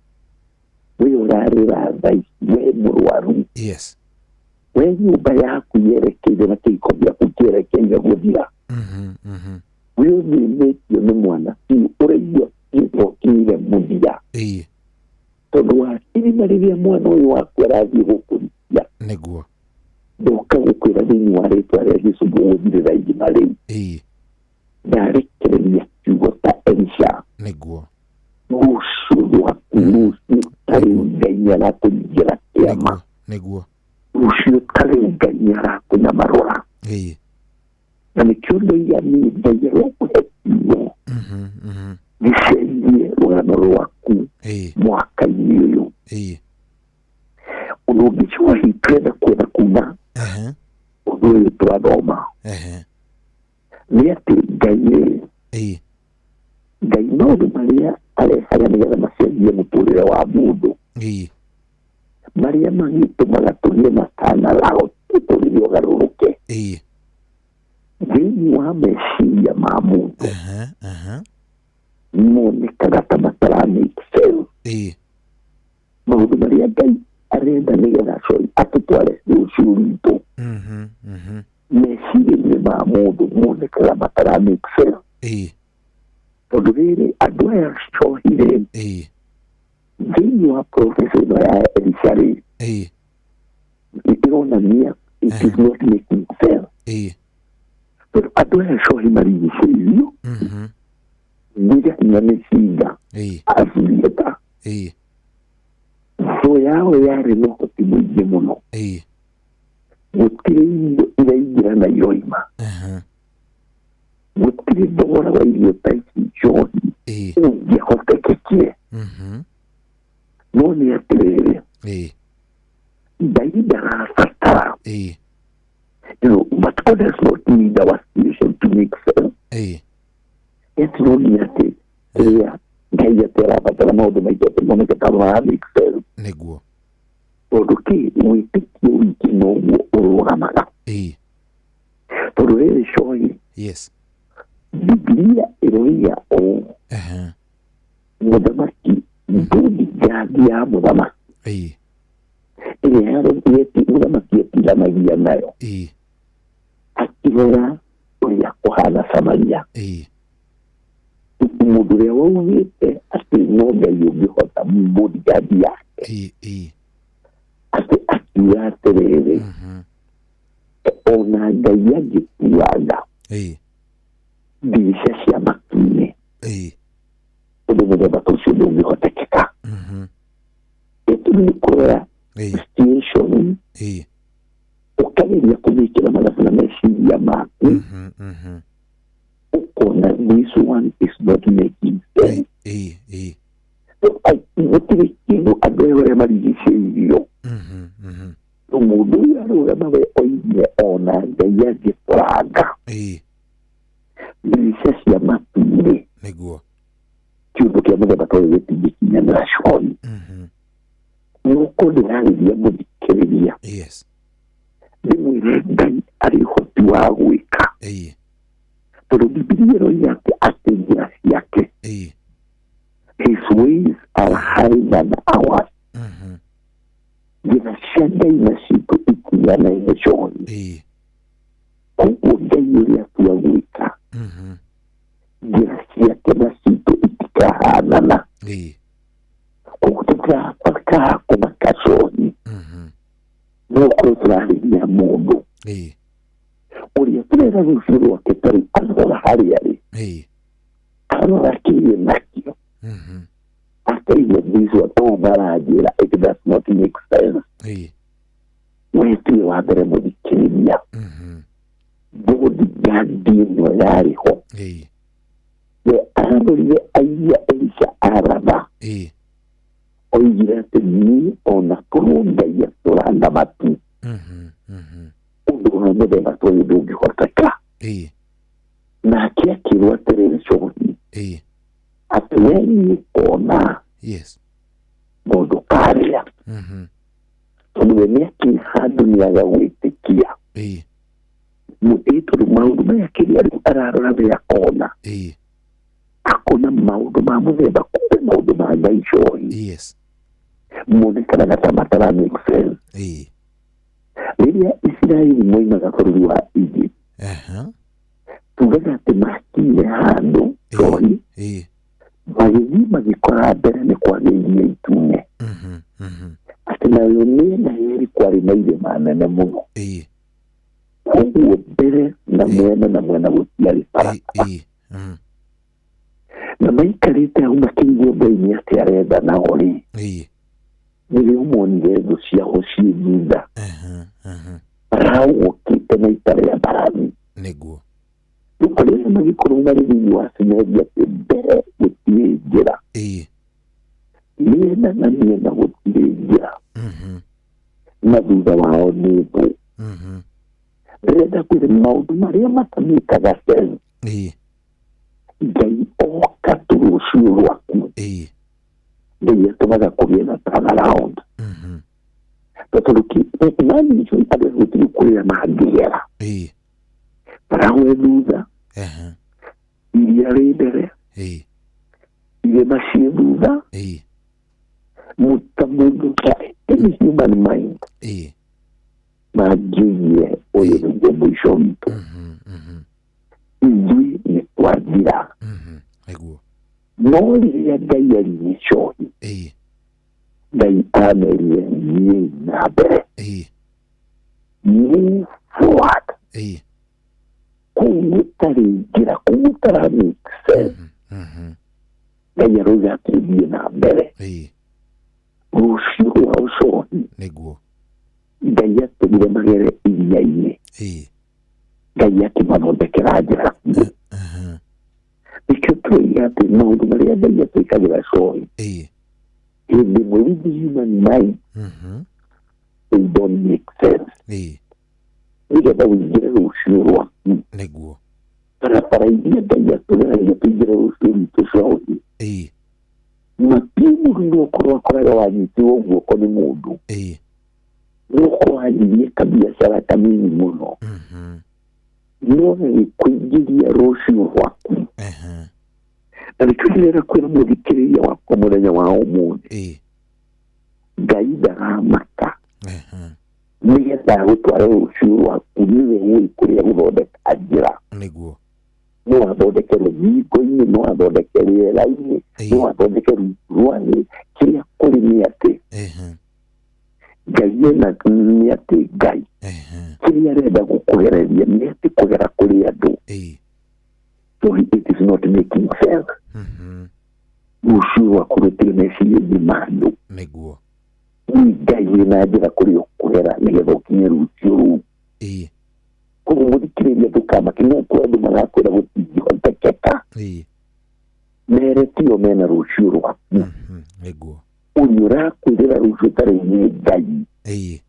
We ũrarĩra thaa ici we mũrwaru. Yes. We nyũmba yaku yerekeire na kĩhiko gĩaku kĩerekeire gũthira. We ũthĩnĩtio nĩ mwana biũ ũraigua biũ tokinyire mũthia. Tondũ wakirima rĩrĩa mwana ũyũ waku arathiĩ gũkũrikia. Nĩguo. Ndoka gũkwĩra thĩinĩ wa rĩtwa rĩa Jesũ ndũgũthirĩra irima rĩu. Ndarekereria kiugo ta Elisha. Nĩguo. Rũciũ rwaku rũciũ tarĩu Ngai nĩarakũringĩra kĩama. Nĩguo. Rũciũ tarĩu Ngai nĩarakũnyamarũra. Na nĩkĩo ndoiga niĩ Ngai arokũhe kiugo gĩcenjie rũgano rwaku mwaka-inĩ ũyũ. Ũndũ ũngĩ cohi twenda kuona kuma ũndũ ũyũ twathoma nĩ atĩ Ngai rĩ, Ngai maũndũ marĩa arehaga nĩgetha macenjie mũtũrĩre wa mũndũ marĩa magĩtũmaga tũgĩe na turnaround mũtũrĩre ũgarũrũke thĩinĩ wa meciria ma mũndũ monekaga ta matara make sense. Maũndũ marĩa Ngai arenda nĩgetha atũtware rũciũ rwitũ meciria-inĩ ma mũndũ monekaga matara make sense. Tondũ rĩrĩ andũ aya cohire thĩinĩ wa process ĩno ya Elisha rĩ ĩronania it is not making sense. Tondũ andũ aya cohi marigicĩirio nginya na mĩcinga Asuriata. Thũ yao yarĩ na ũhoti mũingĩ mũno. Gũtirĩ irio iraingĩra na iroima. Gũtirĩ thogora wa irio ta ici njohi ũngĩahotekekire. No nĩ atĩrĩrĩ, Ngai ndarabatara. You know, but God does not need our situation to make sense. It's no nginya atĩ rĩrĩa Ngai atĩ arabatara maũndũ maitũ atĩ moneke ta mara make sense. Nĩguo. Tondũ kĩ wĩtĩkio wiki noguo ũrũgamaga. Tondũ rĩrĩ cohi. Yes. Biblia ĩroiga ũũ. Mũthamaki bodyguard ya mũthamaki ĩrĩa mũthamaki etiranagia nayo akĩrora ũrĩa kũhana Samaria. Mũndũ ũrĩa waugĩte atĩ no Ngai ũngĩhota bodyguard yake atĩ akiuga atĩrĩrĩ ona Ngai angĩtuanga ndirica cia matu-inĩ ũndũ mũthemba ta ũcio ndũngĩhotekeka. Gĩtũmi nĩ kũrora situation ũkageria kũmĩkĩra mathabu na meciria maku ũkona this one is not making sense. Gũtirĩ kĩndũ andũ aya arĩa marigicĩirio. Mũndũ ũyũ arũgama we oigire ona Ngai angĩtũranga ndirica cia matu-inĩ. Nĩguo. Kĩũndũ kĩa mũthemba ta ũyũ gĩtingĩkinyanĩra cohi. Nĩgũkorwo ndĩrarĩria mũthikĩrĩria. Yes. Ndĩmwĩre Ngai arĩ ũhoti wa gwĩka. Tondũ Bibilia ĩroiga atĩ njĩra ciake his ways are higher than ours. Njĩra cia Ngai na citũ itiiganaine cohi. Koguo Ngai ũrĩa atua gwĩka njĩra ciake na citũ itikahanana. Koguo tũtikaha kũmaka cohi. No ũkorwo tũrarĩria mũndũ ũrĩa tũrera rũciũ rwake tarĩu arora harĩa rĩ arora kĩrĩa nakĩo akaigua this one ũũ maranjĩra it does not make sense. We tiwe wa mbere mũthikĩrĩria. Bodyguard ĩno yarĩ ho we arorire aigua Elisha aratha Oigire atĩ niĩ ona korwo Ngai atũranga matu ũndũ wa mũthemba ta ũyũ ndũngĩhoteka. Nake akĩrwo atĩrĩrĩ cohi atĩ we nĩ ũkona no ndũkarĩa tondũ we nĩakĩ handũ nĩaga gwĩtĩkia mũtĩ tondũ maũndũ maya kĩrĩa rĩu ararora we akona akona maũndũ ma mũthemba kumbe maũndũ ma Ngai cohi monekanaga ta matara make sense. Rĩrĩa Isiraeli moimaga bũrũri wa Egypt tugaga atĩ makinyire handũ cohi magĩthiĩ magĩkora mbere nĩ kwagĩirie itune atĩ nayo mĩena yerĩ kwarĩ na irĩma nene mũno koguo mbere na mwena gũtiarĩ barabara na maikarĩte hau makĩigua Ngai nĩ atĩ aretha nao rĩ nĩrĩo monire thũ ciao ciĩ thutha Farao okĩte na ita rĩa mbarathi nĩguo rĩu arĩa magĩkorwo marĩ thĩinĩ wa Sinai atĩ mbere gũtirĩ njĩra mĩena na mĩena gũtirĩ njĩra na thutha wao nĩ thũ. Ndĩrenda kwĩra maũndũ marĩa matamĩkaga sense Ngai oka tu rũciũ rwaku Ngai atũmaga kũgĩe na turnaround tondũ imagine icio andũ gũtirĩ kũrĩa mangĩgera Farao e thutha iria rĩ mbere irĩma ciĩ thutha mũndũ ta any human mind mangĩoigire ũyũ nĩguo mũico witũ ithuĩ nĩ twathira. No rĩrĩa Ngai aririe cohi Ngai amerire thiĩi na mbere move forward kũu gũtarĩ njĩra kũu gũtara make sense Ngai arauga atĩ thiĩ na mbere rũciũ rwa ũcohi nĩguo Ngai atũmire magere iria-inĩ Ngai akĩmathondekera njĩra kuo nĩkĩo tũroiga atĩ maũndũ marĩa Ngai atwĩkagĩra cohi hĩndĩ ĩmwe with the human mind they don't make sense nĩgetha ũingĩre rũciũ rwaku nĩguo barabara iria Ngai atũgeragia tũingĩre rũciũ rwitũ cohi matirĩ mũndũ no ũkorwo akoraga wanyitirwo guoko nĩ mũndũ no ũkorwo wanyirie kabiacara kanini mũno no gagĩkũingĩria rũciũ rwaku na nĩkĩo ndĩrenda kwĩra mũthikĩrĩria wakwa mũthenya wa ũmũthĩ Ngai ndaramaka nĩgetha agũtware rũciũ rwaku nĩwe ũĩ kũrĩa gũthondeka njĩra nĩguo no athondeke rũthingo-inĩ no athondeke rĩera-inĩ no athondeke rungu rwa thĩ kĩrĩa kũrĩ nĩ atĩ Ngai ena nĩ atĩ Ngai kĩrĩa arenda gũkũgereria nĩ atĩ kũgera kũrĩ andũ so it is not making sense. Rũciũ rwaku rũtirĩ meciria-inĩ ma andũ nĩguo nĩ Ngai wĩna njĩra kũrĩa ũkũgera nĩgetha ũkinye rũciũ rũu. Koguo mũthikĩrĩria ndũkamake no kũrĩ andũ marakwĩra gũtingĩhotekeka mere tio mena rũciũ rwaku nĩguo ũrĩa ũrakwĩrĩra rũciũ ta rĩu nĩ Ngai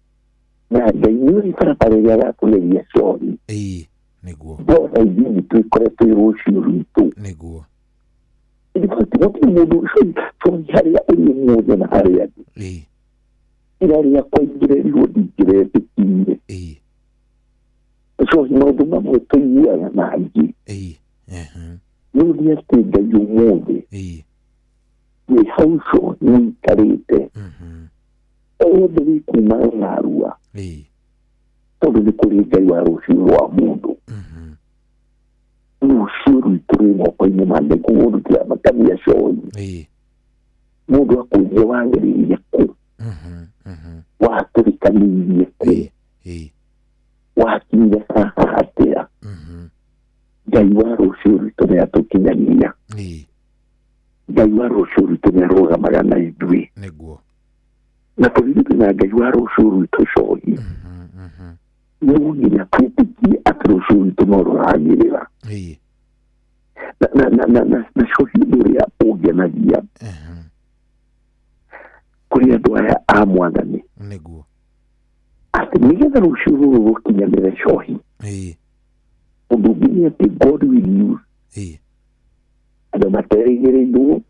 na Ngai nĩ ũrĩ barabara ĩrĩa agakũgeria cohi nĩguo ndona ithuĩ twĩkore twĩ rũciũ rwitũ nĩguo in fact gũtirĩ mũndũ cohi harĩa ũrĩ ũmũthĩ na harĩa ndĩ ira rĩakwa ingĩrerirwo ndingĩretĩkirie cohi maũndũ mamwe tũiguaga mangĩ no nĩ atĩ Ngai ũmũthĩ wĩ hau cohi ũikarĩte othe wĩ kuma narua tondũ nĩ kũrĩ Ngai wa rũciũ rwa mũndũ rũciũ rwitũ rwĩ moko-inĩ ma Ngai koguo ndũtiramakania cohi mũndũ akũrie wagĩrĩire kũ watũrĩkanĩirie kũ wakinyire haha atĩa Ngai wa rũciũ rwitũ nĩ atũkinyagia Ngai wa rũciũ rwitũ nĩ arũgamaga na ithuĩ nĩguo na tũrĩ na Ngai wa rũciũ rwitũ cohi no nginya twĩtĩkie atĩ rũciũ rwitũ no rũragĩrĩra na cohi ũndũ ũrĩa ũngenagia A mwathani. Nĩguo. Atĩ nĩgetha rũciũ rũrũ rũkinyanĩre cohi. Ũndũ ũngĩ nĩ atĩ God will use andũ materĩgĩrĩirwo,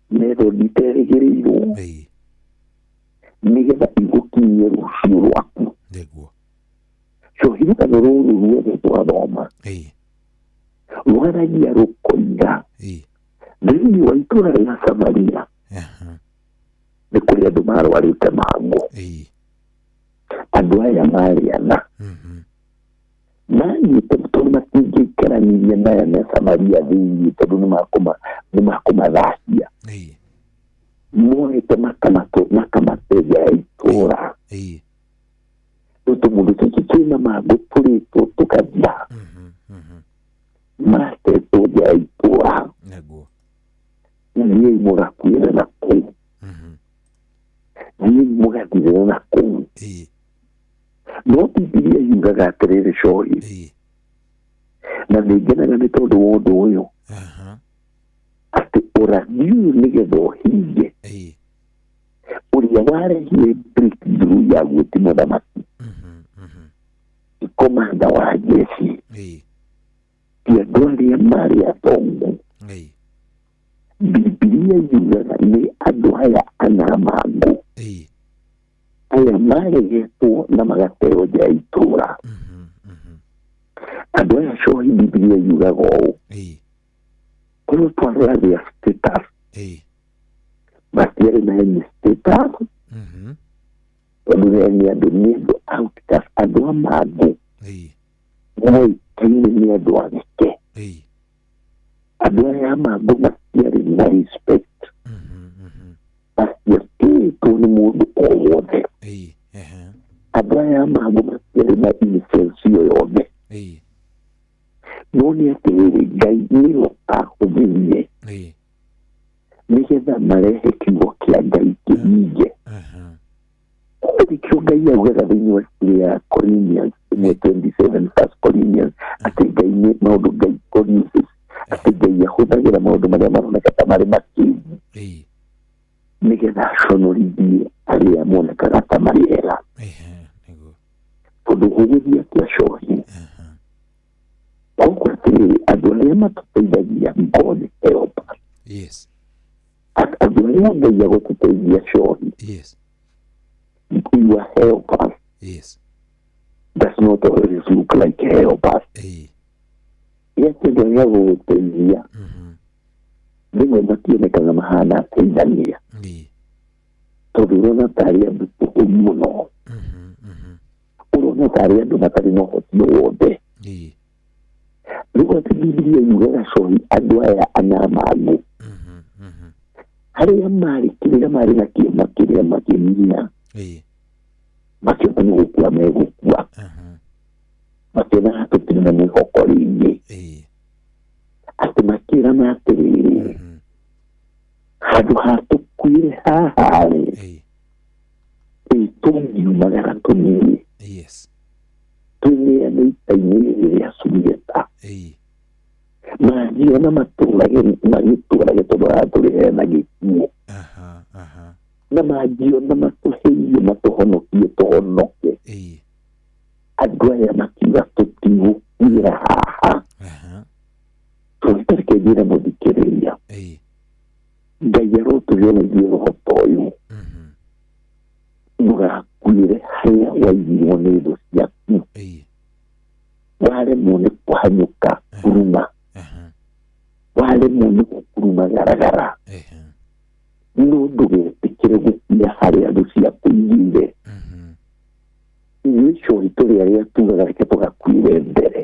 method iterĩgĩrĩirwo, nĩgetha igũkinyie rũciũ rwaku. Nĩguo. Cohi rũgano rũrũ ruothe twathoma rwaragia rũkoiga thĩinĩ wa itũũra rĩa Samaria nĩ kũrĩ andũ marwarĩte mangũ. Andũ aya marĩ ana manyite tondũ matingĩikaranirie na aya me Samaria thĩinĩ tondũ nĩ makũmathahia. Moete makamateja itũũra. Rĩu tũmũndũ tũtũ twĩna mangũ tũrĩtwo tũkathira matetwo nja ya itũũra. Nĩguo. Thiĩi mũgakuĩre na kũu. Thiĩi mũgathirĩre na kũu. No Bibilia yugaga atĩrĩrĩ cohi, na nĩngenaga nĩ tondũ wa ũndũ ũyũ, atĩ ũrathi ũyũ nĩgetha ũhinge, ũrĩa warehire breakthrough yaguo ti mũthamaki, ti komanda wa jeshi, ti andũ arĩa marĩ atongu. Bibilia yugaga nĩ andũ aya ana mangũ, aya maregetwo na magateo nja ya itũũra. Andũ aya cohi Bibilia yugaga ũũ, korwo twarora their status, matiarĩ na any status, tondũ nĩ andũ outcast, andũ a mangũ moĩkaine nĩ andũ agĩke. Andũ aya a mangũ matiarĩ na respect, matiatĩĩtwo nĩ mũndũ o wothe. Andũ aya a mangũ matiarĩ na influence o yothe. No nĩ atĩrĩrĩ, Ngai nĩo ahũthĩrire nĩgetha marehe kiugo kĩa Ngai kĩhinge. Kumbe nĩkĩo Ngai augaga thĩinĩ wa ibuku rĩa Corinthians 1:27, First Corinthians, atĩ Ngai nĩ maũndũ Ngai produces, atĩ Ngai ahũthagĩra maũndũ marĩa maroneka ta marĩ makĩgu nĩgetha aconorithie arĩa monekaga ta marĩ ega. Tondũ gũgũthiĩ atĩa cohi? Koguo atĩrĩrĩ, andũ arĩa matũteithagia, God help us. Andũ arĩa Ngai agũtũteithia cohi, your helpers does not always look like helpers. Yet andũ arĩa gũgũteithia rĩmwe mationekaga mahana ateithania, tondũ ũrona tarĩ andũ tũhũ mũno, ũrona tarĩ andũ matarĩ na ũhoti o wothe. Rĩu atĩ Bibilia yugaga cohi andũ aya ana mangũ harĩa marĩ kĩrĩa marĩ nakĩo makĩrĩa makĩnina, makĩona nĩ gũkua megũkua, makĩona tũtirĩ na mwĩhoko rĩngĩ, atĩ makĩrana atĩrĩrĩ, handũ ha tũkuire haha-rĩ, ĩ tũngiumagara tũnini twĩneane ita-inĩ rĩrĩ rĩa Suriata, mathiĩ ona matũrage magĩtũrage tondũ haha tũrĩ hena gĩkuũ, na manjio na matũhe irio matũhonokie tũhonoke. Andũ aya makiuga tũtigũkuĩra haha. Tũtareke njĩre mũthikĩrĩria, Ngai arotũhe ona ithuĩ roho ta ũyũ, ndũgakuĩre harĩa waigirwo nĩ thũ ciaku, waremwo nĩ kũhanyũka kuruma, waremwo nĩ gũkuruma garagara, no ndũgetĩkĩre gũkinya harĩa thũ ciaku igĩire. Ithuĩ cohi tũrĩ arĩa tugaga reke tũgakuĩre mbere,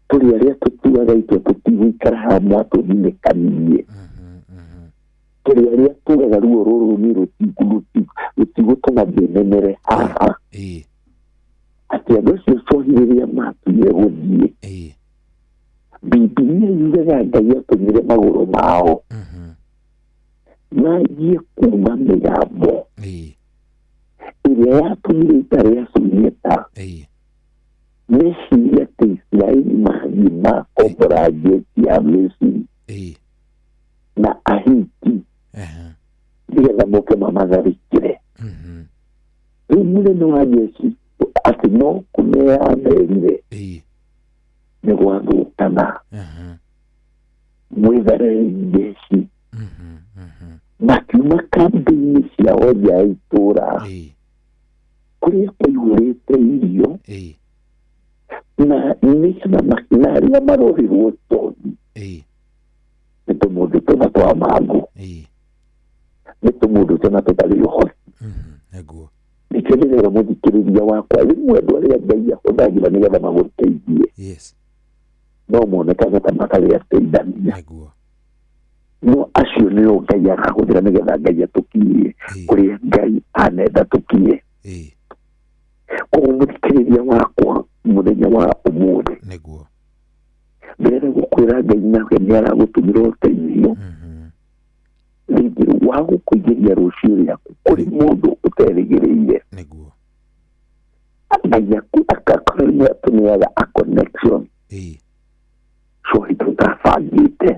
tũrĩ arĩa tũtuaga itua tũtigũikara haha mwatũthinĩkanirie, tũrĩ arĩa tugaga ruo rũrũ nĩ rũtigũtũma ndĩmenere haha. Atĩ andũ acio cohi rĩrĩa matuire gũthiĩ, Bibilia yugaga Ngai atũmire magũrũ mao manjie kuma mĩgambo ĩrĩa yatũmire ita rĩa Suriata mecirie atĩ Isiraeli mathiĩ makombora jeshi ya Misiri na Ahiti. Nĩgetha moke mamatharĩkĩre. Rĩu mũnene wa jeshi atĩ no kũmeamerire nĩ gwathũkana, mwĩtharei jeshi. Makiuma kambĩ-inĩ ciao nja ya itũũra kũrĩa kwaihũrĩte irio na nĩgetha na arĩa marorirwo toni nĩ tũmũndũ tũna twa mangũ, nĩ tũmũndũ tũna tũtarĩ ũhoti. Nĩkĩo ndĩrera mũthikĩrĩria wakwa, rĩmwe andũ arĩa Ngai ahũthagĩra nĩgetha magũteithie no monekane ta matarĩ ateithania, no acio nĩo Ngai arahũthĩra nĩgetha Ngai atũkinyie kũrĩa Ngai anenda tũkinye. Koguo mũthikĩrĩria wakwa mũthenya wa ũmũthĩ ndĩrenda gũkwĩra Ngai nake nĩ aragũtũmĩra ũteithio rĩngĩ wa gũkũingĩria rũciũ rĩaku kũrĩ mũndũ ũterĩgĩrĩire. Ngai aku akakorwo nĩ atũneaga a connection cohi tũtabangĩte.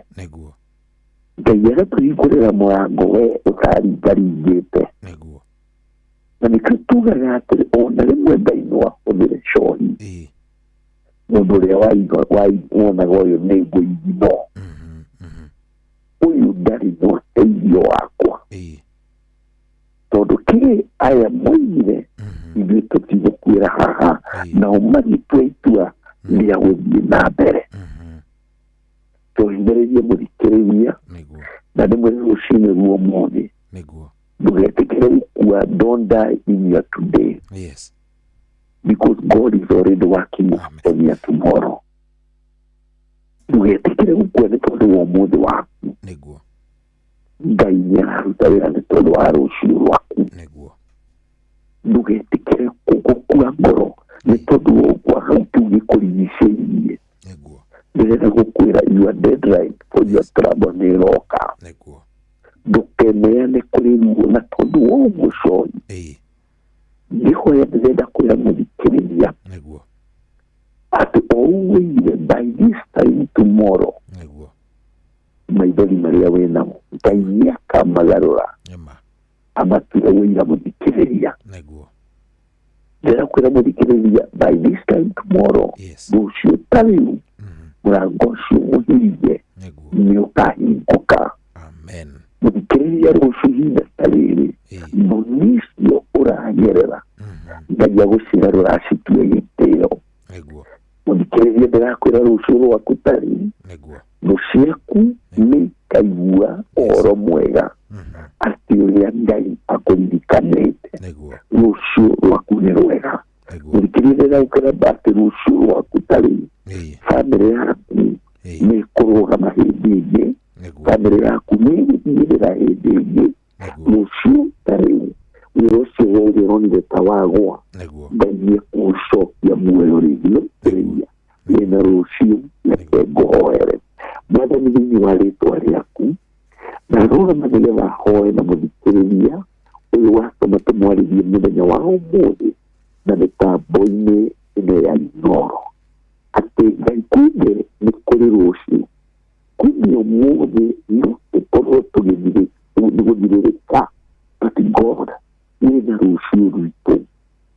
Ngai agatũhingũrĩra mũrango we ũtaringaringĩte. Na nĩkĩo tugaga atĩrĩ ona rĩmwe Ngai no ahũthĩre cohi mũndũ ũrĩa wonaga ũyũ nĩ ngũigino, ũyũ ndarĩ na ũteithio wakwa, tondũ kĩ aya moigire ithuĩ tũtigũkuĩra haha, nao magĩtua itua rĩa gũthiĩ na mbere. Tũhinyĩrĩrie mũthikĩrĩria na ndĩmwĩre rũcinĩ ruo ũmũthĩ ndũgetĩkĩre gũkua. Don't die in your today. Because God is already working on your tomorrow. Ndũgetĩkĩre gũkua nĩ tondũ wa ũmũthĩ waku. Ngai nĩ araruta wĩra nĩ tondũ wa rũciũ rwaku. Ndũgetĩkĩre gũkua ngoro nĩ tondũ wa kwaga kĩu gĩkũrigicĩirie. Ndĩrenda gũkwĩra your deadline for your trouble nĩ ĩroka. Ndũkeneane kũrĩ ruo na tondũ wa ũguo cohi. Ngĩhoya ndĩrenda kwĩra mũthikĩrĩria atĩ o ũguo oigire by this time tomorrow maithori marĩa wĩ namo Ngai nĩ akamagarũra amature wĩira mũthikĩrĩria. Ndĩrenda kwĩra mũthikĩrĩria by this time tomorrow rũciũ ta rĩu mũrango ũcio mũhinge nĩ ũkahingũka. Mũthikĩrĩria rũciũ ihinda ta rĩrĩ thoni icio ũragerera Ngai agũcigarũra acitue gĩtĩo. Mũthikĩrĩria ndĩrakwĩra rũciũ rwaku ta rĩu thũ ciaku nĩ ikaigua ũhoro mwega atĩ ũrĩa Ngai akũririkanĩte rũciũ rwaku nĩ rwega. Mũthikĩrĩria ndĩrakwĩra atĩ rũciũ rwaku ta rĩu bamĩrĩ yaku nĩ ĩkũrũgama hĩndĩ ĩngĩ, bamĩrĩ yaku nĩ ĩgũtigĩrĩra hĩndĩ ĩngĩ. Rũciũ ta rĩu wĩra ũcio wothe ũronire ta wagwa Ngai nĩ ekũũcokia muoyo rĩngĩ. Mũthikĩrĩria wĩna rũciũ, reke ngũhoere. Mwathani thĩinĩ wa rĩtwa rĩaku ndarũgama nĩgetha hoe na mũthikĩrĩria ũyũ watũma tũmwarĩrie mũthenya wa ũmũthĩ na mĩtambo-inĩ ĩno ya Inooro atĩ Ngai kumbe nĩ kũrĩ rũciũ, kumbe ũmũthĩ no tũkorwo tũgĩthirĩrĩka, but God wĩna rũciũ rwitũ.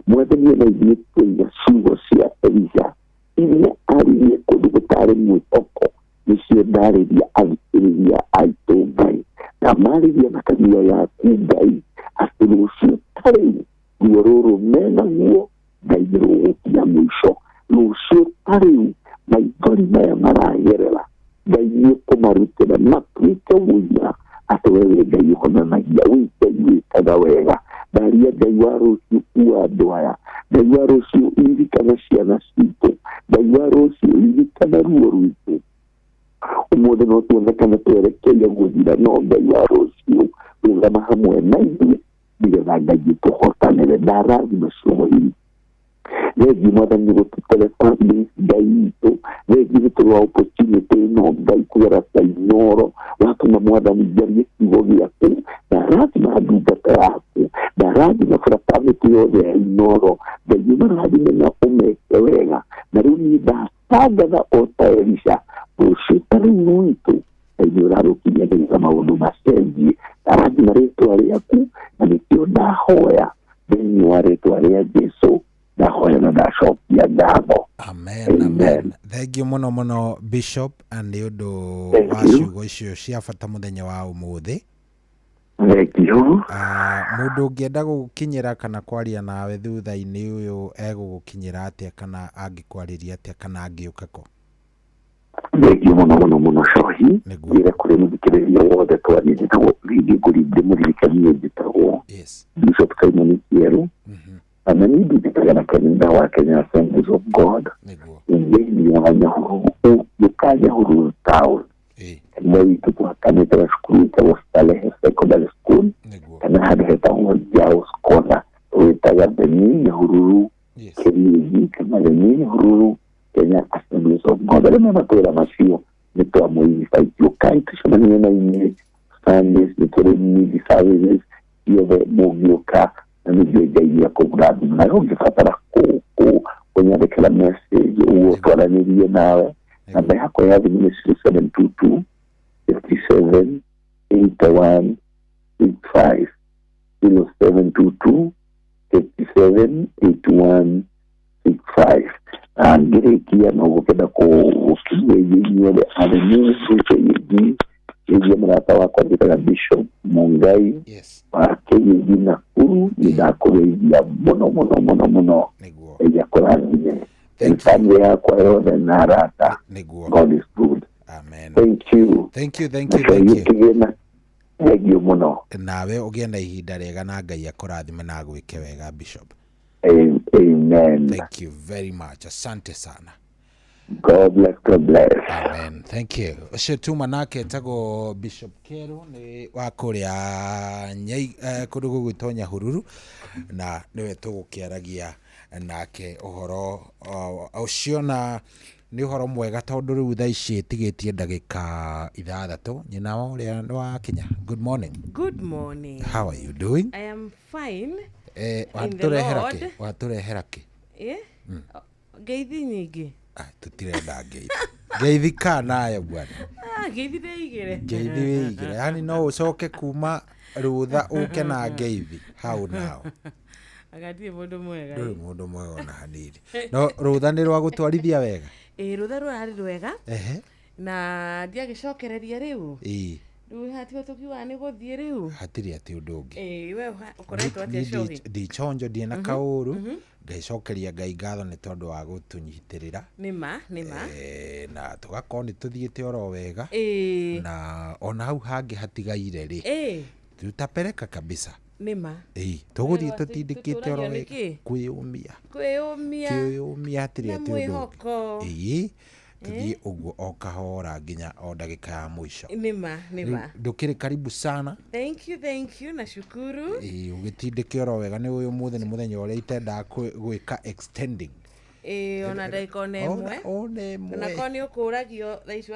Mwathani ona ithuĩ twaiga ciugo cia Elisha iria aririe kũndũ gũtarĩ mwĩhoko nĩcio ndarĩria athikĩrĩria aitũ Ngai, na marĩria na kanua yaku Ngai atĩ rũciũ ta rĩu ruo rũrũ menaguo Ngai nĩ rũgũkinya mũico. Rũciũ ta rĩu maithori maya maragerera Ngai nĩ ũkũmarutĩra matuĩke ũira atĩ we wĩ Ngai ũhonanagia, wĩ Ngai wĩkaga wega. Ndaria Ngai wa rũciũ kua andũ aya, Ngai wa rũciũ ririkana ciana citũ, Ngai wa rũciũ ririkana ruo rwitũ. Ũmũthĩ no tuonekane twerekeire gũthira, no Ngai wa rũciũ rũgama hamwe na ithuĩ nĩgetha Ngai tũhotanĩre. Ndarathima cohi thengiũ Mwathani gũtũtere family Ngai witũ, thengiũ nĩ tondũ wa opportunity ĩno Ngai kũgera ta Inooro watũma Mwathani njarie kiugo gĩaku. Ndarathima ndungata yaku, ndarathima fraternity yothe ya Inooro. Ngai ũmarathime na ũmeke wega. Na rĩu niĩ ndatangatha o ta Elisha rũciũ ta rĩu rwitũ Ngai nĩ ũrarũkinyia nĩgetha maũndũ macenjie. Ndarathima rĩtwa rĩaku. Ndahoya thĩinĩ wa rĩtwa rĩa Jesu, ndahoya na ndacokia ngatho. Amen, amen. Thank you mũno mũno Bishop, nĩ ũndũ wa ciugo icio cia bata mũthenya wa ũmũthĩ. Thank you. Mũndũ ũngĩenda gũgũkinyĩra kana kwaria nawe thutha-inĩ ũyũ egũgũkinyĩra atĩa, kana angĩkwarĩria atĩa, kana angĩũka kũ? Thank you mũno mũno mũno Cohi. Ngwĩre kũrĩ mũthikĩrĩria wothe twarie, njĩtagwo rĩngĩ ndĩmũririkanie, njĩtagwo Bishop Simon Kieru. Na niĩ ndindĩkaga na kanitha wa Kenya Assemblies of God thĩinĩ wa Nyahururu, ũngĩũka Nyahururu town, kanitha witũ tũhakanĩte na cukuru ĩtagwo Starehe Secondary School, kana handũ hetagwo Jaus Corner, wĩtaga the new Nyahururu Kĩriũgi kana the new Nyahururu Kenya Assemblies of God. Arĩa me matũũra macio nĩ twamũinvite, ũkai tũcemanie na inyuĩ Sundays, nĩ tũrĩ need services ciothe mũngĩũka, na nĩguo Ngai nĩ akũmũrathima. Na ũngĩbatara kũnyandĩkĩra message ũguo twaranĩrie nawe, namba yakwa ya thimũ nĩ 0722 57 81 65, 0722 57 81 65. Na ngĩrĩkia no gũkenda gũkinyia inyuothe arĩ KAG, ĩgiĩ mũrata wakwa njĩtaga Bishop Mungai wa KAG Nakuru, nĩ ndakũgeithia mũno mũno mũno mũno. Ngai akũrathime. Family yakwa yothe na arata. God is good. Amen. Thank you. Thank you, thank you, thank you. Thank you mũno. Nawe ũgĩe na ihinda rĩega na Ngai akũrathime na agwĩke wega Bishop. Amen. Thank you very much. Asante sana. God bless, God bless. Amen. Thank you. Ũcio tuma nake etagwo Bishop Kieru, nĩ wa kũrĩa kũndũ gũgwĩtwo Nyahururu, na nĩwe tũgũkĩaragia nake ũhoro ũcio, na nĩ ũhoro mwega tondũ rĩu thaa ici ĩtigĩtie ndagĩka 6. Nyina wa ũrĩa nĩ wakinya. Good morning. Good morning. How are you doing? I am fine. Watũrehera kĩ? Watũrehera kĩ? Ngeithi nyingĩ. Tũtirenda ngeithi. Ngeithi ka nayo bwana. Ngeithi ndĩigĩre. Ngeithi wĩigĩre. Yaani no ũcoke kuma rũtha ũke na ngeithi. How now? Agatirĩ mũndũ mwega. Ndũrĩ mũndũ mwega ona hanini. No rũtha nĩ rwa gũtwarithia wega? Ĩĩ, rũtha rũrarĩ rwega. Na ndiagĩcokereria rĩu. Ĩĩ. Rĩu hatigo tũkiugaga nĩ gũthiĩ rĩu. Hatirĩ atĩ ũndũ ũngĩ. Ĩĩ, we ũkoretwo atĩa Cohi? Ndĩ chonjo, ndirĩ na kaũru. Ngaicokeria Ngai ngatho nĩ tondũ wa gũtũnyitĩrĩra. Nĩma, nĩma. Na tũgakorwo nĩ tũthiĩte oro wega. Ĩĩ. Na ona hau hangĩ hatigaire rĩ. Ĩĩ. Tutapereka kabisa. Nĩma. Ĩĩ, tũgũthiĩ tũtindĩkĩte oro wega. Kwĩyũmia. Kwĩyũmia. Kwĩyũmia hatirĩ atĩ ũndũ ũngĩ. Ĩĩ. Tũthiĩ ũguo o kahora nginya o ndagĩka ya mũico. Nĩma, nĩma. Ndũkĩrĩ karibu sana. Thank you, thank you, nashukuru. Ĩĩ, ũgĩtindĩke oro wega nĩ ũyũ ũmũthĩ nĩ mũthenya ũrĩa itendaga gwĩka extending. Ĩĩ, ona ndagĩka ona ĩmwe. Ona ĩmwe. Ona korwo nĩ ũkũragio thaa ici.